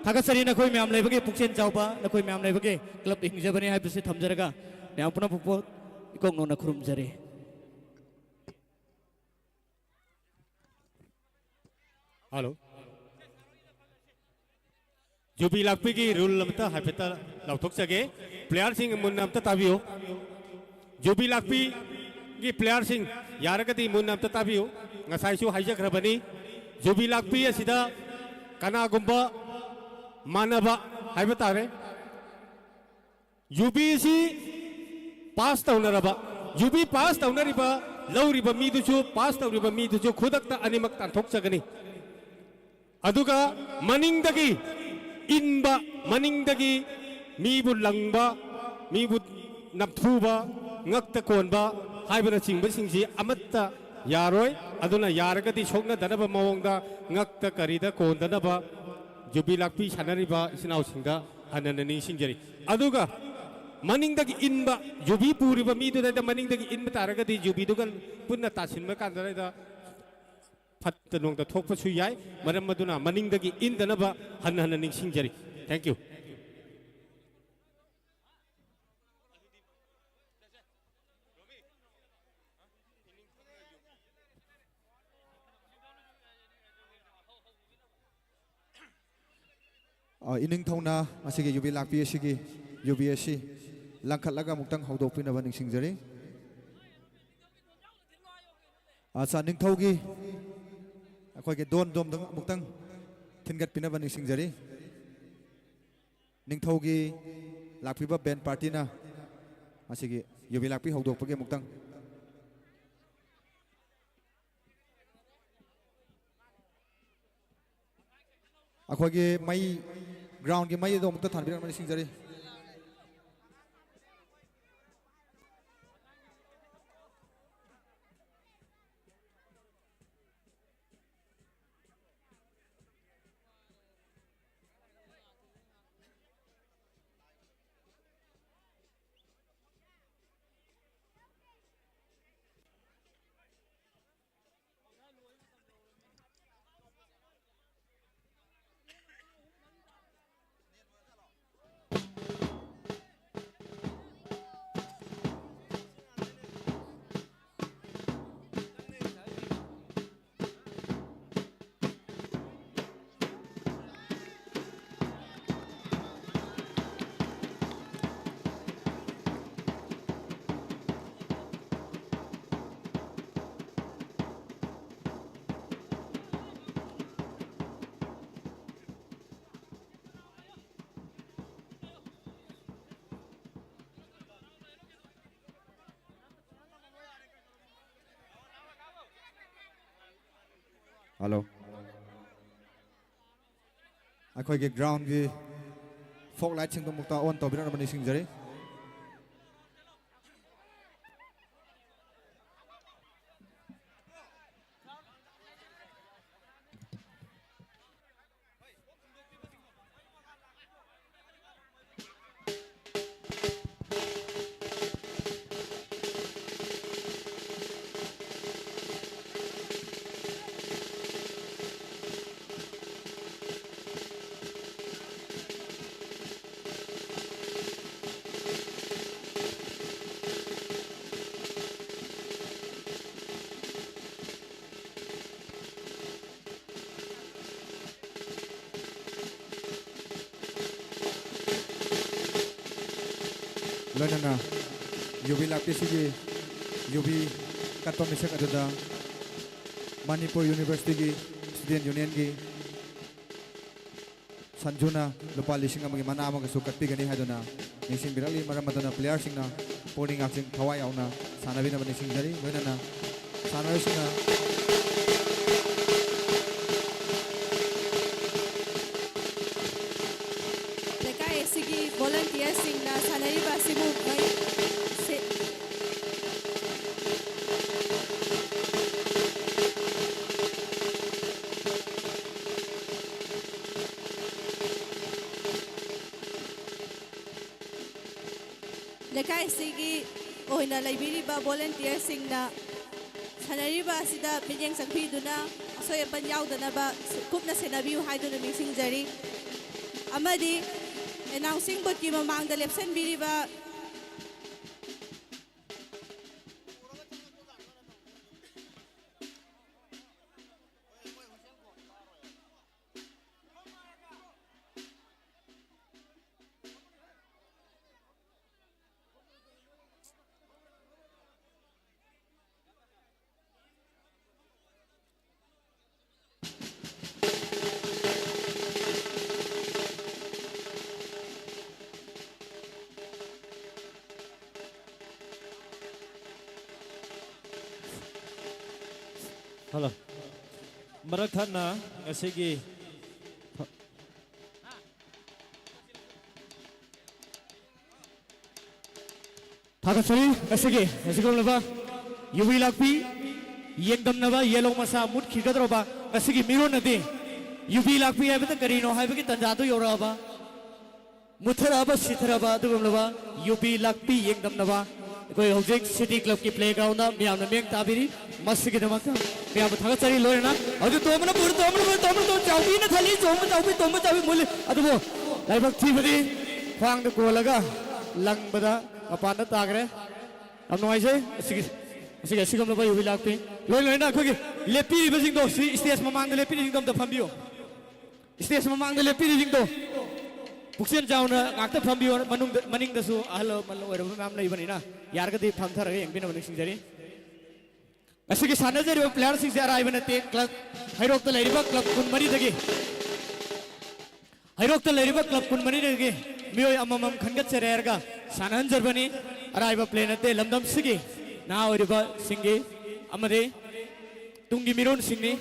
ꯊꯥꯒꯠꯆꯔꯤ꯫ ꯅꯈꯣꯏ ꯃꯌꯥꯝ ꯂꯩꯕꯒꯤ ꯄꯨꯛꯆꯦꯜ ꯆꯥꯎꯕ, ꯅꯈꯣꯏ ꯃꯌꯥꯝ ꯂꯩꯕꯒꯤ ꯀ꯭ꯂꯕ ꯍꯤꯡꯖꯕꯅꯤ ꯍꯥꯏꯕꯁꯤ ꯊꯝꯖꯔꯒ ꯃꯌꯥꯝ ꯄꯨꯝꯅꯃꯛꯄꯨ ꯏꯀꯣꯛ ꯅꯧꯅ ꯈꯨꯔꯨꯝꯖꯔꯤ꯫ ꯍꯜꯂꯣ꯫ ꯌꯨꯕꯤ ꯂꯥꯛꯄꯤꯒꯤ ꯔꯨꯜ ꯑꯃꯇ ꯍꯥꯏꯐꯦꯠꯇ ꯂꯥꯎꯊꯣꯛꯆꯒꯦ꯫ ꯄ꯭ꯂꯦꯌꯥꯔꯁꯤꯡ ꯃꯨꯟꯅ ꯑꯝꯇ ꯇꯥꯕꯤꯌꯨ꯫ ꯌꯨꯕꯤ ꯂꯥꯛꯄꯤꯒꯤ ꯄ꯭ꯂꯦꯌꯥꯔꯁꯤꯡ ꯌꯥꯔꯒꯗꯤ ꯃꯨꯟꯅ ꯑꯝꯇ ꯇꯥꯕꯤꯌꯨ꯫ ꯉꯁꯥꯏꯁꯨ ꯍꯥꯏꯖꯈ꯭ꯔꯕꯅꯤ, ꯌꯨꯕꯤ ꯂꯥꯛꯄꯤ ꯑꯁꯤꯗ ꯀꯅꯥꯒꯨꯝꯕ ꯃꯥꯟꯅꯕ ꯍꯥꯏꯕ ꯇꯥꯔꯦ, ꯌꯨꯕꯤꯁꯤ ꯄꯥꯁ ꯇꯧꯅꯔꯕ, ꯌꯨꯕꯤ ꯄꯥꯁ ꯇꯧꯅꯔꯤꯕ, ꯂꯧꯔꯤꯕ ꯃꯤꯗꯨꯁꯨ, ꯄꯥꯁ ꯇꯧꯔꯤꯕ ꯃꯤꯗꯨꯁꯨ ꯈꯨꯗꯛꯇ ꯑꯅꯤꯃꯛ ꯇꯥꯟꯊꯣꯛꯆꯒꯅꯤ꯫ ꯑꯗꯨꯒ ꯃꯅꯤꯡꯗꯒꯤ ꯏꯟꯕ, ꯃꯅꯤꯡꯗꯒꯤ ꯃꯤꯕꯨ ꯂꯪꯕ, ꯃꯤꯕꯨ ꯅꯝꯊꯨꯕ, ꯉꯛꯇ ꯀꯣꯟꯕ ꯍꯥꯏꯕꯅꯆꯤꯡꯕꯁꯤꯡꯁꯤ ꯑꯃꯠꯇ ꯌꯥꯔꯣꯏ꯫ ꯑꯗꯨꯅ ꯌꯥꯔꯒꯗꯤ ꯁꯣꯛꯅꯗꯅꯕ ꯃꯑꯣꯡꯗ ꯉꯛꯇ ꯀꯔꯤꯗ ꯀꯣꯟꯗꯅꯕ ꯌꯨꯕꯤ ꯂꯥꯛꯄꯤ ꯁꯥꯟꯅꯔꯤꯕ ꯏꯆꯤꯟ ꯏꯅꯥꯎꯁꯤꯡꯗ ꯍꯟꯅ ꯍꯟꯅ ꯅꯤꯡꯁꯤꯡꯖꯔꯤ꯫ ꯑꯗꯨꯒ ꯃꯅꯤꯡꯗꯒꯤ ꯏꯟꯕ, ꯌꯨꯕꯤ ꯄꯨꯔꯤꯕ ꯃꯤꯗꯨꯗ ꯃꯅꯤꯡꯗꯒꯤ ꯏꯟꯕ ꯇꯥꯔꯒꯗꯤ ꯌꯨꯕꯤꯗꯨꯒ ꯄꯨꯟꯅ ꯇꯥꯁꯤꯟꯕ ꯀꯥꯟꯗ ꯐꯠꯇ ꯅꯨꯡꯗ ꯊꯣꯛꯄꯁꯨ ꯌꯥꯏ꯫ ꯃꯔꯝ ꯑꯗꯨꯅ ꯃꯅꯤꯡꯗꯒꯤ ꯏꯟꯗꯅꯕ ꯍꯟꯅ ꯍꯟꯅ ꯅꯤꯡꯁꯤꯡꯖꯔꯤ꯫ Thank you꯫ ꯑ, ꯏꯅꯤꯡꯊꯧꯅ ꯉꯁꯤꯒꯤ ꯌꯨꯕꯤ ꯂꯥꯛꯄꯤ ꯑꯁꯤꯒꯤ ꯌꯨꯕꯤ ꯑꯁꯤ ꯂꯪꯈꯠꯂꯒ ꯑꯃꯨꯛꯇꯪ ꯍꯧꯗꯣꯛꯄꯤꯅꯕ ꯅꯤꯡꯁꯤꯡꯖꯔꯤ꯫ ꯑꯠꯆꯥ, ꯅꯤꯡꯊꯧꯒꯤ ꯑꯩꯈꯣꯏꯒꯤ ꯗꯣꯟ ꯗꯣꯝꯗ ꯑꯃꯨꯛꯇꯪ ꯊꯤꯟꯒꯠꯄꯤꯅꯕ ꯅꯤꯡꯁꯤꯡꯖꯔꯤ꯫ ꯅꯤꯡꯊꯧꯒꯤ ꯂꯥꯛꯄꯤꯕ ꯕꯦꯟ ꯄꯥꯔꯇꯤꯅ ꯉꯁꯤꯒꯤ ꯌꯨꯕꯤ ꯂꯥꯛꯄꯤ ꯍꯧꯗꯣꯛꯄꯒꯤ ꯑꯃꯨꯛꯇꯪ ꯑꯩꯈꯣꯏꯒꯤ ꯃꯩ, ꯒ꯭ꯔꯥꯎꯟꯒꯤ ꯃꯩ ꯑꯗꯨ ꯑꯃꯨꯛꯇ ꯊꯥꯟꯕꯤꯔꯛꯅꯕ ꯅꯤꯡꯁꯤꯡꯖꯔꯤ꯫ ꯍꯜꯂꯣ꯫ ꯑꯩꯈꯣꯏꯒꯤ ꯒ꯭ꯔꯥꯎꯟꯒꯤ ꯐꯣꯛ ꯂꯥꯏꯠꯁꯤꯡꯗꯨ ꯑꯃꯨꯛꯇ ꯑꯣꯟ ꯇꯧꯕꯤꯔꯛꯅꯕ ꯅꯤꯡꯁꯤꯡꯖꯔꯤ꯫ ꯂꯣꯏꯅꯅ ꯌꯨꯕꯤ ꯂꯥꯛꯄꯤꯁꯤꯒꯤ ꯌꯨꯕꯤ ꯀꯠꯄ ꯃꯤꯁꯛ ꯑꯗꯨꯗ ꯃꯅꯤꯄꯨꯔ ꯌꯨꯅꯤꯚꯔꯁꯤꯇꯤꯒꯤ ꯁ꯭ꯇꯨꯗꯦꯟꯠ ꯌꯨꯅꯤꯌꯟꯒꯤ ꯁꯟꯖꯨꯅ ꯂꯨꯄꯥ ꯂꯤꯁꯤꯡ ꯑꯃꯒꯤ ꯃꯅꯥ ꯑꯃꯒꯁꯨ ꯀꯠꯄꯤꯒꯅꯤ ꯍꯥꯏꯗꯨꯅ ꯅꯤꯡꯁꯤꯡꯕꯤꯔꯛꯂꯤ꯫ ꯃꯔꯝ ꯑꯗꯨꯅ ꯄ꯭ꯂꯦꯌꯔꯁꯤꯡꯅ ꯄꯨꯛꯅꯤꯡ ꯂꯧꯁꯤꯡ ꯊꯋꯥꯏ ꯌꯥꯎꯅ ꯁꯥꯟꯅꯕꯤꯅꯕ ꯅꯤꯡꯁꯤꯡꯖꯔꯤ꯫ ꯂꯣꯏꯅꯅ ꯁꯥꯟꯅꯔꯣꯏꯁꯤꯡꯅ ꯂꯩꯀꯥꯏ ꯑꯁꯤꯒꯤ ꯚꯣꯂꯟꯇꯤꯌꯔꯁꯤꯡꯅ ꯁꯥꯟꯅꯔꯤꯕ ꯑꯁꯤꯕꯨ ꯃꯩ ꯁꯦ-, ꯂꯩꯀꯥꯏ ꯑꯁꯤꯒꯤ ꯑꯣꯏꯅ ꯂꯩꯕꯤꯔꯤꯕ ꯚꯣꯂꯟꯇꯤꯌꯔꯁꯤꯡꯅ ꯁꯥꯟꯅꯔꯤꯕ ꯑꯁꯤꯗ ꯃꯤꯠꯌꯦꯡ ꯆꯪꯕꯤꯗꯨꯅ ꯑꯁꯣꯏ ꯑꯄꯟ ꯌꯥꯎꯗꯅꯕ ꯀꯨꯞꯅ ꯁꯦꯟꯅꯕꯤꯌꯨ ꯍꯥꯏꯗꯨꯅ ꯅꯤꯡꯁꯤꯡꯖꯔꯤ꯫ ꯑꯃꯗꯤ ꯑꯦꯅꯥꯎꯟꯁꯤꯡ ꯕꯣꯔꯗꯀꯤ ꯃꯃꯥꯡꯗ ꯂꯦꯞꯁꯤꯟꯕꯤꯔꯤꯕ ꯍꯜꯂꯣ꯫ ꯃꯔꯛ ꯊꯠꯅ ꯉꯁꯤꯒꯤ ꯊꯥꯒꯠꯆꯔꯤ꯫ ꯉꯁꯤꯒꯤ ꯑꯁꯤꯒꯨꯝꯂꯕ ꯌꯨꯕꯤ ꯂꯥꯛꯄꯤ ꯌꯦꯡꯗꯝꯅꯕ ꯌꯦꯜꯍꯧ ꯃꯁꯥ ꯃꯨꯠꯈꯤꯒꯗꯧꯔꯕ ꯉꯁꯤꯒꯤ ꯃꯤꯔꯣꯟ ꯑꯗꯤ ꯌꯨꯕꯤ ꯂꯥꯛꯄꯤ ꯍꯥꯏꯕꯗ ꯀꯔꯤꯅꯣ ꯍꯥꯏꯕꯒꯤ ꯇꯥꯟꯖꯥꯗꯨ ꯌꯧꯔꯛꯑꯕ, ꯃꯨꯠꯊꯔꯛꯑꯕ, ꯁꯤꯊꯔꯕ ꯑꯗꯨꯒꯨꯝꯂꯕ ꯌꯨꯕꯤ ꯂꯥꯛꯄꯤ ꯌꯦꯡꯗꯝꯅꯕ ꯑꯩꯈꯣꯏ ꯍꯧꯖꯤꯛ ꯁꯤꯇꯤ ꯀ꯭ꯂꯕꯀꯤ ꯄ꯭ꯂꯦꯒ꯭ꯔꯥꯎꯟꯗ ꯃꯤꯌꯥꯝꯅ ꯃꯤꯠꯌꯦꯡ ꯇꯥꯕꯤꯔꯤ꯫ ꯃꯁꯤꯒꯤꯗꯃꯛꯇ ꯃꯌꯥꯝꯕꯨ ꯊꯥꯒꯠꯆꯔꯤ꯫ ꯂꯣꯏꯅꯅ ꯍꯧꯖꯤꯛ ꯇꯣꯝꯕꯅ ꯄꯨꯔꯦ, ꯇꯣꯝꯕꯅ ꯄꯨꯔꯦ, ꯇꯣꯝꯕꯅ ꯇꯣꯝꯕ ꯆꯥꯎꯕꯤꯅ ꯊꯜꯂꯤ, ꯆꯣꯝꯕ ꯆꯥꯎꯕꯤ, ꯇꯣꯝꯕ ꯆꯥꯎꯕꯤ ꯃꯨꯜꯂꯤ꯫ ꯑꯗꯨꯕꯨ ꯂꯥꯏꯕꯛ ꯊꯤꯕꯗꯤ ꯈ꯭ꯋꯥꯡꯗ ꯀꯣꯜꯂꯒ ꯂꯪꯕꯗ ꯃꯄꯥꯟꯗ ꯇꯥꯈ꯭ꯔꯦ꯫ ꯌꯥꯝ ꯅꯨꯡꯉꯥꯏꯖꯩ꯫ ꯑꯁꯤꯒꯤ, ꯑꯁꯤꯒꯤ ꯑꯁꯤꯒꯨꯝꯂꯕ ꯌꯨꯕꯤ ꯂꯥꯛꯄꯤ ꯂꯣꯏ ꯂꯣꯏꯅ ꯑꯩꯈꯣꯏꯒꯤ ꯂꯦꯞꯄꯤꯔꯤꯕꯁꯤꯡꯗꯣ, ꯁꯤ ꯁ꯭ꯇꯦꯖ ꯃꯃꯥꯡꯗ ꯂꯦꯞꯄꯤꯔꯤꯁꯤꯡꯗꯣ ꯑꯝꯇ ꯐꯝꯕꯤꯌꯨ꯫ ꯁ꯭ꯇꯦꯖ ꯃꯃꯥꯡꯗ ꯂꯦꯞꯄꯤꯔꯤꯁꯤꯡꯗꯣ ꯄꯨꯛꯆꯦꯜ ꯆꯥꯎꯅ ꯉꯥꯛꯇ ꯐꯝꯕꯤꯌꯣ꯫ ꯃꯅꯨꯡꯗ, ꯃꯅꯤꯡꯗꯁꯨ ꯑꯍꯜ ꯂꯃꯟ ꯑꯣꯏꯔꯕ ꯃꯌꯥꯝ ꯂꯩꯕꯅꯤꯅ, ꯌꯥꯔꯒꯗꯤ ꯐꯝꯊꯔꯒ ꯌꯦꯡꯕꯤꯅꯕ ꯅꯤꯡꯁꯤꯡꯖꯔꯤ꯫ ꯉꯁꯤꯒꯤ ꯁꯥꯟꯅꯖꯔꯤꯕ player ꯁꯤꯡꯁꯦ ꯑꯔꯥꯏꯕ ꯅꯠꯇꯦ꯫ Club, ꯍꯩꯔꯣꯛꯇ ꯂꯩꯔꯤꯕ club ꯀꯨꯟꯃꯔꯤꯗꯒꯤ, ꯍꯩꯔꯣꯛꯇ ꯂꯩꯔꯤꯕ club ꯀꯨꯟꯃꯔꯤꯗꯒꯤ ꯃꯤꯑꯣꯏ ꯑꯃꯃꯝ ꯈꯟꯒꯠꯆꯔꯦ ꯍꯥꯏꯔꯒ ꯁꯥꯟꯅꯍꯟꯖꯕꯅꯤ꯫ ꯑꯔꯥꯏꯕ play ꯅꯠꯇꯦ꯫ ꯂꯝꯗꯝꯁꯤꯒꯤ ꯅꯍꯥ ꯑꯣꯏꯔꯤꯕꯁꯤꯡꯒꯤ ꯑꯃꯗꯤ ꯇꯨꯡꯒꯤ ꯃꯤꯔꯣꯜꯁꯤꯡꯅꯤ꯫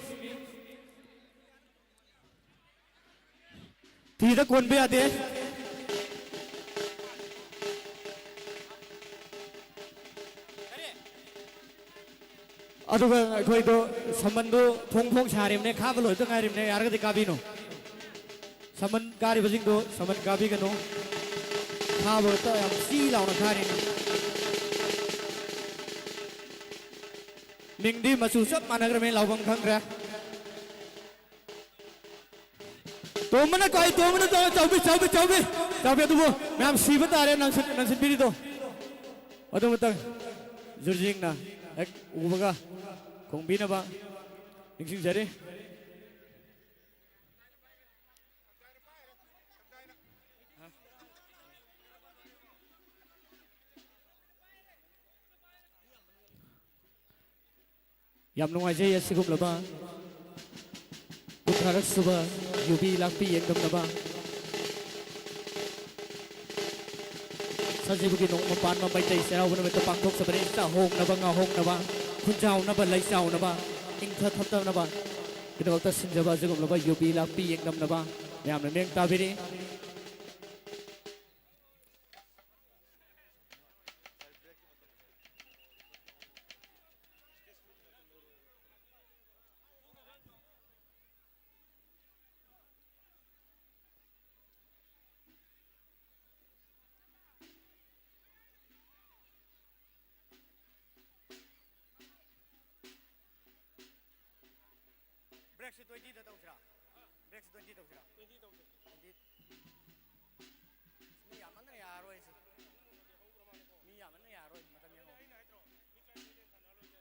ꯐꯤꯗ ꯀꯣꯟꯕ ꯌꯥꯗꯦ꯫ ꯑꯗꯨꯒ ꯑꯩꯈꯣꯏꯗꯣ ꯁꯃꯟꯗꯣ ꯐꯣꯡ ꯐꯣꯡ ꯁꯥꯔꯤꯕꯅꯦ, ꯈꯥꯕ ꯂꯣꯏꯕꯇ ꯉꯥꯏꯔꯤꯕꯅꯦ, ꯌꯥꯔꯒꯗꯤ ꯀꯥꯕꯤꯅꯣ꯫ ꯁꯃꯟ ꯀꯥꯔꯤꯕꯁꯤꯡꯗꯣ ꯁꯃꯟ ꯀꯥꯕꯤꯒꯅꯨ꯫ ꯈꯥꯕ ꯍꯦꯛꯇ ꯌꯥꯝ ꯆꯤ ꯂꯥꯎꯅ ꯈꯥꯔꯤꯅꯤ꯫ ꯃꯤꯡꯗꯤ ꯃꯆꯨ ꯆꯞ ꯃꯥꯟꯅꯈ꯭ꯔꯕꯅꯤ, ꯂꯥꯎꯐꯝ ꯈꯪꯗ꯭ꯔꯦ꯫ ꯇꯣꯝꯕꯅ ꯀꯥꯏ, ꯇꯣꯝꯕꯅ ꯇꯧꯔ ꯆꯥꯎꯕꯤ, ꯆꯥꯎꯕꯤ, ꯆꯥꯎꯕꯤ꯫ ꯆꯥꯎꯕꯤ ꯑꯗꯨꯕꯨ ꯃꯌꯥꯝ ꯁꯤꯕ ꯇꯥꯔꯦ, ꯅꯪꯁꯤꯟ-, ꯅꯪꯁꯤꯟꯕꯤꯔꯤꯗꯣ꯫ ꯑꯗꯨ ꯑꯃꯇꯪ ꯖꯨꯔꯖꯤꯡꯅ ꯍꯦꯛ ꯎꯕꯒ ꯈꯣꯡꯕꯤꯅꯕ ꯅꯤꯡꯁꯤꯡꯖꯔꯤ꯫ ꯌꯥꯝ ꯅꯨꯡꯉꯥꯏꯖꯩ ꯑꯁꯤꯒꯨꯝꯂꯕ ꯀꯨꯟꯊ꯭ꯔꯥꯔꯛ ꯁꯨꯕ ꯌꯨꯕꯤ ꯂꯥꯛꯄꯤ ꯌꯦꯡꯗꯝꯅꯕ ꯁꯖꯤꯕꯨꯒꯤ ꯅꯣꯡꯃ ꯄꯥꯟꯕ ꯃꯩꯇꯩ ꯆꯩꯔꯥꯎꯕ ꯅꯨꯃꯤꯠꯇ ꯄꯥꯡꯊꯣꯛꯆꯕꯅꯤ꯫ ꯆꯥꯍꯣꯡꯅꯕ, ꯉꯥꯍꯣꯡꯅꯕ, ꯈꯨꯟꯖꯥꯎꯅꯕ, ꯂꯩꯆꯥꯎꯅꯕ, ꯏꯪꯊ ꯊꯞꯇꯅꯕ ꯒꯤꯗꯃꯛꯇ ꯁꯤꯟꯖꯕ ꯑꯁꯤꯒꯨꯝꯂꯕ ꯌꯨꯕꯤ ꯂꯥꯛꯄꯤ ꯌꯦꯡꯗꯝꯅꯕ ꯃꯌꯥꯝꯅ ꯃꯤꯠꯌꯦꯡ ꯇꯥꯕꯤꯔꯤ꯫ Break ꯁꯤ twenty ꯗ ꯇꯧꯁꯤꯔꯥ? Break ꯁꯤ twenty ꯇꯧꯁꯤꯔꯥ? Twenty ꯇꯧꯁꯦ꯫ Twenty꯫ ꯃꯤ ꯌꯥꯝꯃꯟꯗꯅ ꯌꯥꯔꯔꯣꯏ ꯁꯤ꯫ ꯃꯤ ꯌꯥꯝꯃꯟꯗꯅ ꯌꯥꯔꯔꯣꯏ, ꯃꯇꯝ ꯌꯦꯡꯉꯣ꯫ ꯑꯩꯅ ꯍꯥꯏꯗ꯭ꯔꯣ? ꯃꯤ ꯇꯔꯥꯅꯤꯊꯣꯏꯗꯩ ꯍꯦꯟꯅ ꯁꯥꯟꯅꯍꯜꯂꯣꯏꯁꯦꯅ꯫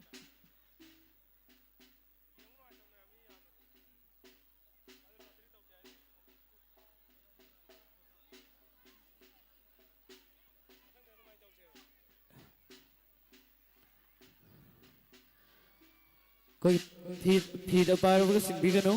ꯌꯦꯡꯕ ꯅꯨꯡꯉꯥꯏꯇꯕꯅꯦ, ꯃꯤ ꯌꯥꯝꯃꯗꯤ꯫ ꯎꯝ꯫ ꯑꯗꯨ lottery ꯇꯧꯁꯦ ꯍꯥꯏꯅꯤ꯫ ꯑꯩꯈꯣꯏ ꯐꯤ, ꯐꯤꯗ ꯄꯥꯏꯔꯨꯕꯒ ꯆꯤꯡꯕꯤꯒꯅꯨ꯫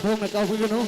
ꯈꯣꯡꯅ ꯀꯥꯎꯕꯤꯒꯅꯨ꯫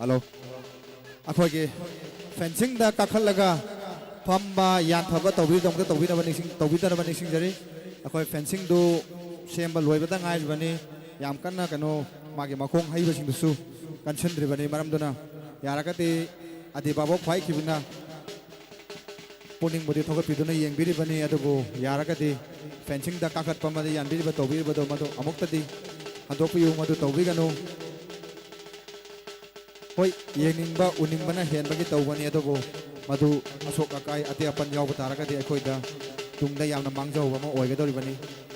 ꯍꯜꯂꯣ꯫ ꯑꯩꯈꯣꯏꯒꯤ ꯐꯦꯟꯁꯤꯡꯗ ꯀꯥꯈꯠꯂꯒ ꯐꯝꯕ, ꯌꯥꯟꯊꯕ ꯇꯧꯕꯤꯗꯃꯛꯇ ꯇꯧꯕꯤꯅꯕ ꯅꯤꯡꯁꯤꯡ-, ꯇꯧꯕꯤꯗꯅꯕ ꯅꯤꯡꯁꯤꯡꯖꯔꯤ꯫ ꯑꯩꯈꯣꯏ ꯐꯦꯟꯁꯤꯡꯗꯨ ꯁꯦꯝꯕ ꯂꯣꯏꯕꯗ ꯉꯥꯏꯔꯤꯕꯅꯤ꯫ ꯌꯥꯝ ꯀꯟꯅ ꯀꯩꯅꯣ, ꯃꯥꯒꯤ ꯃꯈꯣꯡ ꯍꯩꯕꯁꯤꯡꯗꯨꯁꯨ ꯀꯟꯁꯤꯟꯗ꯭ꯔꯤꯕꯅꯤ꯫ ꯃꯔꯝꯗꯨꯅ ꯌꯥꯔꯒꯗꯤ ꯑꯗꯤꯕꯥꯕꯣꯛ ꯈ꯭ꯋꯥꯏꯈꯤꯕꯅ ꯄꯨꯛꯅꯤꯡꯕꯨꯗꯤ ꯊꯧꯒꯠꯄꯤꯗꯨꯅ ꯌꯦꯡꯕꯤꯔꯤꯕꯅꯤ, ꯑꯗꯨꯕꯨ ꯌꯥꯔꯒꯗꯤ ꯐꯦꯟꯁꯤꯡꯗ ꯀꯥꯈꯠꯄ ꯑꯃꯗꯤ ꯌꯥꯟꯕꯤꯔꯤꯕ ꯇꯧꯕꯤꯔꯤꯕꯗꯣ ꯃꯗꯨ ꯑꯃꯨꯛꯇꯗꯤ ꯍꯟꯗꯣꯛꯄꯤꯌꯨ, ꯃꯗꯨ ꯇꯧꯕꯤꯒꯅꯨ꯫ ꯍꯣꯏ, ꯌꯦꯡꯅꯤꯡꯕ ꯎꯅꯤꯡꯕꯅ ꯍꯦꯟꯕꯒꯤ ꯇꯧꯕꯅꯤ, ꯑꯗꯨꯕꯨ ꯃꯗꯨ ꯑꯁꯣꯛ ꯑꯀꯥꯏ ꯑꯇꯦꯛ ꯑꯄꯟ ꯌꯥꯎꯕ ꯇꯥꯔꯒꯗꯤ ꯑꯩꯈꯣꯏꯗ ꯇꯨꯡꯗ ꯌꯥꯝꯅ ꯃꯥꯡꯖꯧꯕ ꯑꯃ ꯑꯣꯏꯒꯗꯧꯔꯤꯕꯅꯤ꯫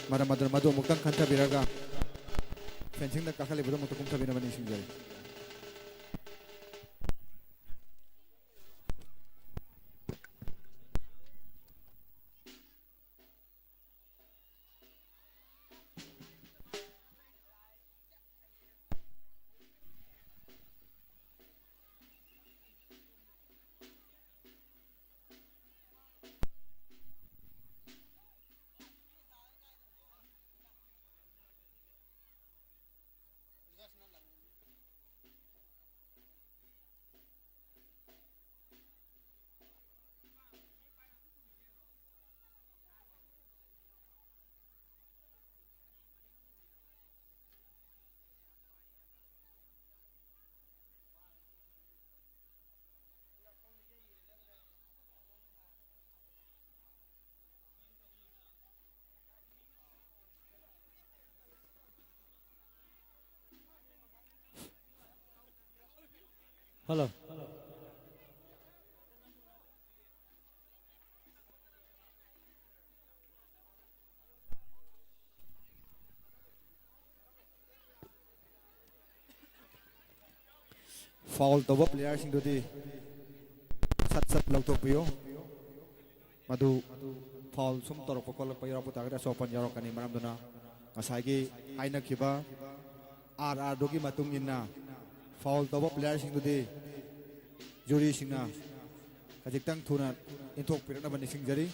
ꯃꯔꯝ ꯑꯗꯨꯅ ꯃꯗꯨ ꯑꯃꯨꯛꯇꯪ ꯈꯟꯊꯕꯤꯔꯒ ꯐꯦꯟꯁꯤꯡꯗ ꯀꯥꯈꯠꯂꯤꯕꯗꯨ ꯑꯃꯨꯛꯇ ꯀꯨꯝꯊꯕꯤꯅꯕ ꯅꯤꯡꯁꯤꯡꯖꯔꯤ꯫ Hello. Foul ꯇꯧꯕ playerꯁꯤꯡꯗꯨꯗꯤ ꯁꯠ ꯁꯠ ꯂꯧꯊꯣꯛꯄꯤꯌꯨ꯫ ꯃꯗꯨ foul ꯁꯨꯝ ꯇꯧꯔꯛꯄ ꯈꯣꯠꯂꯛꯄ ꯌꯥꯎꯔꯛꯄ ꯇꯥꯔꯒꯗꯤ ꯑꯁꯣꯛ ꯑꯄꯟ ꯌꯥꯎꯔꯛꯀꯅꯤ꯫ ꯃꯔꯝꯗꯨꯅ ꯉꯁꯥꯏꯒꯤ ꯍꯥꯏꯅꯈꯤꯕ R Rꯗꯨꯒꯤ ꯃꯇꯨꯡ ꯏꯟꯅ foul ꯇꯧꯕ playerꯁꯤꯡꯗꯨꯗꯤ juryꯁꯤꯡꯅ ꯈꯖꯤꯛꯇꯪ ꯊꯨꯅ ꯏꯟꯊꯣꯛꯄꯤꯔꯛꯅꯕ ꯅꯤꯡꯁꯤꯡꯖꯔꯤ꯫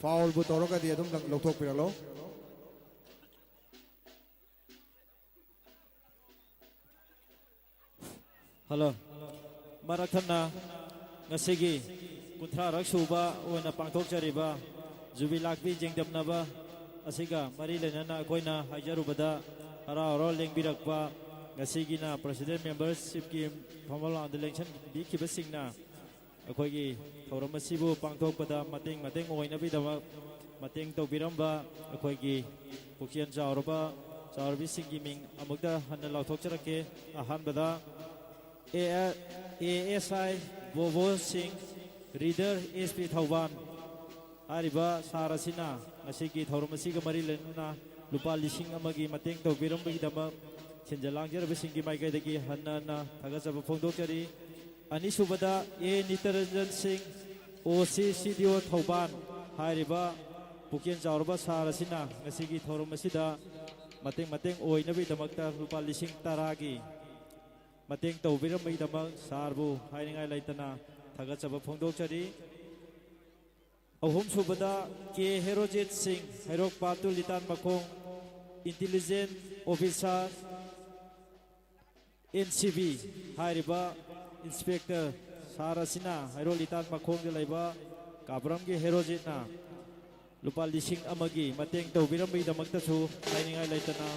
Foulꯕꯨ ꯇꯧꯔꯒꯗꯤ ꯑꯗꯨꯝ ꯂꯧꯊꯣꯛꯄꯤꯔꯛꯂꯣ꯫ Hello. ꯃꯔꯛ ꯊꯠꯅ ꯉꯁꯤꯒꯤ ꯀꯨꯟꯊ꯭ꯔꯥꯔꯛ ꯁꯨꯕ ꯑꯣꯏꯅ ꯄꯥꯡꯊꯣꯛꯆꯔꯤꯕ ꯖꯨꯕꯤꯂꯤ ꯂꯥꯛꯄꯤ ꯌꯦꯡꯗꯝꯅꯕ ꯑꯁꯤꯒ ꯃꯔꯤ ꯂꯩꯅꯅ ꯑꯩꯈꯣꯏꯅ ꯍꯥꯏꯖꯔꯨꯕꯗ ꯍꯔꯥꯎ ꯍꯔꯥꯎ ꯂꯦꯡꯕꯤꯔꯛꯄ ꯉꯁꯤꯒꯤꯅ president membershipꯀꯤ ꯐꯝꯐꯝ ꯂꯥꯡꯗ ꯂꯦꯡꯁꯤꯟꯕꯤꯈꯤꯕꯁꯤꯡꯅ ꯑꯩꯈꯣꯏꯒꯤ ꯊꯧꯔꯝ ꯑꯁꯤꯕꯨ ꯄꯥꯡꯊꯣꯛꯄꯗ ꯃꯇꯦꯡ ꯃꯇꯦꯡ ꯑꯣꯏꯅꯕꯒꯤꯗꯃꯛ ꯃꯇꯦꯡ ꯇꯧꯕꯤꯔꯝꯕ ꯑꯩꯈꯣꯏꯒꯤ ꯄꯨꯛꯆꯦꯜ ꯆꯥꯎꯔꯕ ꯆꯥꯎꯔꯕꯤꯁꯤꯡꯒꯤ ꯃꯤꯡ ꯑꯃꯨꯛꯇ ꯍꯟꯅ ꯂꯥꯎꯊꯣꯛꯆꯔꯛꯀꯦ꯫ ꯑꯍꯥꯟꯕꯗ ꯑꯦ ꯑꯦꯁ ꯑꯥꯏ ꯕꯣꯕꯣ ꯁꯤꯡ, ꯔꯤꯗꯔ ꯑꯦꯁ ꯄꯤ ꯊꯧꯕꯥꯜ ꯍꯥꯏꯔꯤꯕ ꯁꯥꯔ ꯑꯁꯤꯅ ꯉꯁꯤꯒꯤ ꯊꯧꯔꯝ ꯑꯁꯤꯒ ꯃꯔꯤ ꯂꯩꯅꯅ ꯂꯨꯄꯥ ꯂꯤꯁꯤꯡ ꯑꯃꯒꯤ ꯃꯇꯦꯡ ꯇꯧꯕꯤꯔꯝꯕꯒꯤꯗꯃꯛ ꯁꯤꯟꯖ ꯂꯥꯡꯖꯔꯕꯁꯤꯡꯒꯤ ꯃꯥꯏꯀꯩꯗꯒꯤ ꯍꯟꯅ ꯍꯟꯅ ꯊꯥꯒꯠꯆꯕ ꯐꯣꯡꯗꯣꯛꯆꯔꯤ꯫ ꯑꯅꯤꯁꯨꯕꯗ ꯑꯦ ꯅꯤꯇꯔꯟꯖꯟ ꯁꯤꯡ, ꯑꯣ ꯁꯤ ꯁꯤ ꯗꯤ ꯑꯣ ꯊꯧꯕꯥꯜ ꯍꯥꯏꯔꯤꯕ ꯄꯨꯛꯆꯦꯜ ꯆꯥꯎꯔꯕ ꯁꯥꯔ ꯑꯁꯤꯅ ꯉꯁꯤꯒꯤ ꯊꯧꯔꯝ ꯑꯁꯤꯗ ꯃꯇꯦꯡ ꯃꯇꯦꯡ ꯑꯣꯏꯅꯕꯒꯤꯗꯃꯛꯇ ꯂꯨꯄꯥ ꯂꯤꯁꯤꯡ ꯇꯔꯥꯒꯤ ꯃꯇꯦꯡ ꯇꯧꯕꯤꯔꯝꯕꯒꯤꯗꯃꯛ ꯁꯥꯔꯕꯨ ꯍꯥꯏꯅꯤꯡꯉꯥꯏ ꯂꯩꯇꯅ ꯊꯥꯒꯠꯆꯕ ꯐꯣꯡꯗꯣꯛꯆꯔꯤ꯫ ꯑꯍꯨꯝꯁꯨꯕꯗ ꯀꯦ ꯍꯦꯔꯣꯖꯤꯠ ꯁꯤꯡ, ꯍꯩꯔꯣꯛ ꯄꯥꯠ ꯇꯨ ꯂꯤꯇꯥꯟ ꯃꯈꯣꯡ, intelligence officer, N C B ꯍꯥꯏꯔꯤꯕ inspector ꯁꯥꯔ ꯑꯁꯤꯅ ꯍꯩꯔꯣꯛ ꯂꯤꯇꯥꯟ ꯃꯈꯣꯡꯗ ꯂꯩꯕ ꯀꯥꯕ꯭ꯔꯝꯒꯤ ꯍꯦꯔꯣꯖꯤꯠꯅ ꯂꯨꯄꯥ ꯂꯤꯁꯤꯡ ꯑꯃꯒꯤ ꯃꯇꯦꯡ ꯇꯧꯕꯤꯔꯝꯕꯒꯤꯗꯃꯛꯇꯁꯨ ꯍꯥꯏꯅꯤꯡꯉꯥꯏ ꯂꯩꯇꯅ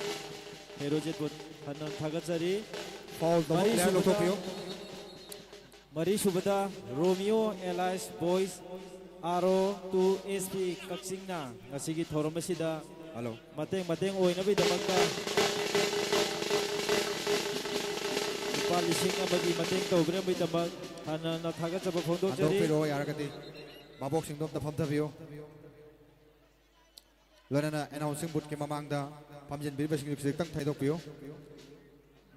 ꯍꯦꯔꯣꯖꯤꯠꯄꯨ ꯍꯟꯅ ꯊꯥꯒꯠꯆꯔꯤ꯫ Foul ꯇꯧꯕ player ꯃꯔꯤꯁꯨꯕꯗ ꯂꯧꯊꯣꯛꯄꯤꯌꯨ꯫ ꯃꯔꯤꯁꯨꯕꯗ Romeo alias Bois, R O two S P ꯀꯛꯆꯤꯡꯅ ꯉꯁꯤꯒꯤ ꯊꯧꯔꯝ ꯑꯁꯤꯗ ꯍꯜꯂꯣ꯫ ꯃꯇꯦꯡ ꯃꯇꯦꯡ ꯑꯣꯏꯅꯕꯒꯤꯗꯃꯛꯇ ꯂꯨꯄꯥ ꯂꯤꯁꯤꯡ ꯑꯃꯒꯤ ꯃꯇꯦꯡ ꯇꯧꯕꯤꯔꯝꯕꯒꯤꯗꯃꯛ ꯍꯟꯅ ꯍꯟꯅ ꯊꯥꯒꯠꯆꯕ ꯐꯣꯡꯗꯣꯛꯆꯔꯤ꯫ ꯍꯟꯗꯣꯛꯄꯤꯔꯛꯑꯣ ꯌꯥꯔꯒꯗꯤ꯫ ꯚꯥꯕꯣꯛꯁꯤꯡꯗꯣ ꯑꯝꯇ ꯐꯝꯊꯕꯤꯌꯨ꯫ ꯂꯣꯏꯅꯅ announcing boothꯀꯤ ꯃꯃꯥꯡꯗ ꯐꯝꯖꯤꯟꯕꯤꯔꯤꯕꯁꯤꯡꯗꯨ ꯈꯤꯖꯤꯛꯇꯪ ꯊꯩꯗꯣꯛꯄꯤꯌꯨ꯫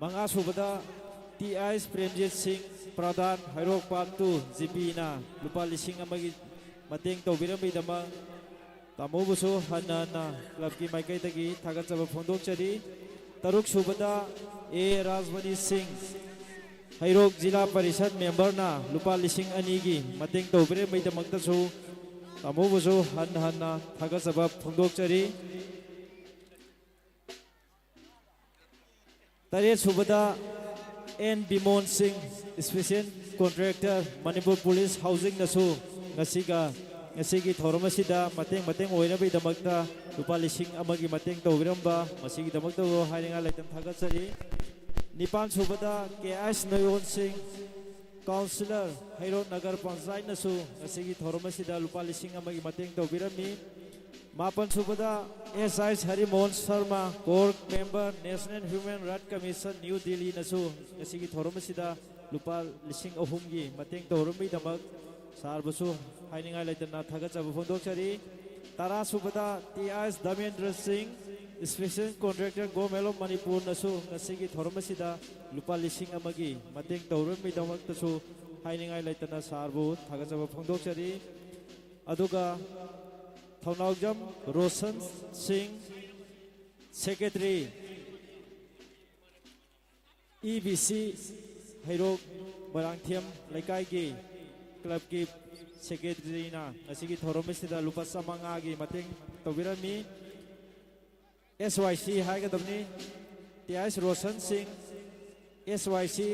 ꯃꯉꯥꯁꯨꯕꯗ ꯇꯤ ꯑꯥꯏꯁ ꯄ꯭ꯔꯦꯝꯖꯤꯠ ꯁꯤꯡ, ꯄ꯭ꯔꯙꯥꯟ, ꯍꯩꯔꯣꯛ ꯄꯥꯠ ꯇꯨ ꯖꯤ ꯄꯤꯅ ꯂꯨꯄꯥ ꯂꯤꯁꯤꯡ ꯑꯃꯒꯤ ꯃꯇꯦꯡ ꯇꯧꯕꯤꯔꯝꯕꯒꯤꯗꯃꯛ ꯇꯥꯃꯣꯕꯨꯁꯨ ꯍꯟꯅ ꯍꯟꯅ clubꯀꯤ ꯃꯥꯏꯀꯩꯗꯒꯤ ꯊꯥꯒꯠꯆꯕ ꯐꯣꯡꯗꯣꯛꯆꯔꯤ꯫ ꯇꯔꯨꯛꯁꯨꯕꯗ ꯑꯦ ꯔꯥꯖꯃꯅꯤ ꯁꯤꯡ, ꯍꯩꯔꯣꯛ ꯖꯤꯂꯥ ꯄꯔꯤꯁꯠ memberꯅ ꯂꯨꯄꯥ ꯂꯤꯁꯤꯡ ꯑꯅꯤꯒꯤ ꯃꯇꯦꯡ ꯇꯧꯕꯤꯔꯝꯕꯒꯤꯗꯃꯛꯇꯁꯨ ꯇꯥꯃꯣꯕꯨꯁꯨ ꯍꯟꯅ ꯍꯟꯅ ꯊꯥꯒꯠꯆꯕ ꯐꯣꯡꯗꯣꯛꯆꯔꯤ꯫ ꯇꯔꯦꯠꯁꯨꯕꯗ ꯑꯦꯟ ꯕꯤꯃꯣꯟ ꯁꯤꯡ, special Contractor, Manipur Police Housingꯅꯁꯨ ꯉꯁꯤꯒ, ꯉꯁꯤꯒꯤ ꯊꯧꯔꯝ ꯑꯁꯤꯗ ꯃꯇꯦꯡ, ꯃꯇꯦꯡ ꯑꯣꯏꯅꯕꯒꯤꯗꯃꯛꯇ ꯂꯨꯄꯥ ꯂꯤꯁꯤꯡ ꯑꯃꯒꯤ ꯃꯇꯦꯡ ꯇꯧꯕꯤꯔꯝꯕ, ꯃꯁꯤꯒꯤꯗꯃꯛꯇꯕꯨ ꯍꯥꯏꯅꯤꯡꯉꯥꯏ ꯂꯩꯇꯅ ꯊꯥꯒꯠꯆꯔꯤ꯫ ꯅꯤꯄꯥꯟ ꯁꯨꯕꯗ ꯀꯦ ꯑꯩꯆ ꯅꯣꯌꯣꯟ ꯁꯤꯡ, Councillor, ꯍꯩꯔꯣꯛ ꯅꯒꯔ ꯄꯟꯆꯥꯌꯠꯅꯁꯨ ꯉꯁꯤꯒꯤ ꯊꯧꯔꯝ ꯑꯁꯤꯗ ꯂꯨꯄꯥ ꯂꯤꯁꯤꯡ ꯑꯃꯒꯤ ꯃꯇꯦꯡ ꯇꯧꯕꯤꯔꯝꯃꯤ꯫ ꯃꯥꯄꯟ ꯁꯨꯕꯗ ꯑꯦꯁ ꯑꯥꯏ ꯍꯔꯤꯃꯣꯍꯟ Sharma, Core Member, National Human Rights Commission, New Delhiꯅꯁꯨ ꯉꯁꯤꯒꯤ ꯊꯧꯔꯝ ꯑꯁꯤꯗ ꯂꯨꯄꯥ ꯂꯤꯁꯤꯡ ꯑꯍꯨꯝꯒꯤ ꯃꯇꯦꯡ ꯇꯧꯔꯝꯕꯒꯤꯗꯃꯛ ꯁꯥꯔꯕꯨꯁꯨ ꯍꯥꯏꯅꯤꯡꯉꯥꯏ ꯂꯩꯇꯅ ꯊꯥꯒꯠꯆꯕ ꯐꯣꯡꯗꯣꯛꯆꯔꯤ꯫ ꯇꯔꯥ ꯁꯨꯕꯗ ꯇꯤ ꯑꯥꯏ ꯗꯥꯃꯦꯟꯗ꯭ꯔ ꯁꯤꯡ, Special Contractor, Government of Manipurꯅꯁꯨ ꯉꯁꯤꯒꯤ ꯊꯧꯔꯝ ꯑꯁꯤꯗ ꯂꯨꯄꯥ ꯂꯤꯁꯤꯡ ꯑꯃꯒꯤ ꯃꯇꯦꯡ ꯇꯧꯔꯝꯕꯒꯤꯗꯃꯛꯇꯁꯨ ꯍꯥꯏꯅꯤꯡꯉꯥꯏ ꯂꯩꯇꯅ ꯁꯥꯔꯕꯨ ꯊꯥꯒꯠꯆꯕ ꯐꯣꯡꯗꯣꯛꯆꯔꯤ꯫ ꯑꯗꯨꯒ ꯊꯧꯅꯥꯎꯖꯝ ꯔꯣꯁꯟ ꯁꯤꯡ, Secretary, ꯏ ꯕꯤ ꯁꯤ, ꯍꯩꯔꯣꯛ ꯃꯣꯏꯔꯥꯡꯊꯦꯝ ꯂꯩꯀꯥꯏꯒꯤ clubꯀꯤ Secretaryꯅ ꯉꯁꯤꯒꯤ ꯊꯧꯔꯝ ꯑꯁꯤꯗ ꯂꯨꯄꯥ ꯆꯥꯃꯉꯥꯒꯤ ꯃꯇꯦꯡ ꯇꯧꯕꯤꯔꯝꯃꯤ꯫ ꯑꯦꯁ ꯋꯥꯏ ꯁꯤ ꯍꯥꯏꯒꯗꯕꯅꯤ, ꯇꯤ ꯑꯥꯏ ꯔꯣꯁꯟ ꯁꯤꯡ, ꯑꯦꯁ ꯋꯥꯏ ꯁꯤ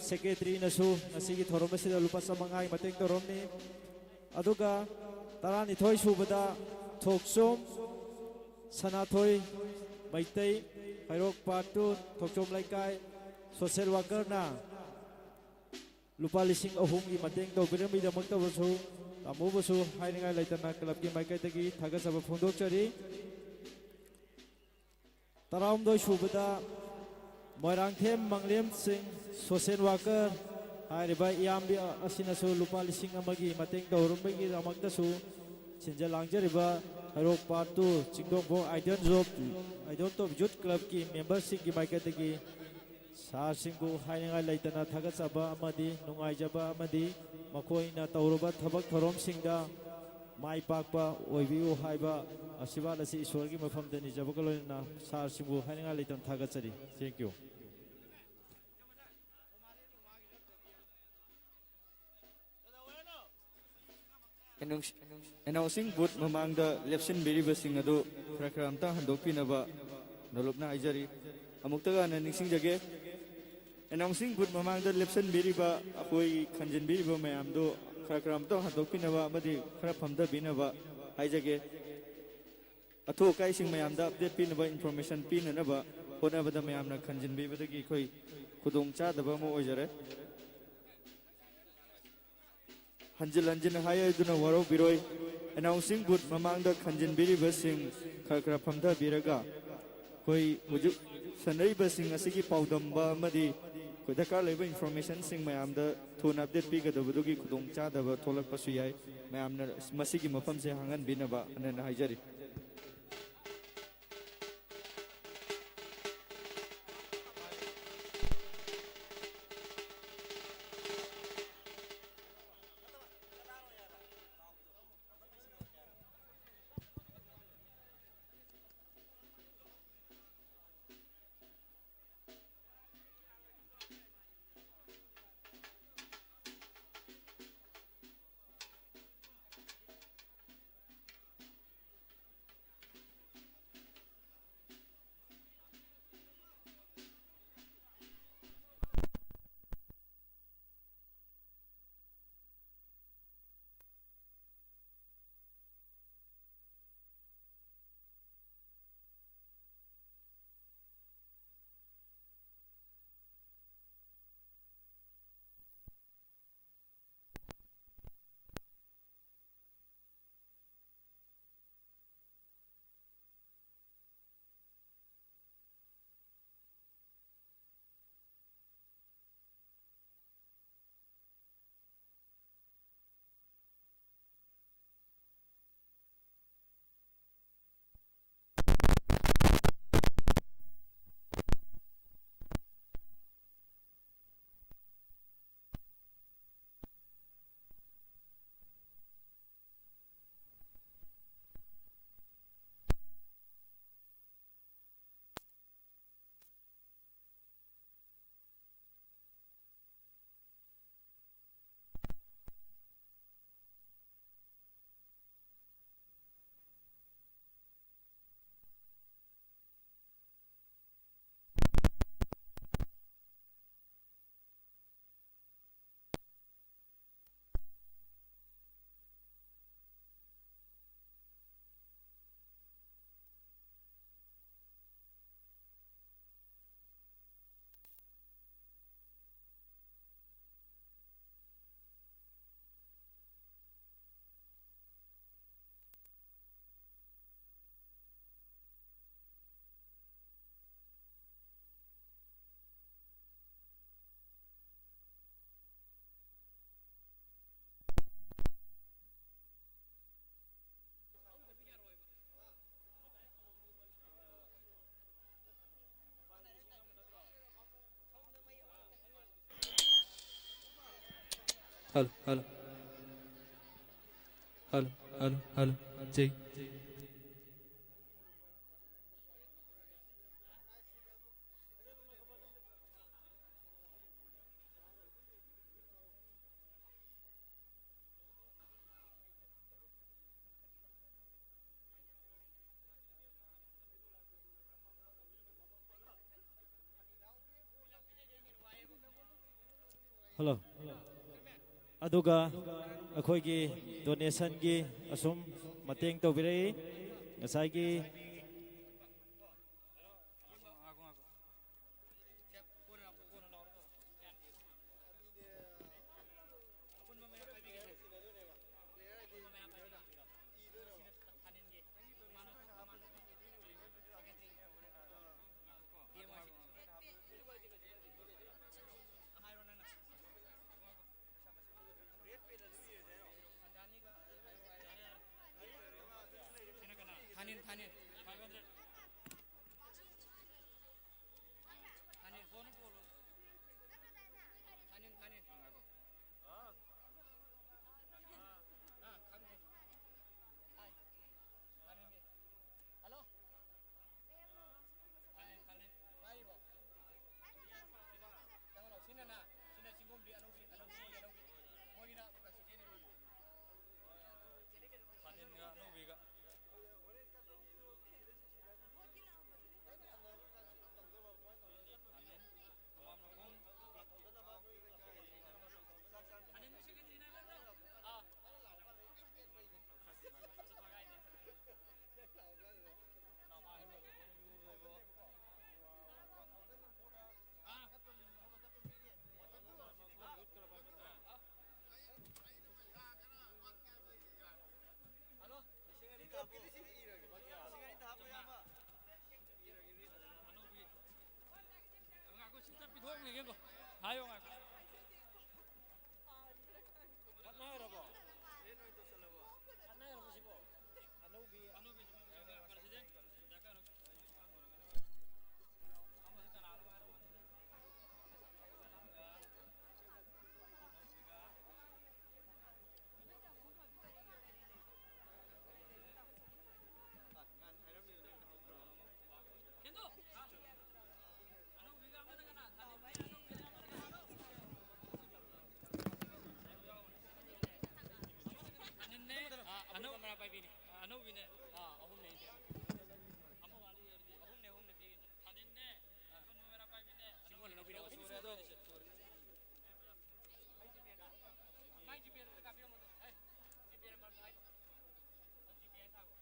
Secretaryꯅꯁꯨ ꯉꯁꯤꯒꯤ ꯊꯧꯔꯝ ꯑꯁꯤꯗ ꯂꯨꯄꯥ ꯆꯥꯃꯉꯥꯒꯤ ꯃꯇꯦꯡ ꯇꯧꯔꯝꯃꯤ꯫ ꯑꯗꯨꯒ ꯇꯔꯥꯅꯤꯊꯣꯏ ꯁꯨꯕꯗ ꯊꯣꯛꯆꯣꯝ ꯁꯅꯥꯊꯣꯏ ꯃꯩꯇꯩ, ꯍꯩꯔꯣꯛ Part Two, ꯊꯣꯛꯆꯣꯝ ꯂꯩꯀꯥꯏ, social workerꯅ ꯂꯨꯄꯥ ꯂꯤꯁꯤꯡ ꯑꯍꯨꯝꯒꯤ ꯃꯇꯦꯡ ꯇꯧꯕꯤꯔꯝꯕꯒꯤꯗꯃꯛꯇꯕꯨꯁꯨ ꯇꯥꯃꯣꯕꯨꯁꯨ ꯍꯥꯏꯅꯤꯡꯉꯥꯏ ꯂꯩꯇꯅ clubꯀꯤ ꯃꯥꯏꯀꯩꯗꯒꯤ ꯊꯥꯒꯠꯆꯕ ꯐꯣꯡꯗꯣꯛꯆꯔꯤ꯫ ꯇꯔꯥꯍꯨꯝꯗꯣꯏ ꯁꯨꯕꯗ ꯃꯣꯏꯔꯥꯡꯊꯦꯝ ꯃꯪꯂꯦꯝ ꯁꯤꯡ, social worker, ꯍꯥꯏꯔꯤꯕ ꯏꯌꯥꯝꯕ ꯑꯁꯤꯅꯁꯨ ꯂꯨꯄꯥ ꯂꯤꯁꯤꯡ ꯑꯃꯒꯤ ꯃꯇꯦꯡ ꯇꯧꯔꯝꯕꯒꯤꯗꯃꯛꯇꯁꯨ ꯁꯤꯟꯖ ꯂꯥꯡꯖꯔꯤꯕ ꯍꯩꯔꯣꯛ Part Two ꯆꯤꯡꯗꯣꯡꯕꯣ Idol of, Idol of Youth Clubꯀꯤ memberꯁꯤꯡꯒꯤ ꯃꯥꯏꯀꯩꯗꯒꯤ ꯁꯥꯔꯁꯤꯡꯕꯨ ꯍꯥꯏꯅꯤꯡꯉꯥꯏ ꯂꯩꯇꯅ ꯊꯥꯒꯠꯆꯕ ꯑꯃꯗꯤ ꯅꯨꯡꯉꯥꯏꯖꯕ ꯑꯃꯗꯤ ꯃꯈꯣꯏꯅ ꯇꯧꯔꯕ ꯊꯕꯛ ꯊꯧꯔꯝꯁꯤꯡꯗ ꯃꯥꯏ ꯄꯥꯛꯄ ꯑꯣꯏꯕꯤꯌꯨ ꯍꯥꯏꯕ ꯑꯁꯤꯔꯕꯥꯗ ꯑꯁꯤ ꯏꯁꯣꯔꯒꯤ ꯃꯐꯝꯗ ꯅꯤꯖꯕꯒ ꯂꯣꯏꯅꯅ ꯁꯥꯔꯁꯤꯡꯕꯨ ꯍꯥꯏꯅꯤꯡꯉꯥꯏ ꯂꯩꯇꯅ ꯊꯥꯒꯠꯆꯔꯤ꯫ Thank you. Announce-, announcing booth ꯃꯃꯥꯡꯗ ꯂꯦꯞꯁꯤꯟꯕꯤꯔꯤꯕꯁꯤꯡ ꯑꯗꯨ ꯈꯔ ꯈꯔ ꯑꯝꯇ ꯍꯟꯗꯣꯛꯄꯤꯅꯕ ꯅꯣꯂꯨꯞꯅ ꯍꯥꯏꯖꯔꯤ꯫ ꯑꯃꯨꯛꯇꯒ ꯍꯟꯅ ꯅꯤꯡꯁꯤꯡꯖꯒꯦ, ꯑꯦꯅꯥꯎꯟꯁꯤꯡ ꯕꯨꯠ ꯃꯃꯥꯡꯗ ꯂꯦꯞꯁꯟꯕꯤꯔꯤꯕ ꯑꯩꯈꯣꯏ ꯈꯟꯖꯤꯟꯕꯤꯔꯤꯕ ꯃꯌꯥꯝꯗꯨ ꯈꯔ ꯈꯔ ꯑꯝꯇ ꯍꯟꯗꯣꯛꯄꯤꯅꯕ ꯑꯃꯗꯤ ꯈꯔ ꯐꯝꯊꯕꯤꯅꯕ ꯍꯥꯏꯖꯒꯦ꯫ ꯑꯊꯨ ꯑꯀꯥꯏꯁꯤꯡ ꯃꯌꯥꯝꯗ ꯑꯞꯗꯦꯠ ꯄꯤꯅꯕ, ꯏꯟꯐꯣꯔꯃꯦꯁꯟ ꯄꯤꯅꯅꯕ ꯍꯣꯠꯅꯕꯗ ꯃꯌꯥꯝꯅ ꯈꯟꯖꯤꯟꯕꯤꯕꯗꯒꯤ ꯑꯩꯈꯣꯏ ꯈꯨꯗꯣꯡ ꯆꯥꯗꯕ ꯑꯃ ꯑꯣꯏꯖꯔꯦ꯫ ꯍꯟꯖꯤꯟ ꯍꯟꯖꯤꯟ ꯍꯥꯏ ꯑꯗꯨꯅ ꯋꯥꯔꯧꯕꯤꯔꯣꯏ꯫ ꯑꯦꯅꯥꯎꯟꯁꯤꯡ ꯕꯨꯠ ꯃꯃꯥꯡꯗ ꯈꯟꯖꯤꯟꯕꯤꯔꯤꯕꯁꯤꯡ ꯈꯔ ꯈꯔ ꯐꯝꯊꯕꯤꯔꯒ ꯑꯩꯈꯣꯏ ꯍꯧꯖꯤꯛ ꯁꯥꯟꯅꯔꯤꯕꯁꯤꯡ ꯑꯁꯤꯒꯤ ꯄꯥꯎꯗꯝꯕ ꯑꯃꯗꯤ ꯑꯩꯈꯣꯏ ꯗꯔꯀꯥꯔ ꯂꯩꯕ ꯏꯟꯐꯣꯔꯃꯦꯁꯟꯁꯤꯡ ꯃꯌꯥꯝꯗ ꯊꯨꯅ ꯑꯞꯗꯦꯠ ꯄꯤꯒꯗꯕꯗꯨꯒꯤ ꯈꯨꯗꯣꯡꯆꯥꯗꯕ ꯊꯣꯛꯂꯛꯄꯁꯨ ꯌꯥꯏ꯫ ꯃꯌꯥꯝꯅ ꯃꯁꯤꯒꯤ ꯃꯐꯝꯁꯦ ꯍꯥꯡꯍꯟꯕꯤꯅꯕ ꯍꯟꯅ ꯍꯟꯅ ꯍꯥꯏꯖꯔꯤ꯫ Hello, hello. Hello, hello, hello. Check. Hello. ꯑꯗꯨꯒ ꯑꯩꯈꯣꯏꯒꯤ donationꯒꯤ ꯑꯁꯨꯝ ꯃꯇꯦꯡ ꯇꯧꯕꯤꯔꯛꯏ꯫ ꯉꯁꯥꯏꯒꯤ ꯊꯥꯅꯤꯟ, ꯊꯥꯅꯤꯟ꯫ ꯊꯥꯅꯤꯟ, ꯊꯥꯅꯤꯟ, ꯊꯥꯅꯤꯟ꯫ ꯑꯥ, ꯈꯪꯗꯦ꯫ ꯍꯥꯏ꯫ ꯊꯥꯅꯤꯟꯒꯤ꯫ ꯍꯜꯂꯣ꯫ ꯈꯥꯂꯤꯟ, ꯈꯥꯂꯤꯟ꯫ ꯄꯥꯏꯔꯤꯕꯣ? ꯆꯪꯉꯛꯑꯣ꯫ ꯁꯤꯅꯅ, ꯁꯤꯅ ꯆꯤꯡꯒꯣꯝꯕꯤ ꯑꯅꯧꯕꯤ, ꯑꯅꯧꯕꯤ, ꯑꯅꯧꯕꯤ꯫ ꯃꯣꯏꯒꯤꯅ presidentꯅꯦꯕ꯫ ꯈꯥꯂꯤꯟꯒ ꯑꯅꯧꯕꯤꯒ꯫ ꯈꯥꯂꯤꯟ, ꯃꯃꯥ ꯃꯈꯣꯡ꯫ ꯈꯥꯂꯤꯟ secretary ꯅ ꯑꯥ꯫ ꯉꯥꯏꯈꯣ, ꯁꯤ ꯈꯔ ꯄꯤꯊꯣꯛꯑꯝꯈꯤꯒꯦꯀꯣ꯫ ꯍꯥꯏꯌꯣ, ꯉꯥꯏꯈꯣ꯫ ꯈꯠꯅꯔꯕꯣ? ꯈꯠꯅꯔꯕꯣ ꯁꯤꯕꯣ? ꯑꯅꯧꯕꯤ꯫ ꯑꯅꯧꯕꯤ president꯫ ꯑꯃꯁꯨ ꯀꯅꯥꯅꯣ ꯍꯥꯏꯔꯛꯑꯣ꯫ ꯄꯥꯏꯕꯤꯅꯤ꯫ ꯑꯅꯧꯕꯤꯅꯦ꯫ ꯑꯥ, ꯑꯍꯨꯝꯅꯦ ꯑꯩꯗꯤ꯫ ꯑꯃ ꯋꯥꯠꯂꯤ ꯍꯥꯏꯔꯗꯤ꯫ ꯑꯍꯨꯝꯅꯦ, ꯑꯍꯨꯝꯅꯦ ꯄꯤꯒꯅꯤ꯫ ꯊꯥꯖꯤꯟꯅꯦ꯫ ꯑꯥ꯫ ꯀꯩꯅꯣ ꯃꯦꯔꯥ ꯄꯥꯏꯕꯤꯅꯦ꯫ ꯁꯤꯡꯒꯣꯜ ꯑꯅꯧꯕꯤꯅꯦ꯫ ꯁꯨꯔꯦ, ꯑꯗꯨ ꯑꯣꯏꯔꯗꯤ꯫ ꯃꯥꯏ ꯖꯤꯄꯦꯗ ꯑꯝꯇ ꯀꯥꯞꯄꯤꯔꯝꯃꯣ꯫ ꯑꯦ, ꯖꯤꯄꯦ ꯅꯝꯕꯔꯗꯣ ꯍꯥꯏꯔꯣ꯫ ꯖꯤꯄꯦ ꯍꯥꯏꯅ ꯊꯥꯔꯛꯑꯣ꯫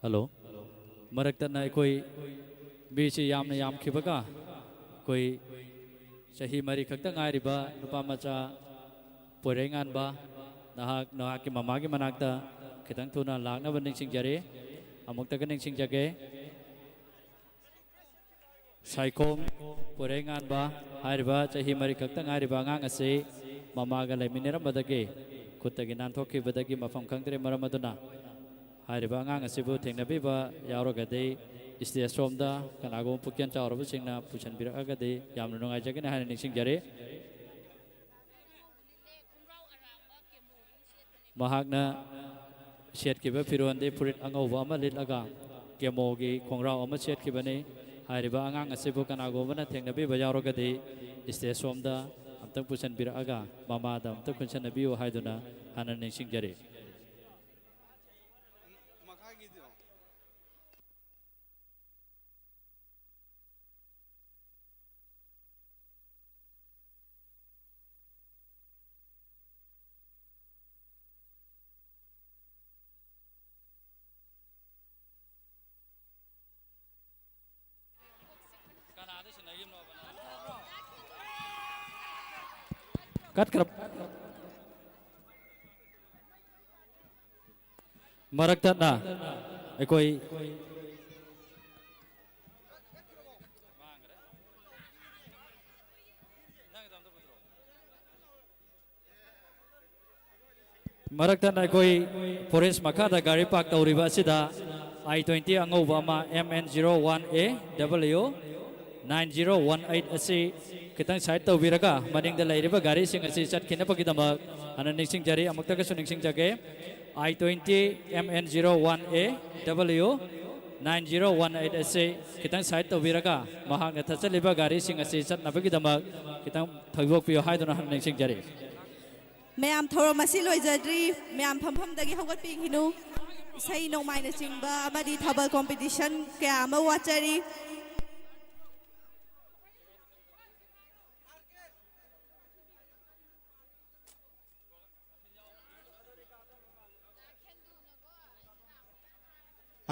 ꯍꯜꯂꯣ꯫ ꯃꯔꯛꯇꯅ ꯑꯩꯈꯣꯏ ꯃꯤꯁꯤ ꯌꯥꯝꯅ ꯌꯥꯝꯈꯤꯕꯒ, ꯑꯩꯈꯣꯏ ꯆꯍꯤ ꯃꯔꯤ ꯈꯛꯇ ꯉꯥꯏꯔꯤꯕ ꯅꯨꯄꯥ ꯃꯆꯥ ꯄꯣꯏꯔꯩꯉꯥꯟꯕ, ꯅꯍꯥꯛ, ꯅꯍꯥꯛꯀꯤ ꯃꯃꯥꯒꯤ ꯃꯅꯥꯛꯇ ꯈꯤꯇꯪ ꯊꯨꯅ ꯂꯥꯛꯅꯕ ꯅꯤꯡꯁꯤꯡꯖꯔꯤ꯫ ꯑꯃꯨꯛꯇꯒ ꯅꯤꯡꯁꯤꯡꯖꯒꯦ꯫ ꯁꯥꯏꯈꯣꯝ ꯄꯣꯏꯔꯩꯉꯥꯟꯕ ꯍꯥꯏꯔꯤꯕ ꯆꯍꯤ ꯃꯔꯤ ꯈꯛꯇ ꯉꯥꯏꯔꯤꯕ ꯑꯉꯥꯡ ꯑꯁꯤ ꯃꯃꯥꯒ ꯂꯩꯃꯤꯟꯅꯔꯝꯕꯗꯒꯤ ꯈꯨꯠꯇꯒꯤ ꯅꯥꯟꯊꯣꯛꯈꯤꯕꯗꯒꯤ ꯃꯐꯝ ꯈꯪꯗ꯭ꯔꯦ꯫ ꯃꯔꯝ ꯑꯗꯨꯅ ꯍꯥꯏꯔꯤꯕ ꯑꯉꯥꯡ ꯑꯁꯤꯕꯨ ꯊꯦꯡꯅꯕꯤꯕ ꯌꯥꯎꯔꯒꯗꯤ stage ꯁꯣꯝꯗ ꯀꯅꯥꯒꯨꯝꯕ ꯄꯨꯛꯆꯦꯜ ꯆꯥꯎꯔꯕꯁꯤꯡꯅ ꯄꯨꯁꯤꯟꯕꯤꯔꯛꯑꯒꯗꯤ ꯌꯥꯝꯅ ꯅꯨꯡꯉꯥꯏꯖꯒꯅꯤ ꯍꯥꯏꯅ ꯅꯤꯡꯁꯤꯡꯖꯔꯤ꯫ ꯃꯍꯥꯛꯅ ꯁꯦꯠꯈꯤꯕ ꯐꯤꯔꯣꯜꯗꯤ ꯐꯨꯔꯤꯠ ꯑꯉꯧꯕ ꯑꯃ ꯂꯤꯠꯂꯒ ꯀꯦꯃꯣꯒꯤ ꯈꯣꯡꯒ꯭ꯔꯥꯎ ꯑꯃ ꯁꯦꯠꯈꯤꯕꯅꯤ꯫ ꯍꯥꯏꯔꯤꯕ ꯑꯉꯥꯡ ꯑꯁꯤꯕꯨ ꯀꯅꯥꯒꯨꯝꯕꯅ ꯊꯦꯡꯅꯕꯤꯕ ꯌꯥꯎꯔꯒꯗꯤ stage ꯁꯣꯝꯗ ꯑꯝꯇꯪ ꯄꯨꯁꯤꯟꯕꯤꯔꯛꯑꯒ ꯃꯃꯥꯗ ꯑꯝꯇ ꯈꯨꯟꯁꯟꯅꯕꯤꯌꯨ ꯍꯥꯏꯗꯨꯅ ꯍꯥꯟꯅ ꯅꯤꯡꯁꯤꯡꯖꯔꯤ꯫ ꯀꯠꯈ꯭ꯔ-, ꯃꯔꯛ ꯊꯠꯅ ꯑꯩꯈꯣꯏ ꯃꯔꯛ ꯊꯠꯅ ꯑꯩꯈꯣꯏ forest ꯃꯈꯥꯗ ꯒꯥꯔꯤ park ꯇꯧꯔꯤꯕ ꯑꯁꯤꯗ I twenty ꯑꯉꯧꯕ ꯑꯃ M N zero one A W nine zero one eight ꯑꯁꯤ ꯈꯤꯇꯪ side ꯇꯧꯕꯤꯔꯒ ꯃꯅꯤꯡꯗ ꯂꯩꯔꯤꯕ ꯒꯥꯔꯤꯁꯤꯡ ꯑꯁꯤ ꯆꯠꯈꯤꯅꯕꯒꯤꯗꯃꯛ ꯍꯥꯟꯅ ꯅꯤꯡꯁꯤꯡꯖꯔꯤ꯫ ꯑꯃꯨꯛꯇꯒꯁꯨ ꯅꯤꯡꯁꯤꯡꯖꯒꯦ, I twenty M N zero one A W nine zero one eight ꯑꯁꯤ ꯈꯤꯇꯪ side ꯇꯧꯕꯤꯔꯒ ꯃꯍꯥꯛꯅ ꯊꯠꯆꯜꯂꯤꯕ ꯒꯥꯔꯤꯁꯤꯡ ꯑꯁꯤ ꯆꯠꯅꯕꯒꯤꯗꯃꯛ ꯈꯤꯇꯪ ꯊꯧꯗꯣꯛꯄꯤꯌꯨ ꯍꯥꯏꯗꯨꯅ ꯍꯥꯟꯅ ꯅꯤꯡꯁꯤꯡꯖꯔꯤ꯫ ꯃꯌꯥꯝ ꯊꯧꯔꯝ ꯑꯁꯤ ꯂꯣꯏꯖꯗ꯭ꯔꯤ꯫ ꯃꯌꯥꯝ ꯐꯝꯐꯝꯗꯒꯤ ꯍꯧꯒꯠꯄꯤꯈꯤꯅꯨ꯫ ꯏꯁꯩ ꯅꯣꯡꯃꯥꯏꯅꯆꯤꯡꯕ ꯑꯃꯗꯤ ꯊꯥꯕꯜ competition ꯀꯌꯥ ꯑꯃ ꯋꯥꯠꯆꯔꯤ꯫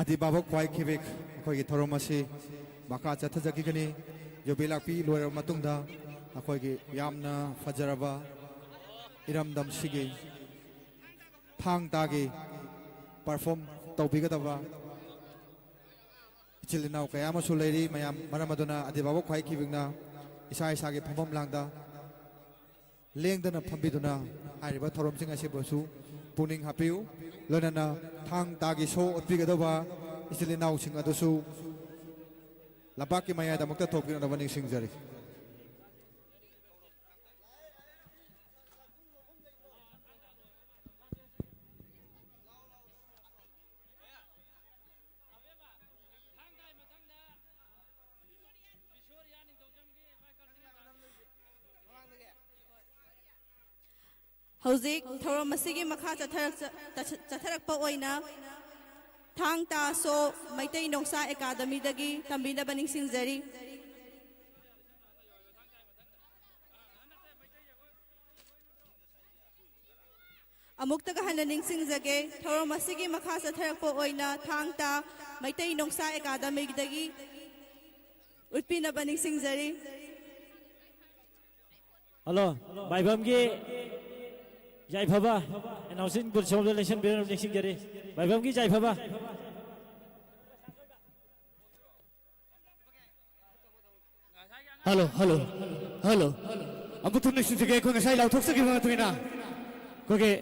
ꯑꯗꯤꯕꯥꯕ ꯈ꯭ꯋꯥꯏ ꯈꯤꯕꯤꯛ ꯑꯩꯈꯣꯏꯒꯤ ꯊꯧꯔꯝ ꯑꯁꯤ ꯃꯈꯥ ꯆꯠꯊꯖꯈꯤꯒꯅꯤ꯫ ꯌꯨꯕꯤ ꯂꯥꯛꯄꯤ ꯂꯣꯏꯔꯕ ꯃꯇꯨꯡꯗ ꯑꯩꯈꯣꯏꯒꯤ ꯌꯥꯝꯅ ꯐꯖꯔꯕ ꯏꯔꯝꯗꯝꯁꯤꯒꯤ ꯊꯥꯡ ꯇꯥꯒꯤ ꯄꯔꯐꯣꯝ ꯇꯧꯕꯤꯒꯗꯕ ꯏꯆꯤꯜ ꯏꯅꯥꯎ ꯀꯌꯥ ꯑꯃꯁꯨ ꯂꯩꯔꯤ꯫ ꯃꯌꯥꯝ ꯃꯔꯝ ꯑꯗꯨꯅ ꯑꯗꯤꯕꯥꯕ ꯈ꯭ꯋꯥꯏ ꯈꯤꯕꯤꯛꯅ ꯏꯁꯥ ꯏꯁꯥꯒꯤ ꯐꯝꯐꯝ ꯂꯥꯡꯗ ꯂꯦꯡꯗꯅ ꯐꯝꯕꯤꯗꯨꯅ ꯍꯥꯏꯔꯤꯕ ꯊꯧꯔꯝꯁꯤꯡ ꯑꯁꯤꯕꯨꯁꯨ ꯄꯨꯛꯅꯤꯡ ꯍꯥꯞꯄꯤꯌꯨ꯫ ꯂꯣꯏꯅꯅ ꯊꯥꯡ ꯇꯥꯒꯤ ꯁꯣ ꯎꯠꯄꯤꯒꯗꯧꯕ ꯏꯆꯤꯜ ꯏꯅꯥꯎꯁꯤꯡ ꯑꯗꯨꯁꯨ ꯂꯝꯄꯥꯛꯀꯤ ꯃꯌꯥꯏꯗꯃꯛꯇ ꯊꯣꯛꯄꯤꯔꯛꯅꯕ ꯅꯤꯡꯁꯤꯡꯖꯔꯤ꯫ ꯍꯧꯖꯤꯛ ꯊꯧꯔꯝ ꯑꯁꯤꯒꯤ ꯃꯈꯥ ꯆꯠꯊꯔꯛ-, ꯆꯠꯊꯔꯛꯄ ꯑꯣꯏꯅ ꯊꯥꯡ ꯇꯥ ꯁꯣ ꯃꯩꯇꯩ ꯅꯣꯡꯁꯥ ꯑꯦꯀꯥꯗꯃꯤꯗꯒꯤ ꯇꯝꯕꯤꯅꯕ ꯅꯤꯡꯁꯤꯡꯖꯔꯤ꯫ ꯑꯃꯨꯛꯇꯒ ꯍꯟꯅ ꯅꯤꯡꯁꯤꯡꯖꯒꯦ, ꯊꯧꯔꯝ ꯑꯁꯤꯒꯤ ꯃꯈꯥ ꯆꯠꯊꯔꯛꯄ ꯑꯣꯏꯅ ꯊꯥꯡ ꯇꯥ ꯃꯩꯇꯩ ꯅꯣꯡꯁꯥ ꯑꯦꯀꯥꯗꯃꯤꯗꯒꯤ ꯎꯠꯄꯤꯅꯕ ꯅꯤꯡꯁꯤꯡꯖꯔꯤ꯫ ꯍꯜꯂꯣ, ꯃꯥꯏꯕꯝꯒꯤ ꯌꯥꯏꯐꯕ ꯑꯦꯅꯥꯎꯟꯁꯤꯡ ꯁꯣꯝꯗ ꯂꯦꯡꯁꯤꯟꯕꯤꯔꯝ ꯅꯤꯡꯁꯤꯡꯖꯔꯤ꯫ ꯃꯥꯏꯕꯝꯒꯤ ꯌꯥꯏꯐꯕ꯫ Hello, hello, hello. ꯑꯃꯨꯛꯇ ꯅꯤꯡꯁꯤꯡꯖꯒꯦ, ꯑꯩꯈꯣꯏ ꯉꯁꯥꯏ ꯂꯥꯎꯊꯣꯛꯆꯈꯤꯕ ꯃꯇꯨꯡ ꯏꯟꯅ ꯑꯩꯈꯣꯏꯒꯤ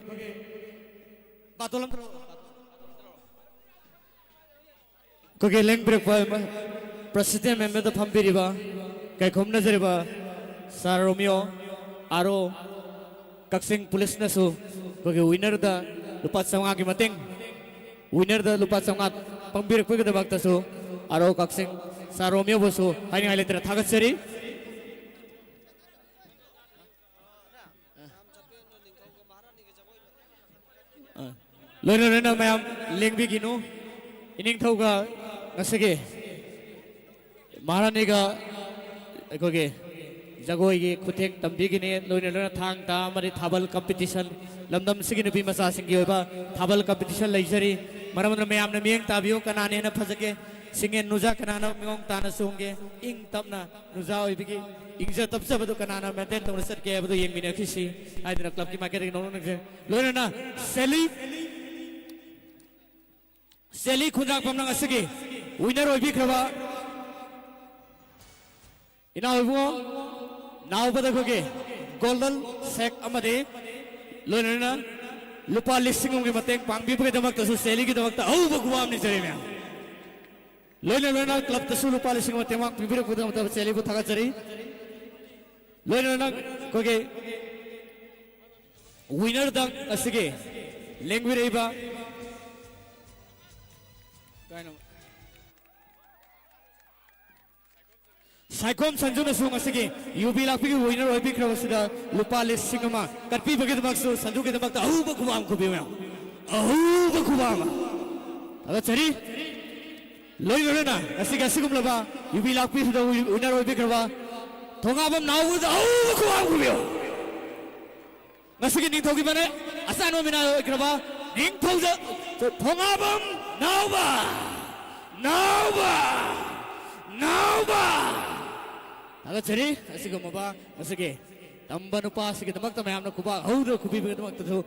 ꯕꯥꯇꯣꯟ ꯑꯝꯇ ꯂꯧꯔꯛꯑꯣ꯫ ꯑꯩꯈꯣꯏꯒꯤ ꯂꯦꯡꯕꯤꯔꯛꯄ ꯄ꯭ꯔꯁꯤꯗꯦꯟ ꯃꯦꯝꯕꯔꯗ ꯐꯝꯕꯤꯔꯤꯕ ꯀꯩꯈꯨꯝꯅꯖꯔꯤꯕ ꯁꯥꯔ ꯔꯣꯃꯤꯌꯣ, ꯑꯥꯔ ꯑꯣ, ꯀꯛꯆꯤꯡ ꯄꯨꯂꯤꯁꯅꯁꯨ ꯑꯩꯈꯣꯏꯒꯤ ꯋꯤꯅꯔꯗ ꯂꯨꯄꯥ ꯆꯥꯝꯃꯉꯥꯒꯤ ꯃꯇꯦꯡ, ꯋꯤꯅꯔꯗ ꯂꯨꯄꯥ ꯆꯥꯝꯃꯉꯥ ꯄꯪꯕꯤꯔꯛꯄꯒꯤꯗꯃꯛꯇꯁꯨ ꯑꯥꯔ ꯑꯣ ꯀꯛꯆꯤꯡ ꯁꯥꯔ ꯔꯣꯃꯤꯌꯣꯕꯨꯁꯨ ꯍꯥꯏꯅꯤꯡꯉꯥꯏ ꯂꯩꯇꯅ ꯊꯥꯒꯠꯆꯔꯤ꯫ ꯂꯣꯏꯅ ꯂꯣꯏꯅ ꯃꯌꯥꯝ ꯂꯦꯡꯕꯤꯈꯤꯅꯨ꯫ ꯏꯅꯤꯡꯊꯧꯒ ꯉꯁꯤꯒꯤ ꯃꯍꯥꯔꯥꯅꯤꯒ ꯑꯩꯈꯣꯏꯒꯤ ꯖꯒꯣꯏꯒꯤ ꯈꯨꯊꯦꯛ ꯇꯝꯕꯤꯒꯅꯤ꯫ ꯂꯣꯏꯅ ꯂꯣꯏꯅ ꯊꯥꯡ ꯇꯥ ꯑꯃꯗꯤ ꯊꯥꯕꯜ ꯀꯝꯄꯤꯇꯤꯁꯟ, ꯂꯝꯗꯝꯁꯤꯒꯤ ꯅꯨꯄꯤ ꯃꯆꯥꯁꯤꯡꯒꯤ ꯑꯣꯏꯕ ꯊꯥꯕꯜ ꯀꯝꯄꯤꯇꯤꯁꯟ ꯂꯩꯖꯔꯤ꯫ ꯃꯔꯝ ꯑꯗꯨꯅ ꯃꯌꯥꯝꯅ ꯃꯤꯠꯌꯦꯡ ꯇꯥꯕꯤꯌꯨ, ꯀꯅꯥꯅ ꯍꯦꯟꯅ ꯐꯖꯒꯦ, ꯁꯤꯡꯉꯦꯟ ꯅꯨꯖꯥ ꯀꯅꯥꯅ ꯃꯑꯣꯡ ꯇꯥꯅ ꯆꯣꯡꯒꯦ, ꯏꯪ ꯇꯞꯅ ꯅꯨꯖꯥ ꯑꯣꯏꯕꯒꯤ ꯏꯪꯖ ꯇꯞꯆꯕꯗꯨ ꯀꯅꯥꯅ ꯃꯦꯟꯇꯦꯟ ꯇꯧꯅ ꯆꯠꯀꯦ ꯍꯥꯏꯕꯗꯨ ꯌꯦꯡꯃꯤꯟꯅꯈꯤꯁꯤ ꯍꯥꯏꯗꯨꯅ ꯀ꯭ꯂꯕꯀꯤ ꯃꯥꯏꯀꯩꯗꯒꯤ ꯅꯣꯡꯅ ꯅꯤꯡꯁꯤꯡ-, ꯂꯣꯏꯅꯅ ꯁꯦꯂꯤ, ꯁꯦꯂꯤ ꯈꯨꯟꯗ꯭ꯔꯥꯛꯄꯝꯅ ꯉꯁꯤꯒꯤ ꯋꯤꯅꯔ ꯑꯣꯏꯕꯤꯈ꯭ꯔꯕ ꯏꯅꯥꯎ ꯏꯕꯨꯡꯉꯣ ꯅꯥꯎꯕꯗ ꯑꯩꯈꯣꯏꯒꯤ ꯒꯣꯜꯗꯟ ꯁꯦꯛ ꯑꯃꯗꯤ ꯂꯣꯏꯅꯅ ꯂꯨꯄꯥ ꯂꯤꯁꯤꯡ ꯑꯃꯒꯤ ꯃꯇꯦꯡ ꯄꯥꯡꯕꯤꯕꯒꯤꯗꯃꯛꯇꯁꯨ ꯁꯦꯂꯤꯒꯤꯗꯃꯛꯇ ꯑꯍꯧꯕ ꯈꯨꯕꯥꯝ ꯅꯤꯖꯔꯤ ꯃꯌꯥꯝ꯫ ꯂꯣꯏꯅ ꯂꯣꯏꯅ ꯀ꯭ꯂꯕꯇꯁꯨ ꯂꯨꯄꯥ ꯂꯤꯁꯤꯡ ꯑꯃ ꯇꯦꯡꯕꯥꯡ ꯄꯤꯕꯤꯔꯛꯄꯒꯤꯗꯃꯛꯇ ꯁꯦꯂꯤꯕꯨ ꯊꯥꯒꯠꯆꯔꯤ꯫ ꯂꯣꯏꯅꯅ ꯑꯩꯈꯣꯏꯒꯤ ꯋꯤꯅꯔꯗꯪ ꯑꯁꯤꯒꯤ ꯂꯦꯡꯕꯤꯔꯛꯏꯕ ꯁꯥꯏꯈꯣꯝ ꯁꯟꯖꯨꯅꯁꯨ ꯉꯁꯤꯒꯤ ꯌꯨꯕꯤ ꯂꯥꯛꯄꯤꯒꯤ ꯋꯤꯅꯔ ꯑꯣꯏꯕꯤꯈ꯭ꯔꯕꯁꯤꯗ ꯂꯨꯄꯥ ꯂꯤꯁꯤꯡ ꯑꯃ ꯀꯠꯄꯤꯕꯒꯤꯗꯃꯛꯁꯨ ꯁꯟꯖꯨꯒꯤꯗꯃꯛꯇ ꯑꯍꯧꯕ ꯈꯨꯕꯥꯝ ꯈꯨꯕꯤꯌꯨ ꯃꯌꯥꯝ꯫ ꯑꯍꯧꯕ ꯈꯨꯕꯥꯝ꯫ ꯊꯥꯒꯠꯆꯔꯤ꯫ ꯂꯣꯏꯅ ꯂꯣꯏꯅꯅ ꯉꯁꯤꯒꯤ ꯑꯁꯤꯒꯨꯝꯂꯕ ꯌꯨꯕꯤ ꯂꯥꯛꯄꯤꯁꯤꯗ ꯋꯤꯅꯔ ꯑꯣꯏꯕꯤꯈ꯭ꯔꯕ ꯊꯣꯉꯥꯕꯝ ꯅꯥꯎꯕꯗ ꯑꯍꯧꯕ ꯈꯨꯕꯥꯝ ꯈꯨꯕꯤꯌꯨ꯫ ꯉꯁꯤꯒꯤ ꯅꯤꯡꯊꯧꯒꯤ ꯃꯅꯦ ꯑꯆꯥꯟꯕ ꯃꯤꯅꯥꯏ ꯑꯣꯏꯈ꯭ꯔꯕ ꯅꯤꯡꯊꯧꯖ ꯊꯣꯉꯥꯕꯝ ꯅꯥꯎꯕ, ꯅꯥꯎꯕ, ꯅꯥꯎꯕ꯫ ꯊꯥꯒꯠꯆꯔꯤ꯫ ꯑꯁꯤꯒꯨꯝꯂꯕ ꯉꯁꯤꯒꯤ ꯇꯝꯕ ꯅꯨꯄꯥ ꯑꯁꯤꯒꯤꯗꯃꯛꯇ ꯃꯌꯥꯝꯅ ꯈꯨꯕꯥꯛ ꯍꯧꯗꯨꯅ ꯈꯨꯕꯤꯕꯒꯤꯗꯃꯛꯇꯁꯨ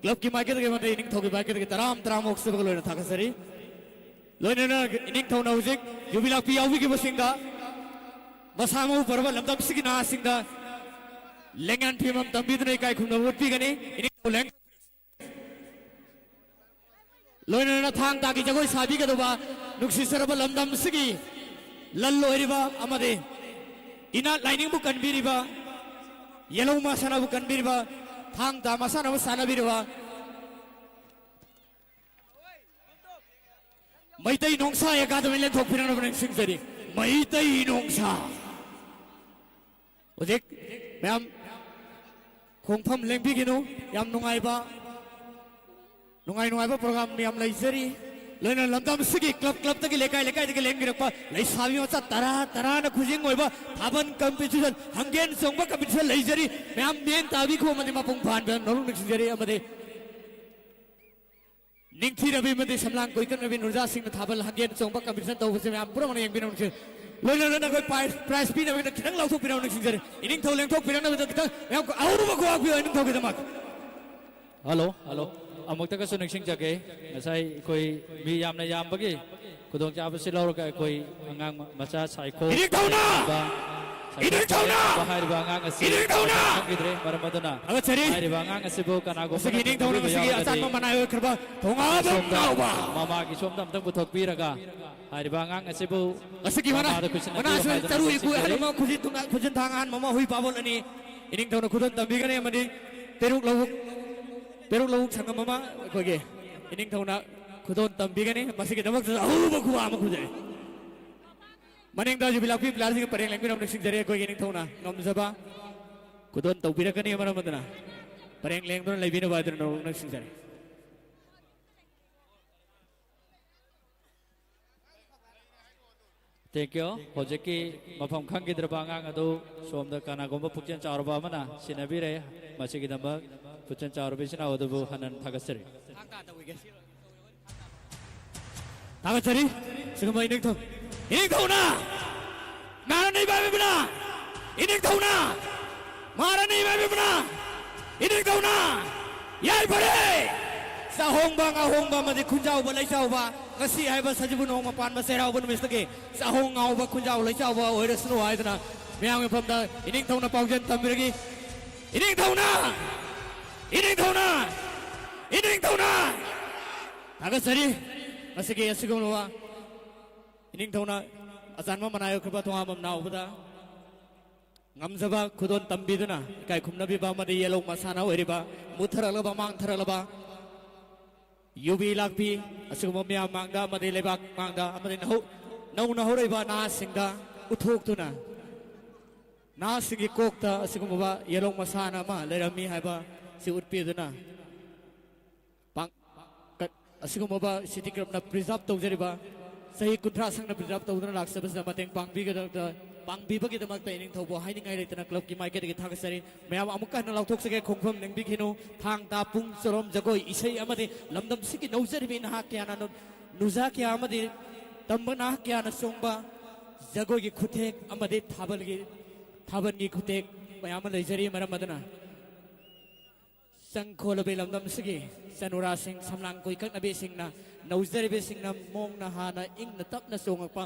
ꯀ꯭ꯂꯕꯀꯤ ꯃꯥꯏꯀꯩꯗꯒꯤ ꯑꯃꯗꯤ ꯅꯤꯡꯊꯧꯒꯤ ꯃꯥꯏꯀꯩꯗꯒꯤ ꯇꯔꯥꯝ ꯇꯔꯥꯝ ꯑꯣꯛꯆꯕꯒ ꯂꯣꯏꯅ ꯊꯥꯒꯠꯆꯔꯤ꯫ ꯂꯣꯏꯅꯅ ꯏꯅꯤꯡꯊꯧꯅ ꯍꯧꯖꯤꯛ ꯌꯨꯕꯤ ꯂꯥꯛꯄꯤ ꯌꯥꯎꯕꯤꯈꯤꯕꯁꯤꯡꯗ ꯃꯁꯥ ꯃꯎ ꯐꯔꯕ ꯂꯝꯗꯝꯁꯤꯒꯤ ꯅꯍꯥꯁꯤꯡꯗ ꯂꯦꯡꯌꯥꯟ ꯐꯤꯕꯝ ꯇꯝꯕꯤꯗꯨꯅ ꯏꯀꯥꯏ ꯈꯨꯝꯅꯕ ꯎꯠꯄꯤꯒꯅꯤ꯫ ꯏꯅꯤꯡꯊꯧ ꯂꯦꯡ-, ꯂꯣꯏꯅꯅ ꯊꯥꯡ ꯇꯥꯒꯤ ꯖꯒꯣꯏ ꯁꯥꯕꯤꯒꯗꯧꯕ ꯅꯨꯡꯁꯤꯖꯔꯕ ꯂꯝꯗꯝꯁꯤꯒꯤ ꯂꯜ ꯑꯣꯏꯔꯤꯕ ꯑꯃꯗꯤ ꯏꯅꯥꯠ ꯂꯥꯏꯅꯤꯡꯕꯨ ꯀꯟꯕꯤꯔꯤꯕ, ꯌꯦꯜꯍꯧ ꯃꯁꯥꯟꯅꯕꯨ ꯀꯟꯕꯤꯔꯤꯕ, ꯊꯥꯡ ꯇꯥ ꯃꯁꯥꯟꯅꯕꯨ ꯁꯥꯟꯅꯕꯤꯔꯤꯕ ꯃꯩꯇꯩ ꯅꯣꯡꯁꯥ ꯑꯦꯀꯥꯗꯃꯤ ꯂꯦꯟꯊꯣꯛꯄꯤꯔꯛꯅꯕ ꯅꯤꯡꯁꯤꯡꯖꯔꯤ꯫ ꯃꯩꯇꯩ ꯅꯣꯡꯁꯥ꯫ ꯍꯧꯖꯤꯛ ꯃꯌꯥꯝ ꯈꯣꯡꯐꯝ ꯂꯦꯡꯕꯤꯒꯅꯨ꯫ ꯌꯥꯝ ꯅꯨꯡꯉꯥꯏꯕ, ꯅꯨꯡꯉꯥꯏ ꯅꯨꯡꯉꯥꯏꯕ ꯄ꯭ꯔꯣꯒ꯭ꯔꯥꯝ ꯌꯥꯝ ꯂꯩꯖꯔꯤ꯫ ꯂꯣꯏꯅꯅ ꯂꯝꯗꯝꯁꯤꯒꯤ ꯀ꯭ꯂꯕ ꯀ꯭ꯂꯕꯇꯒꯤ, ꯂꯩꯀꯥꯏ ꯂꯩꯀꯥꯏꯗꯒꯤ ꯂꯦꯡꯕꯤꯔꯛꯄ ꯂꯩꯁꯥꯕꯤ ꯃꯆꯥ ꯇꯔꯥ ꯇꯔꯥꯅ ꯈꯨꯖꯤꯡ ꯑꯣꯏꯕ ꯊꯥꯕꯜ ꯀꯝꯄꯤꯇꯤꯁꯟ, ꯍꯪꯒꯦꯟ ꯆꯣꯡꯕ ꯀꯝꯄꯤꯇꯤꯁꯟ ꯂꯩꯖꯔꯤ꯫ ꯃꯌꯥꯝ ꯃꯤꯠꯌꯦꯡ ꯇꯥꯕꯤꯈꯣ ꯑꯃꯗꯤ ꯃꯄꯨꯡ ꯐꯥꯍꯟꯕ ꯅꯣꯂꯨꯛ ꯅꯤꯡꯁꯤꯡꯖꯔꯤ꯫ ꯑꯃꯗꯤ ꯅꯤꯡꯊꯤꯔꯕꯤ ꯑꯃꯗꯤ ꯁꯝꯂꯥꯡ ꯀꯣꯏꯀꯟꯔꯕꯤ ꯅꯨꯔꯖꯥꯁꯤꯡꯅ ꯊꯥꯕꯜ ꯍꯪꯒꯦꯟ ꯆꯣꯡꯕ ꯀꯝꯄꯤꯇꯤꯁꯟ ꯇꯧꯕꯁꯦ ꯃꯌꯥꯝ ꯄꯨꯝꯅꯃꯛꯅ ꯌꯦꯡꯕꯤꯔꯝꯁꯤ꯫ ꯂꯣꯏꯅ ꯂꯣꯏꯅ ꯑꯩꯈꯣꯏ ꯄ꯭ꯔꯥꯏꯖ, ꯄ꯭ꯔꯥꯏꯖ ꯄꯤꯅꯕꯒꯤꯗꯃꯛꯇ ꯈꯤꯇꯪ ꯂꯥꯎꯊꯣꯛꯄꯤꯔꯝꯅ ꯅꯤꯡꯁꯤꯡꯖꯔꯤ꯫ ꯏꯅꯤꯡꯊꯧ ꯂꯦꯡꯊꯣꯛꯄꯤꯔꯝꯅꯕꯗ ꯈꯤꯇꯪ ꯃꯌꯥꯝ ꯑꯍꯧꯕ ꯈꯨꯋꯥꯛ ꯄꯤꯌꯨ ꯏꯅꯤꯡꯊꯧꯒꯤꯗꯃꯛ꯫ Hello, hello. ꯑꯃꯨꯛꯇꯒꯁꯨ ꯅꯤꯡꯁꯤꯡꯖꯒꯦ, ꯉꯁꯥꯏ ꯑꯩꯈꯣꯏ ꯃꯤ ꯌꯥꯝꯅ ꯌꯥꯝꯕꯒꯤ ꯈꯨꯗꯣꯡꯆꯥꯕꯁꯤ ꯂꯧꯔꯒ ꯑꯩꯈꯣꯏ ꯑꯉꯥꯡ ꯃꯆꯥ ꯁꯥꯏꯈꯣ ꯏꯅꯤꯡꯊꯧꯅ! ꯁꯥꯏꯈꯣ ꯏꯅꯤꯡꯊꯧꯅ! ꯍꯥꯏꯔꯤꯕ ꯑꯉꯥꯡ ꯑꯁꯤ ꯏꯅꯤꯡꯊꯧꯅ! ꯃꯁꯛ ꯈꯪꯈꯤꯗ꯭ꯔꯦ꯫ ꯃꯔꯝ ꯑꯗꯨꯅ ꯊꯥꯒꯠꯆꯔꯤ꯫ ꯍꯥꯏꯔꯤꯕ ꯑꯉꯥꯡ ꯑꯁꯤꯕꯨ ꯀꯅꯥꯒꯨꯝꯕ ꯃꯁꯤꯒꯤ ꯏꯅꯤꯡꯊꯧꯅ ꯈꯪꯕꯤꯕ ꯃꯁꯤꯒꯤ ꯌꯥꯎꯔꯒꯗꯤ ꯑꯆꯥꯟꯕ ꯃꯅꯥꯏ ꯑꯣꯏꯈ꯭ꯔꯕ ꯊꯧꯉꯥꯕꯝ ꯁꯣꯝꯗ ꯉꯥꯎꯕ! ꯃꯃꯥꯒꯤ ꯁꯣꯝꯗ ꯑꯝꯇꯪ ꯄꯨꯊꯣꯛꯄꯤꯔꯒ ꯍꯥꯏꯔꯤꯕ ꯑꯉꯥꯡ ꯑꯁꯤꯕꯨ ꯑꯁꯤꯒꯤ ꯃꯅꯥ, ꯃꯃꯥꯗ ꯈꯨꯠꯁꯤꯟꯅꯕꯤꯌꯨ ꯃꯅꯥꯁꯨ ꯍꯥꯏꯗꯨꯅ ꯆꯔꯨ ꯏꯀꯨ ꯅꯤꯡꯁꯤꯡꯖꯔꯤ꯫ ꯑꯍꯟ ꯑꯃ ꯈꯨꯖꯤꯟ ꯊꯨꯡꯅ-, ꯈꯨꯖꯤꯟ ꯊꯥꯡ ꯑꯍꯟ ꯑꯃ ꯍꯨꯏ ꯄꯥꯕꯣꯜ ꯑꯅꯤ ꯏꯅꯤꯡꯊꯧꯅ ꯈꯨꯗꯣꯜ ꯇꯝꯕꯤꯒꯅꯤ ꯑꯃꯗꯤ ꯄꯦꯔꯨꯛ ꯂꯧꯕꯨꯛ, ꯄꯦꯔꯨꯛ ꯂꯧꯕꯨꯛ ꯁꯪꯉꯝ ꯑꯃ ꯑꯩꯈꯣꯏꯒꯤ ꯏꯅꯤꯡꯊꯧꯅ ꯈꯨꯗꯣꯜ ꯇꯝꯕꯤꯒꯅꯤ꯫ ꯃꯁꯤꯒꯤꯗꯃꯛꯇꯁꯨ ꯑꯍꯧꯕ ꯈꯨꯋꯥ ꯑꯃ ꯈꯨꯖꯩ꯫ ꯃꯅꯤꯡꯗ ꯌꯨꯕꯤ ꯂꯥꯛꯄꯤ ꯄ꯭ꯂꯦꯌꯔꯁꯤꯡꯒꯤ ꯄꯔꯦꯡ ꯂꯦꯡꯕꯤꯔꯝꯅ ꯅꯤꯡꯁꯤꯡꯖꯔꯤ꯫ ꯑꯩꯈꯣꯏꯒꯤ ꯏꯅꯤꯡꯊꯧꯅ ꯉꯝꯖꯕ ꯈꯨꯗꯣꯜ ꯇꯧꯕꯤꯔꯛꯀꯅꯤ꯫ ꯃꯔꯝ ꯑꯗꯨꯅ ꯄꯔꯦꯡ ꯂꯦꯡꯗꯨꯅ ꯂꯩꯕꯤꯅꯕ ꯍꯥꯏꯗꯨꯅ ꯅꯧꯅ ꯅꯤꯡꯁꯤꯡꯖꯔꯤ꯫ Thank you. ꯍꯧꯖꯤꯛꯀꯤ ꯃꯐꯝ ꯈꯪꯈꯤꯗ꯭ꯔꯕ ꯑꯉꯥꯡ ꯑꯗꯨ ꯁꯣꯝꯗ ꯀꯅꯥꯒꯨꯝꯕ ꯄꯨꯛꯆꯦꯜ ꯆꯥꯎꯔꯕ ꯑꯃꯅ ꯁꯤꯟꯅꯕꯤꯔꯦ꯫ ꯃꯁꯤꯒꯤꯗꯃꯛ ꯄꯨꯛꯆꯦꯜ ꯆꯥꯎꯔꯕ ꯏꯆꯤꯟ ꯏꯅꯥꯎ ꯑꯗꯨꯕꯨ ꯍꯟꯅ ꯊꯥꯒꯠꯆꯔꯤ꯫ ꯊꯥꯒꯠꯆꯔꯤ꯫ ꯁꯤꯒꯨꯝꯕ ꯏꯅꯤꯡꯊꯧ, ꯏꯅꯤꯡꯊꯧꯅ ꯃꯍꯥꯔꯥꯅꯤ ꯏꯃꯥ ꯏꯕꯦꯝꯃꯅ! ꯏꯅꯤꯡꯊꯧꯅ! ꯃꯍꯥꯔꯥꯅꯤ ꯏꯃꯥ ꯏꯕꯦꯝꯃꯅ! ꯏꯅꯤꯡꯊꯧꯅ! ꯌꯥꯏꯐꯔꯦ! ꯆꯥꯍꯣꯡꯕ ꯉꯥꯍꯣꯡꯕ ꯑꯃꯗꯤ ꯈꯨꯟꯖꯥꯎꯕ ꯂꯩꯆꯥꯎꯕ, ꯉꯁꯤ ꯍꯥꯏꯕ ꯁꯖꯤꯕꯨ ꯅꯣꯡꯃ ꯄꯥꯟꯕ ꯆꯩꯔꯥꯎꯕ ꯅꯨꯃꯤꯠꯇꯒꯤ ꯆꯥꯍꯣꯡ ꯉꯥꯍꯣꯡꯕ ꯈꯨꯟꯖꯥꯎ ꯂꯩꯆꯥꯎꯕ ꯑꯣꯏꯔꯁꯅꯨ ꯍꯥꯏꯗꯨꯅ ꯃꯤꯌꯥꯝꯒꯤ ꯃꯐꯝꯗ ꯏꯅꯤꯡꯊꯧꯅ ꯄꯥꯎꯖꯦꯜ ꯇꯝꯕꯤꯔꯒꯤ꯫ ꯏꯅꯤꯡꯊꯧꯅ! ꯏꯅꯤꯡꯊꯧꯅ! ꯏꯅꯤꯡꯊꯧꯅ! ꯊꯥꯒꯠꯆꯔꯤ꯫ ꯉꯁꯤꯒꯤ ꯑꯁꯤꯒꯨꯝꯂꯕ ꯏꯅꯤꯡꯊꯧꯅ ꯑꯆꯥꯟꯕ ꯃꯅꯥꯏ ꯑꯣꯏꯈ꯭ꯔꯕ ꯊꯣꯉꯥꯝꯕꯝ ꯅꯥꯎꯕꯗ ꯉꯝꯖꯕ ꯈꯨꯗꯣꯜ ꯇꯝꯕꯤꯗꯨꯅ ꯏꯀꯥꯏ ꯈꯨꯝꯅꯕꯤꯕ ꯑꯃꯗꯤ ꯌꯦꯜꯍꯧ ꯃꯁꯥꯟꯅ ꯑꯣꯏꯔꯤꯕ ꯃꯨꯠꯊꯔꯛꯂꯕ ꯃꯥꯡꯊꯔꯛꯂꯕ ꯌꯨꯕꯤ ꯂꯥꯛꯄꯤ ꯑꯁꯤꯒꯨꯝꯕ ꯃꯤꯌꯥꯝ ꯃꯥꯡꯗ ꯑꯃꯗꯤ ꯂꯩꯕꯥꯛ ꯃꯥꯡꯗ ꯑꯃꯗꯤ ꯅꯍꯧ-, ꯅꯧꯅ ꯍꯧꯔꯛꯏꯕ ꯅꯍꯥꯁꯤꯡꯗ ꯎꯠꯊꯣꯛꯇꯨꯅ ꯅꯍꯥꯁꯤꯡꯒꯤ ꯀꯣꯛꯇ ꯑꯁꯤꯒꯨꯝꯂꯕ ꯌꯦꯜꯍꯧ ꯃꯁꯥꯟꯅ ꯑꯃ ꯂꯩꯔꯝꯃꯤ ꯍꯥꯏꯕ ꯁꯤ ꯎꯠꯄꯤꯗꯨꯅ ꯄꯥꯡ-, ꯀ-, ꯑꯁꯤꯒꯨꯝꯂꯕ ꯁꯤꯇꯤ ꯀ꯭ꯂꯕꯅ ꯄ꯭ꯔꯤꯖꯥꯔꯚ ꯇꯧꯖꯔꯤꯕ, ꯆꯍꯤ ꯀꯨꯟꯊ꯭ꯔꯥ ꯁꯪꯅ ꯄ꯭ꯔꯤꯖꯥꯔꯚ ꯇꯧꯗꯨꯅ ꯂꯥꯛꯆꯕꯁꯤꯗ ꯃꯇꯦꯡ ꯄꯥꯡꯕꯤꯒꯗꯕꯗ ꯄꯥꯡꯕꯤꯕꯒꯤꯗꯃꯛꯇ ꯏꯅꯤꯡꯊꯧꯕꯨ ꯍꯥꯏꯅꯤꯡꯉꯥꯏ ꯂꯩꯇꯅ clubꯀꯤ ꯃꯥꯏꯀꯩꯗꯒꯤ ꯊꯥꯒꯠꯆꯔꯤ꯫ ꯃꯌꯥꯝ ꯑꯃꯨꯛꯀ ꯍꯟꯅ ꯂꯥꯎꯊꯣꯛꯆꯒꯦ, ꯈꯣꯡꯐꯝ ꯂꯦꯡꯕꯤꯈꯤꯅꯨ꯫ ꯊꯥꯡ ꯇꯥ ꯄꯨꯡ ꯆꯣꯔꯣꯝ ꯖꯒꯣꯏ ꯏꯁꯩ ꯑꯃꯗꯤ ꯂꯝꯗꯝꯁꯤꯒꯤ ꯅꯧꯖꯔꯤꯕꯤ ꯅꯍꯥ ꯀꯌꯥꯅ ꯅꯨ-, ꯅꯨꯖꯥ ꯀꯌꯥ ꯑꯃꯗꯤ ꯇꯝꯕ ꯅꯍꯥ ꯀꯌꯥꯅ ꯆꯣꯡꯕ ꯖꯒꯣꯏꯒꯤ ꯈꯨꯊꯦꯛ ꯑꯃꯗꯤ ꯊꯥꯕꯜꯒꯤ, ꯊꯥꯕꯜꯒꯤ ꯈꯨꯊꯦꯛ ꯃꯌꯥꯝ ꯑꯃ ꯂꯩꯖꯔꯤ꯫ ꯃꯔꯝ ꯑꯗꯨꯅ ꯆꯪꯈꯣꯜꯂꯕꯤ ꯂꯝꯗꯝꯁꯤꯒꯤ ꯆꯅꯨꯔꯥꯁꯤꯡ, ꯁꯝꯂꯥꯡ ꯀꯣꯏꯀꯛꯅꯕꯤꯁꯤꯡꯅ, ꯅꯧꯖꯔꯤꯕꯁꯤꯡꯅ ꯃꯣꯡꯅ ꯍꯥꯅ ꯏꯪꯅ ꯇꯞꯅ ꯆꯣꯡꯉꯛꯄ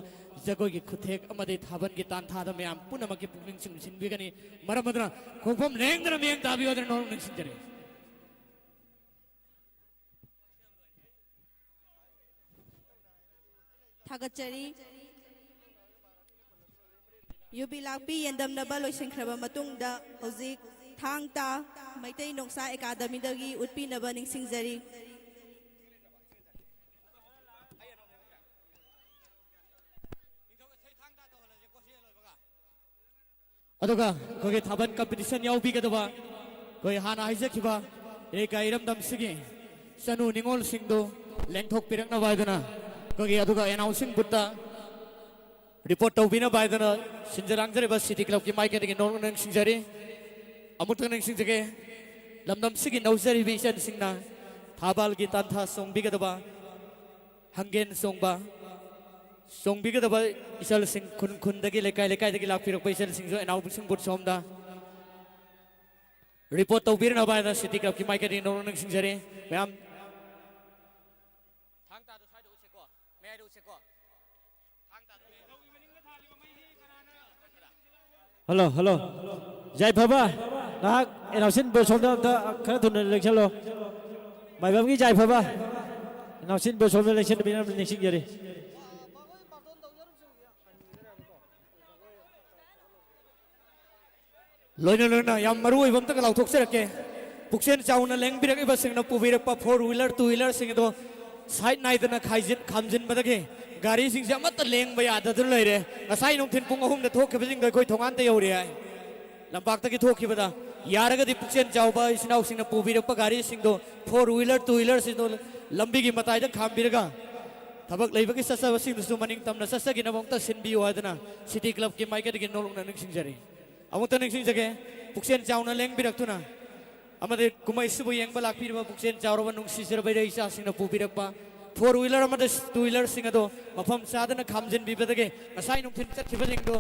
ꯖꯒꯣꯏꯒꯤ ꯈꯨꯊꯦꯛ ꯑꯃꯗꯤ ꯊꯥꯕꯜꯒꯤ ꯇꯥꯟꯊꯥꯗ ꯃꯌꯥꯝ ꯄꯨꯝꯅꯃꯛꯀꯤ ꯄꯨꯛꯅꯤꯡ ꯆꯤꯡꯁꯤꯟꯕꯤꯒꯅꯤ꯫ ꯃꯔꯝ ꯑꯗꯨꯅ ꯈꯣꯡꯐꯝ ꯂꯦꯡꯗꯅ ꯃꯤꯠꯌꯦꯡ ꯇꯥꯕꯤꯌꯨ ꯍꯥꯏꯗꯨꯅ ꯅꯣꯡ ꯅꯤꯡꯁꯤꯡꯖꯔꯤ꯫ ꯊꯥꯒꯠꯆꯔꯤ꯫ ꯌꯨꯕꯤ ꯂꯥꯛꯄꯤ ꯌꯦꯟꯗꯝꯅꯕ ꯂꯣꯏꯁꯤꯟꯈ꯭ꯔꯕ ꯃꯇꯨꯡꯗ ꯍꯧꯖꯤꯛ ꯊꯥꯡ ꯇꯥ ꯃꯩꯇꯩ ꯅꯣꯡꯁꯥ ꯑꯦꯀꯥꯗꯃꯤꯗꯒꯤ ꯎꯠꯄꯤꯅꯕ ꯅꯤꯡꯁꯤꯡꯖꯔꯤ꯫ ꯑꯗꯨꯒ ꯑꯩꯈꯣꯏꯒꯤ ꯊꯥꯕꯜ competition ꯌꯥꯎꯕꯤꯒꯗꯕ ꯑꯩꯈꯣꯏ ꯍꯥꯟꯅ ꯍꯥꯏꯖꯈꯤꯕ ꯏꯔꯩꯀꯥꯏ ꯏꯔꯝꯗꯝꯁꯤꯒꯤ ꯆꯅꯨ ꯅꯤꯉꯣꯜꯁꯤꯡꯗꯨ ꯂꯦꯡꯊꯣꯛꯄꯤꯔꯛꯅꯕ ꯍꯥꯏꯗꯨꯅ ꯑꯩꯈꯣꯏꯒꯤ ꯑꯗꯨꯒ announcing boothꯇ report ꯇꯧꯕꯤꯅꯕ ꯍꯥꯏꯗꯨꯅ ꯁꯤꯟꯖ ꯂꯥꯡꯖꯔꯤꯕ city clubꯀꯤ ꯃꯥꯏꯀꯩꯗꯒꯤ ꯅꯣꯡ ꯅꯤꯡꯁꯤꯡꯖꯔꯤ꯫ ꯑꯃꯨꯛꯇꯪ ꯅꯤꯡꯁꯤꯡꯖꯒꯦ, ꯂꯝꯗꯝꯁꯤꯒꯤ ꯅꯧꯖꯔꯤꯕ ꯏꯆꯟꯁꯤꯡꯅ ꯊꯥꯕꯜꯒꯤ ꯇꯥꯟꯊꯥ ꯆꯣꯡꯕꯤꯒꯗꯕ, ꯍꯪꯒꯦꯟ ꯆꯣꯡꯕ ꯆꯣꯡꯕꯤꯒꯗꯕ ꯏꯆꯜꯁꯤꯡ, ꯈꯨꯟ ꯈꯨꯟꯗꯒꯤ, ꯂꯩꯀꯥꯏ ꯂꯩꯀꯥꯏꯗꯒꯤ ꯂꯥꯛꯄꯤꯔꯛꯄ ꯏꯆꯜꯁꯤꯡꯁꯨ announcing booth ꯁꯣꯝꯗ report ꯇꯧꯕꯤꯔꯅꯕ ꯍꯥꯏꯅ city clubꯀꯤ ꯃꯥꯏꯀꯩꯗꯒꯤ ꯅꯣꯡ ꯅꯤꯡꯁꯤꯡꯖꯔꯤ꯫ ꯃꯌꯥꯝ ꯊꯥꯡ ꯇꯥꯗꯣ ꯁ꯭ꯋꯥꯏꯗ ꯎꯠꯁꯦꯀꯣ, ꯃꯌꯥꯏꯗ ꯎꯠꯁꯦꯀꯣ꯫ ꯊꯥꯡ ꯇꯥꯗꯣ ꯃꯌꯥꯏꯗ꯫ Hello, hello꯫ ꯌꯥꯏꯐꯕ, ꯉꯥꯏꯍꯥꯛ announcing booth ꯁꯣꯝꯗ ꯑꯝꯇ ꯈꯔ ꯊꯨꯅ ꯂꯦꯡꯁꯜꯂꯣ꯫ ꯃꯥꯏꯕꯝꯒꯤ ꯌꯥꯏꯐꯕ, announcing booth ꯁꯣꯝꯗ ꯂꯦꯡꯁꯤꯟꯕꯤꯅꯕ ꯅꯤꯡꯁꯤꯡꯖꯔꯤ꯫ ꯂꯣꯏꯅ ꯂꯣꯏꯅ ꯌꯥꯝ ꯃꯔꯨ ꯑꯣꯏꯕ ꯑꯝꯇꯒ ꯂꯥꯎꯊꯣꯛꯆꯔꯛꯀꯦ꯫ ꯄꯨꯛꯆꯦꯜ ꯆꯥꯎꯅ ꯂꯦꯡꯕꯤꯔꯛꯂꯤꯕꯁꯤꯡꯅ ꯄꯨꯕꯤꯔꯛꯄ four wheeler, two wheelerꯁꯤꯡ ꯑꯗꯣ side ꯅꯥꯏꯗꯅ ꯈꯥꯏꯖꯤꯟ-, ꯈꯥꯝꯖꯤꯟꯕꯗꯒꯤ ꯒꯥꯔꯤꯁꯤꯡꯁꯦ ꯑꯃꯠꯇ ꯂꯦꯡꯕ ꯌꯥꯗꯗꯨꯅ ꯂꯩꯔꯦ꯫ ꯉꯁꯥꯏ ꯅꯨꯡꯊꯤꯜ ꯄꯨꯡ ꯑꯍꯨꯝꯗ ꯊꯣꯛꯈꯤꯕꯁꯤꯡꯗꯣ ꯑꯩꯈꯣꯏ ꯊꯣꯡꯒꯥꯟꯗ ꯌꯧꯔꯦ ꯍꯥꯏ꯫ ꯂꯝꯄꯥꯛꯇꯒꯤ ꯊꯣꯛꯈꯤꯕꯗ ꯌꯥꯔꯒꯗꯤ ꯄꯨꯛꯆꯦꯜ ꯆꯥꯎꯕ ꯏꯆꯤꯟ ꯏꯅꯥꯎꯁꯤꯡꯅ ꯄꯨꯕꯤꯔꯛꯄ ꯒꯥꯔꯤꯁꯤꯡꯗꯣ, four wheeler, two wheelerꯁꯤꯡꯗꯣ ꯂꯝꯕꯤꯒꯤ ꯃꯇꯥꯏꯗ ꯈꯥꯝꯕꯤꯔꯒ ꯊꯕꯛ ꯂꯩꯕꯒꯤ ꯆꯠꯆꯕꯁꯤꯡꯗꯨꯁꯨ ꯃꯅꯤꯡ ꯇꯝꯅ ꯆꯠꯆꯈꯤꯅꯕ ꯑꯃꯨꯛꯇ ꯁꯤꯟꯕꯤꯌꯨ ꯍꯥꯏꯗꯨꯅ ꯁꯤꯇꯤ ꯀ꯭ꯂꯕꯀꯤ ꯃꯥꯏꯀꯩꯗꯒꯤ ꯅꯣꯛꯅ ꯅꯤꯡꯁꯤꯡꯖꯔꯤ꯫ ꯑꯃꯨꯛꯇ ꯅꯤꯡꯁꯤꯡꯖꯒꯦ, ꯄꯨꯛꯆꯦꯜ ꯆꯥꯎꯅ ꯂꯦꯡꯕꯤꯔꯛꯇꯨꯅ ꯑꯃꯗꯤ ꯀꯨꯝꯍꯩꯁꯤꯕꯨ ꯌꯦꯡꯕ ꯂꯥꯛꯄꯤꯔꯤꯕ ꯄꯨꯛꯆꯦꯜ ꯆꯥꯎꯔꯕ ꯅꯨꯡꯁꯤꯖꯔꯕ ꯏꯔꯩ ꯏꯆꯥꯁꯤꯡꯅ ꯄꯨꯕꯤꯔꯛꯄ ꯐꯣꯔ ꯋꯤꯂꯔ ꯑꯃꯗꯤ ꯇꯨ ꯋꯤꯂꯔꯁꯤꯡ ꯑꯗꯣ ꯃꯐꯝ ꯆꯥꯗꯅ ꯈꯥꯝꯖꯤꯟꯕꯤꯕꯗꯒꯤ ꯉꯁꯥꯏ ꯅꯨꯡꯊꯤꯜ ꯆꯠꯈꯤꯕꯁꯤꯡꯗꯣ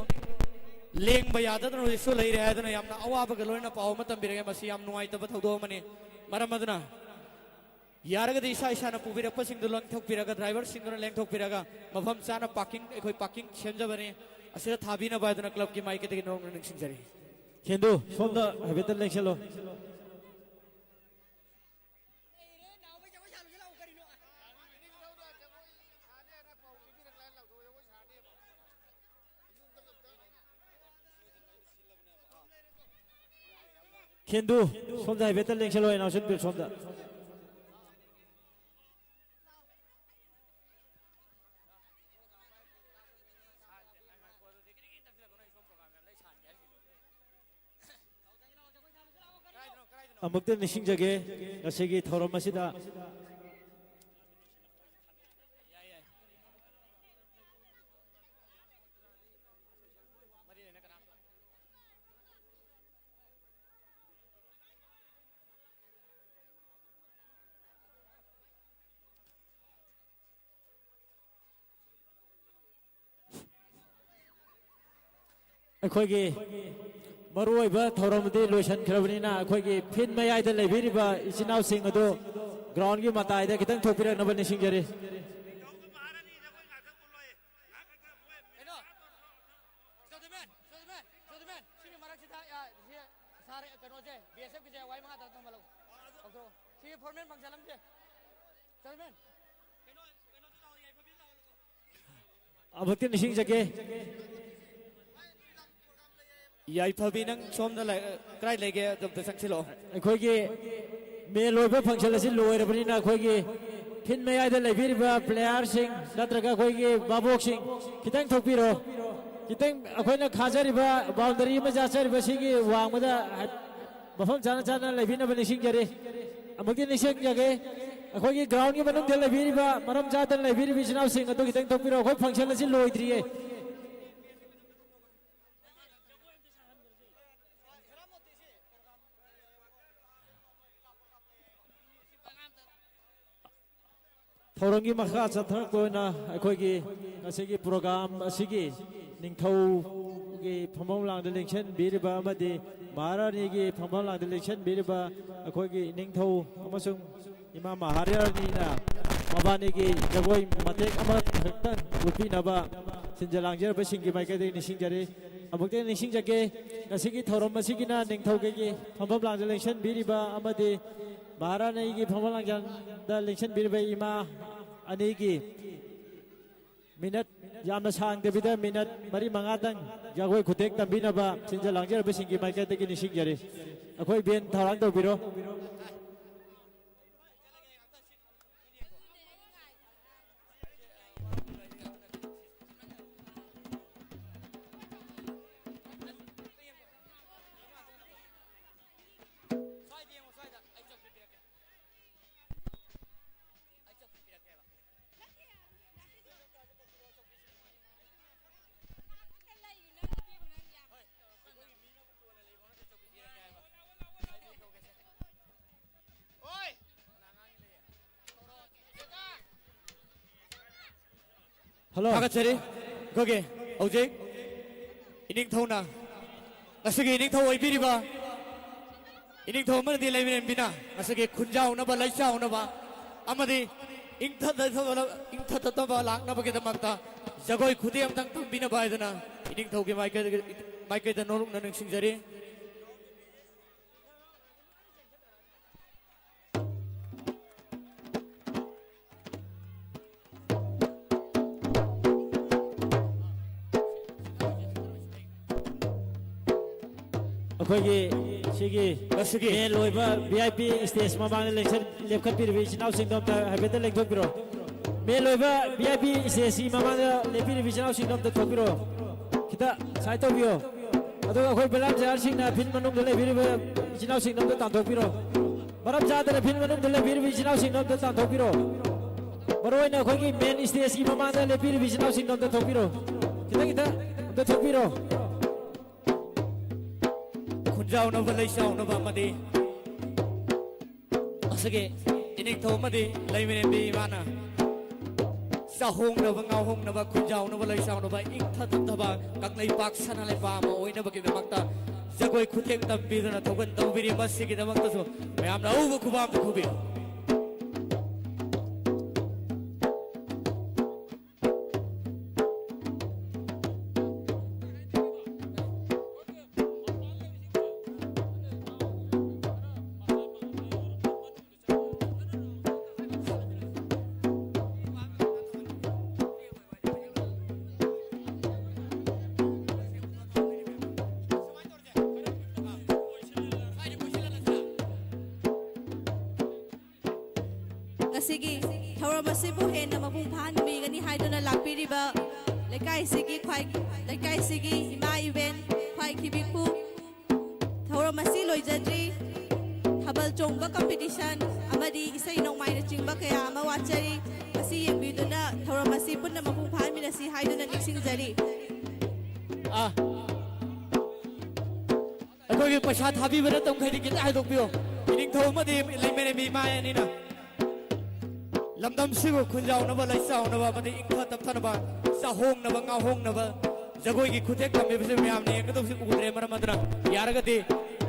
ꯂꯦꯡꯕ ꯌꯥꯗꯗꯅ ꯍꯧꯖꯤꯛꯁꯨ ꯂꯩꯔꯦ ꯍꯥꯏꯗꯨꯅ ꯌꯥꯝꯅ ꯑꯋꯥꯕꯒ ꯂꯣꯏꯅꯅ ꯄꯥꯎ ꯑꯃ ꯇꯝꯕꯤꯔꯛꯑꯦ꯫ ꯃꯁꯤ ꯌꯥꯝ ꯅꯨꯡꯉꯥꯏꯇꯕ ꯊꯧꯗꯣꯛ ꯑꯃꯅꯤ꯫ ꯃꯔꯝ ꯑꯗꯨꯅ ꯌꯥꯔꯒꯗꯤ ꯏꯁꯥ ꯏꯁꯥꯅ ꯄꯨꯕꯤꯔꯛꯄꯁꯤꯡꯗꯨ ꯂꯪꯊꯣꯛꯄꯤꯔꯒ, ꯗ꯭ꯔꯥꯏꯚꯔꯁꯤꯡꯗꯨꯅ ꯂꯦꯡꯊꯣꯛꯄꯤꯔꯒ, ꯃꯐꯝ ꯆꯥꯅ ꯄꯥꯔꯀꯤꯡ, ꯑꯩꯈꯣꯏ ꯄꯥꯔꯀꯤꯡ ꯁꯦꯝꯖꯕꯅꯤ, ꯑꯁꯤꯗ ꯊꯥꯕꯤꯅꯕ ꯍꯥꯏꯗꯨꯅ ꯀ꯭ꯂꯕꯀꯤ ꯃꯥꯏꯀꯩꯗꯒꯤ ꯅꯧꯅ ꯅꯤꯡꯁꯤꯡꯖꯔꯤ꯫ ꯈꯦꯟꯗꯨ, ꯁꯣꯝꯗ ꯍꯥꯏꯐꯦꯠꯇ ꯂꯦꯡꯁꯤꯜꯂꯣ꯫ ꯈꯦꯟꯗꯨ, ꯁꯣꯝꯗ ꯍꯥꯏꯐꯦꯠꯇ ꯂꯦꯡꯁꯤꯜꯂꯣ, ꯑꯦꯅꯥꯎꯟꯁꯔ ꯁꯣꯝꯗ꯫ ꯑꯃꯨꯛꯇ ꯅꯤꯡꯁꯤꯡꯖꯒꯦ, ꯉꯁꯤꯒꯤ ꯊꯧꯔꯝ ꯑꯁꯤꯗ ꯑꯩꯈꯣꯏꯒꯤ ꯃꯔꯨꯑꯣꯏꯕ ꯊꯧꯔꯝꯗꯤ ꯂꯣꯏꯁꯤꯟꯈ꯭ꯔꯕꯅꯤꯅ, ꯑꯩꯈꯣꯏꯒꯤ ꯐꯤꯜ ꯃꯌꯥꯏꯗ ꯂꯩꯕꯤꯔꯤꯕ ꯏꯆꯤꯟ ꯏꯅꯥꯎꯁꯤꯡ ꯑꯗꯨ ꯒ꯭ꯔꯥꯎꯟꯒꯤ ꯃꯇꯥꯏꯗ ꯈꯤꯇꯪ ꯊꯣꯛꯄꯤꯔꯛꯅꯕ ꯅꯤꯡꯁꯤꯡꯖꯔꯤ꯫ ꯀꯩꯅꯣ? ꯁꯣꯗꯤꯃꯦꯟ! ꯁꯣꯗꯤꯃꯦꯟ! ꯁꯣꯗꯤꯃꯦꯟ! ꯁꯤꯒꯤ ꯃꯔꯛꯁꯤꯗ, ꯑ, ꯁꯤ ꯁꯥꯔ ꯀꯩꯅꯣꯁꯦ, ꯕꯤ ꯑꯦꯁ ꯑꯦꯐꯀꯤꯁꯦ ꯋꯥꯏ ꯃꯉꯥ ꯇꯔꯥ ꯊꯝꯍꯜꯂꯣ꯫ ꯂꯧꯊꯣꯔꯛꯑꯣ꯫ ꯁꯤꯒꯤ ꯐꯣꯔꯃꯦꯟ ꯐꯪꯁꯟ ꯑꯃꯁꯦ꯫ ꯁꯣꯗꯤꯃꯦꯟ! ꯑꯃꯨꯛꯇꯤ ꯅꯤꯡꯁꯤꯡꯖꯒꯦ꯫ ꯌꯥꯏꯐꯕꯤ, ꯅꯪ ꯁꯣꯝꯗ ꯂꯩ-, ꯀꯗꯥꯏ ꯂꯩꯒꯦ? ꯑꯗꯨꯝꯇ ꯆꯪꯁꯤꯜꯂꯛꯑꯣ꯫ ꯑꯩꯈꯣꯏꯒꯤ ꯃꯦꯟ ꯑꯣꯏꯕ ꯐꯪꯁꯟ ꯑꯁꯤ ꯂꯣꯏꯔꯕꯅꯤꯅ, ꯑꯩꯈꯣꯏꯒꯤ ꯐꯤꯜ ꯃꯌꯥꯏꯗ ꯂꯩꯕꯤꯔꯤꯕ ꯄ꯭ꯂꯦꯌꯥꯔꯁꯤꯡ ꯅꯠꯇ꯭ꯔꯒ ꯑꯩꯈꯣꯏꯒꯤ ꯚꯥꯕꯣꯛꯁꯤꯡ ꯈꯤꯇꯪ ꯊꯣꯛꯄꯤꯔꯣ꯫ ꯈꯤꯇꯪ ꯑꯩꯈꯣꯏꯅ ꯈꯥꯖꯔꯤꯕ ꯕꯥꯎꯟꯗꯔꯤ ꯑꯃ ꯆꯥꯖꯔꯤꯕ ꯁꯤꯒꯤ ꯋꯥꯡꯃꯗ ꯃꯐꯝ ꯆꯥꯅ ꯆꯥꯅ ꯂꯩꯕꯤꯅꯕ ꯅꯤꯡꯁꯤꯡꯖꯔꯤ꯫ ꯑꯃꯨꯛꯇꯤ ꯅꯤꯡꯁꯤꯡꯖꯒꯦ꯫ ꯑꯩꯈꯣꯏꯒꯤ ꯒ꯭ꯔꯥꯎꯟꯒꯤ ꯃꯅꯨꯡꯗ ꯂꯩꯕꯤꯔꯤꯕ, ꯃꯔꯝ ꯆꯥꯗꯅ ꯂꯩꯕꯤꯔꯤꯕ ꯏꯆꯤꯟ ꯏꯅꯥꯎꯁꯤꯡ ꯑꯗꯨ ꯈꯤꯇꯪ ꯊꯣꯛꯄꯤꯔꯛꯑꯣ꯫ ꯑꯩꯈꯣꯏ ꯐꯪꯁꯟ ꯑꯁꯤ ꯂꯣꯏꯗ꯭ꯔꯤꯌꯦ꯫ ꯊꯧꯔꯝꯒꯤ ꯃꯈꯥ ꯆꯠꯊꯔꯛꯄ ꯑꯣꯏꯅ ꯑꯩꯈꯣꯏꯒꯤ ꯉꯁꯤꯒꯤ ꯄ꯭ꯔꯣꯒ꯭ꯔꯥꯝ ꯑꯁꯤꯒꯤ ꯅꯤꯡꯊꯧꯒꯤ ꯐꯝꯐꯝ ꯂꯥꯡꯗ ꯂꯦꯡꯁꯤꯟꯕꯤꯔꯤꯕ ꯑꯃꯗꯤ ꯃꯍꯥꯔꯥꯅꯤꯒꯤ ꯐꯝꯐꯝ ꯂꯥꯡꯗ ꯂꯦꯡꯁꯤꯟꯕꯤꯔꯤꯕ ꯑꯩꯈꯣꯏꯒꯤ ꯏꯅꯤꯡꯊꯧ ꯑꯃꯁꯨꯡ ꯏꯃꯥ ꯃꯍꯥꯔꯥꯅꯤꯅ ꯃꯕꯥꯅꯤꯒꯤ ꯖꯒꯣꯏ ꯃꯇꯦꯛ ꯑꯃꯈꯛꯇꯪ ꯎꯠꯄꯤꯅꯕ ꯁꯤꯟꯖ ꯂꯥꯡꯖꯔꯕꯁꯤꯡꯒꯤ ꯃꯥꯏꯀꯩꯗꯒꯤ ꯅꯤꯡꯁꯤꯡꯖꯔꯤ꯫ ꯑꯃꯨꯛꯇꯪ ꯅꯤꯡꯁꯤꯡꯖꯒꯦ, ꯉꯁꯤꯒꯤ ꯊꯧꯔꯝ ꯑꯁꯤꯒꯤꯅ ꯅꯤꯡꯊꯧꯒꯤ ꯐꯝꯐꯝ ꯂꯥꯡꯗ ꯂꯦꯡꯁꯤꯟꯕꯤꯔꯤꯕ ꯑꯃꯗꯤ ꯃꯍꯥꯔꯥꯅꯤꯒꯤ ꯐꯝꯐꯝ ꯂꯥꯡꯗ ꯂꯦꯡꯁꯤꯟꯕꯤꯔꯤꯕ ꯏꯃꯥ ꯑꯅꯤꯒꯤ ꯃꯤꯅꯠ ꯌꯥꯝꯅ ꯁꯥꯡꯗꯕꯤꯗ ꯃꯤꯅꯠ ꯃꯔꯤ ꯃꯉꯥꯗꯪ ꯖꯒꯣꯏ ꯈꯨꯊꯦꯛ ꯇꯝꯕꯤꯅꯕ ꯁꯤꯟꯖ ꯂꯥꯡꯖꯔꯕꯁꯤꯡꯒꯤ ꯃꯥꯏꯀꯩꯗꯒꯤ ꯅꯤꯡꯁꯤꯡꯖꯔꯤ꯫ ꯑꯩꯈꯣꯏ ꯕꯦꯟ ꯊꯧꯔꯥꯡ ꯇꯧꯕꯤꯔꯣ꯫ ꯍꯜꯂꯣ꯫ ꯊꯥꯒꯠꯆꯔꯤ꯫ ꯑꯩꯈꯣꯏꯒꯤ ꯍꯧꯖꯤꯛ ꯏꯅꯤꯡꯊꯧꯅ, ꯉꯁꯤꯒꯤ ꯏꯅꯤꯡꯊꯧ ꯑꯣꯏꯕꯤꯔꯤꯕ ꯏꯅꯤꯡꯊꯧ ꯑꯃꯅꯗꯤ ꯂꯩꯃꯔꯦꯟꯕꯤꯅ ꯉꯁꯤꯒꯤ ꯈꯨꯟꯖꯥꯎꯅꯕ, ꯂꯩꯆꯥꯎꯅꯕ ꯑꯃꯗꯤ ꯏꯪꯊ-, ꯏꯪꯊꯇꯠꯇꯕ ꯂꯥꯛꯅꯕꯒꯤꯗꯃꯛꯇ ꯖꯒꯣꯏ ꯈꯨꯗꯤ ꯑꯃꯇꯪ ꯇꯝꯕꯤꯅꯕ ꯍꯥꯏꯗꯨꯅ ꯏꯅꯤꯡꯊꯧꯒꯤ ꯃꯥꯏꯀꯩꯗꯒꯤ, ꯃꯥꯏꯀꯩꯗ ꯅꯣꯂꯨꯛꯅ ꯅꯤꯡꯁꯤꯡꯖꯔꯤ꯫ ꯑꯩꯈꯣꯏꯒꯤ ꯁꯤꯒꯤ ꯉꯁꯤꯒꯤ ꯃꯦꯟ ꯑꯣꯏꯕ ꯚꯤ ꯑꯥꯏ ꯄꯤ ꯁ꯭ꯇꯦꯖ ꯃꯃꯥꯡꯗ ꯂꯦꯡꯁꯟ-, ꯂꯦꯞꯈꯠꯄꯤꯔꯤꯕ ꯏꯆꯤꯟ ꯏꯅꯥꯎꯁꯤꯡꯗꯣ ꯑꯝꯇ ꯍꯥꯏꯐꯦꯠꯇ ꯂꯦꯡꯊꯣꯛꯄꯤꯔꯣ꯫ ꯃꯦꯟ ꯑꯣꯏꯕ ꯚꯤ ꯑꯥꯏ ꯄꯤ ꯁ꯭ꯇꯦꯖꯀꯤ ꯃꯃꯥꯡꯗ ꯂꯦꯞꯄꯤꯔꯤꯕ ꯏꯆꯤꯟ ꯏꯅꯥꯎꯁꯤꯡꯗꯣ ꯑꯝꯇ ꯊꯣꯛꯄꯤꯔꯣ꯫ ꯈꯤꯇ ꯁꯥꯏꯠ ꯇꯧꯕꯤꯌꯣ꯫ ꯑꯗꯨꯒ ꯑꯩꯈꯣꯏ ꯚꯣꯂꯟꯇꯤꯌꯔꯁꯤꯡꯅ ꯐꯤꯜ ꯃꯅꯨꯡꯗ ꯂꯩꯕꯤꯔꯤꯕ ꯏꯆꯤꯟ ꯏꯅꯥꯎꯁꯤꯡꯗꯣ ꯑꯝꯇ ꯇꯥꯟꯊꯣꯛꯄꯤꯔꯣ꯫ ꯃꯔꯝ ꯆꯥꯗꯅ ꯐꯤꯜ ꯃꯅꯨꯡꯗ ꯂꯩꯕꯤꯔꯤꯕ ꯏꯆꯤꯟ ꯏꯅꯥꯎꯁꯤꯡꯗꯣ ꯑꯝꯇ ꯇꯥꯟꯊꯣꯛꯄꯤꯔꯣ꯫ ꯃꯔꯨ ꯑꯣꯏꯅ ꯑꯩꯈꯣꯏꯒꯤ ꯃꯦꯟ ꯁ꯭ꯇꯦꯖꯀꯤ ꯃꯃꯥꯡꯗ ꯂꯦꯞꯄꯤꯔꯤꯕ ꯏꯆꯤꯟ ꯏꯅꯥꯎꯁꯤꯡꯗꯣ ꯑꯝꯇ ꯊꯣꯛꯄꯤꯔꯣ꯫ ꯈꯤꯇꯪ ꯈꯤꯇꯪ ꯑꯝꯇ ꯊꯣꯛꯄꯤꯔꯣ꯫ ꯈꯨꯟꯖꯥꯎꯅꯕ, ꯂꯩꯆꯥꯎꯅꯕ ꯑꯃꯗꯤ ꯑꯁꯤꯒꯤ ꯏꯅꯤꯡꯊꯧ ꯑꯃꯗꯤ ꯂꯩꯃꯔꯦꯟꯕꯤ ꯏꯃꯥꯅ ꯆꯥꯍꯣꯡꯅꯕ, ꯉꯥꯍꯣꯡꯅꯕ, ꯈꯨꯟꯖꯥꯎꯅꯕ, ꯂꯩꯆꯥꯎꯅꯕ, ꯏꯪꯊ ꯇꯞꯊꯕ ꯀꯪꯂꯩꯄꯥꯛ ꯁꯅꯥ ꯂꯩꯕꯥꯛ ꯑꯃ ꯑꯣꯏꯅꯕꯒꯤꯗꯃꯛꯇ ꯖꯒꯣꯏ ꯈꯨꯊꯦꯛ ꯇꯝꯕꯤꯗꯨꯅ ꯊꯧꯒꯜ ꯇꯧꯕꯤꯔꯤ꯫ ꯃꯁꯤꯒꯤꯗꯃꯛꯇꯁꯨ ꯃꯌꯥꯝꯅ ꯑꯎꯕ ꯈꯨꯕꯥꯝꯗ ꯈꯨꯕꯤꯌꯨ꯫ ꯉꯁꯤꯒꯤ ꯊꯧꯔꯝ ꯑꯁꯤꯕꯨ ꯍꯦꯟꯅ ꯃꯄꯨꯡ ꯐꯥꯍꯟꯕꯤꯒꯅꯤ ꯍꯥꯏꯗꯨꯅ ꯂꯥꯛꯄꯤꯔꯤꯕ ꯂꯩꯀꯥꯏꯁꯤꯒꯤ ꯈ꯭ꯋꯥꯏ-, ꯂꯩꯀꯥꯏꯁꯤꯒꯤ ꯏꯃꯥ ꯏꯕꯦꯟ ꯈ꯭ꯋꯥꯏ ꯈꯤꯕꯤꯛꯄꯨ ꯊꯧꯔꯝ ꯑꯁꯤ ꯂꯣꯏꯖꯗ꯭ꯔꯤ꯫ ꯊꯥꯕꯜ ꯆꯣꯡꯕ ꯀꯝꯄꯤꯇꯤꯁꯟ ꯑꯃꯗꯤ ꯏꯁꯩ ꯅꯣꯡꯃꯥꯏꯅꯆꯤꯡꯕ ꯀꯌꯥ ꯑꯃ ꯋꯥꯠꯆꯔꯤ꯫ ꯃꯁꯤ ꯌꯦꯡꯕꯤꯗꯨꯅ ꯊꯧꯔꯝ ꯑꯁꯤ ꯄꯨꯟꯅ ꯃꯄꯨꯡ ꯐꯥꯍꯟꯃꯤꯟꯅꯁꯤ ꯍꯥꯏꯗꯨꯅ ꯅꯤꯡꯁꯤꯡꯖꯔꯤ꯫ ꯑꯥ꯫ ꯑꯩꯈꯣꯏꯒꯤ ꯄꯩꯁꯥ ꯊꯥꯕꯤꯕ ꯅꯠꯇꯕ ꯃꯈꯩꯗꯤ ꯈꯤꯇ ꯍꯥꯏꯗꯣꯛꯄꯤꯌꯣ꯫ ꯏꯅꯤꯡꯊꯧ ꯑꯃꯗꯤ ꯂꯩꯃꯔꯦꯟꯕꯤ ꯏꯃꯥ ꯑꯅꯤꯅ ꯂꯝꯗꯝꯁꯤꯕꯨ ꯈꯨꯟꯖꯥꯎꯅꯕ, ꯂꯩꯆꯥꯎꯅꯕ ꯑꯃꯗꯤ ꯏꯪꯊ ꯇꯞꯊꯅꯕ, ꯆꯥꯍꯣꯡꯅꯕ, ꯉꯥꯍꯣꯡꯅꯕ ꯖꯒꯣꯏꯒꯤ ꯈꯨꯊꯦꯛ ꯇꯝꯕꯤꯕꯁꯤ ꯃꯌꯥꯝꯅ ꯌꯦꯡꯒꯗꯧꯕꯁꯤ ꯎꯗ꯭ꯔꯦ꯫ ꯃꯔꯝ ꯑꯗꯨꯅ ꯌꯥꯔꯒꯗꯤ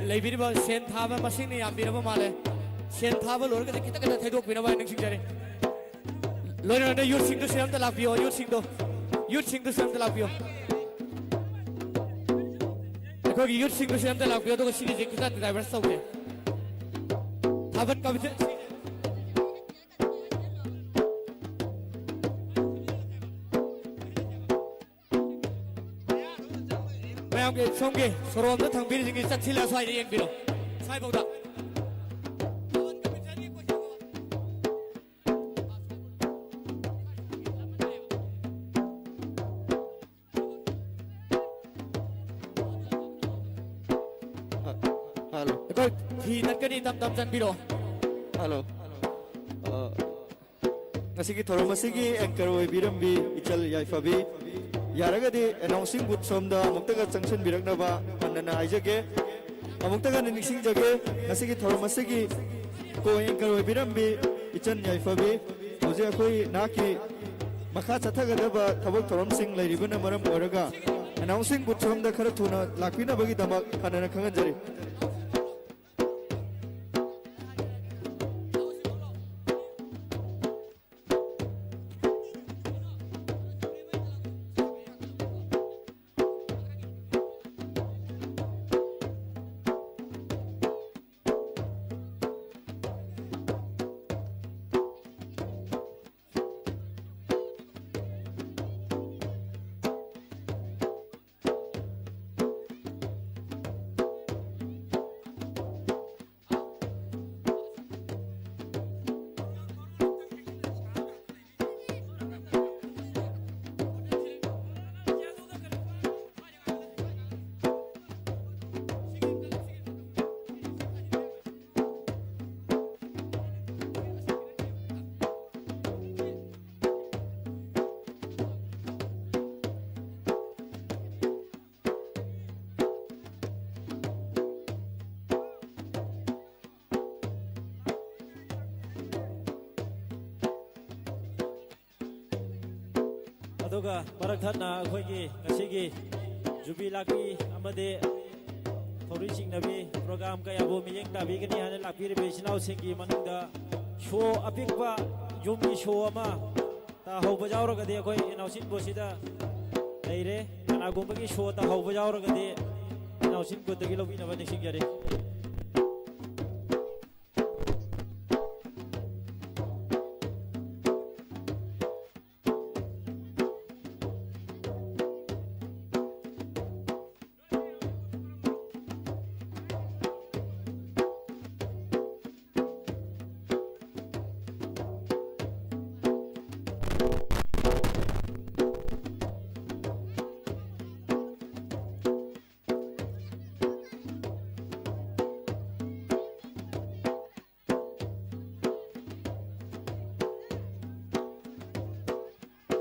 ꯂꯩꯕꯤꯔꯤꯕ ꯁꯦꯟ ꯊꯥꯕ ꯃꯁꯤꯡꯅ ꯌꯥꯝꯕꯤꯔꯕ ꯃꯥꯜꯂꯦ꯫ ꯁꯦꯟ ꯊꯥꯕ ꯂꯣꯏꯔꯒꯗꯤ ꯈꯤꯇ ꯈꯤꯇ ꯊꯩꯗꯣꯛꯄꯤꯅꯕ ꯍꯥꯏꯅ ꯅꯤꯡꯁꯤꯡꯖꯔꯤ꯫ ꯂꯣꯏꯅꯅ ꯌꯨꯠꯁꯤꯡꯗꯨꯁꯨ ꯑꯝꯇ ꯂꯥꯛꯄꯤꯌꯣ, ꯌꯨꯠꯁꯤꯡꯗꯣ, ꯌꯨꯠꯁꯤꯡꯗꯨꯁꯨ ꯑꯝꯇ ꯂꯥꯛꯄꯤꯌꯣ꯫ ꯑꯩꯈꯣꯏꯒꯤ ꯌꯨꯠꯁꯤꯡꯗꯨꯁꯨ ꯑꯝꯇ ꯂꯥꯛꯄꯤꯌꯣ, ꯑꯗꯨꯒ ꯁꯤꯒꯤꯁꯦ ꯈꯤꯇ divert ꯇꯧꯒꯦ꯫ ꯊꯥꯕꯜ ꯀꯃꯤꯇꯤ꯫ ꯃꯌꯥꯝꯒꯤ ꯁꯣꯝꯒꯤ ꯁꯣꯔꯣꯛꯇ ꯊꯝꯕꯤꯔꯤꯁꯤꯡꯒꯤ ꯆꯠꯁꯤꯜꯂ ꯁ꯭ꯋꯥꯏꯗ ꯌꯦꯡꯕꯤꯔꯣ꯫ ꯁ꯭ꯋꯥꯏꯐꯥꯎꯗ꯫ ꯍ-, ꯍꯜꯂꯣ꯫ ꯑꯩꯈꯣꯏ ꯍꯤ ꯅꯠꯀꯅꯤ, ꯇꯝ ꯇꯝ ꯆꯪꯕꯤꯔꯣ꯫ ꯍꯜꯂꯣ꯫ ꯑ, ꯉꯁꯤꯒꯤ ꯊꯧꯔꯝ ꯑꯁꯤꯒꯤ anchor ꯑꯣꯏꯕꯤꯔꯝꯕꯤ ꯏꯆꯜ ꯌꯥꯏꯐꯕꯤ, ꯌꯥꯔꯒꯗꯤ announcing booth ꯁꯣꯝꯗ ꯑꯃꯨꯛꯇꯒ ꯆꯪꯁꯤꯟꯕꯤꯔꯛꯅꯕ ꯍꯟꯅ ꯍꯥꯏꯖꯒꯦ꯫ ꯑꯃꯨꯛꯇꯒ ꯅꯤꯡꯁꯤꯡꯖꯒꯦ, ꯉꯁꯤꯒꯤ ꯊꯧꯔꯝ ꯑꯁꯤꯒꯤ co-anchor ꯑꯣꯏꯕꯤꯔꯝꯕꯤ ꯏꯆꯟ ꯌꯥꯏꯐꯕꯤ, ꯍꯧꯖꯤꯛ ꯑꯩꯈꯣꯏ ꯅꯍꯥꯛꯀꯤ ꯃꯈꯥ ꯆꯠꯊꯒꯗꯕ ꯊꯕꯛ ꯊꯧꯔꯝꯁꯤꯡ ꯂꯩꯔꯤꯕꯅ ꯃꯔꯝ ꯑꯣꯏꯔꯒ announcing booth ꯁꯣꯝꯗ ꯈꯔ ꯊꯨꯅ ꯂꯥꯛꯄꯤꯅꯕꯒꯤꯗꯃꯛ ꯍꯟꯅ ꯈꯪꯍꯟꯖꯔꯤ꯫ ꯑꯗꯨꯒ ꯃꯔꯛ ꯊꯠꯅ ꯑꯩꯈꯣꯏꯒꯤ ꯉꯁꯤꯒꯤ ꯖꯨꯕꯤ ꯂꯥꯛꯄꯤ ꯑꯃꯗꯤ ꯊꯧꯔꯤ ꯆꯤꯡꯅꯕꯤ program ꯀꯌꯥꯕꯨ ꯃꯤꯠꯌꯦꯡ ꯇꯥꯕꯤꯒꯅꯤ ꯍꯥꯏꯅ ꯂꯥꯛꯄꯤꯔꯤꯕ ꯏꯆꯤꯟ ꯏꯅꯥꯎꯁꯤꯡꯒꯤ ꯃꯅꯨꯡꯗ show ꯑꯄꯤꯛꯄ, ꯌꯨꯝꯒꯤ show ꯑꯃ ꯇꯥꯍꯧꯕ ꯌꯥꯎꯔꯒꯗꯤ ꯑꯩꯈꯣꯏ announcing booth ꯁꯤꯗ ꯂꯩꯔꯦ꯫ ꯀꯅꯥꯒꯨꯝꯕꯒꯤ show ꯇꯥꯍꯧꯕ ꯌꯥꯎꯔꯒꯗꯤ announcing booth ꯇꯒꯤ ꯂꯧꯕꯤꯅꯕ ꯅꯤꯡꯁꯤꯡꯖꯔꯤ꯫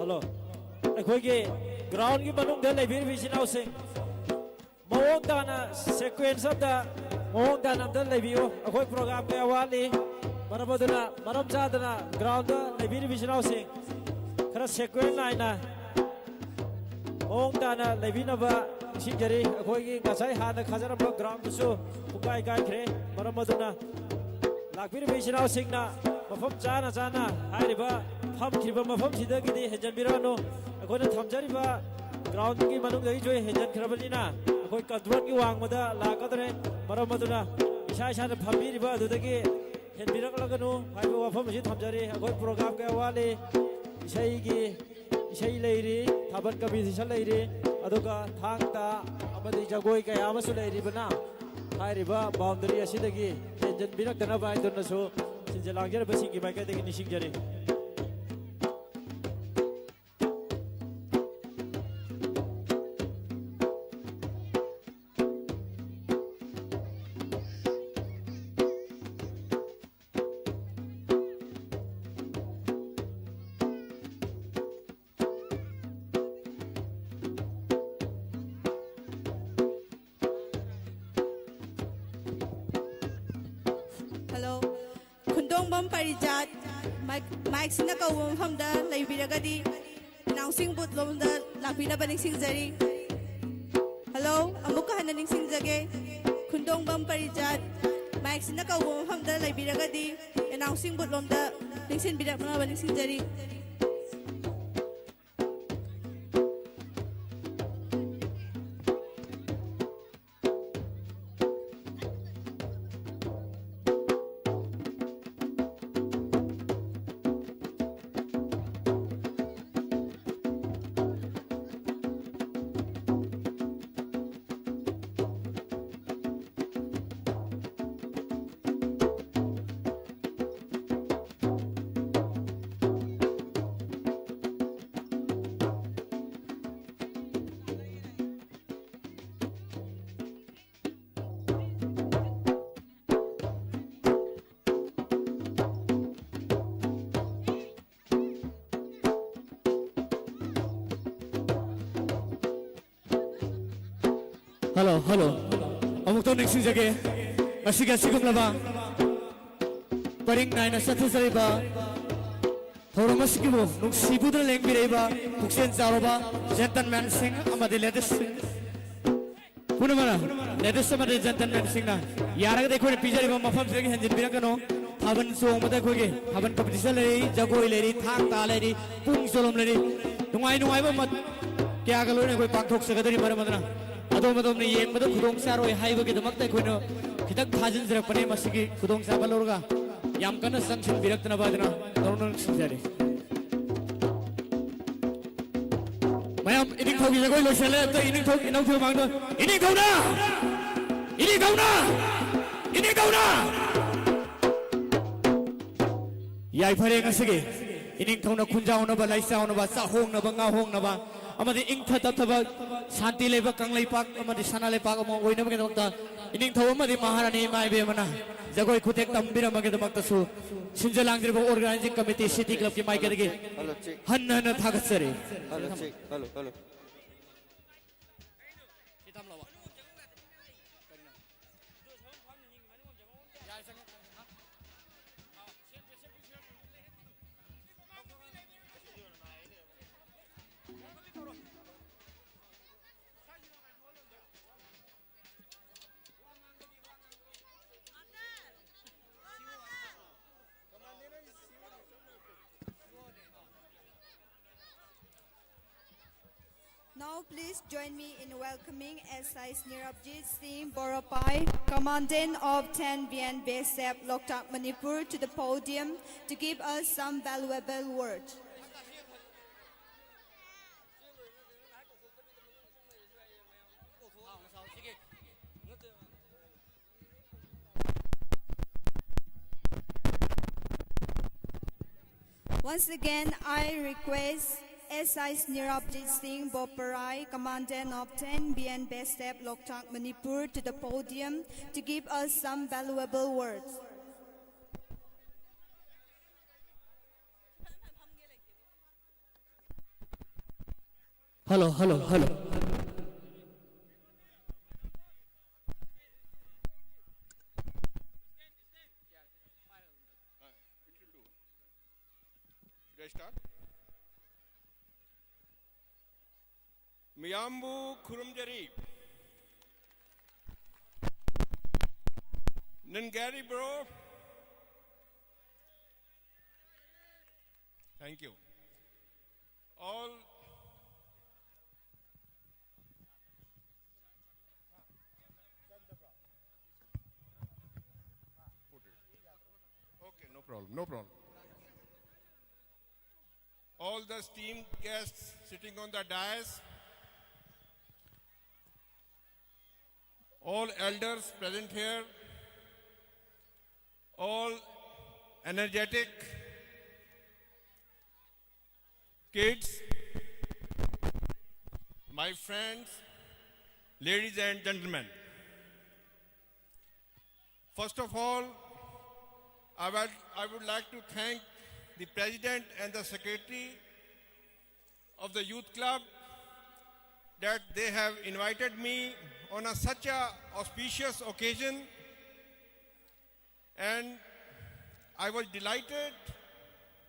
ꯍꯜꯂꯣ꯫ ꯑꯩꯈꯣꯏꯒꯤ ꯒ꯭ꯔꯥꯎꯟꯒꯤ ꯃꯅꯨꯡꯗ ꯂꯩꯕꯤꯔꯤꯕ ꯏꯆꯤꯟ ꯏꯅꯥꯎꯁꯤꯡ, ꯃꯑꯣꯡ ꯇꯥꯅ, ꯁꯦꯀ꯭ꯋꯦꯟꯁ ꯑꯝꯗ ꯃꯑꯣꯡ ꯇꯥꯅ ꯑꯝꯇ ꯂꯩꯕꯤꯌꯨ꯫ ꯑꯩꯈꯣꯏ ꯄ꯭ꯔꯣꯒ꯭ꯔꯥꯝ ꯀꯌꯥ ꯋꯥꯠꯂꯤ꯫ ꯃꯔꯝ ꯑꯗꯨꯅ, ꯃꯔꯝ ꯆꯥꯗꯅ ꯒ꯭ꯔꯥꯎꯟꯗ ꯂꯩꯕꯤꯔꯤꯕ ꯏꯆꯤꯟ ꯏꯅꯥꯎꯁꯤꯡ, ꯈꯔ ꯁꯦꯀ꯭ꯋꯦꯟꯁ ꯅꯥꯏꯅ ꯃꯑꯣꯡ ꯇꯥꯅ ꯂꯩꯕꯤꯅꯕ ꯅꯤꯡꯁꯤꯡꯖꯔꯤ꯫ ꯑꯩꯈꯣꯏꯒꯤ ꯉꯁꯥꯏ ꯍꯥꯟꯅ ꯈꯥꯖꯔꯝꯕ ꯒ꯭ꯔꯥꯎꯟꯗꯨꯁꯨ ꯄꯨꯡꯀꯥꯏ ꯀꯥꯏꯈ꯭ꯔꯦ꯫ ꯃꯔꯝ ꯑꯗꯨꯅ ꯂꯥꯛꯄꯤꯔꯤꯕ ꯏꯆꯤꯟ ꯏꯅꯥꯎꯁꯤꯡꯅ ꯃꯐꯝ ꯆꯥꯅ ꯆꯥꯅ ꯍꯥꯏꯔꯤꯕ ꯐꯝꯈ꯭ꯔꯤꯕ ꯃꯐꯝꯁꯤꯗꯒꯤꯗꯤ ꯍꯦꯟꯖꯟꯕꯤꯔꯛꯑꯅꯨ꯫ ꯑꯩꯈꯣꯏꯅ ꯊꯝꯖꯔꯤꯕ ꯒ꯭ꯔꯥꯎꯟꯗꯨꯒꯤ ꯃꯅꯨꯡꯗꯒꯤꯁꯨ ꯍꯦꯟꯖꯟꯈ꯭ꯔꯕꯅꯤꯅ ꯑꯩꯈꯣꯏ ꯀꯟꯇ꯭ꯔꯣꯜꯒꯤ ꯋꯥꯡꯃꯗ ꯂꯥꯛꯀꯗꯧꯔꯦ꯫ ꯃꯔꯝ ꯑꯗꯨꯅ ꯏꯁꯥ ꯏꯁꯥꯅ ꯐꯝꯕꯤꯔꯤꯕ ꯑꯗꯨꯗꯒꯤ ꯍꯦꯟꯕꯤꯔꯛꯂꯒꯅꯨ ꯍꯥꯏꯕ ꯋꯥꯐꯝ ꯑꯁꯤ ꯊꯝꯖꯔꯤ꯫ ꯑꯩꯈꯣꯏ ꯄ꯭ꯔꯣꯒ꯭ꯔꯥꯝ ꯀꯌꯥ ꯋꯥꯠꯂꯤ꯫ ꯏꯁꯩꯒꯤ, ꯏꯁꯩ ꯂꯩꯔꯤ, ꯊꯥꯕꯜ ꯀꯝꯄꯤꯇꯤꯁꯟ ꯂꯩꯔꯤ, ꯑꯗꯨꯒ ꯊꯥꯡ ꯇꯥ ꯑꯃꯗꯤ ꯖꯒꯣꯏ ꯀꯌꯥ ꯑꯃꯁꯨ ꯂꯩꯔꯤꯕꯅ ꯍꯥꯏꯔꯤꯕ ꯕꯥꯎꯟꯗꯔꯤ ꯑꯁꯤꯗꯒꯤ ꯍꯦꯟꯖꯟꯕꯤꯔꯛꯇꯅꯕ ꯍꯥꯏꯗꯨꯅꯁꯨ ꯁꯤꯟꯖ ꯂꯥꯡꯖꯔꯕꯁꯤꯡꯒꯤ ꯃꯥꯏꯀꯩꯗꯒꯤ ꯅꯤꯡꯁꯤꯡꯖꯔꯤ꯫ ꯍꯜꯂꯣ꯫ ꯈꯨꯟꯗꯣꯡꯕꯝ ꯄꯔꯤꯖꯥꯠ, ꯃꯥꯏꯛ, ꯃꯥꯏꯛꯁꯤꯅ ꯀꯧꯕ ꯃꯐꯝꯗ ꯂꯩꯕꯤꯔꯒꯗꯤ ꯑꯦꯅꯥꯎꯟꯁꯤꯡ ꯕꯨꯠ ꯂꯣꯝꯗ ꯂꯥꯛꯄꯤꯅꯕ ꯅꯤꯡꯁꯤꯡꯖꯔꯤ꯫ ꯍꯜꯂꯣ, ꯑꯃꯨꯛꯀ ꯍꯟꯅ ꯅꯤꯡꯁꯤꯡꯖꯒꯦ꯫ ꯈꯨꯟꯗꯣꯡꯕꯝ ꯄꯔꯤꯖꯥꯠ, ꯃꯥꯏꯛꯁꯤꯅ ꯀꯧꯕ ꯃꯐꯝꯗ ꯂꯩꯕꯤꯔꯒꯗꯤ ꯑꯦꯅꯥꯎꯟꯁꯤꯡ ꯕꯨꯠ ꯂꯣꯝꯗ ꯅꯤꯡꯁꯤꯡꯕꯤꯔꯛꯅꯕ ꯅꯤꯡꯁꯤꯡꯖꯔꯤ꯫ Hello, hello. ꯑꯃꯨꯛꯇꯪ ꯅꯤꯡꯁꯤꯡꯖꯒꯦ꯫ ꯉꯁꯤꯒꯤ ꯑꯁꯤꯒꯨꯝꯂꯕ ꯄꯔꯤꯡ ꯅꯥꯏꯅ ꯆꯠꯊꯖꯔꯤꯕ ꯊꯧꯔꯝ ꯑꯁꯤꯒꯤꯕꯨ ꯅꯨꯡꯁꯤꯕꯨꯗꯨꯅ ꯂꯦꯡꯕꯤꯔꯛꯏꯕ ꯄꯨꯛꯆꯦꯜ ꯆꯥꯎꯔꯕ gentlemanꯁꯤꯡ ꯑꯃꯗꯤ ladiesꯁꯤꯡ ꯄꯨꯝꯅꯃꯛꯅ, ladies ꯑꯃꯗꯤ gentlemanꯁꯤꯡꯅ ꯌꯥꯔꯒꯗꯤ ꯑꯩꯈꯣꯏꯅ ꯄꯤꯖꯔꯤꯕ ꯃꯐꯝꯁꯤꯗꯒꯤ ꯍꯦꯟꯖꯤꯟꯕꯤꯔꯛꯀꯅꯨ꯫ ꯊꯥꯕꯜ ꯆꯣꯡꯕꯗ ꯑꯩꯈꯣꯏꯒꯤ ꯊꯥꯕꯜ competition ꯂꯩꯔꯤ, ꯖꯒꯣꯏ ꯂꯩꯔꯤ, ꯊꯥꯡ ꯇꯥ ꯂꯩꯔꯤ, ꯄꯨꯡ ꯆꯣꯂꯣꯝ ꯂꯩꯔꯤ꯫ ꯅꯨꯡꯉꯥꯏ ꯅꯨꯡꯉꯥꯏꯕ ꯃꯠ-, ꯀꯌꯥꯒ ꯂꯣꯏꯅ ꯑꯩꯈꯣꯏ ꯄꯥꯡꯊꯣꯛꯆꯒꯗꯧꯔꯤ꯫ ꯃꯔꯝ ꯑꯗꯨꯅ ꯑꯗꯣꯝ ꯑꯗꯣꯝꯅ ꯌꯦꯡꯕꯗ ꯈꯨꯗꯣꯡ ꯆꯥꯔꯣꯏ ꯍꯥꯏꯕꯒꯤꯗꯃꯛꯇ ꯑꯩꯈꯣꯏꯅ ꯈꯤꯇꯪ ꯊꯥꯖꯤꯟꯖꯔꯛꯄꯅꯦ꯫ ꯃꯁꯤꯒꯤ ꯈꯨꯗꯣꯡꯆꯥꯕ ꯂꯧꯔꯒ ꯌꯥꯝ ꯀꯟꯅ ꯆꯪꯁꯤꯟꯕꯤꯔꯛꯇꯅꯕ ꯍꯥꯏꯗꯨꯅ ꯅꯧꯅ ꯅꯤꯡꯁꯤꯡꯖꯔꯤ꯫ ꯃꯌꯥꯝ ꯏꯅꯤꯡꯊꯧꯒꯤ ꯖꯒꯣꯏ ꯂꯣꯏꯁꯤꯜꯂꯦ꯫ ꯑꯝꯇ ꯏꯅꯤꯡꯊꯧ, ꯏꯅꯧꯒꯤ ꯃꯃꯥꯡꯗ ꯏꯅꯤꯡꯊꯧꯅ! ꯏꯅꯤꯡꯊꯧꯅ! ꯏꯅꯤꯡꯊꯧꯅ! ꯌꯥꯏꯐꯔꯦ ꯉꯁꯤꯒꯤ ꯏꯅꯤꯡꯊꯧꯅ ꯈꯨꯟꯖꯥꯎꯅꯕ, ꯂꯥꯏꯁꯥꯎꯅꯕ, ꯆꯥꯍꯣꯡꯅꯕ, ꯉꯥꯍꯣꯡꯅꯕ ꯑꯃꯗꯤ ꯏꯪꯊ ꯇꯞꯊꯕ, ꯁꯥꯟꯇꯤ ꯂꯩꯕ ꯀꯪꯂꯩꯄꯥꯛ ꯑꯃꯗꯤ ꯁꯅꯥ ꯂꯩꯄꯥꯛ ꯑꯃ ꯑꯣꯏꯅꯕꯒꯤꯗꯃꯛꯇ ꯏꯅꯤꯡꯊꯧ ꯑꯃꯗꯤ ꯃꯍꯥꯔꯥꯅꯤ ꯏꯃꯥ ꯏꯕꯦꯝꯃꯅ ꯖꯒꯣꯏ ꯈꯨꯊꯦꯛ ꯇꯝꯕꯤꯔꯝꯕꯒꯤꯗꯃꯛꯇꯁꯨ ꯁꯤꯟꯖ ꯂꯥꯡꯖꯔꯤꯕ organizing committee city clubꯀꯤ ꯃꯥꯏꯀꯩꯗꯒꯤ ꯍꯟꯅ ꯍꯟꯅ ꯊꯥꯒꯠꯆꯔꯤ꯫ Now please join me in welcoming S I Snirabjit Singh Borapai, Commandant of ten B N B S F Loktak Manipur, to the podium to give us some valuable words. Once again, I request S I Snirabjit Singh Boparai, Commandant of ten B N B Step Loktak Manipur, to the podium to give us some valuable words. Hello, hello, hello. ꯃꯌꯥꯝꯕꯨ ꯈꯨꯔꯨꯝꯖꯔꯤ꯫ Nungarry, bro. Thank you. All Okay, no problem, no problem. All the esteemed guests sitting on the dais, all elders present here, all energetic kids, my friends, ladies and gentlemen. First of all, I would, I would like to thank the president and the secretary of the youth club that they have invited me on a, such a auspicious occasion, and I was delighted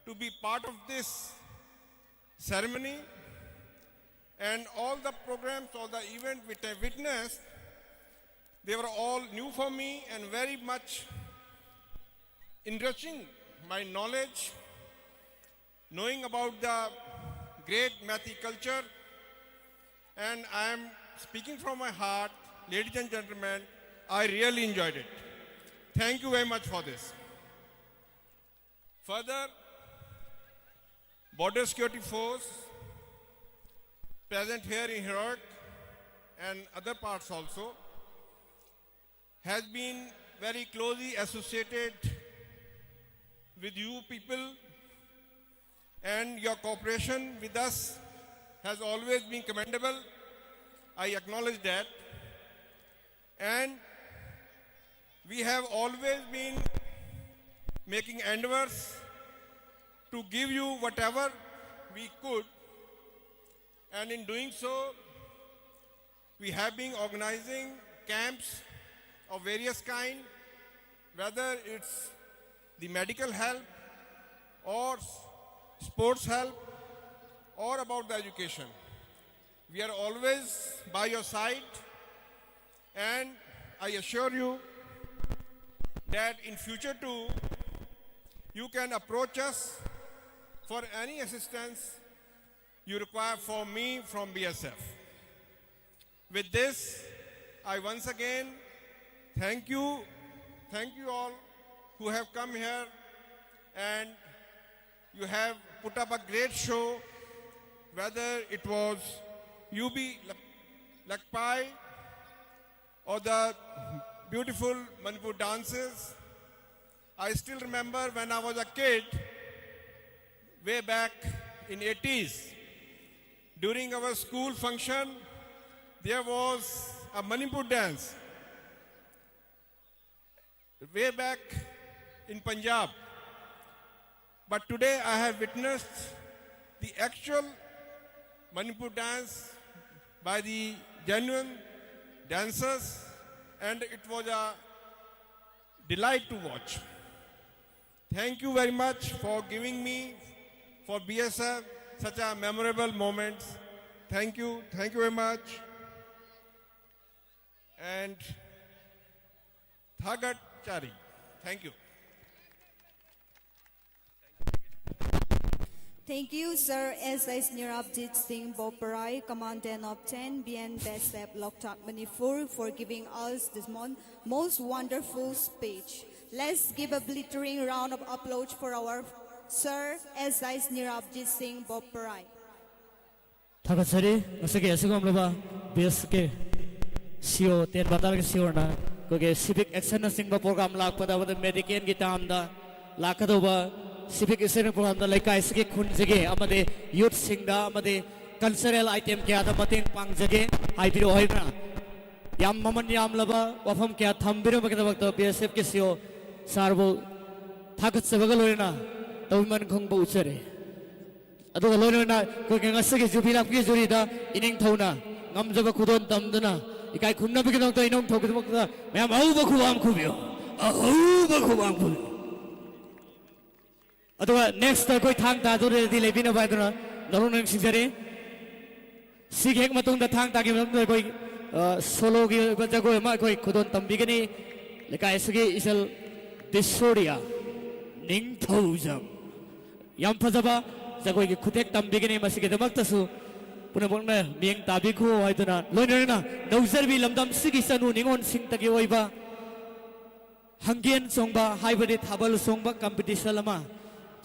to be part of this ceremony, and all the programs, all the events which I witnessed, they were all new for me and very much enriching my knowledge, knowing about the great Meitei culture. And I am speaking from my heart, ladies and gentlemen, I really enjoyed it. Thank you very much for this. Further, Border Security Force present here in Herat and other parts also has been very closely associated with you people, and your cooperation with us has always been commendable. I acknowledge that. And we have always been making endeavors to give you whatever we could, and in doing so, we have been organizing camps of various kind, whether it's the medical help or s- sports help or about the education. We are always by your side, and I assure you that in future too, you can approach us for any assistance you require for me from B S F. With this, I once again thank you, thank you all who have come here and you have put up a great show, whether it was U B Lak-, Lakpai or the beautiful Manipur dances. I still remember when I was a kid, way back in eighties, during our school function, there was a Manipur dance way back in Punjab. But today I have witnessed the actual Manipur dance by the genuine dancers, and it was a delight to watch. Thank you very much for giving me, for B S F, such a memorable moment. Thank you. Thank you very much. And Thagat Chari. Thank you. Thank you, Sir S S Nirabjit Singh Boparai, Commandant of ten B N BSF Loktak Manipur, for giving us this mon- most wonderful speech. Let's give a glittering round of applause for our Sir S S Nirabjit Singh Boparai. ꯊꯥꯒꯠꯆꯔꯤ꯫ ꯉꯁꯤꯒꯤ ꯑꯁꯤꯒꯨꯝꯂꯕ B ꯑꯦꯁ K C ꯑꯣ ten ꯕꯇꯥꯜꯒꯤ ꯁꯤ ꯑꯣꯅ ꯑꯩꯈꯣꯏꯒꯤ civic ꯑꯦꯛꯁꯟꯅꯆꯤꯡꯕ programme ꯂꯥꯛꯄꯗ ꯑꯃꯗꯤ ꯃꯦꯗꯤꯀꯦꯜꯒꯤ ꯇꯥꯝꯗ ꯂꯥꯛꯀꯗꯧꯕ ꯁꯤꯚꯤꯛ ꯑꯦꯛꯁꯟ ꯄ꯭ꯔꯣꯒ꯭ꯔꯥꯝꯗ ꯂꯩꯀꯥꯏꯁꯤꯒꯤ ꯈꯨꯟꯁꯤꯒꯤ ꯑꯃꯗꯤ ꯌꯨꯠꯁꯤꯡꯗ ꯑꯃꯗꯤ ꯀꯜꯆꯔꯦꯜ ꯑꯥꯏꯇꯦꯝ ꯀꯌꯥꯗ ꯃꯇꯦꯡ ꯄꯥꯡꯖꯒꯦ ꯍꯥꯏꯕꯤꯔꯛꯑꯣ ꯍꯥꯏꯗꯨꯅ ꯌꯥꯝ ꯃꯃꯜ ꯌꯥꯝꯂꯕ ꯋꯥꯐꯝ ꯀꯌꯥ ꯊꯝꯕꯤꯔꯝꯕꯒꯤꯗꯃꯛꯇ ꯕꯤ ꯑꯦꯁ ꯑꯦꯐꯀꯤ ꯁꯤ ꯑꯣ ꯁꯥꯔꯕꯨ ꯊꯥꯒꯠꯆꯕꯒ ꯂꯣꯏꯅꯅ ꯇꯧꯕꯤꯃꯜ ꯈꯪꯕ ꯎꯠꯆꯔꯤ꯫ ꯑꯗꯨꯒ ꯂꯣꯏꯅꯅ ꯑꯩꯈꯣꯏꯒꯤ ꯉꯁꯤꯒꯤ ꯖꯨꯕꯤ ꯂꯥꯛꯄꯒꯤ ꯖꯨꯔꯤꯗ ꯏꯅꯤꯡꯊꯧꯅ ꯉꯝꯖꯕ ꯈꯨꯗꯣꯜ ꯇꯝꯗꯨꯅ ꯏꯀꯥꯏ ꯈꯨꯝꯅꯕꯒꯤꯗꯃꯛꯇ ꯏꯅꯤꯡꯊꯧꯒꯤꯗꯃꯛꯇ ꯃꯌꯥꯝ ꯑꯍꯧꯕ ꯈꯨꯕꯥꯛ ꯑꯃ ꯈꯨꯕꯤꯌꯨ꯫ ꯑꯍꯧꯕ ꯈꯨꯕꯥꯛ ꯑꯃ ꯈꯨꯕꯤꯌꯨ꯫ ꯑꯗꯨꯒ ꯅꯦꯛꯁꯇ ꯑꯩꯈꯣꯏ ꯊꯥꯡ ꯇꯥꯗꯣꯔꯦꯗꯤ ꯂꯦꯞꯄꯤꯅꯕ ꯍꯥꯏꯗꯨꯅ ꯅꯧꯅ ꯅꯤꯡꯁꯤꯡꯖꯔꯤ꯫ ꯁꯤꯒꯤ ꯍꯦꯛ ꯃꯇꯨꯡꯗ ꯊꯥꯡ ꯇꯥꯒꯤ ꯃꯇꯨꯡꯗ ꯑꯩꯈꯣꯏ, ꯑ, ꯁꯣꯂꯣꯒꯤ ꯑꯣꯏꯕ ꯖꯒꯣꯏ ꯑꯃ ꯑꯩꯈꯣꯏ ꯈꯨꯗꯣꯜ ꯇꯝꯕꯤꯒꯅꯤ꯫ ꯂꯩꯀꯥꯏ ꯑꯁꯤꯒꯤ ꯏꯆꯜ ꯗꯤꯁꯣꯔꯤꯌꯥ ꯅꯤꯡꯊꯧꯖꯝ꯫ ꯌꯥꯝ ꯐꯖꯕ ꯖꯒꯣꯏꯒꯤ ꯈꯨꯊꯦꯛ ꯇꯝꯕꯤꯒꯅꯤ꯫ ꯃꯁꯤꯒꯤꯗꯃꯛꯇꯁꯨ ꯄꯨꯝꯅꯃꯛꯅ ꯃꯤꯠꯌꯦꯡ ꯇꯥꯕꯤꯈꯣ ꯍꯥꯏꯗꯨꯅ, ꯂꯣꯏꯅꯅ ꯅꯧꯖꯔꯕꯤ ꯂꯝꯗꯝꯁꯤꯒꯤ ꯆꯅꯨ ꯅꯤꯉꯣꯜꯁꯤꯡꯇꯒꯤ ꯑꯣꯏꯕ ꯍꯪꯒꯦꯟ ꯆꯣꯡꯕ ꯍꯥꯏꯕꯗꯤ ꯊꯥꯕꯜ ꯆꯣꯡꯕ competition ꯑꯃ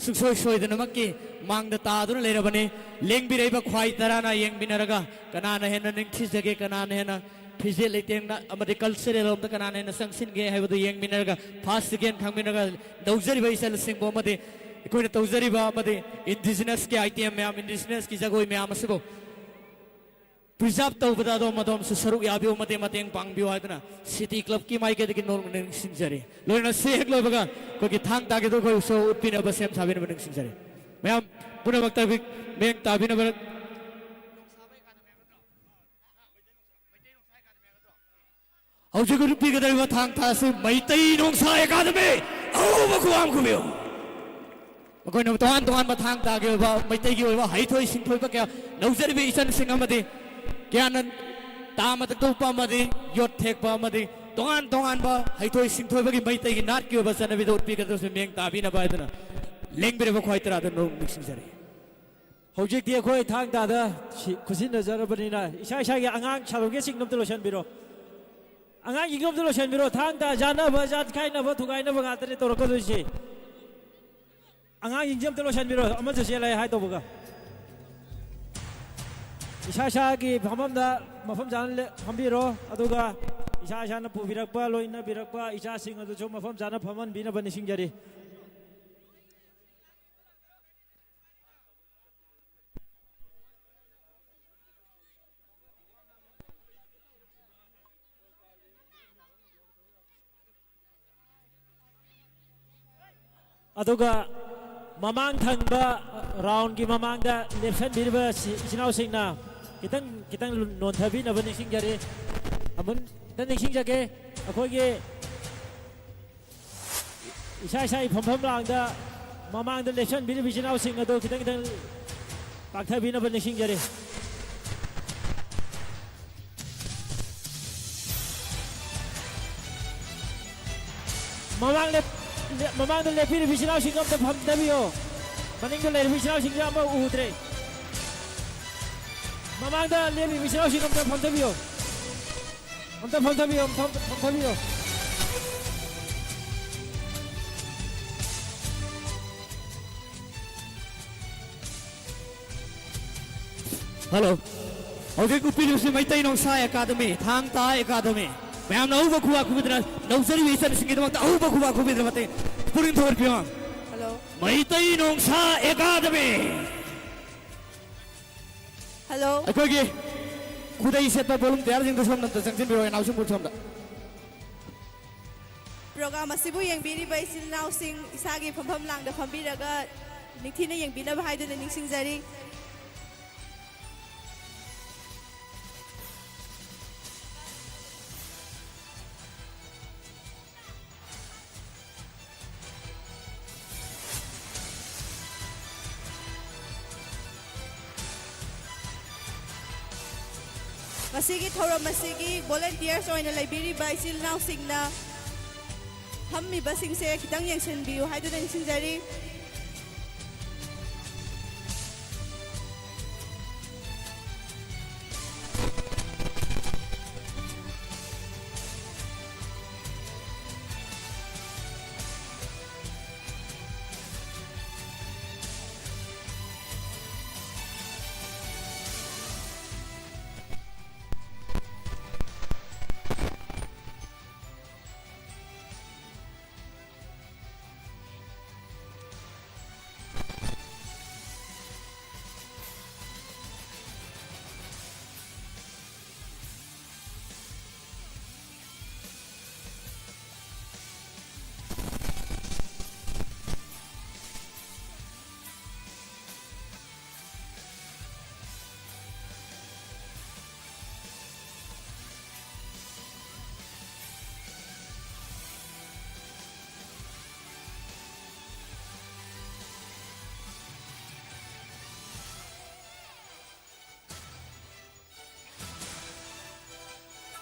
ꯁꯨꯡꯁꯣꯏ ꯁꯣꯏꯗꯅꯃꯛꯀꯤ ꯃꯥꯡꯗ ꯇꯥꯗꯨꯅ ꯂꯩꯔꯕꯅꯤ꯫ ꯂꯦꯡꯕꯤꯔꯛꯏꯕ ꯈ꯭ꯋꯥꯏ ꯇꯔꯥꯅ ꯌꯦꯡꯃꯤꯟꯅꯔꯒ ꯀꯅꯥꯅ ꯍꯦꯟꯅ ꯅꯤꯡꯊꯤꯖꯒꯦ, ꯀꯅꯥꯅ ꯍꯦꯟꯅ ꯐꯤꯖꯦꯠ ꯂꯩꯇꯦꯡꯅ ꯑꯃꯗꯤ cultural ꯂꯣꯝꯗ ꯀꯅꯥꯅ ꯍꯦꯟꯅ ꯆꯪꯁꯤꯟꯒꯦ ꯍꯥꯏꯕꯗꯨ ꯌꯦꯡꯃꯤꯟꯅꯔꯒ first second ꯈꯪꯃꯤꯟꯅꯔꯒ ꯅꯧꯖꯔꯤꯕ ꯏꯆꯜꯁꯤꯡꯕꯨ ꯑꯃꯗꯤ ꯑꯩꯈꯣꯏꯅ ꯇꯧꯖꯔꯤꯕ ꯑꯃꯗꯤ indigenous ꯀꯤ item ꯃꯌꯥꯝ, indigenous ꯀꯤ ꯖꯒꯣꯏ ꯃꯌꯥꯝ ꯑꯁꯤꯕꯨ preserve ꯇꯧꯕꯗ ꯑꯗꯣꯝ ꯑꯗꯣꯝꯁꯨ ꯁꯔꯨꯛ ꯌꯥꯕꯤꯌꯨ, ꯃꯇꯦꯡ ꯃꯇꯦꯡ ꯄꯥꯡꯕꯤꯌꯨ ꯍꯥꯏꯗꯨꯅ City Club ꯀꯤ ꯃꯥꯏꯀꯩꯗꯒꯤ ꯅꯣꯡꯃ ꯅꯤꯡꯁꯤꯡꯖꯔꯤ꯫ ꯂꯣꯏꯅꯅ ꯁꯤ ꯍꯦꯛ ꯂꯣꯏꯕꯒ ꯑꯩꯈꯣꯏꯒꯤ ꯊꯥꯡ ꯇꯥꯒꯤꯗꯨ ꯑꯩꯈꯣꯏ show ꯎꯠꯄꯤꯅꯕ ꯁꯦꯝ ꯁꯥꯕꯤꯅꯕ ꯅꯤꯡꯁꯤꯡꯖꯔꯤ꯫ ꯃꯌꯥꯝ ꯄꯨꯝꯅꯃꯛꯇ ꯃꯤꯠꯌꯦꯡ ꯇꯥꯕꯤꯅꯕ꯫ ꯍꯧꯖꯤꯛ ꯎꯠꯄꯤꯒꯗꯧꯔꯤꯕ ꯊꯥꯡ ꯇꯥ ꯑꯁꯤ ꯃꯩꯇꯩ ꯅꯣꯡꯁꯥ ꯑꯦꯀꯥꯗꯃꯤ ꯑꯎꯕ ꯈꯨꯋꯥꯝ ꯈꯨꯕꯤꯌꯨ꯫ ꯃꯈꯣꯏꯅ ꯇꯣꯉꯥꯟ ꯇꯣꯉꯥꯟꯕ ꯊꯥꯡ ꯇꯥꯒꯤ ꯑꯣꯏꯕ ꯃꯩꯇꯩꯒꯤ ꯑꯣꯏꯕ ꯍꯩꯊꯣꯏ ꯁꯤꯡꯊꯣꯏꯕ ꯀꯌꯥ ꯂꯧꯖꯔꯤꯕ ꯏꯆꯟꯁꯤꯡ ꯑꯃꯗꯤ ꯀꯌꯥꯅ ꯇꯥ ꯃꯊꯛꯇ ꯎꯞꯄ ꯑꯃꯗꯤ ꯌꯣꯠ ꯊꯦꯛꯄ ꯑꯃꯗꯤ ꯇꯣꯉꯥꯟ ꯇꯣꯉꯥꯟꯕ ꯍꯩꯊꯣꯏ ꯁꯤꯡꯊꯣꯏꯕꯒꯤ ꯃꯩꯇꯩꯒꯤ ꯅꯥꯠꯀꯤ ꯑꯣꯏꯕ ꯆꯠꯅꯕꯤꯗ ꯎꯠꯄꯤꯒꯗꯕꯁꯨ ꯃꯤꯠꯌꯦꯡ ꯇꯥꯕꯤꯅꯕ ꯍꯥꯏꯗꯨꯅ ꯂꯦꯡꯕꯤꯔꯤꯕ ꯈ꯭ꯋꯥꯏ ꯇꯔꯥꯗ ꯅꯣꯡ ꯅꯤꯡꯁꯤꯡꯖꯔꯤ꯫ ꯍꯧꯖꯤꯛꯇꯤ ꯑꯩꯈꯣꯏ ꯊꯥꯡ ꯇꯥꯗ ꯁꯤ-, ꯈꯨꯠꯁꯤꯟꯅꯖꯔꯕꯅꯤꯅ ꯏꯁꯥ ꯏꯁꯥꯒꯤ ꯑꯉꯥꯡ ꯁꯥꯟꯅꯕꯒꯤꯁꯤꯡꯗꯣ ꯑꯝꯇ ꯂꯣꯏꯁꯤꯟꯕꯤꯔꯣ꯫ ꯑꯉꯥꯡꯁꯤꯡꯗꯣ ꯑꯝꯇ ꯂꯣꯏꯁꯤꯟꯕꯤꯔꯣ꯫ ꯊꯥꯡ ꯇꯥ ꯌꯥꯟꯅꯕ, ꯌꯥꯠ ꯈꯥꯏꯅꯕ, ꯊꯨꯒꯥꯏꯅꯕ ꯉꯥꯛꯇꯅꯦ ꯇꯧꯔꯛꯀꯗꯣꯏꯁꯦ꯫ ꯑꯉꯥꯡꯁꯤꯡꯁꯦ ꯑꯝꯇ ꯂꯣꯏꯁꯤꯟꯕꯤꯔꯣ, ꯑꯃꯁꯨ ꯆꯦꯜꯂꯛꯑꯦ ꯍꯥꯏ ꯇꯧꯕꯒ꯫ ꯏꯁꯥ ꯏꯁꯥꯒꯤ ꯐꯝꯐꯝꯗ ꯃꯐꯝ ꯆꯥꯅ ꯂꯦ-, ꯐꯝꯕꯤꯔꯣ, ꯑꯗꯨꯒ ꯏꯁꯥ ꯏꯁꯥꯅ ꯄꯨꯕꯤꯔꯛꯄ, ꯂꯣꯏꯅꯕꯤꯔꯛꯄ ꯏꯆꯥꯁꯤꯡ ꯑꯗꯨꯁꯨ ꯃꯐꯝ ꯆꯥꯅ ꯐꯝꯍꯟꯕꯤꯅꯕ ꯅꯤꯡꯁꯤꯡꯖꯔꯤ꯫ ꯑꯗꯨꯒ ꯃꯃꯥꯡ ꯊꯪꯕ round ꯀꯤ ꯃꯃꯥꯡꯗ ꯂꯦꯞꯁꯟꯕꯤꯔꯤꯕ ꯁꯤ-, ꯏꯆꯤꯟ ꯏꯅꯥꯎꯁꯤꯡꯅ ꯈꯤꯇꯪ, ꯈꯤꯇꯪ ꯅꯣꯟꯊꯕꯤꯅꯕ ꯅꯤꯡꯁꯤꯡꯖꯔꯤ꯫ ꯑꯃꯨꯟ ꯈꯤꯇꯪ ꯅꯤꯡꯁꯤꯡꯖꯒꯦ, ꯑꯩꯈꯣꯏꯒꯤ ꯏꯁꯥ ꯏꯁꯥꯒꯤ ꯐꯝꯐꯝ ꯂꯥꯡꯗ ꯃꯃꯥꯡꯗ ꯂꯦꯞꯁꯟꯕꯤꯔꯤꯕ ꯏꯆꯤꯟ ꯏꯅꯥꯎꯁꯤꯡ ꯑꯗꯨ ꯈꯤꯇꯪ ꯈꯤꯇꯪ ꯄꯥꯛꯊꯕꯤꯅꯕ ꯅꯤꯡꯁꯤꯡꯖꯔꯤ꯫ ꯃꯃꯥꯡ ꯂꯦꯞ-, ꯂꯦꯞ-, ꯃꯃꯥꯡꯗ ꯂꯦꯞꯄꯤꯔꯤꯕ ꯏꯆꯤꯜ ꯏꯅꯥꯎꯁꯤꯡ ꯑꯝꯇ ꯐꯝꯊꯕꯤꯌꯣ꯫ ꯃꯅꯤꯡꯗ ꯂꯩꯔꯤꯕ ꯏꯆꯤꯜ ꯏꯅꯥꯎꯁꯤꯡꯁꯦ ꯑꯝꯐꯥꯎ ꯎꯗ꯭ꯔꯦ꯫ ꯃꯃꯥꯡꯗ ꯂꯦꯞꯄꯤꯕ ꯏꯆꯤꯜ ꯏꯅꯥꯎꯁꯤꯡ ꯑꯝꯇ ꯐꯝꯊꯕꯤꯌꯣ꯫ ꯑꯝꯇ ꯐꯝꯊꯕꯤꯌꯣ, ꯑꯝꯇ ꯐꯝꯊꯕꯤꯌꯣ꯫ ꯍꯜꯂꯣ꯫ ꯍꯧꯖꯤꯛ ꯎꯠꯄꯤꯔꯤꯕꯁꯤ ꯃꯩꯇꯩ ꯅꯣꯡꯁꯥ ꯑꯦꯀꯥꯗꯃꯤ, ꯊꯥꯡ ꯇꯥ ꯑꯦꯀꯥꯗꯃꯤ꯫ ꯃꯌꯥꯝꯅ ꯑꯍꯧꯕ ꯈꯨꯕꯥꯛ ꯈꯨꯕꯤꯗꯨꯅ ꯂꯧꯖꯔꯤꯕ ꯏꯆꯟꯁꯤꯡꯒꯤꯗꯃꯛꯇ ꯑꯍꯧꯕ ꯈꯨꯕꯥꯛ ꯈꯨꯕꯤꯗꯨꯅ ꯃꯇꯦꯡ ꯄꯨꯛꯅꯤꯡ ꯊꯧꯒꯠꯄꯤꯌꯨ꯫ ꯍꯜꯂꯣ꯫ ꯃꯩꯇꯩ ꯅꯣꯡꯁꯥ ꯑꯦꯀꯥꯗꯃꯤ꯫ ꯍꯜꯂꯣ꯫ ꯑꯩꯈꯣꯏꯒꯤ ꯈꯨꯗꯩ ꯁꯦꯠꯄ ꯚꯣꯂꯨꯟꯇꯤꯌꯥꯔꯁꯤꯡꯗꯨ ꯁꯣꯝꯗ ꯑꯝꯇ ꯆꯪꯁꯤꯟꯕꯤꯔꯛꯑꯣ, ꯏꯅꯥꯎꯁꯤꯡ ꯁꯣꯝꯗ꯫ ꯄ꯭ꯔꯣꯒ꯭ꯔꯥꯝ ꯑꯁꯤꯕꯨ ꯌꯦꯡꯕꯤꯔꯤꯕ ꯏꯆꯤꯜ ꯏꯅꯥꯎꯁꯤꯡ ꯏꯁꯥꯒꯤ ꯐꯝꯐꯝ ꯂꯥꯡꯗ ꯐꯝꯕꯤꯔꯒ ꯅꯤꯡꯊꯤꯅ ꯌꯦꯡꯕꯤꯅꯕ ꯍꯥꯏꯗꯨꯅ ꯅꯤꯡꯁꯤꯡꯖꯔꯤ꯫ ꯉꯁꯤꯒꯤ ꯊꯧꯔꯝ ꯑꯁꯤꯒꯤ ꯚꯣꯂꯨꯟꯇꯤꯌꯔꯁ ꯑꯣꯏꯅ ꯂꯩꯕꯤꯔꯤꯕ ꯏꯆꯤꯜ ꯏꯅꯥꯎꯁꯤꯡꯅ ꯐꯝꯃꯤꯕꯁꯤꯡꯁꯦ ꯈꯤꯇꯪ ꯌꯦꯡꯁꯤꯟꯕꯤꯌꯨ ꯍꯥꯏꯗꯨꯅ ꯅꯤꯡꯁꯤꯡꯖꯔꯤ꯫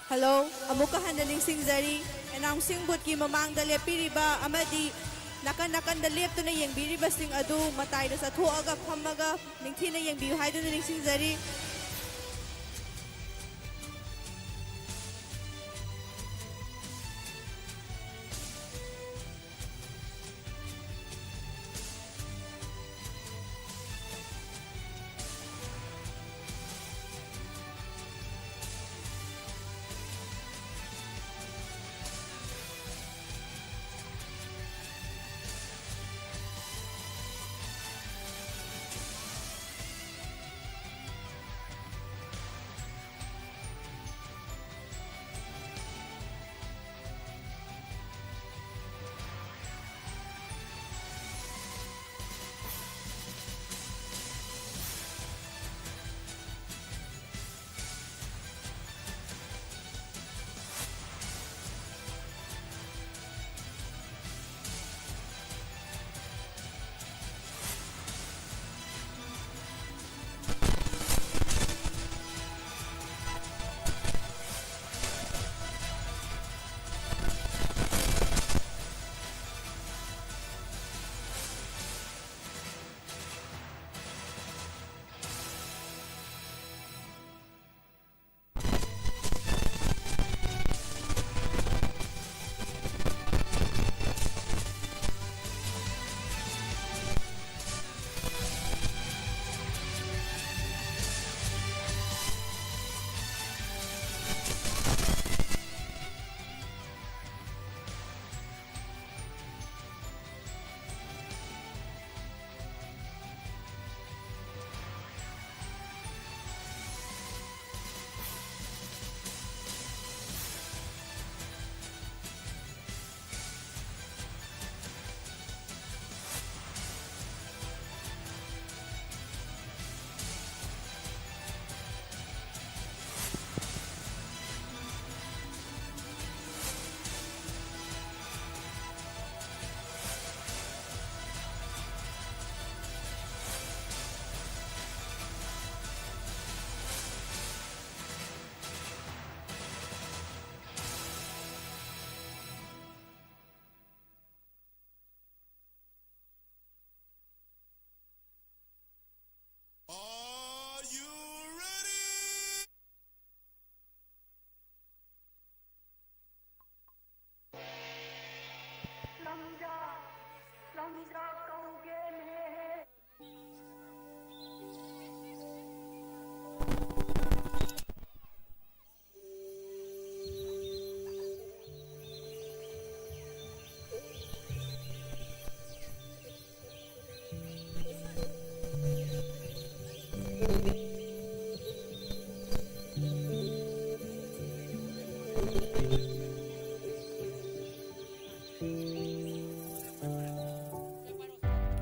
ꯍꯜꯂꯣ, ꯑꯃꯨꯛꯀ ꯍꯟꯅ ꯅꯤꯡꯁꯤꯡꯖꯔꯤ꯫ ꯑꯦꯅꯥꯎꯟꯁꯤꯡ ꯕꯨꯠꯀꯤ ꯃꯃꯥꯡꯗ ꯂꯦꯞꯄꯤꯔꯤꯕ ꯑꯃꯗꯤ ꯅꯥꯀꯟ ꯅꯥꯀꯟꯗ ꯂꯦꯞꯇꯨꯅ ꯌꯦꯡꯕꯤꯔꯤꯕꯁꯤꯡ ꯑꯗꯨ ꯃꯇꯥꯏꯗ ꯆꯠꯊꯣꯛꯑꯒ ꯐꯝꯃꯒ ꯅꯤꯡꯊꯤꯅ ꯌꯦꯡꯕꯤꯌꯨ ꯍꯥꯏꯗꯨꯅ ꯅꯤꯡꯁꯤꯡꯖꯔꯤ꯫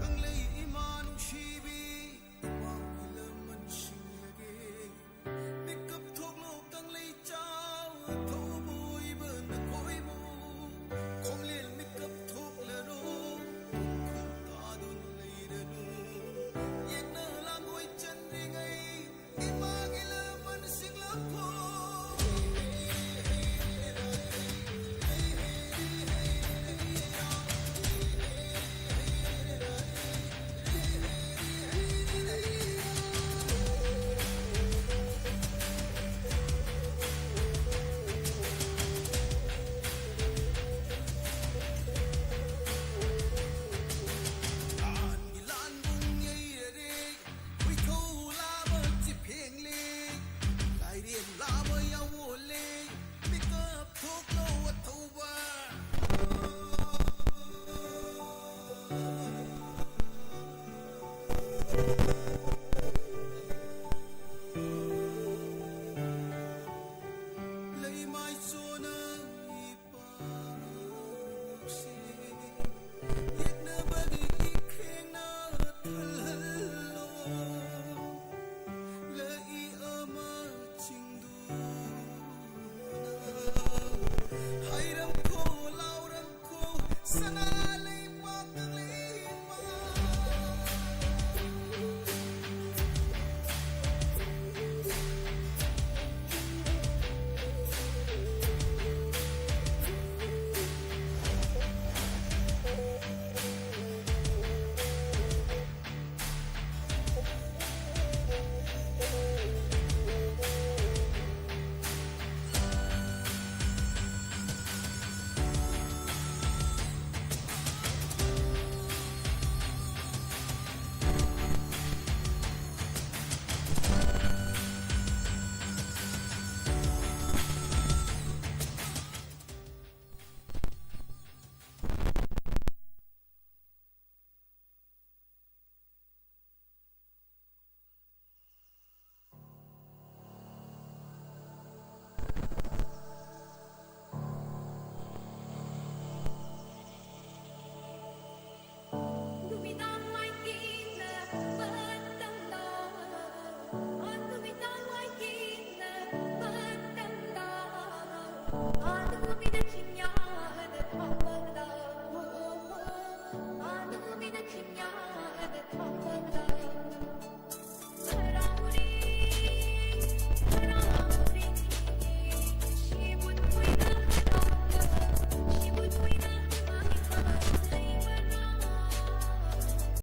ꯀꯪꯂꯩ ꯏꯃꯥ ꯅꯨꯡꯁꯤꯕꯤ, ꯏꯃꯥꯒꯤ ꯂꯃꯟꯁꯤꯡꯂꯒꯦ꯫ ꯃꯤꯀꯞ ꯊꯣꯛꯂꯣ ꯀꯪꯂꯩ ꯆꯥꯎ, ꯊꯧꯕ ꯑꯣꯏꯕ ꯅꯈꯣꯏꯕꯨ꯫ ꯈꯣꯝꯂꯦꯟ ꯃꯤꯀꯞ ꯊꯣꯛꯂꯔꯣ, ꯇꯨꯝꯈꯨꯝ ꯇꯥꯗꯨꯅ ꯂꯩꯔꯅꯨ꯫ ꯌꯦꯛꯅ ꯂꯥꯡꯒꯣꯏ ꯆꯟꯗ꯭ꯔꯤꯉꯩ, ꯏꯃꯥꯒꯤ ꯂꯃꯟ ꯁꯤꯡꯂꯛꯈꯣ꯫ Andu mi tawaikina, pandang dao, andu mi da chinya